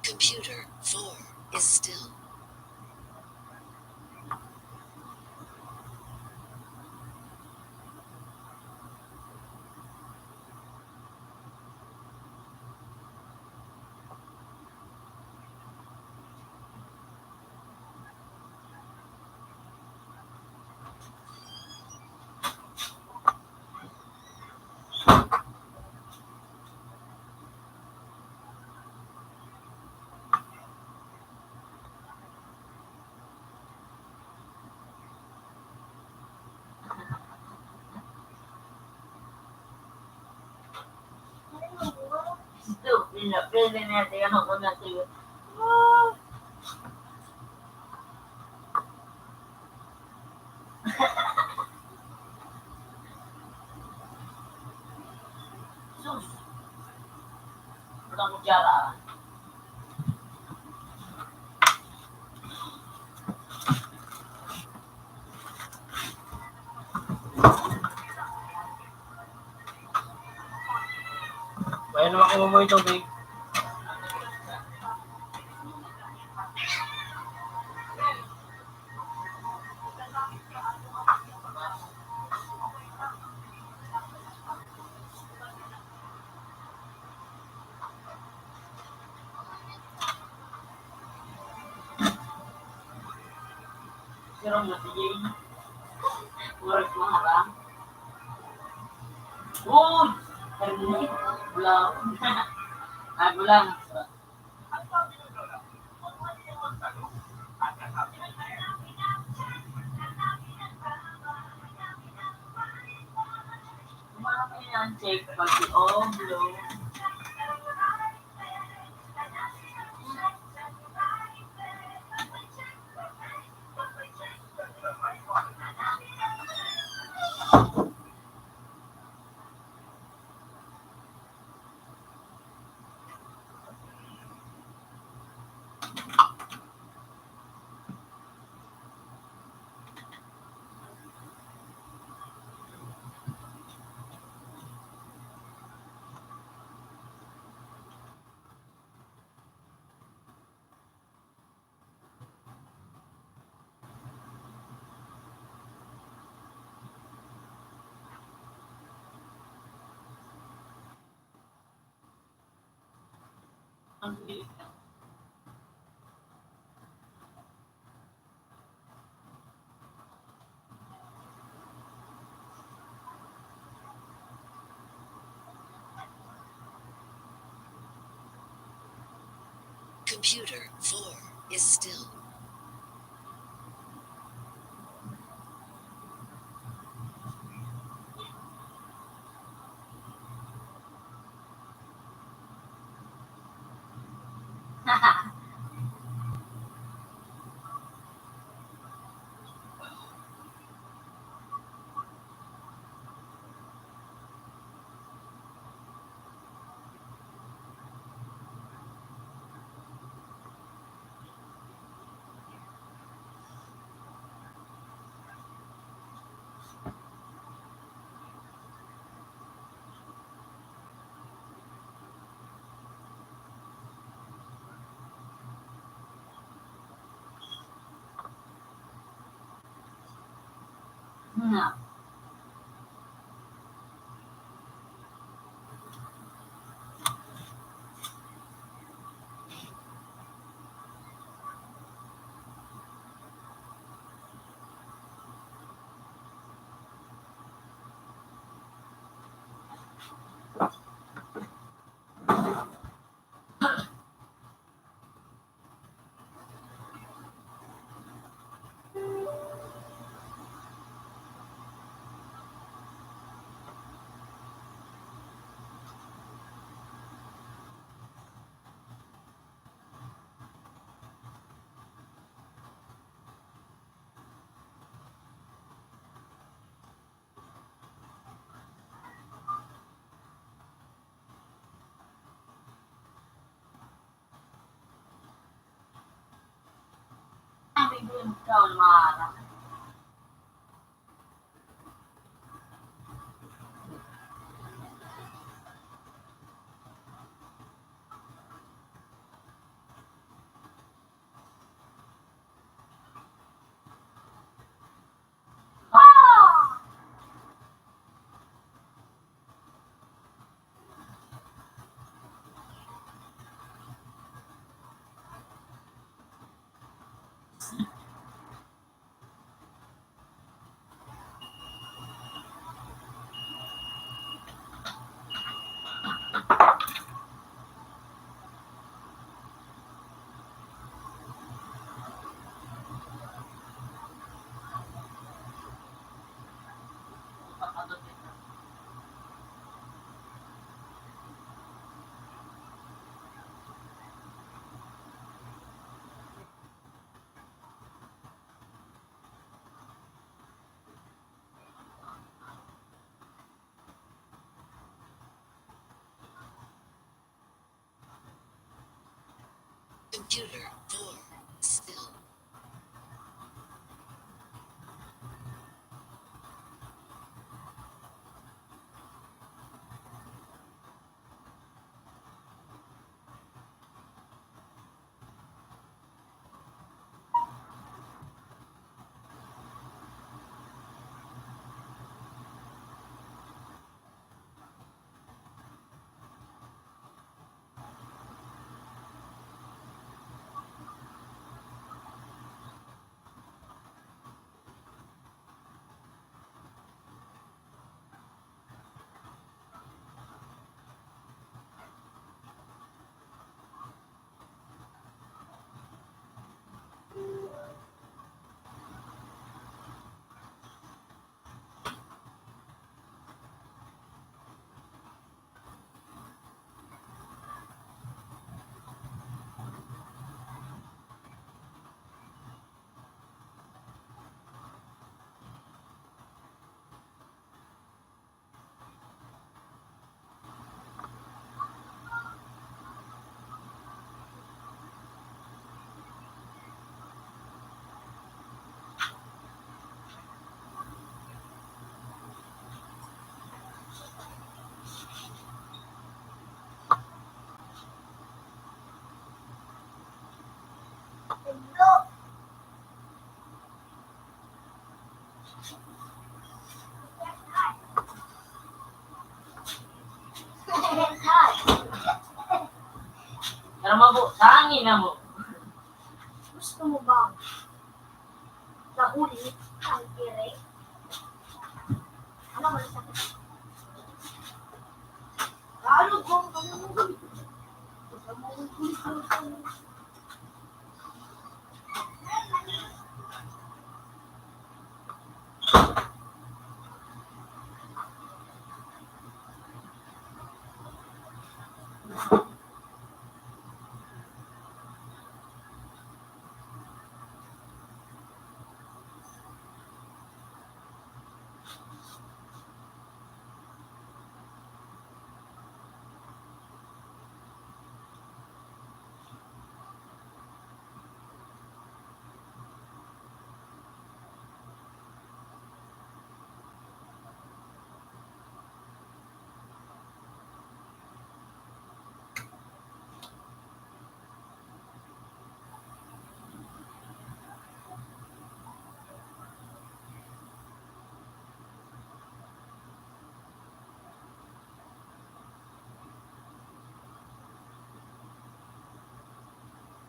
Computer four is still. Pili, pili na, tingnan ko na, sige. Ah. Sus. Walang kutsara. Kaya naman kung umuwi tubig. Sirong na sige. Oras mo harang. Uy! Bulang. Ay, bulang. Check pag-ioblo. Computer four is still. Nga. Computer four still. Ina mo. Gusto mo bang nahuli ang ere? Ano ba sa Ano kung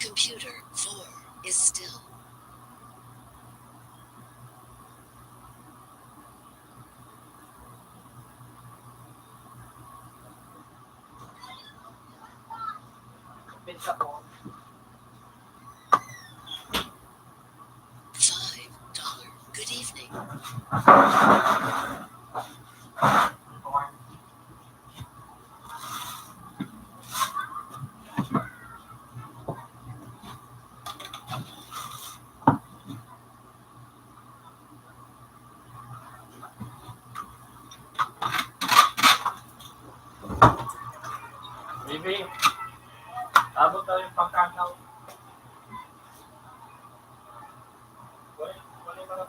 Computer four is still. Five dollar. Good evening. Bibi, abot na yung pangkakaw. Wala, wala yung mga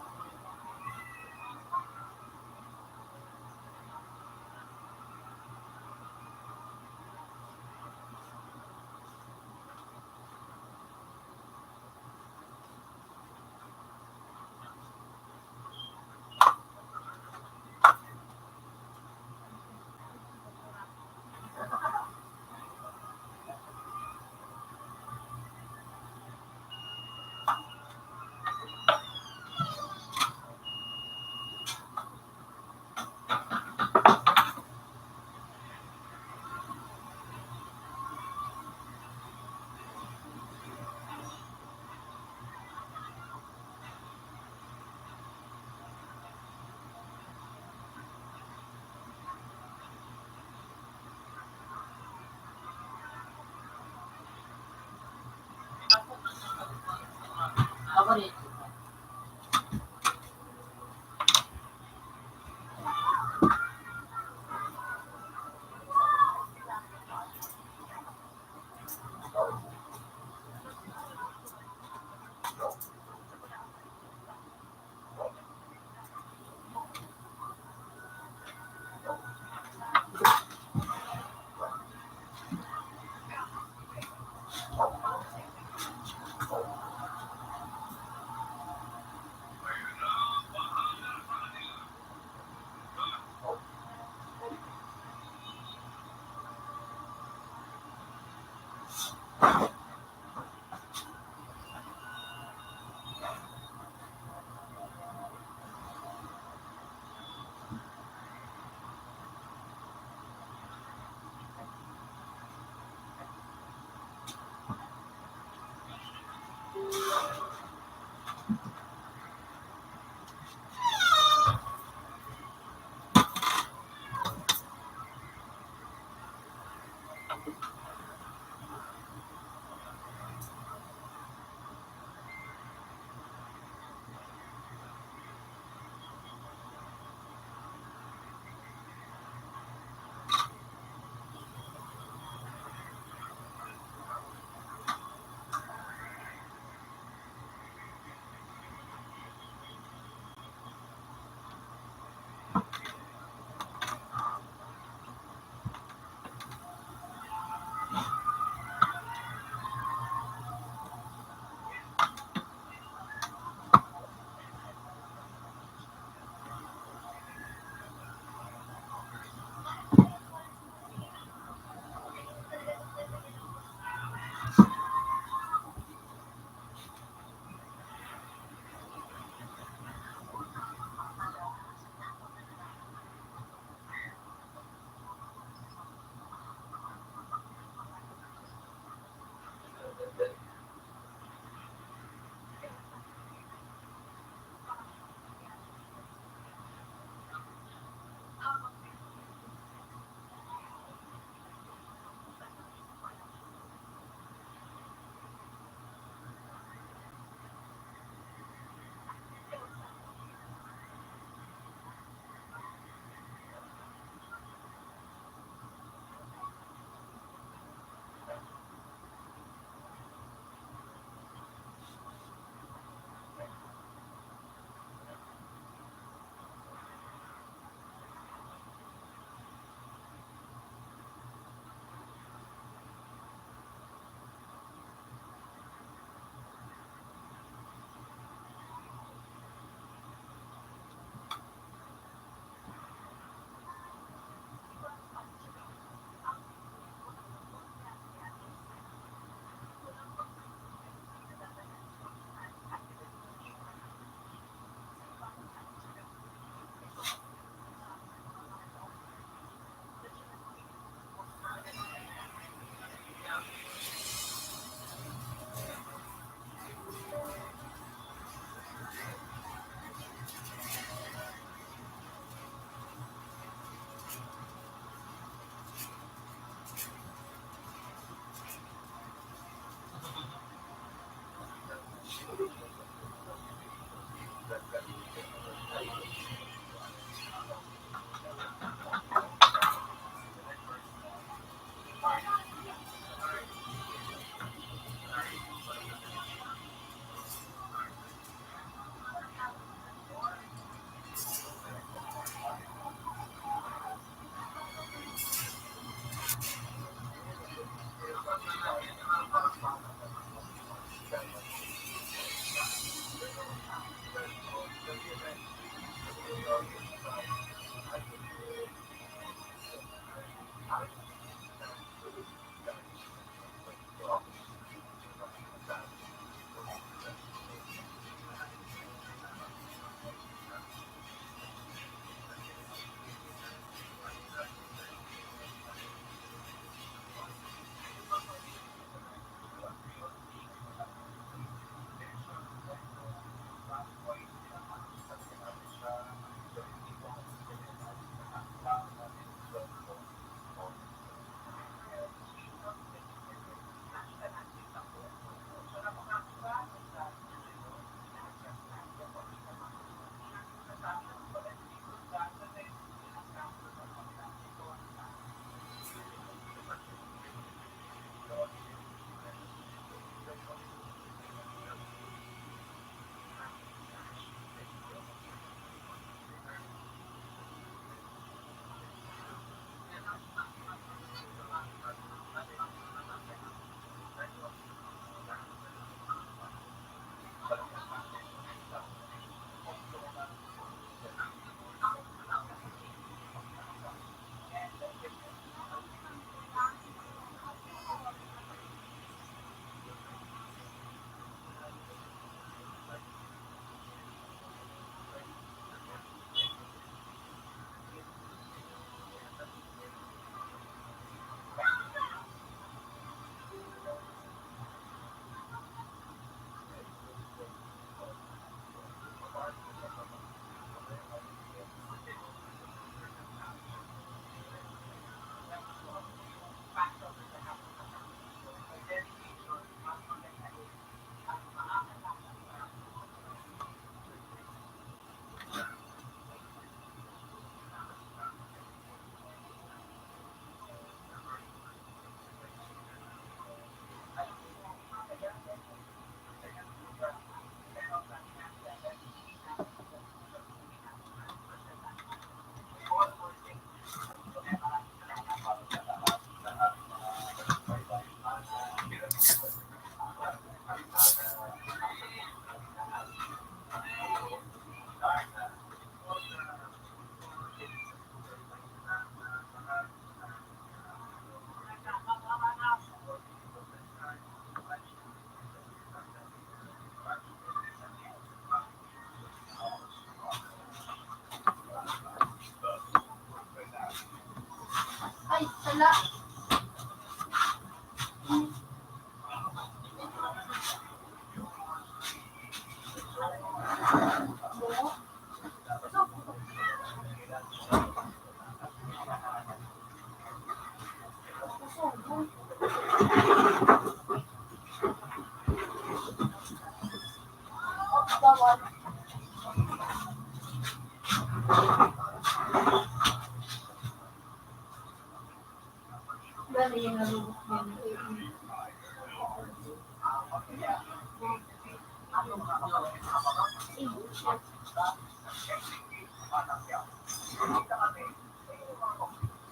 Ay, sala.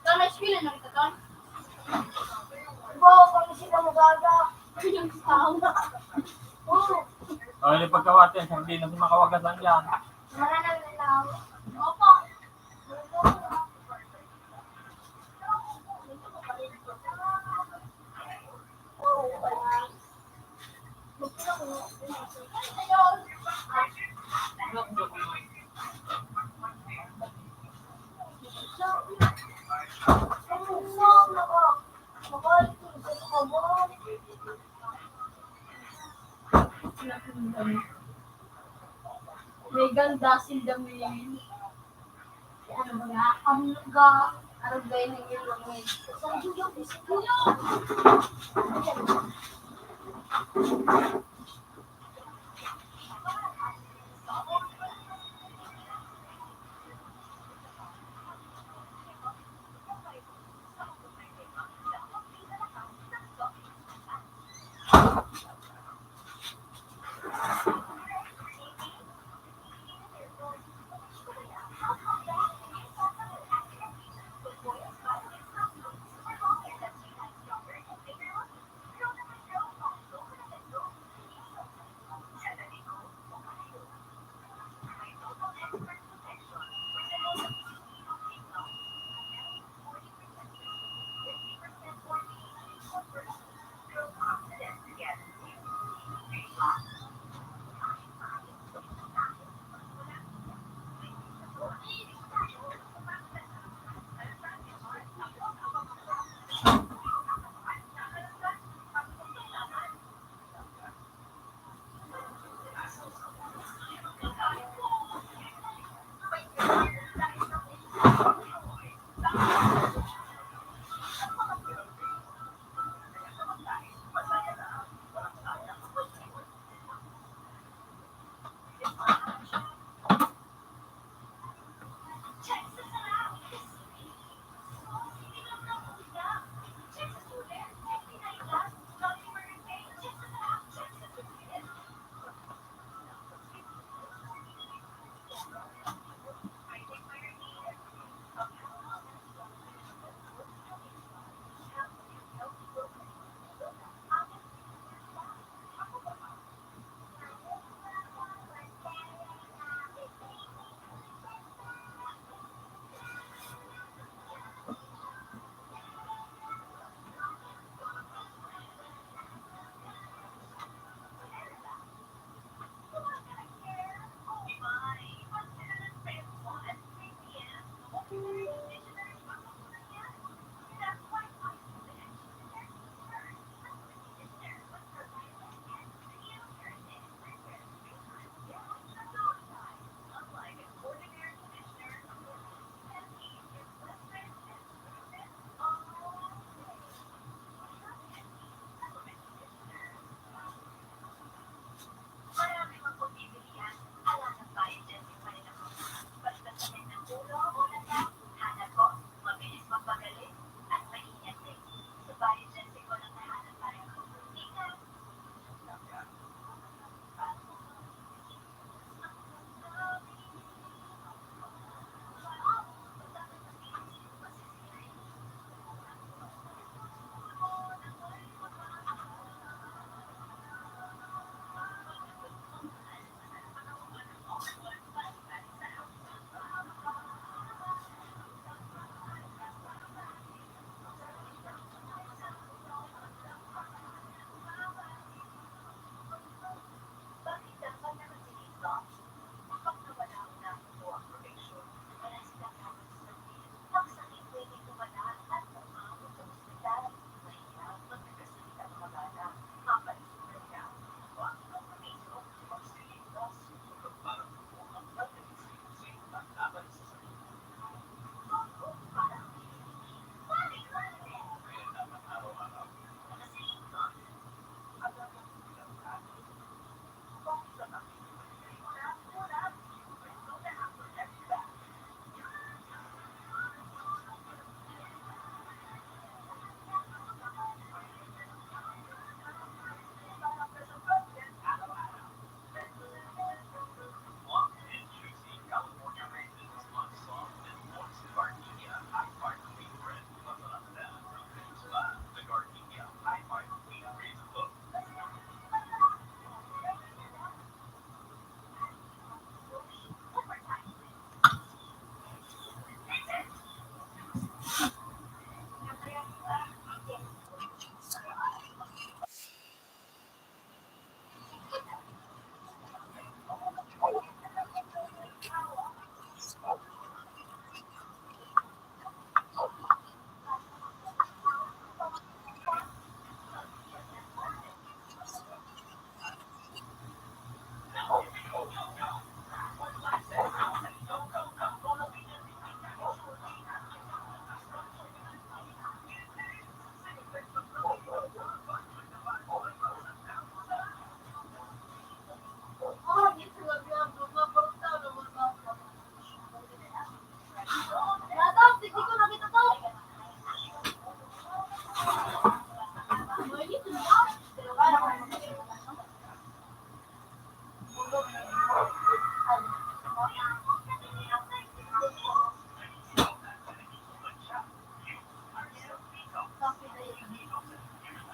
Tan, may eskwela na kita, Tan. Bo, kung sila magaga. Yung tao. Oo. Oh, yung pagkawati, ang sardinas, makawagas lang yan. Maranang na lang. Opo. May ganda sila, may ano ba nga? Ang lugar. Ano ba yun yung lugar? Sa Juyog, sa Juyog.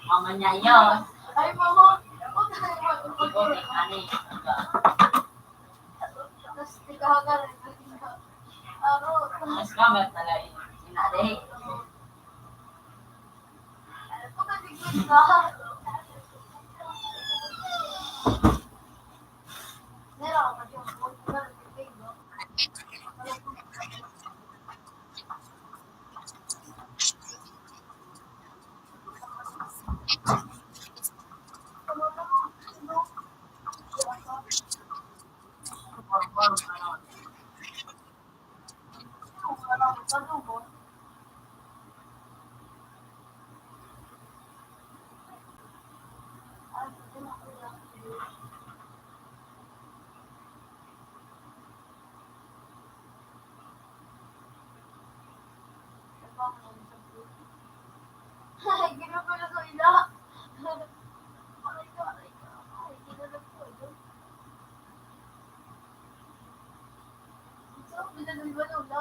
Mama niya yun. Ay, mama. Ikaw, may ani. Tapos, tigahagan. Aro. Mas kamat na lang. Inari. Ano pa ka, tigil ka? Meron ka pa dyan. Ay, ginoo ko na sa ila. Aray ko, aray ko. Ay, ginoo ko, ito. Ito, ginoo ko na.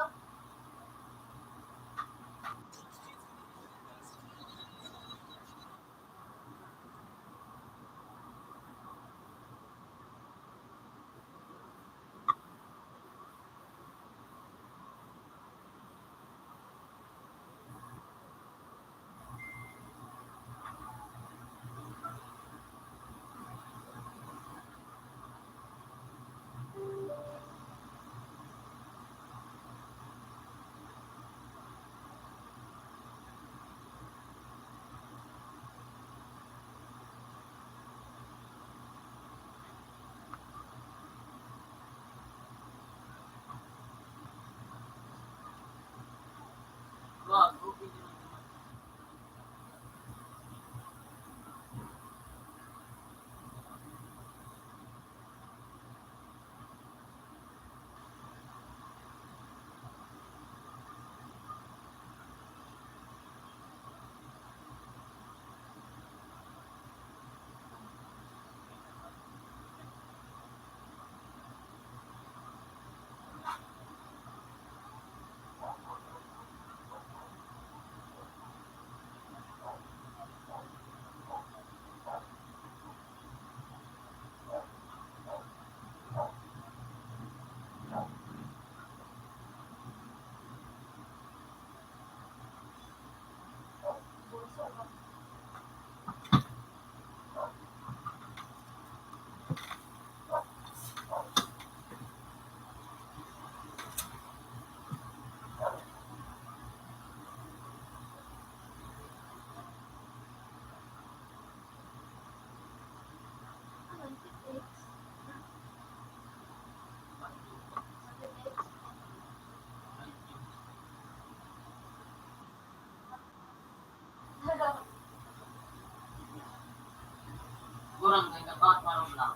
Kurang kay dapat parang lang.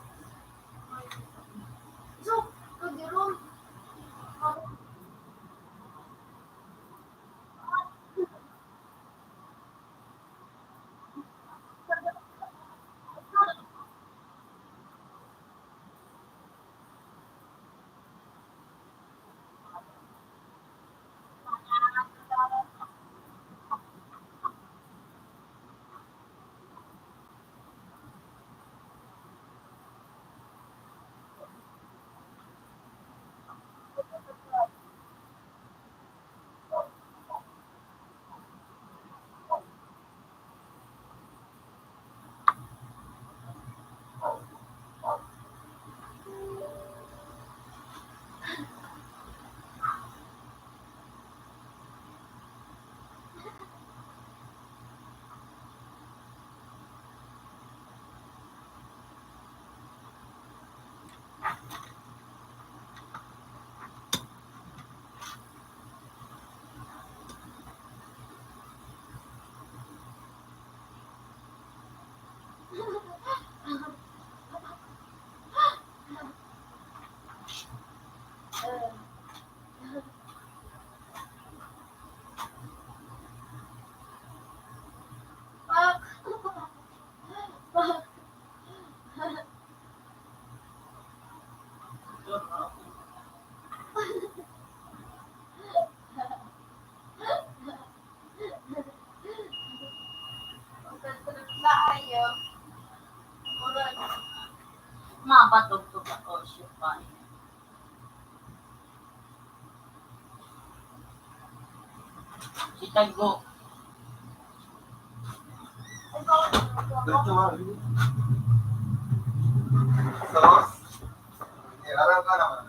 So, kung di ron, Patugtog ako, siya pa. Si Tagbo. Ito, ah. Sos? Eh, alam ka naman.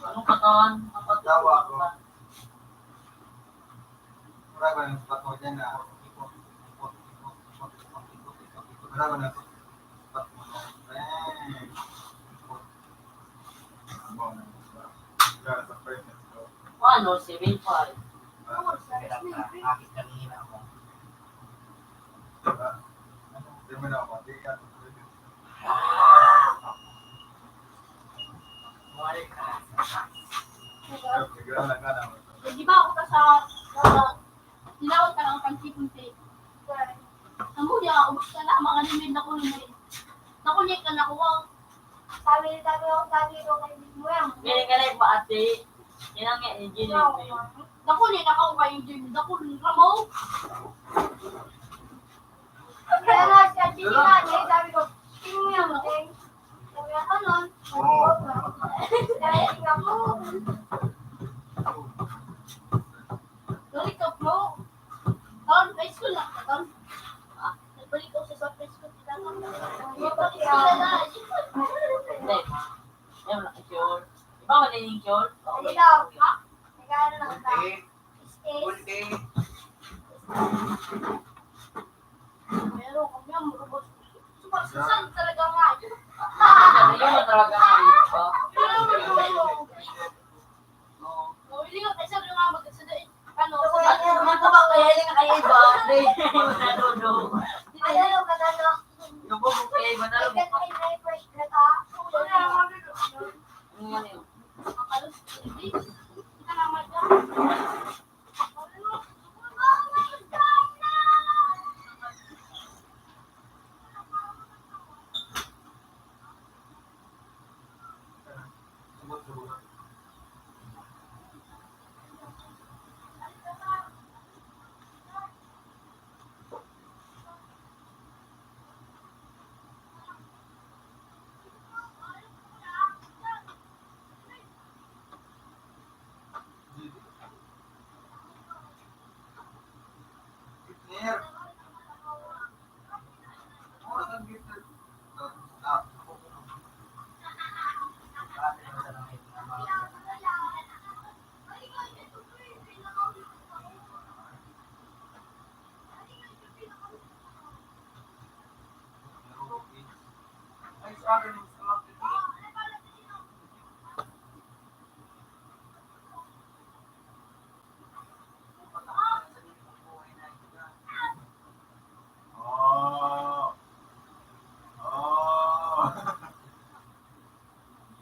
Anong katawan? Ang pagkawa ko. Wala ba ng spot mo dyan na? Wala ba ng spot mo? Ano, seven five? Wala. Hindi mo na ako. Di ba ako ka sa, sa, tinawag ka ng pansipunti? Amo niya, ubos ka na, mga limit na ko limit. Nakunik ka na kuwang. Sabi ni Tati, sabi ko kay Big Mo yan. Meron ka na yung paati. Yan ang nga, yung gin-, Dako ni nakaw kayo, Jim. Dako ni Ramo. Kaya nga, si Ate Tina, eh, sabi ko, "Tingnan mo yan, Teng." Sabi niya, "Ano?" Oo. Sabi niya, "Ako." Sorry ka, bro. Ton, high school lang ka, Ton. Ah, nagbalik ako sa South High School, di ba? Hindi. Ayaw na, sure. Di ba, wala yung sure? Ano daw? Ha? Nag-ano lang ka? Kunti. Kunti. Meron kami ang robot. Super Susan talaga nga. Ayun na talaga nga, di ba? Hindi nga, kaysa doon nga mag-, sa dai-, ano, sa dai-, mataba kaya yung kaya iba, dai-, matulog. Ano yung matalo? Yung bubo kaya iba na lang. Ay, ay, ay, fresh na ta. Ano nga yun? Ang alos, hindi. Hindi ka naman dyan. Oh. Oh.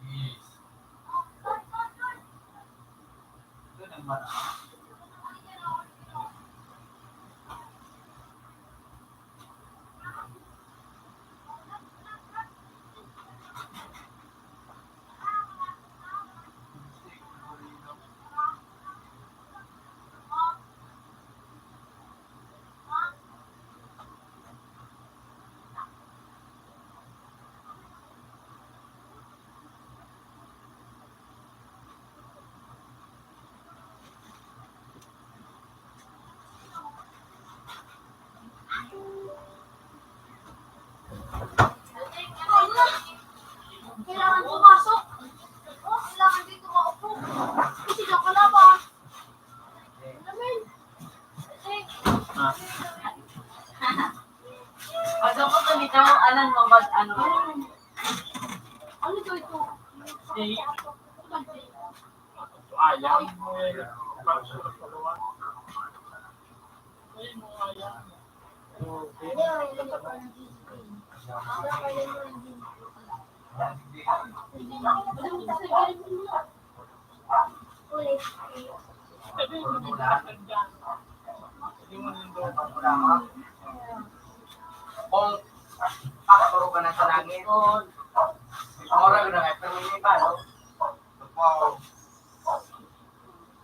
Yes. Ito naman, ah. Kailangan pumasok. Oh, kailangan dito maupo. Kasi daw kalaba. Amen. Ah. Pag ako to dito, alam mo ba, ano? Ano to ito? Steak. Ayam. Ayam. Kung pakaturo ka na sa langit, ang oras na nga, pero hindi pa, no? Wow.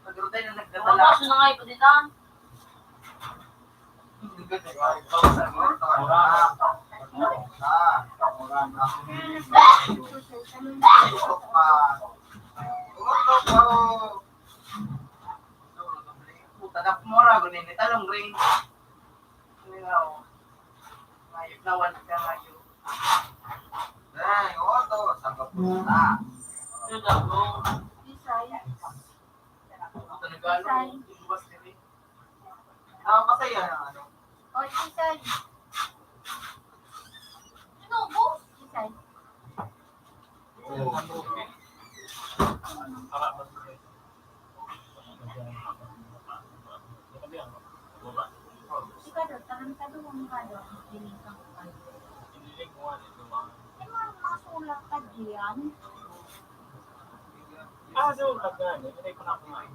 Nagdurutay na nagdadala. Ang kaso na nga, ipaditan. Ang ganda, ikaw sa mga tao. Ah, mura na. Utok pa. Utok pa. Puta, dak mura, gunin ni talong ring. Ngayon, ngayon, nawan ka ngayon. Dang, oto, sa kapunta. Bisay. Puta, nag-ano, Bisay. Iwas ka rin. Ah, masaya na, ano? O, Bisay. Ano po? Bisay. Oo. Ikaw daw, tarantado ang ikaw daw, ang feeling ka ko kayo. Ay, mga masulat ka diyan. Ah, so, pag, ano, hindi pa nakuha.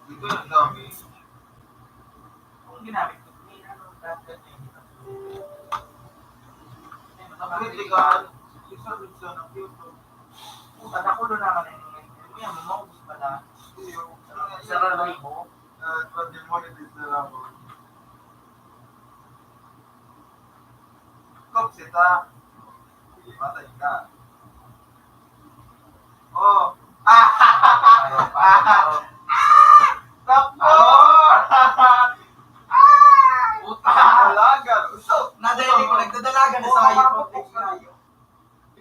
Ito ang dami. Kung ginamit ko, may ano, dapat na yun. Critical, isa rin siya ng future. Puta, nakulo naman na yun. May ano, maubos pa na. Sarang ribo. Ah, pag demonetize na lang. Kop sita. Patay ka. Oh. Takbo! Puta! Dalagan. Usok. Nadali ko, nagdadalagan na sa iyo.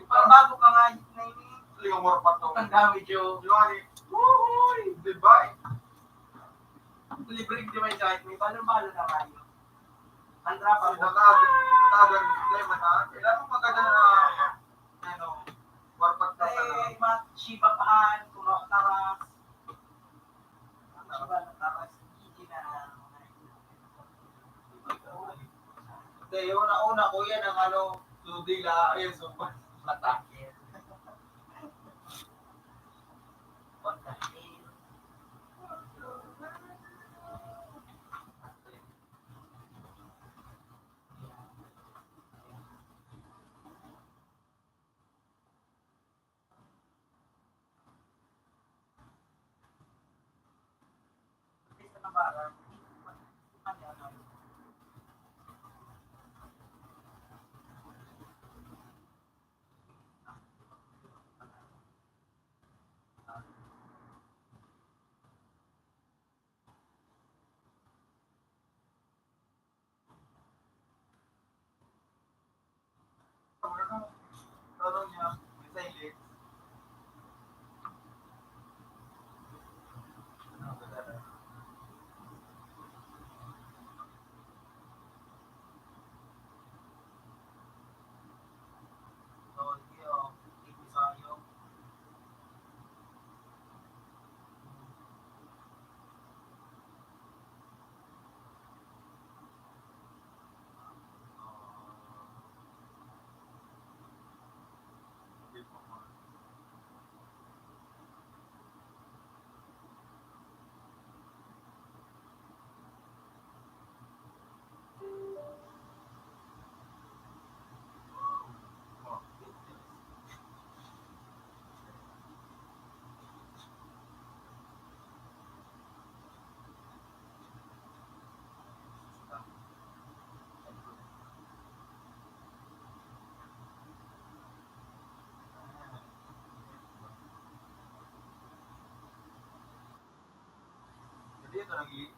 Parang bago ka nga, na ini. Ligaw mo pa to. Ang dami, Joe. Johnny. Woohooy! Diba? Libre di may sakit. May balon-balon na kayo. Ang trapa mo. Matagal, matagal, hindi, matagal. Kailangan maganda na, ano, warpat ka pala. Eh, ma-, Shiba pa, kumakaras. Ang Shiba na taras, hindi na. Hindi, yung una-una ko yan ang ano, so dila, ayun, so mata. What the hell? Jadi, ito nag-i-,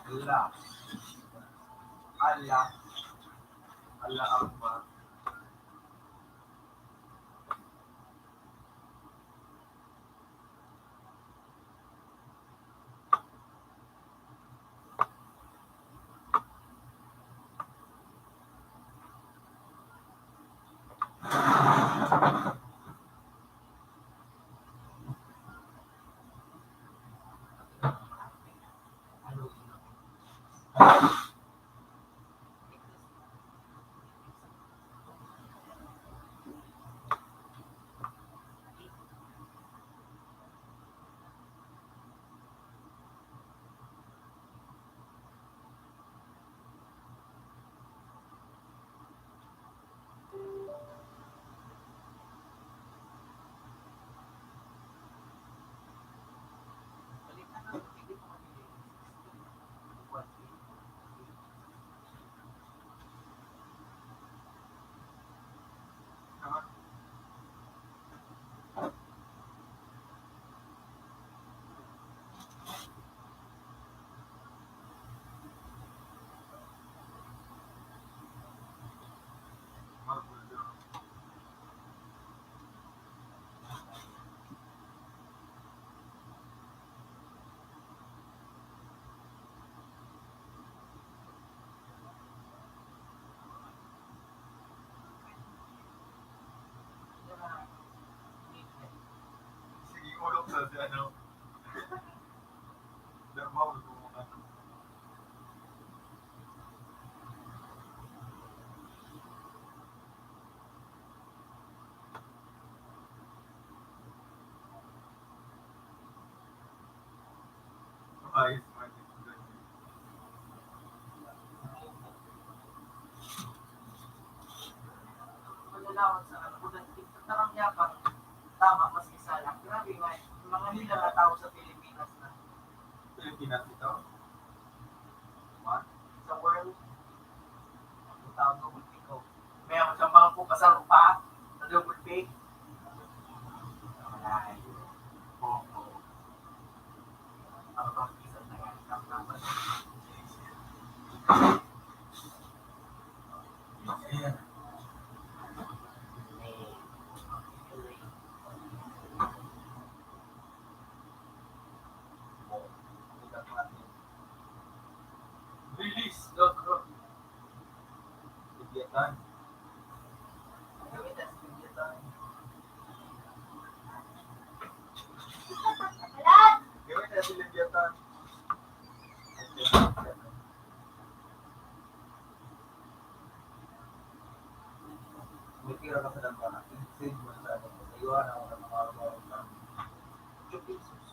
Allah. Allah. Allah Akbar. Sige, ulog sa si ano. Normal ko, ano. Ayos man. Manlalawan sa kagulat, tigtatarang yabang, tama, maski sala. Grabe man, mga hila na tao sa Pilipinas na. Pilipinas ito? What? Sa world, ang tao sa world, ikaw. May ako siyang mga po, pasal pa, sa double pay. Ay, oo. Ang pag-isip na yan, ang dapat. Ayan. Release the group. Leviathan. Gawin na si Leviathan. Gawin na si Leviathan. May tira ka sa dagko na, i-send mo na sa ano, sa iyo na, wala mga araw-araw na. Two pesos.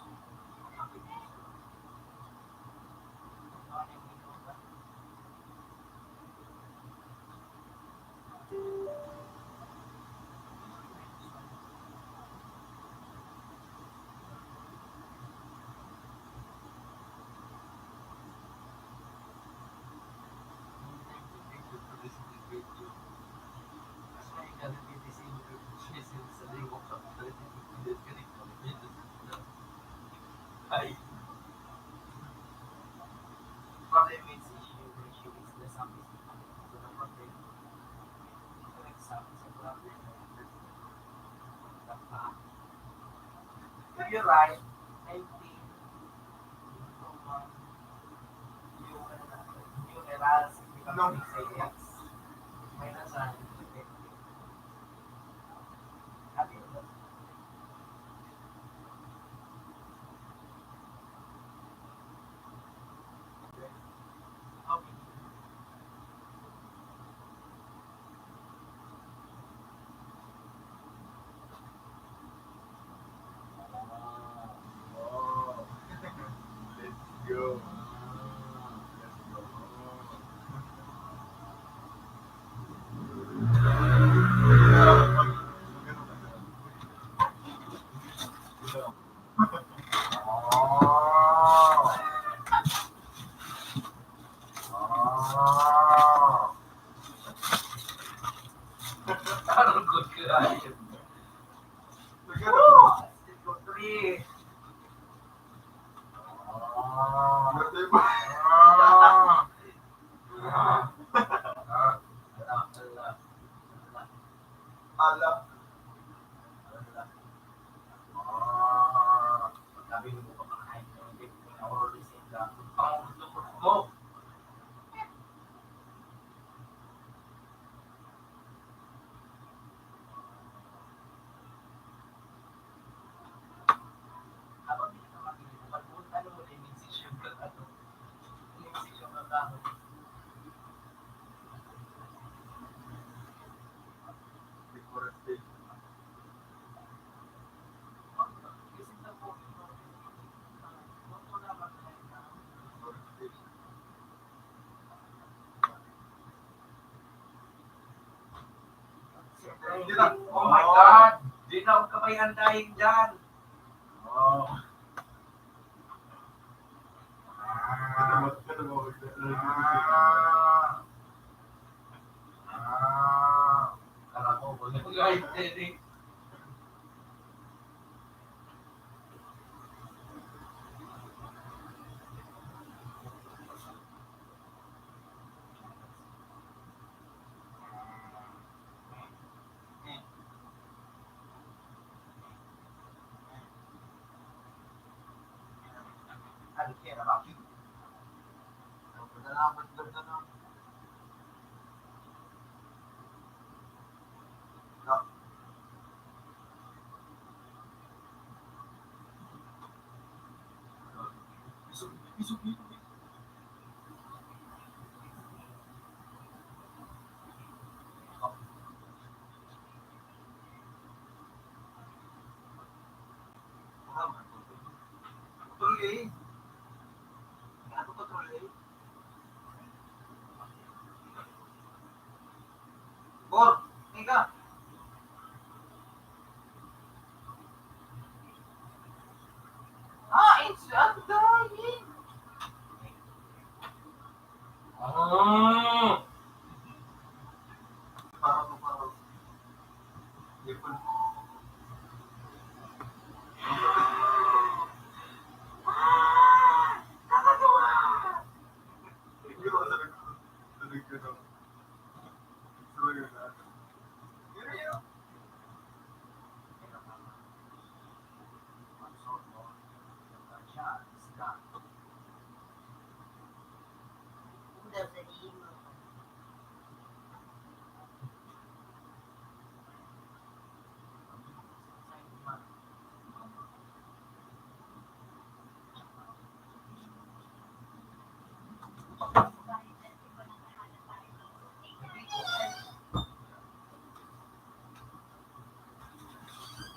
Ay. Problem with the issue is the sound is, so, the problem is the sound. You're right. Nineteen. Yung, yung, yung erase, no. Minus one. Let's go. Good ka. Woo! Three. Ah. Ah. Ah. Ala. Ah. Sabi mo, baka kain ka ng cake, may oral reset ka. Ang gusto ko. Habang hindi ka makikita, pag-, ano mo na yung incision ka, ano? Yung incision ka, kahoy. Deforestation. Oh my God! Di na ako kabayan dahil dyan. Oh. Ah. Ah. Ah. Kala ko, wala. Bor, ika. Ah, it's undying. Ah. Parang, parang. Ipon. Ah! Nakatuwa! Hindi ko sabi ko. Sabi ko, no?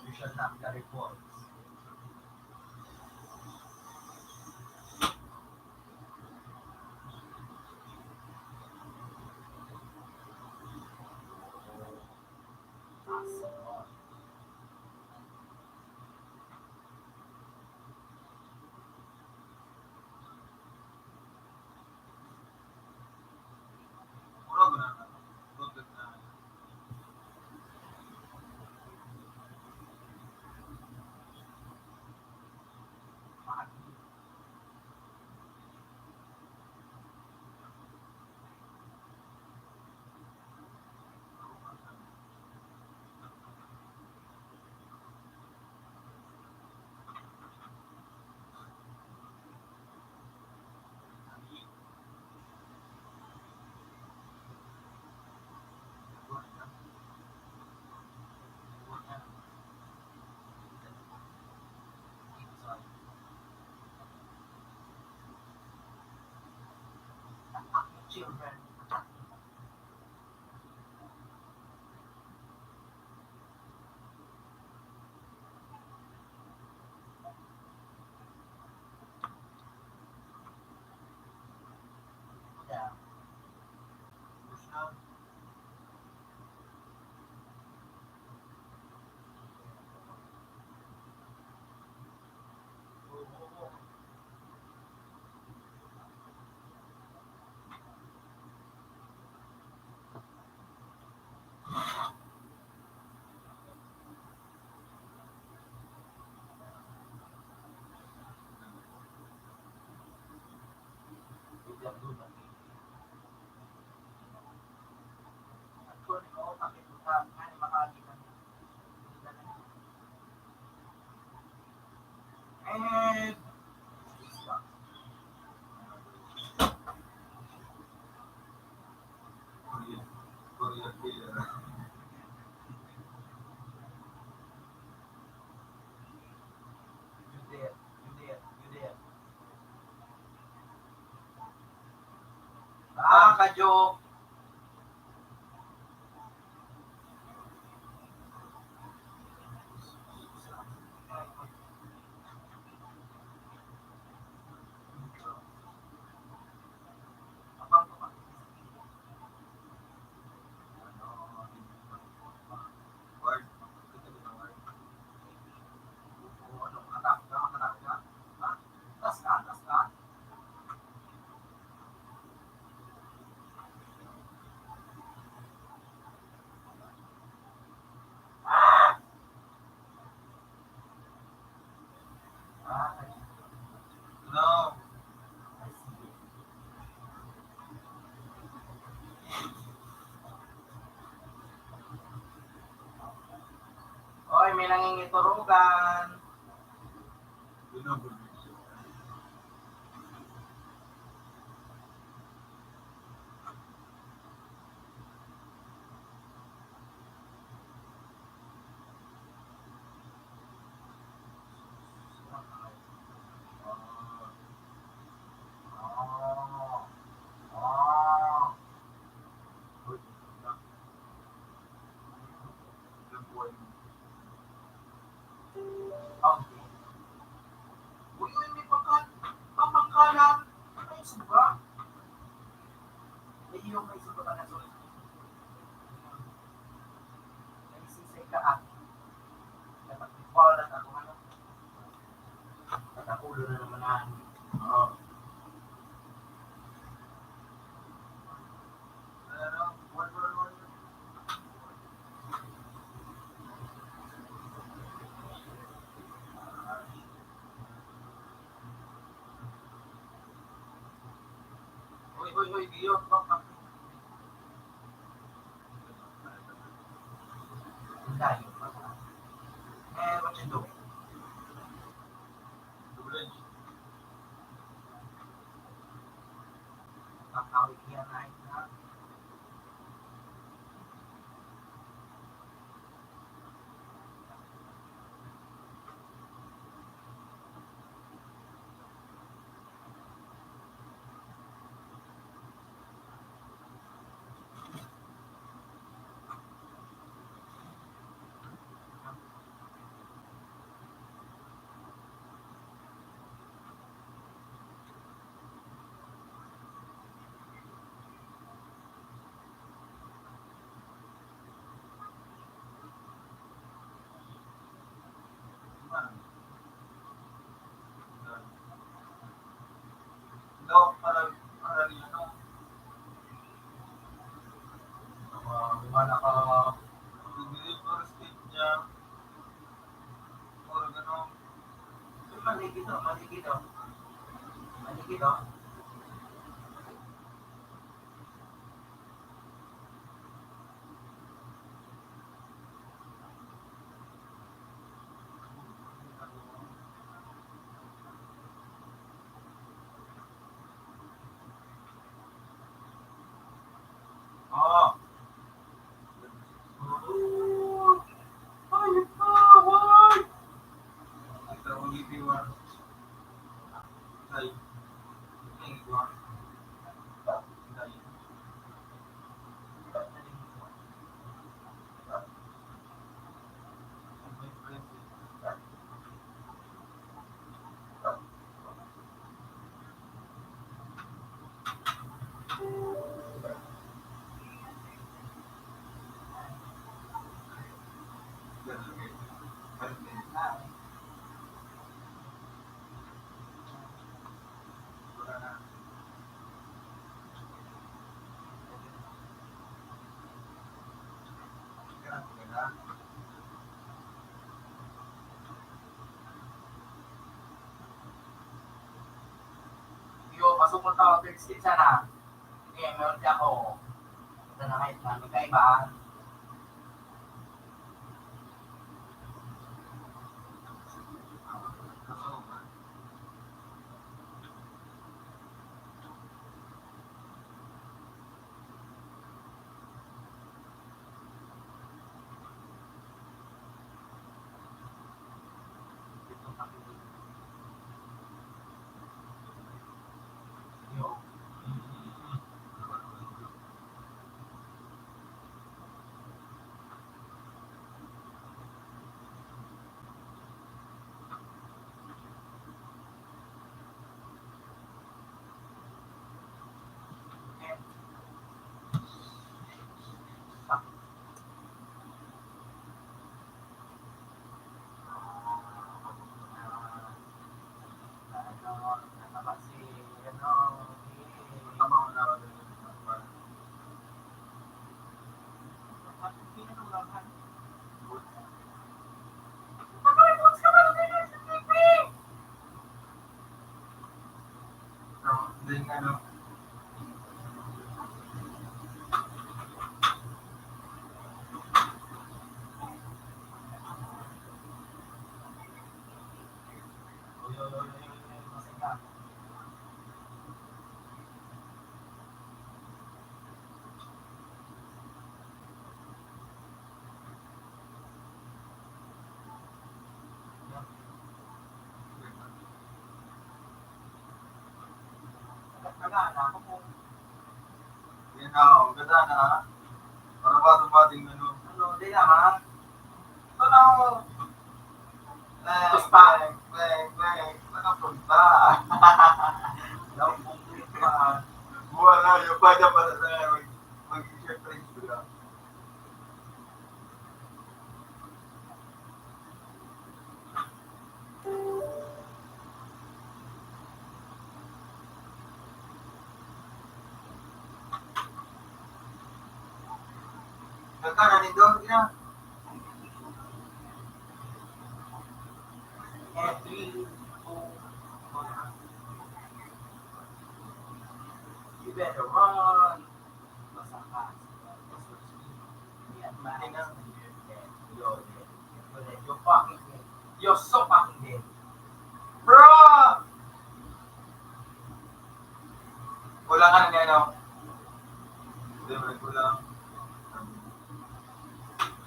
You shall not carry forth. Children. And Ah, kadyo. Oy, may nangingiturugan. Ang uy, uy, may pangka-, pamangkalan. Ano yung suga? May iyong may suga ka na, sorry. Nagsisay ka, ah. Dapat may wallet ako, ano? Natakulo na naman na. Oo. Hoy, hoy, hoy, Dio, bak-, bak-, Ang layo pa. Eh, what you doing? Kakawig yan, ay, ha? Maligid, oh, maligid, oh. Maligid, oh. Ah. Ay, tawag! Ito ang ipiwan. Ay. Ay, iwan. Ay. Kung tawag ko, exit sana. Hindi, meron siya ako. Ito na ngayon, sabi ka iba. Yan na, ang ganda na, ha? Para ba itong bating ano? Ano, di na, ha? Ito na, oh. Bang, bang, bang, bang. Nakapunta. Nakumpit pa. Buwan na, yung pa dyan, para sa mag-, mag-share friends ko lang. Nagkano nito? Ina. Every two months. You better run. Basta ka. Yan, man. Yo, yo, yo, fucking, you're so fucking dead. Bro! Kulang ka na niya, no? Hindi, may kulang.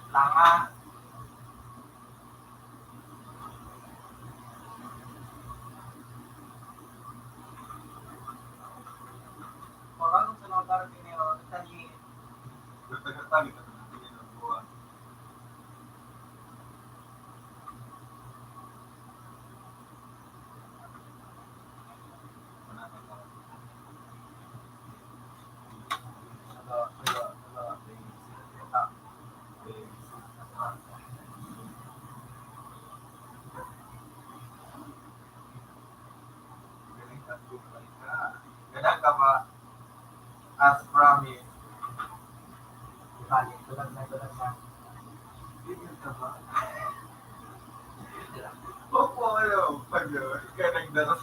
Tanga. Parang sa mga darating na yun, tangi. Gadan ka ba? As promised. Balik, tulag na, tulag na. Ganyan ka ba? Opo, ano, pag, uh, ikaw nagdaro.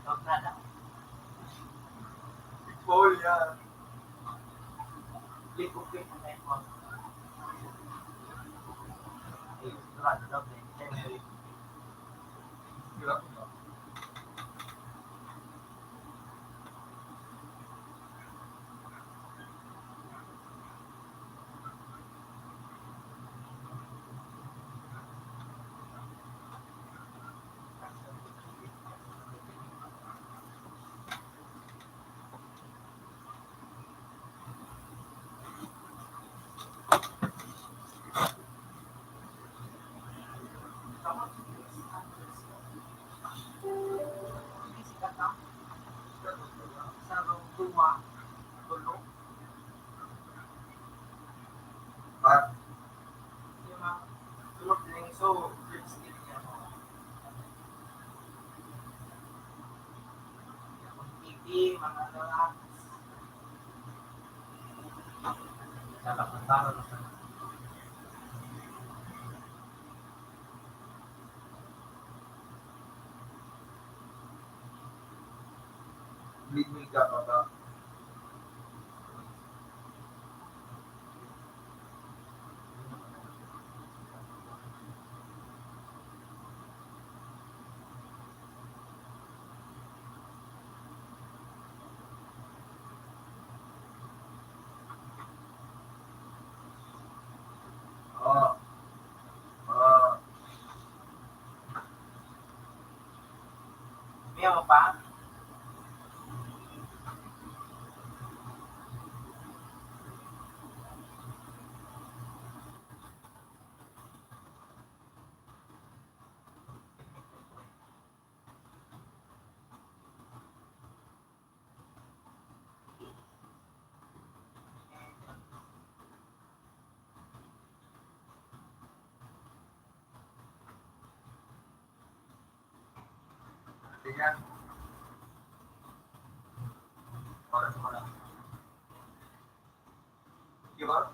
Tulag na, na. Ikaw yan. Click, click, click. Ayun, tulag na, tulag na. But, yung mga tulog din, so, fixed din niya. T V, mga ano lang. Dapat magbago na sa Hindi mo ikababa. Oo. Oo. Ayaw mo pa? Ayan. Oras mo lang. Di ba?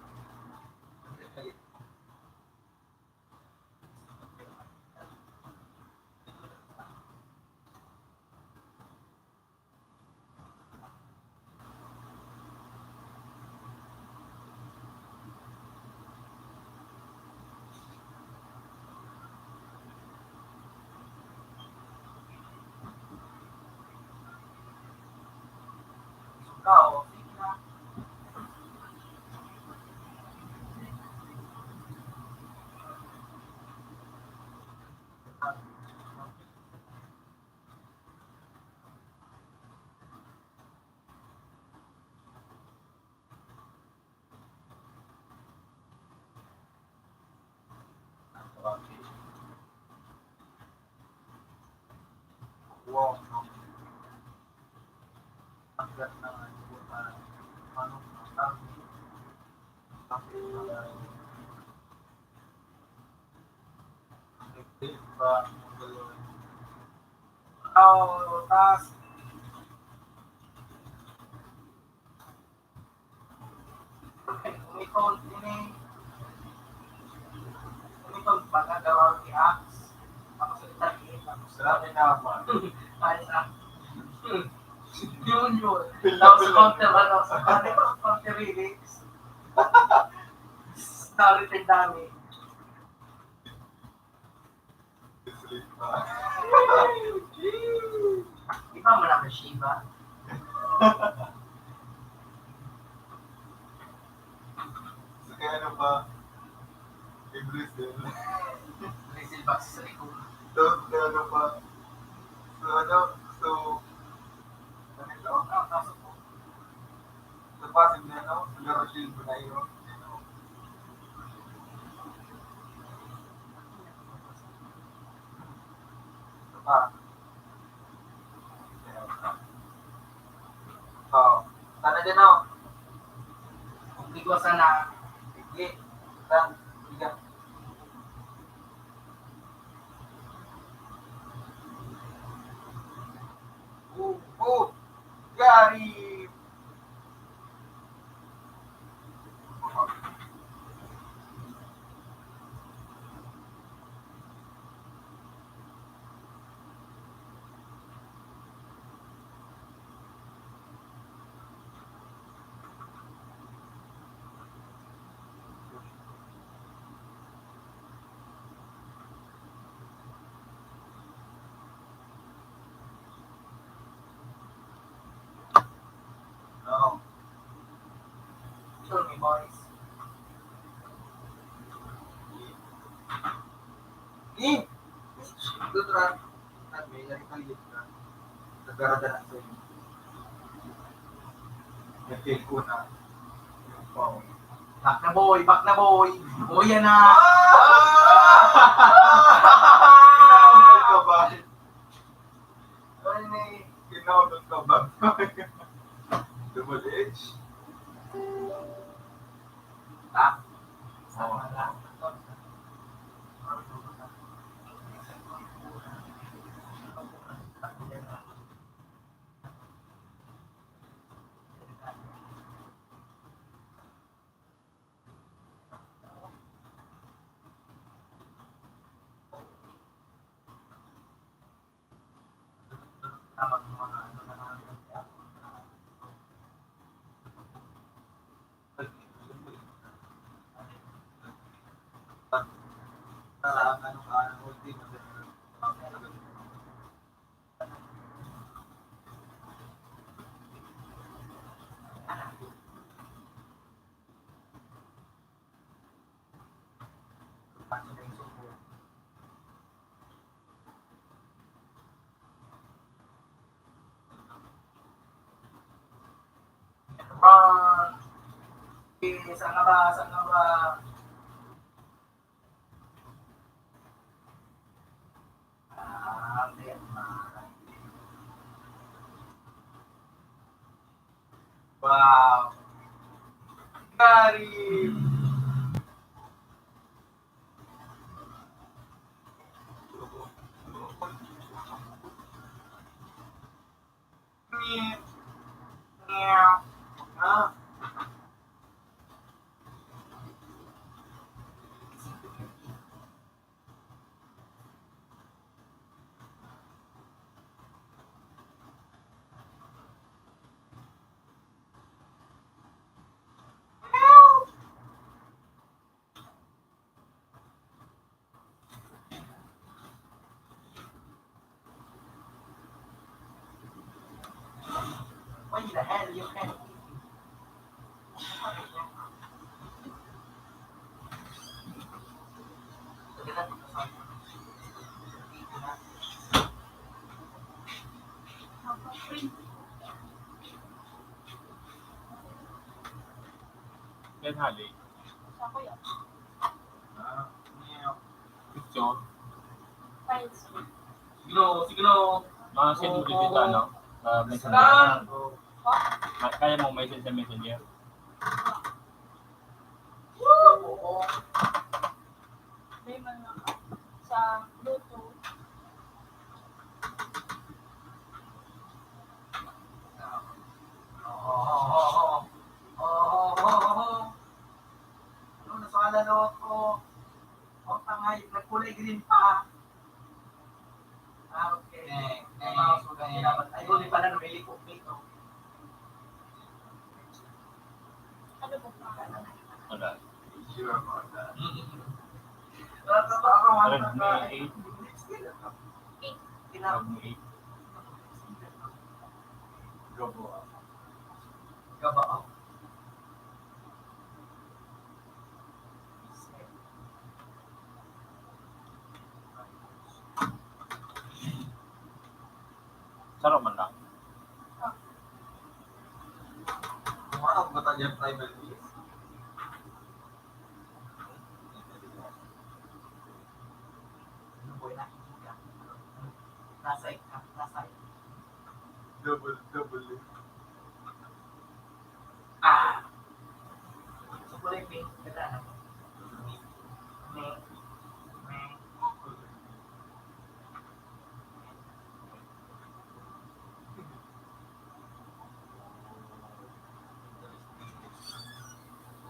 Oh, taas. Umiton, ini. Umiton, baga daw ang i-axe. Tapos, ito, tapos, grabe naman. Ay, sa, hmm. Yun, yun. Tapos, counter, ano, sa, ano, counter lyrics. Story, dami. Sleep pa. Di ba mo naman Shiba? So, kaya ano pa? Kay Brazil. Brazil ba sa likod? So, kaya ano pa? So, ano? So, ano ito? Ah, pasok po. Sa Pasig na, no? Sa Garoshin po na yun. Sa Pasig. Oh, sana din, no? Kung di ko sana, sige. Tan, sige. Oh, oh, Gary! No. Show me, boys. Eh, Lutra, may nagkakalit na. Nagkaradala sa inyo. Nag-feel ko na yung phone. Back na, boy! Back na, boy! Boy, yan na! Ah! Kinaon ka ba? Ano ni? Kinaon ka ba? Double H? Ha? Oo. Tama yung mga ano na nga. Ah, saan ka ba? Saan ka ba? Ah, okay. Wow. Karim. When the hell you can eat it? Yan, hali. Siya, kuya. Ah, ano yan? Picture. Files. Sige, no. Sige, no. Ma-send mo dito sa ano? Sa messenger. Saan? Ma-, kaya mo ma-send sa messenger? Oo. May mga sa Bluetooth. Ano, nasualan ako. O, tangay, nagkulay green pa. Ah, okay. Eh, eh, mouse mo, eh, dapat. Ay, huli pala, namilikot dito. Ano po? Wala. Sure about that. Redmi eight. Redmi eight. Gabo. Gabo. Saro man lang. Wow, ba't yan, five minutes? Ano po yung nakikita? Nasa ik-, nasa ik-, Double, double. Ah! So, kulay pink, ganda, ano? Pink. Pink. Pink.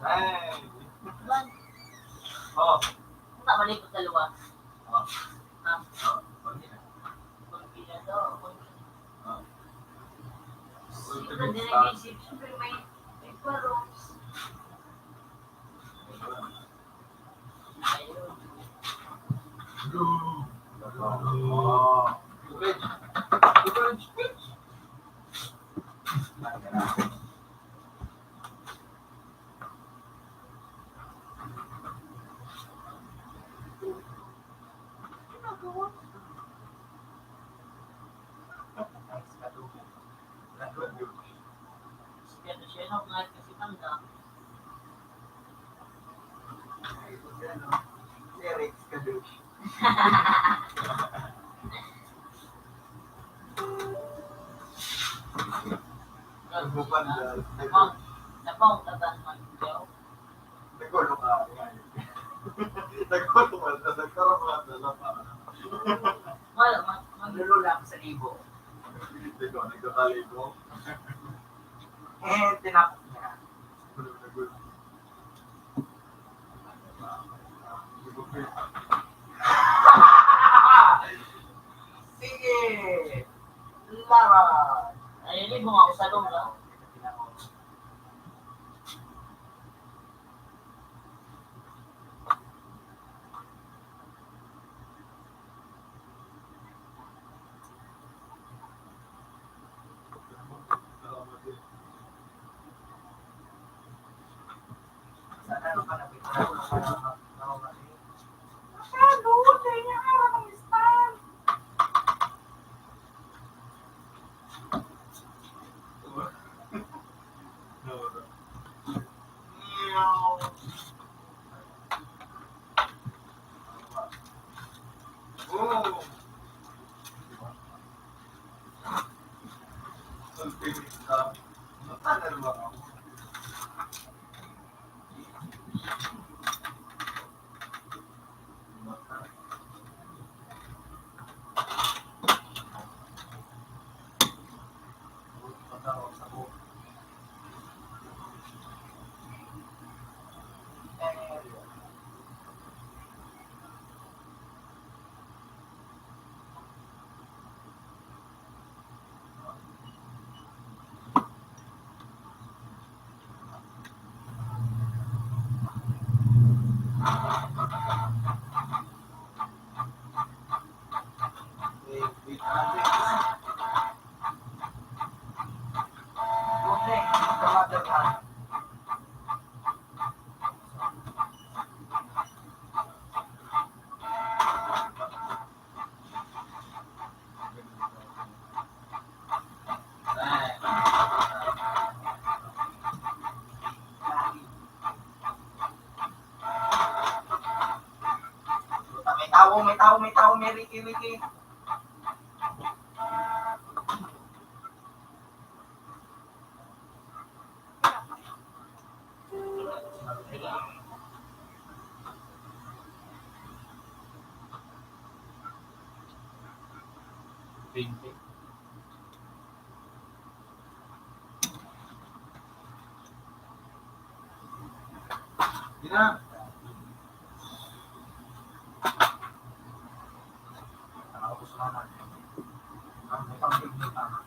Ay. Oh. Ang tama, malikot sa luwa. Oh. Ah. Oh, pag-, Pag-, pag-, Ah. Siyempre, may, may parang Lyrics ka, dude. Nagbuban na. Napang, napang ka ba, Mateo? Nagkulong ka. Nagkulong ka. Nagkulong ka. Wala, ma-, ma-, Lolo lang sa libo. Hindi ko, nagkakalibo. Eh, tinapos niya. Sige! Laban! Ay, hindi mo ako sa loob, ah. May tawo, may tawo, may tawo, may Ricky, Ricky. Twenty. Di na. Nakaupo sa mama. Ang may pang-picnic pa.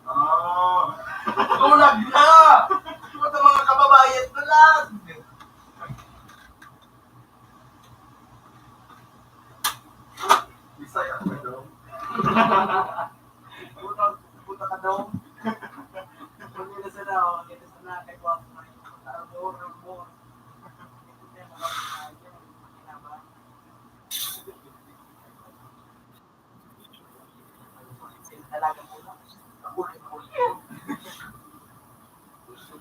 Ah, bulag na! Ba't ang mga kababayan bulag? Bisaya ka daw. Puta, puta ka daw. Pwede na sana, oh. Pwede sana, kay Boss Mike. Para more, more. Talaga po na. Ako rin po yan.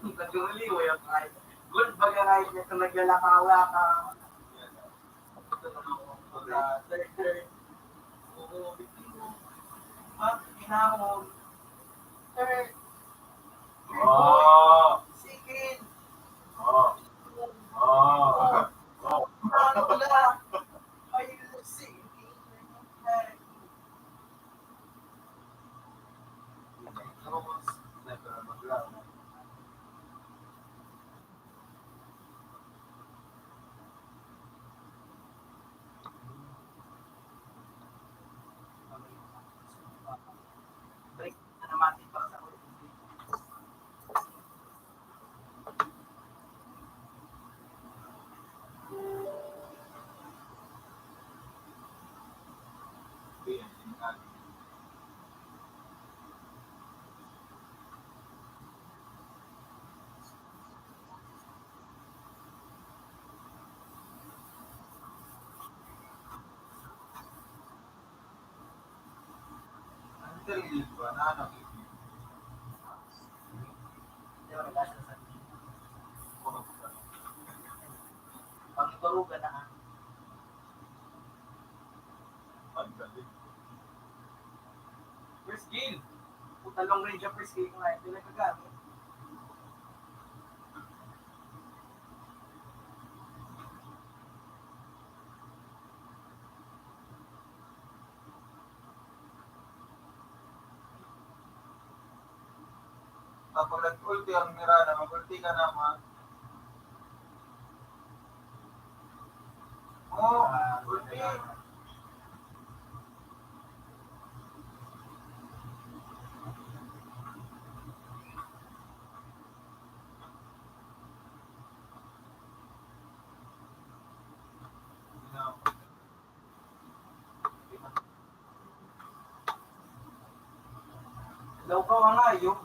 Nagkakaliway ang kahit. Good baga kahit na ito naglalakala ka. Ito na ako. Pagka third grade. Oo, hindi mo. Ha? Hinahon. Third. Oh. Second. Oh. Oh. Oh. Ano pala? Ay, second. Ang galing ba na nakikita? Pangiturugan na. Ang galing. First game. Puta, long range ang first game ko nga, hindi nagagamit. Kapag nag-ulti ang mirada, mag-ulti ka naman. Oo, ulti. Law ka nga, yung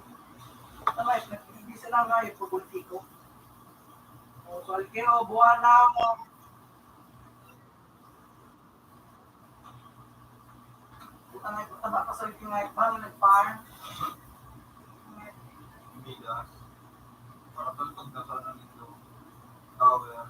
tama, nagbibisa lang nga yung pagulti ko. O, so, alkeo, buwan na mo. Puta nga, taba pa sa yung nga, parang nag-par. Bigas. Para tultog na sa ano nito. Tower.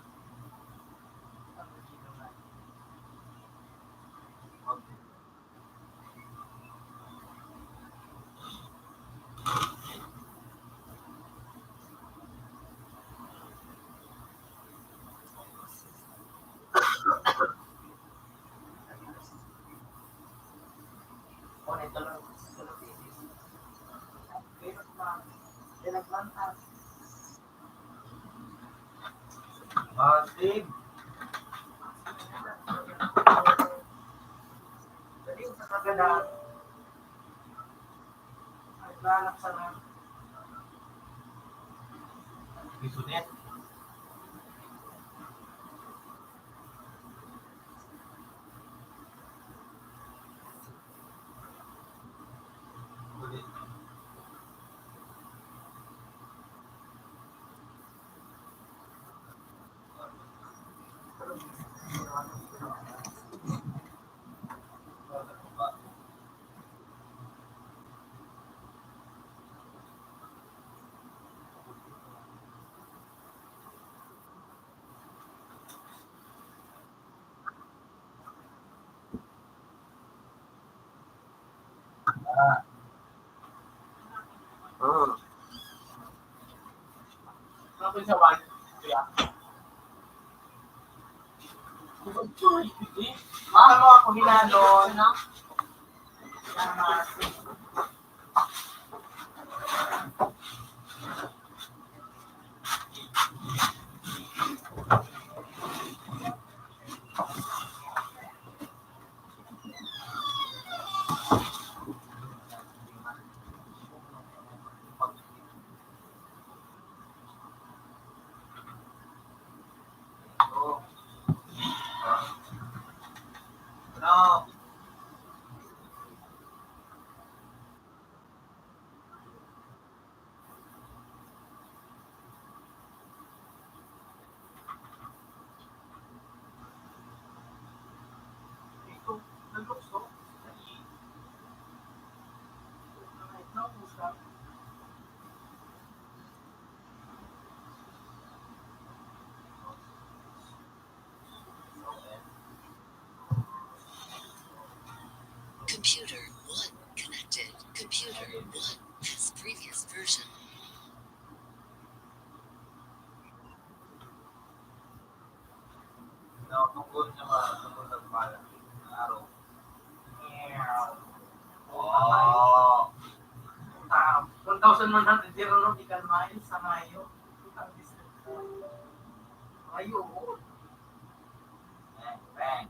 Positive. Dali sa kaganahan. Ay, naglalaksa na. Bisunet. Ah. Ah. Ako sa one, kuya. Ano ako hinanon? Computer one connected. Computer one has previous version. Nakatungkol niya nga, tungkol sa bayan. Araw. Oh. Ah, one thousand one hundred zero nautical miles sa Mayo. Putang ina. Mayo, oo. Bang, bang.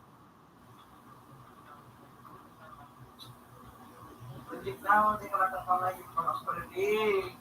Project na, hindi ko natatangay yung mga project.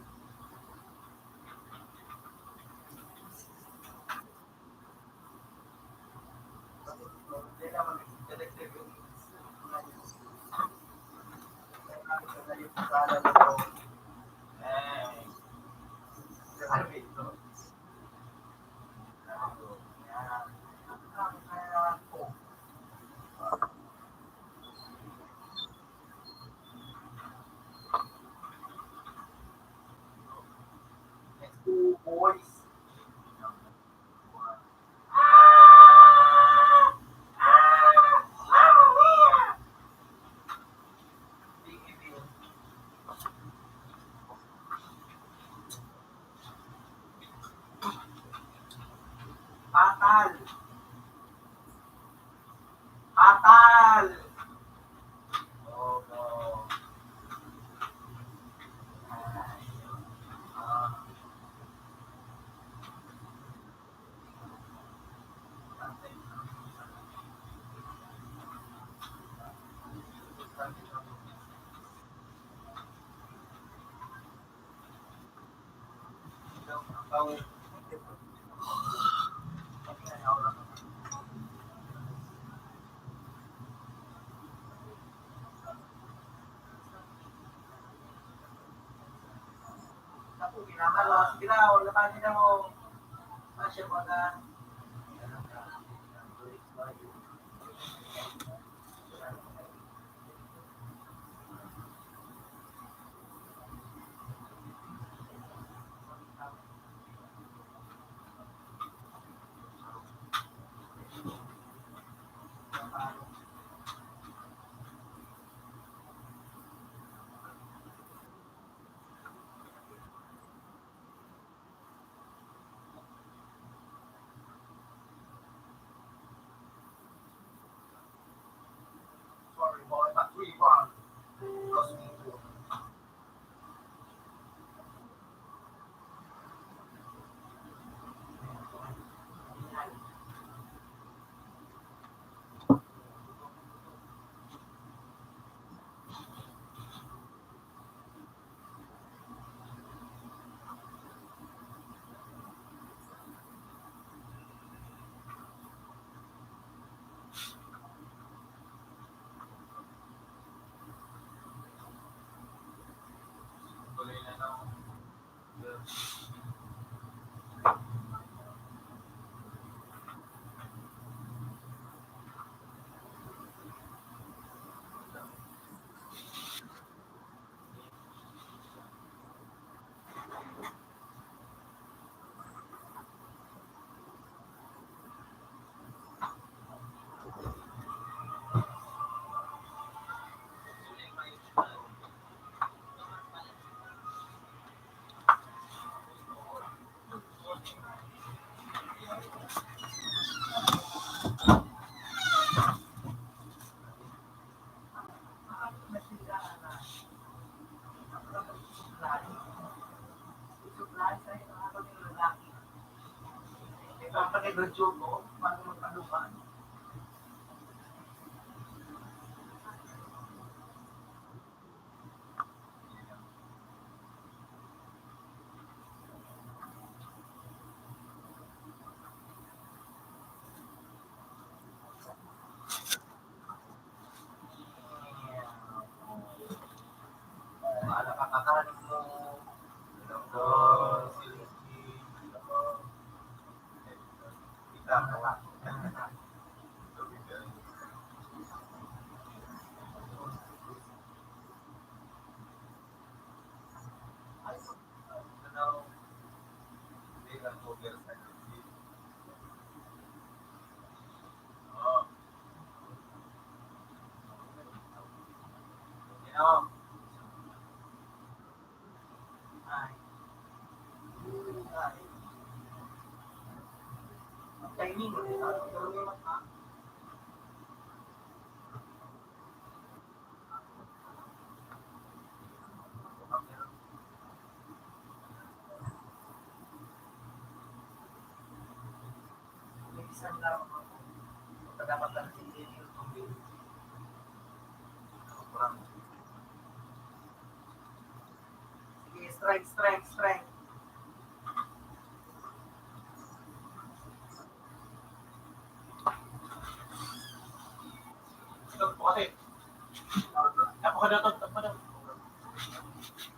Sige, strike, strike, strike.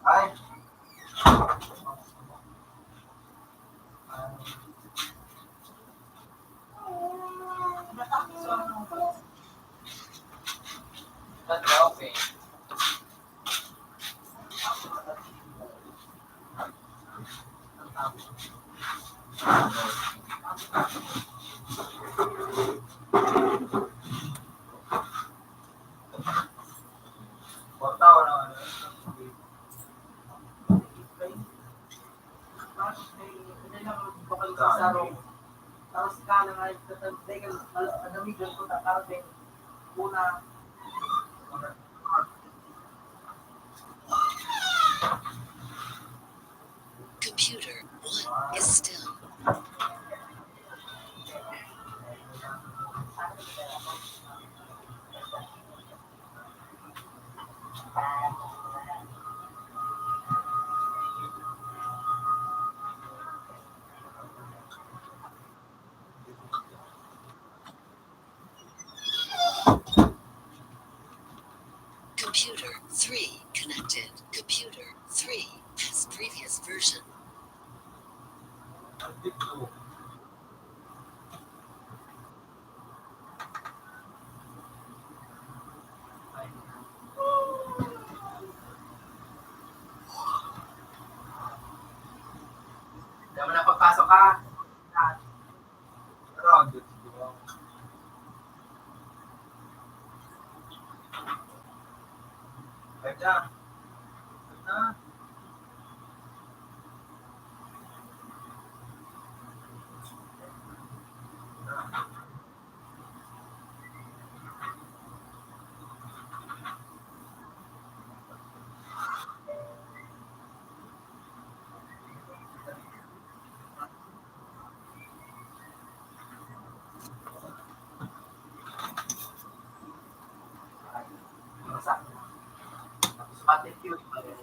Ay. Computer one is still. Kaya, na. Sa Patrick Fury pa rin.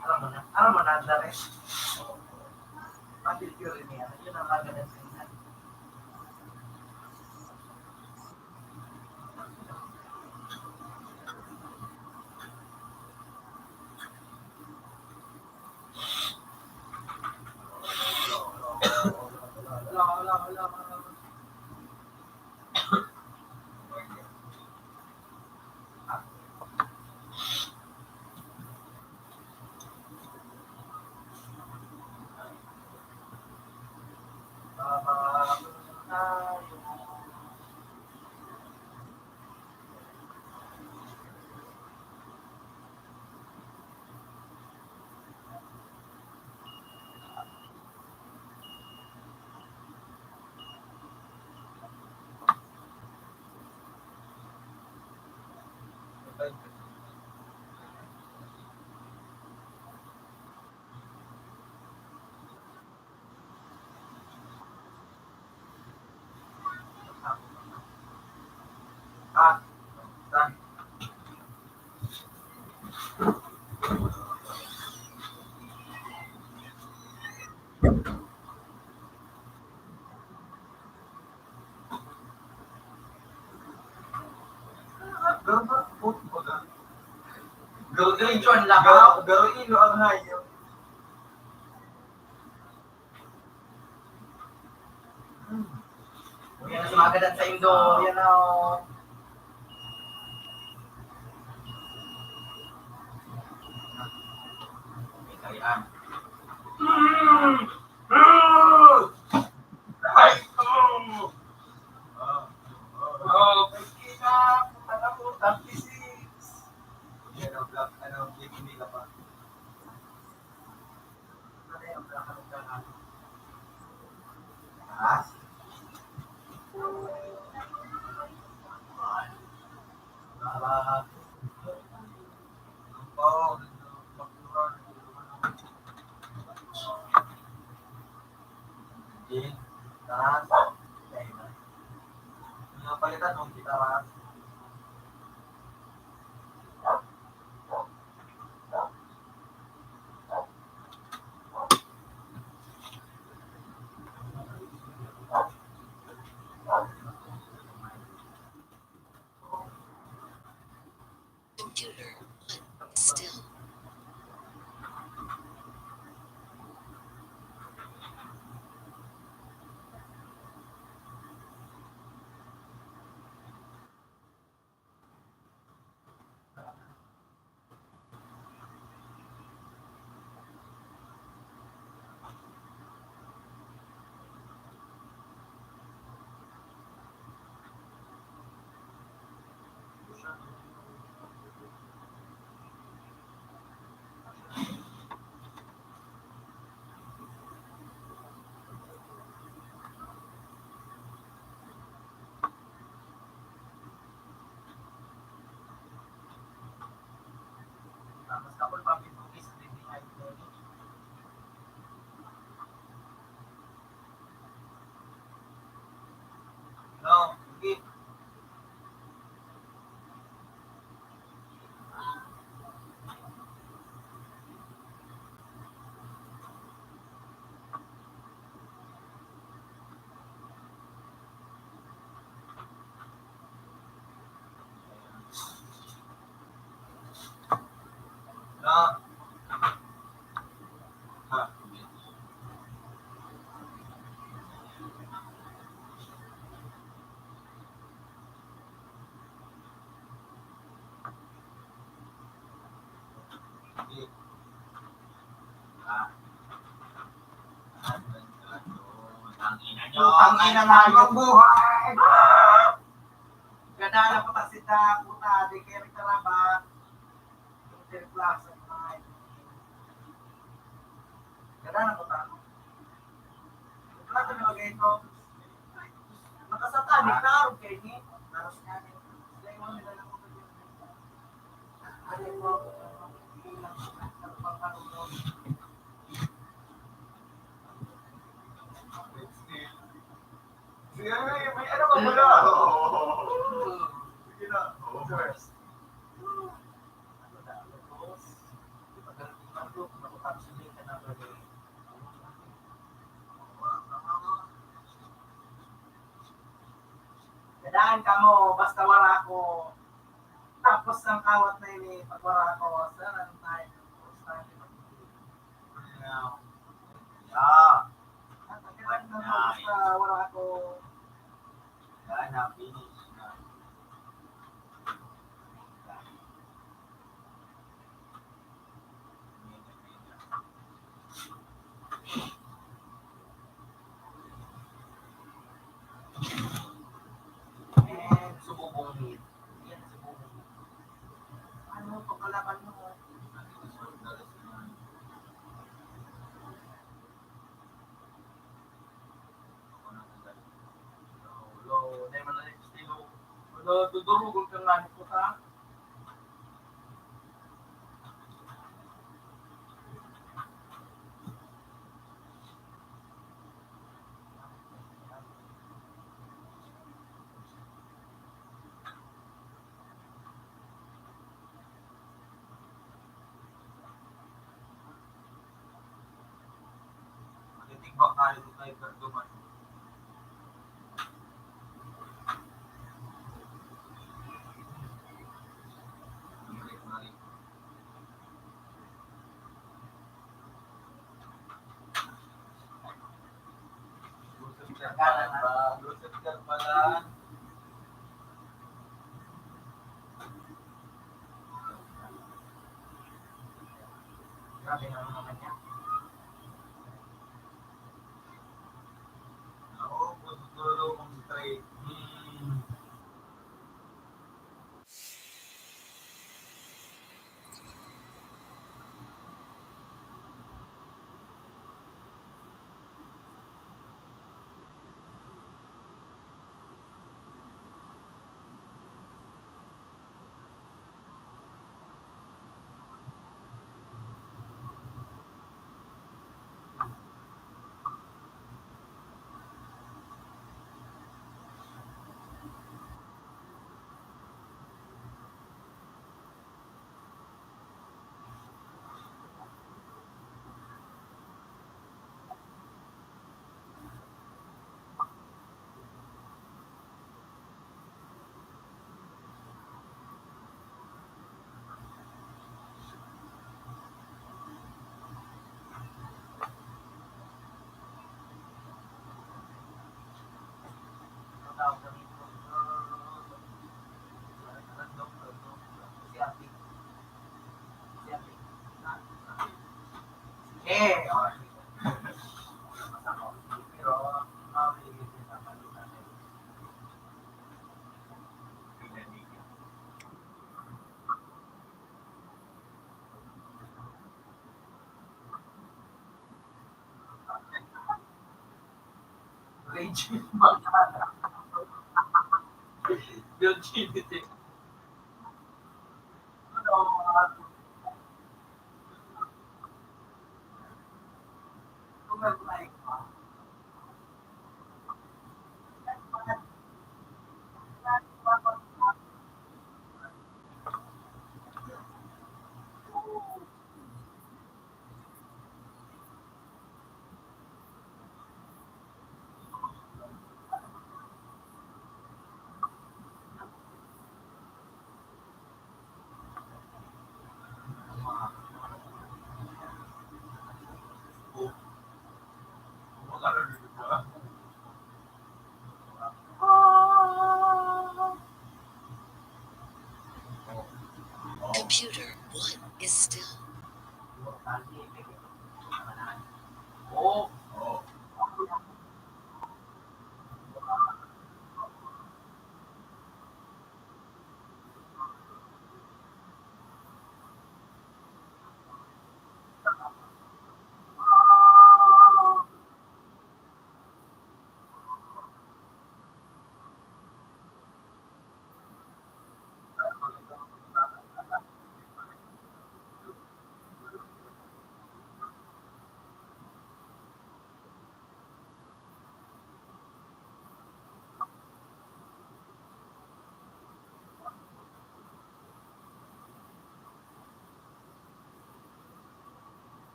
Alam mo na, alam mo na, Andres. Patrick Fury niya, yun ang maganda sa inyo. Garo, garo, garo, ilo ang hayop. Yan ang sumagadan sa Indo. Yan na, oh. May kayaan. Ay, oh. Oh, oh, oh. Yan ang black, ano, black, hindi ka pa. Napalitan mo ang gitara. Computer, still. Putang ina na yung buhay! Ganda Kaya na po ta si Dak, puta, di kayo nagtarabat. Interplaza, mga. Ganda na po ta. Plaza na mag-ito. Nakasatani, klaro kayo ni. Laros nga ni. Dahil mo nila lang po. Ano po? Sige, may ano ka pala? Sige na. Oo, sir. Gadaan kamo, basta wala ako. Tapos ang kawat na ini, pag wala ako, sir, ano tayo? Tapos tayo. Ah. Ang kailangan na basta wala ako. Yan na, finish na. Subong hit. Yan, subong hit. Ano, pagkalaban mo? Ako na ang galing. Hello, hello. Dahil man lang yung estilo. Ano, dudurugon ka nga nito sa Matitigbak tayo sa cyber duman. Lucifer pala. Lucifer pala. Grabe naman naman yan. Naubos, tulog, straight. Hmm. Eh, oh. Pero, Raging Magana. Virginity. Computer, what is still?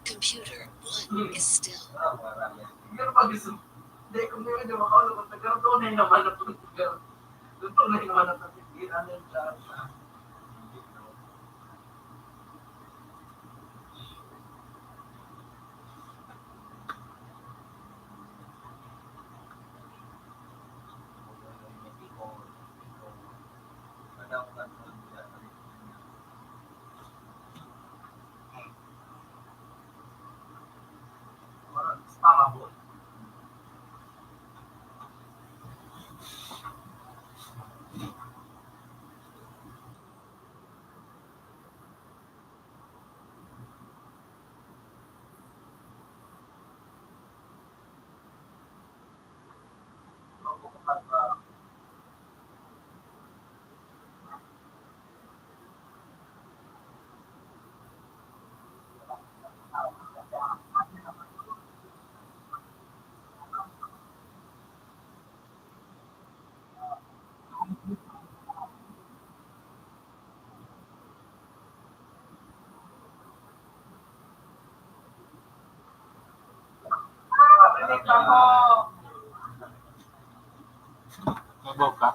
Computer one is still. Pero pag gusto, hindi, kung may medyo makaulog ang taga, tunay naman ang pagtaga. Tunay naman ang pagtaga. Maboka.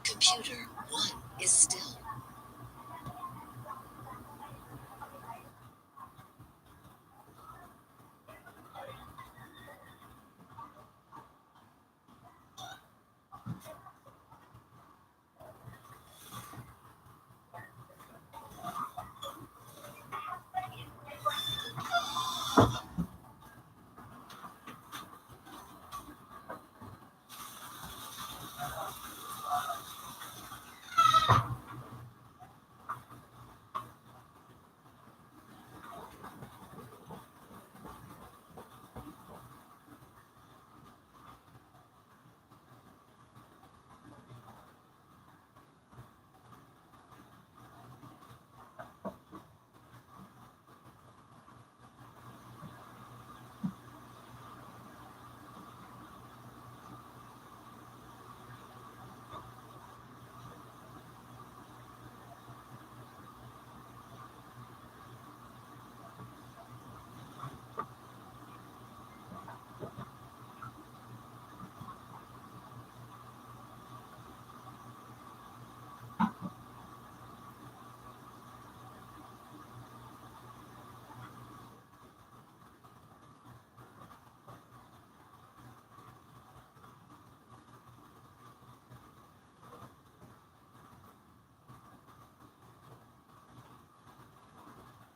Computer one is still.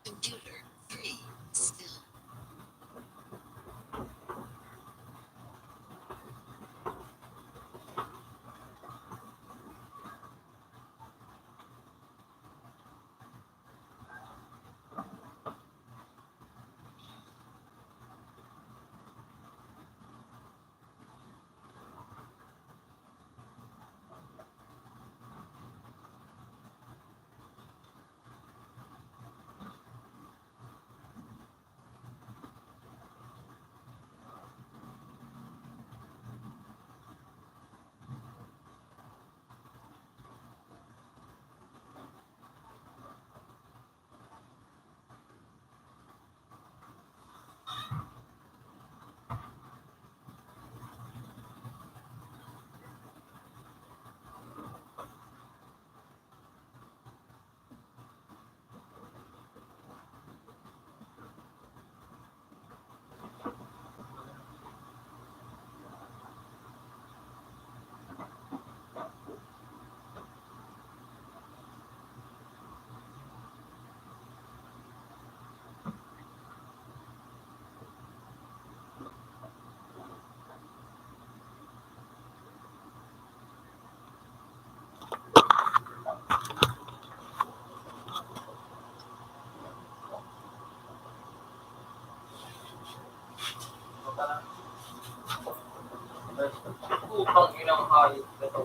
Computer three still. Putang inang hayop na to.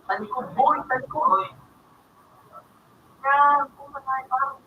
Talikod, boy, talikod. Yan, puta tayo, parang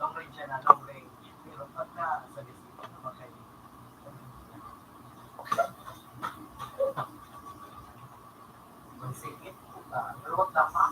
Long range yan, ah, long range. Pero pagka sa distance, ano ba kayo? Ang sikit, puta. Pero wag na pa.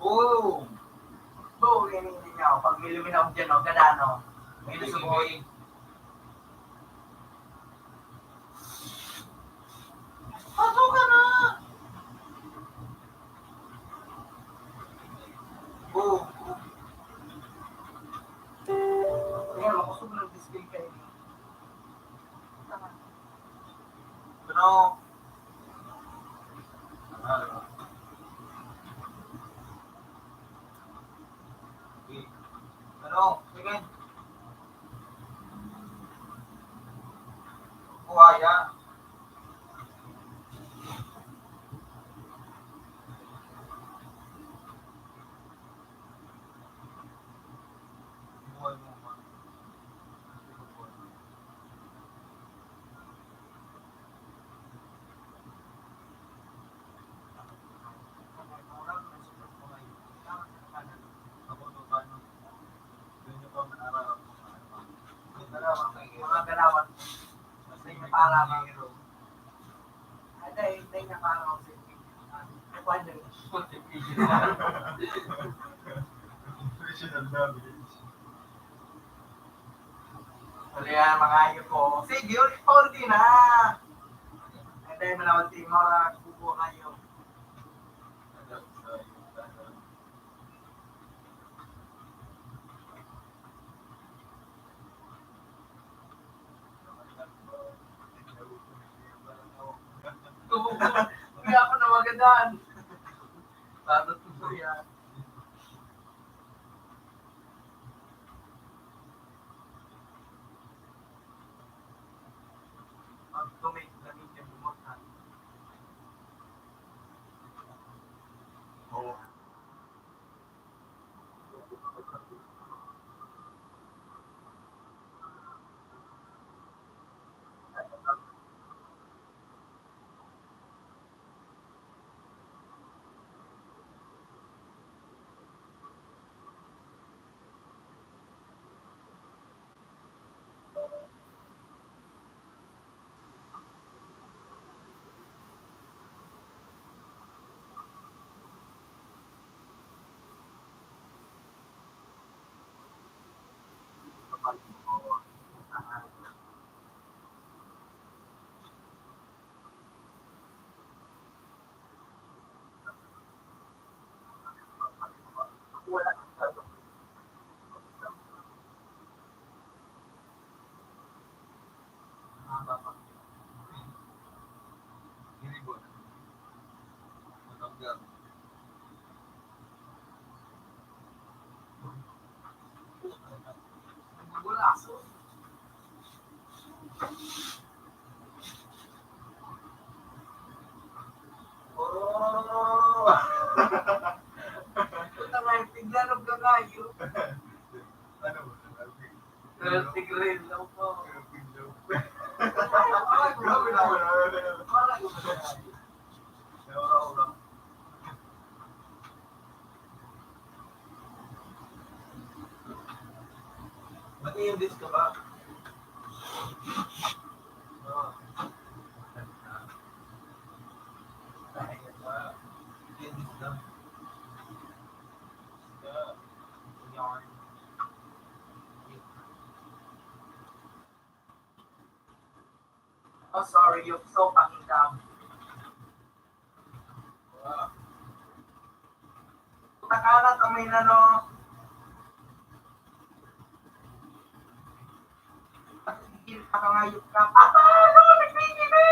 Boom! Boom! Yan yung inyo. Pag may luminaw dyan, no? Ganda, no? May lusuboy. Pasok ka na! Boom! Ayan, makusog ng display kayo. Ano? Ano? Sige. Buhaya. Buhay mo, man. Mga galawan. Basta yung para ka. Ay, dahil, dahil na para ako sa inyo. Ano? Professional damage. Wala yan, mga hayop ko. Sige, ulit pa, ulit na. Ay, dahil manawag sa inyo, mga kubo kayo. Hindi ako na magandaan. Paano to yan? Pag tumig, lamig yung bumagsak. Oo. Mati yung disco ba? Oo. Mati yung disco. Disco. Yan. Oh, sorry, you're so fucking dumb. Puta ka na, tangina, no? Patigil ka, kangayop ka. Papa, ano ka nagpipili?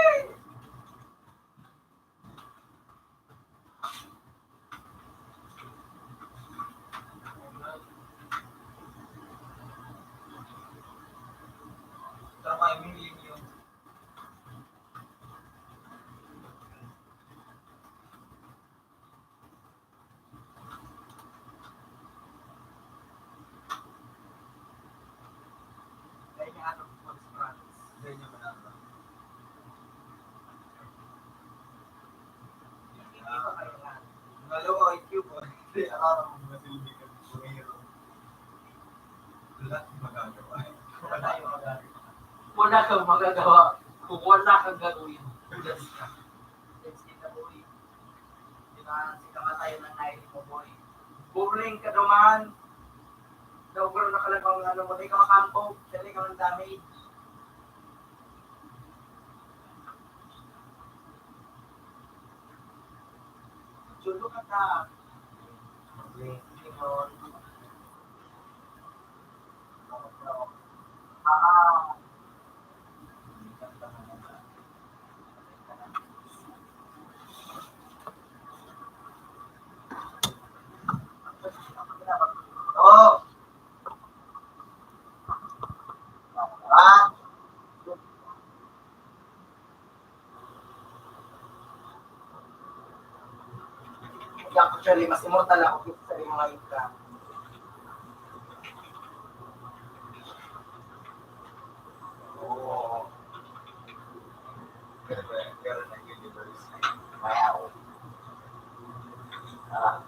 Tama yung millennium. Kaya niya ano, mag-practice. Kaya niya manalo. Ang dalawa I Q ko, hindi alam kung masilbi ka ng buhero. Wala akong magagawa. Wala tayong magagawa. Wala kang magagawa. Kung wala kang gagawin, ulas ka. That's it, boy. Di ba? Si kamatayan ng nai mo, boy. Boring ka duman. Daw, pero nakalabang ano mo, di ka makampo. Dali ka man damage. Chulo ka ta. Hindi mo. Ah. Oh. Ah. Actually, mas immortal ako kaysa sa mga ika. Oo. Pero, pero nag-university. Wow. Ah.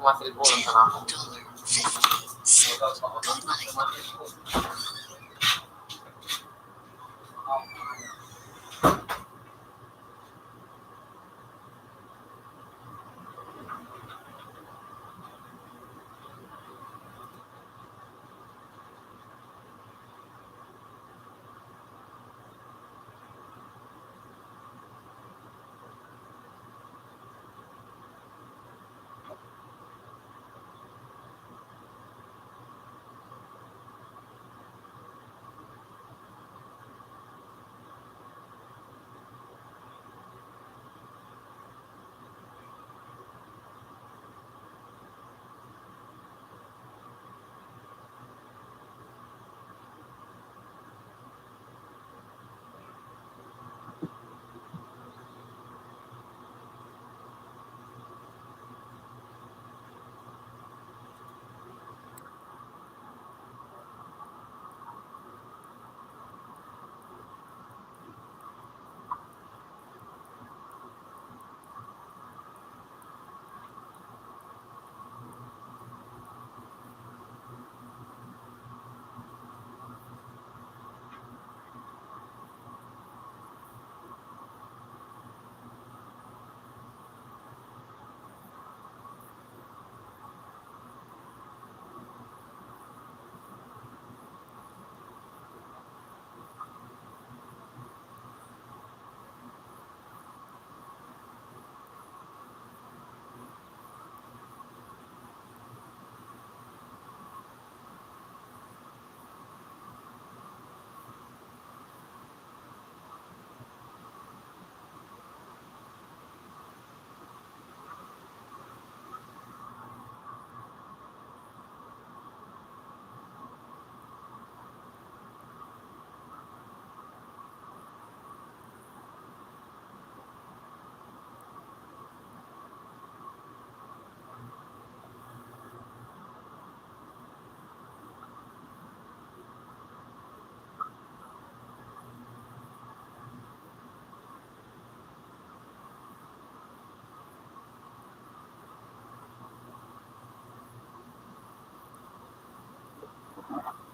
Pasilbo lang sa nako. Dollar fifty. Goodbye.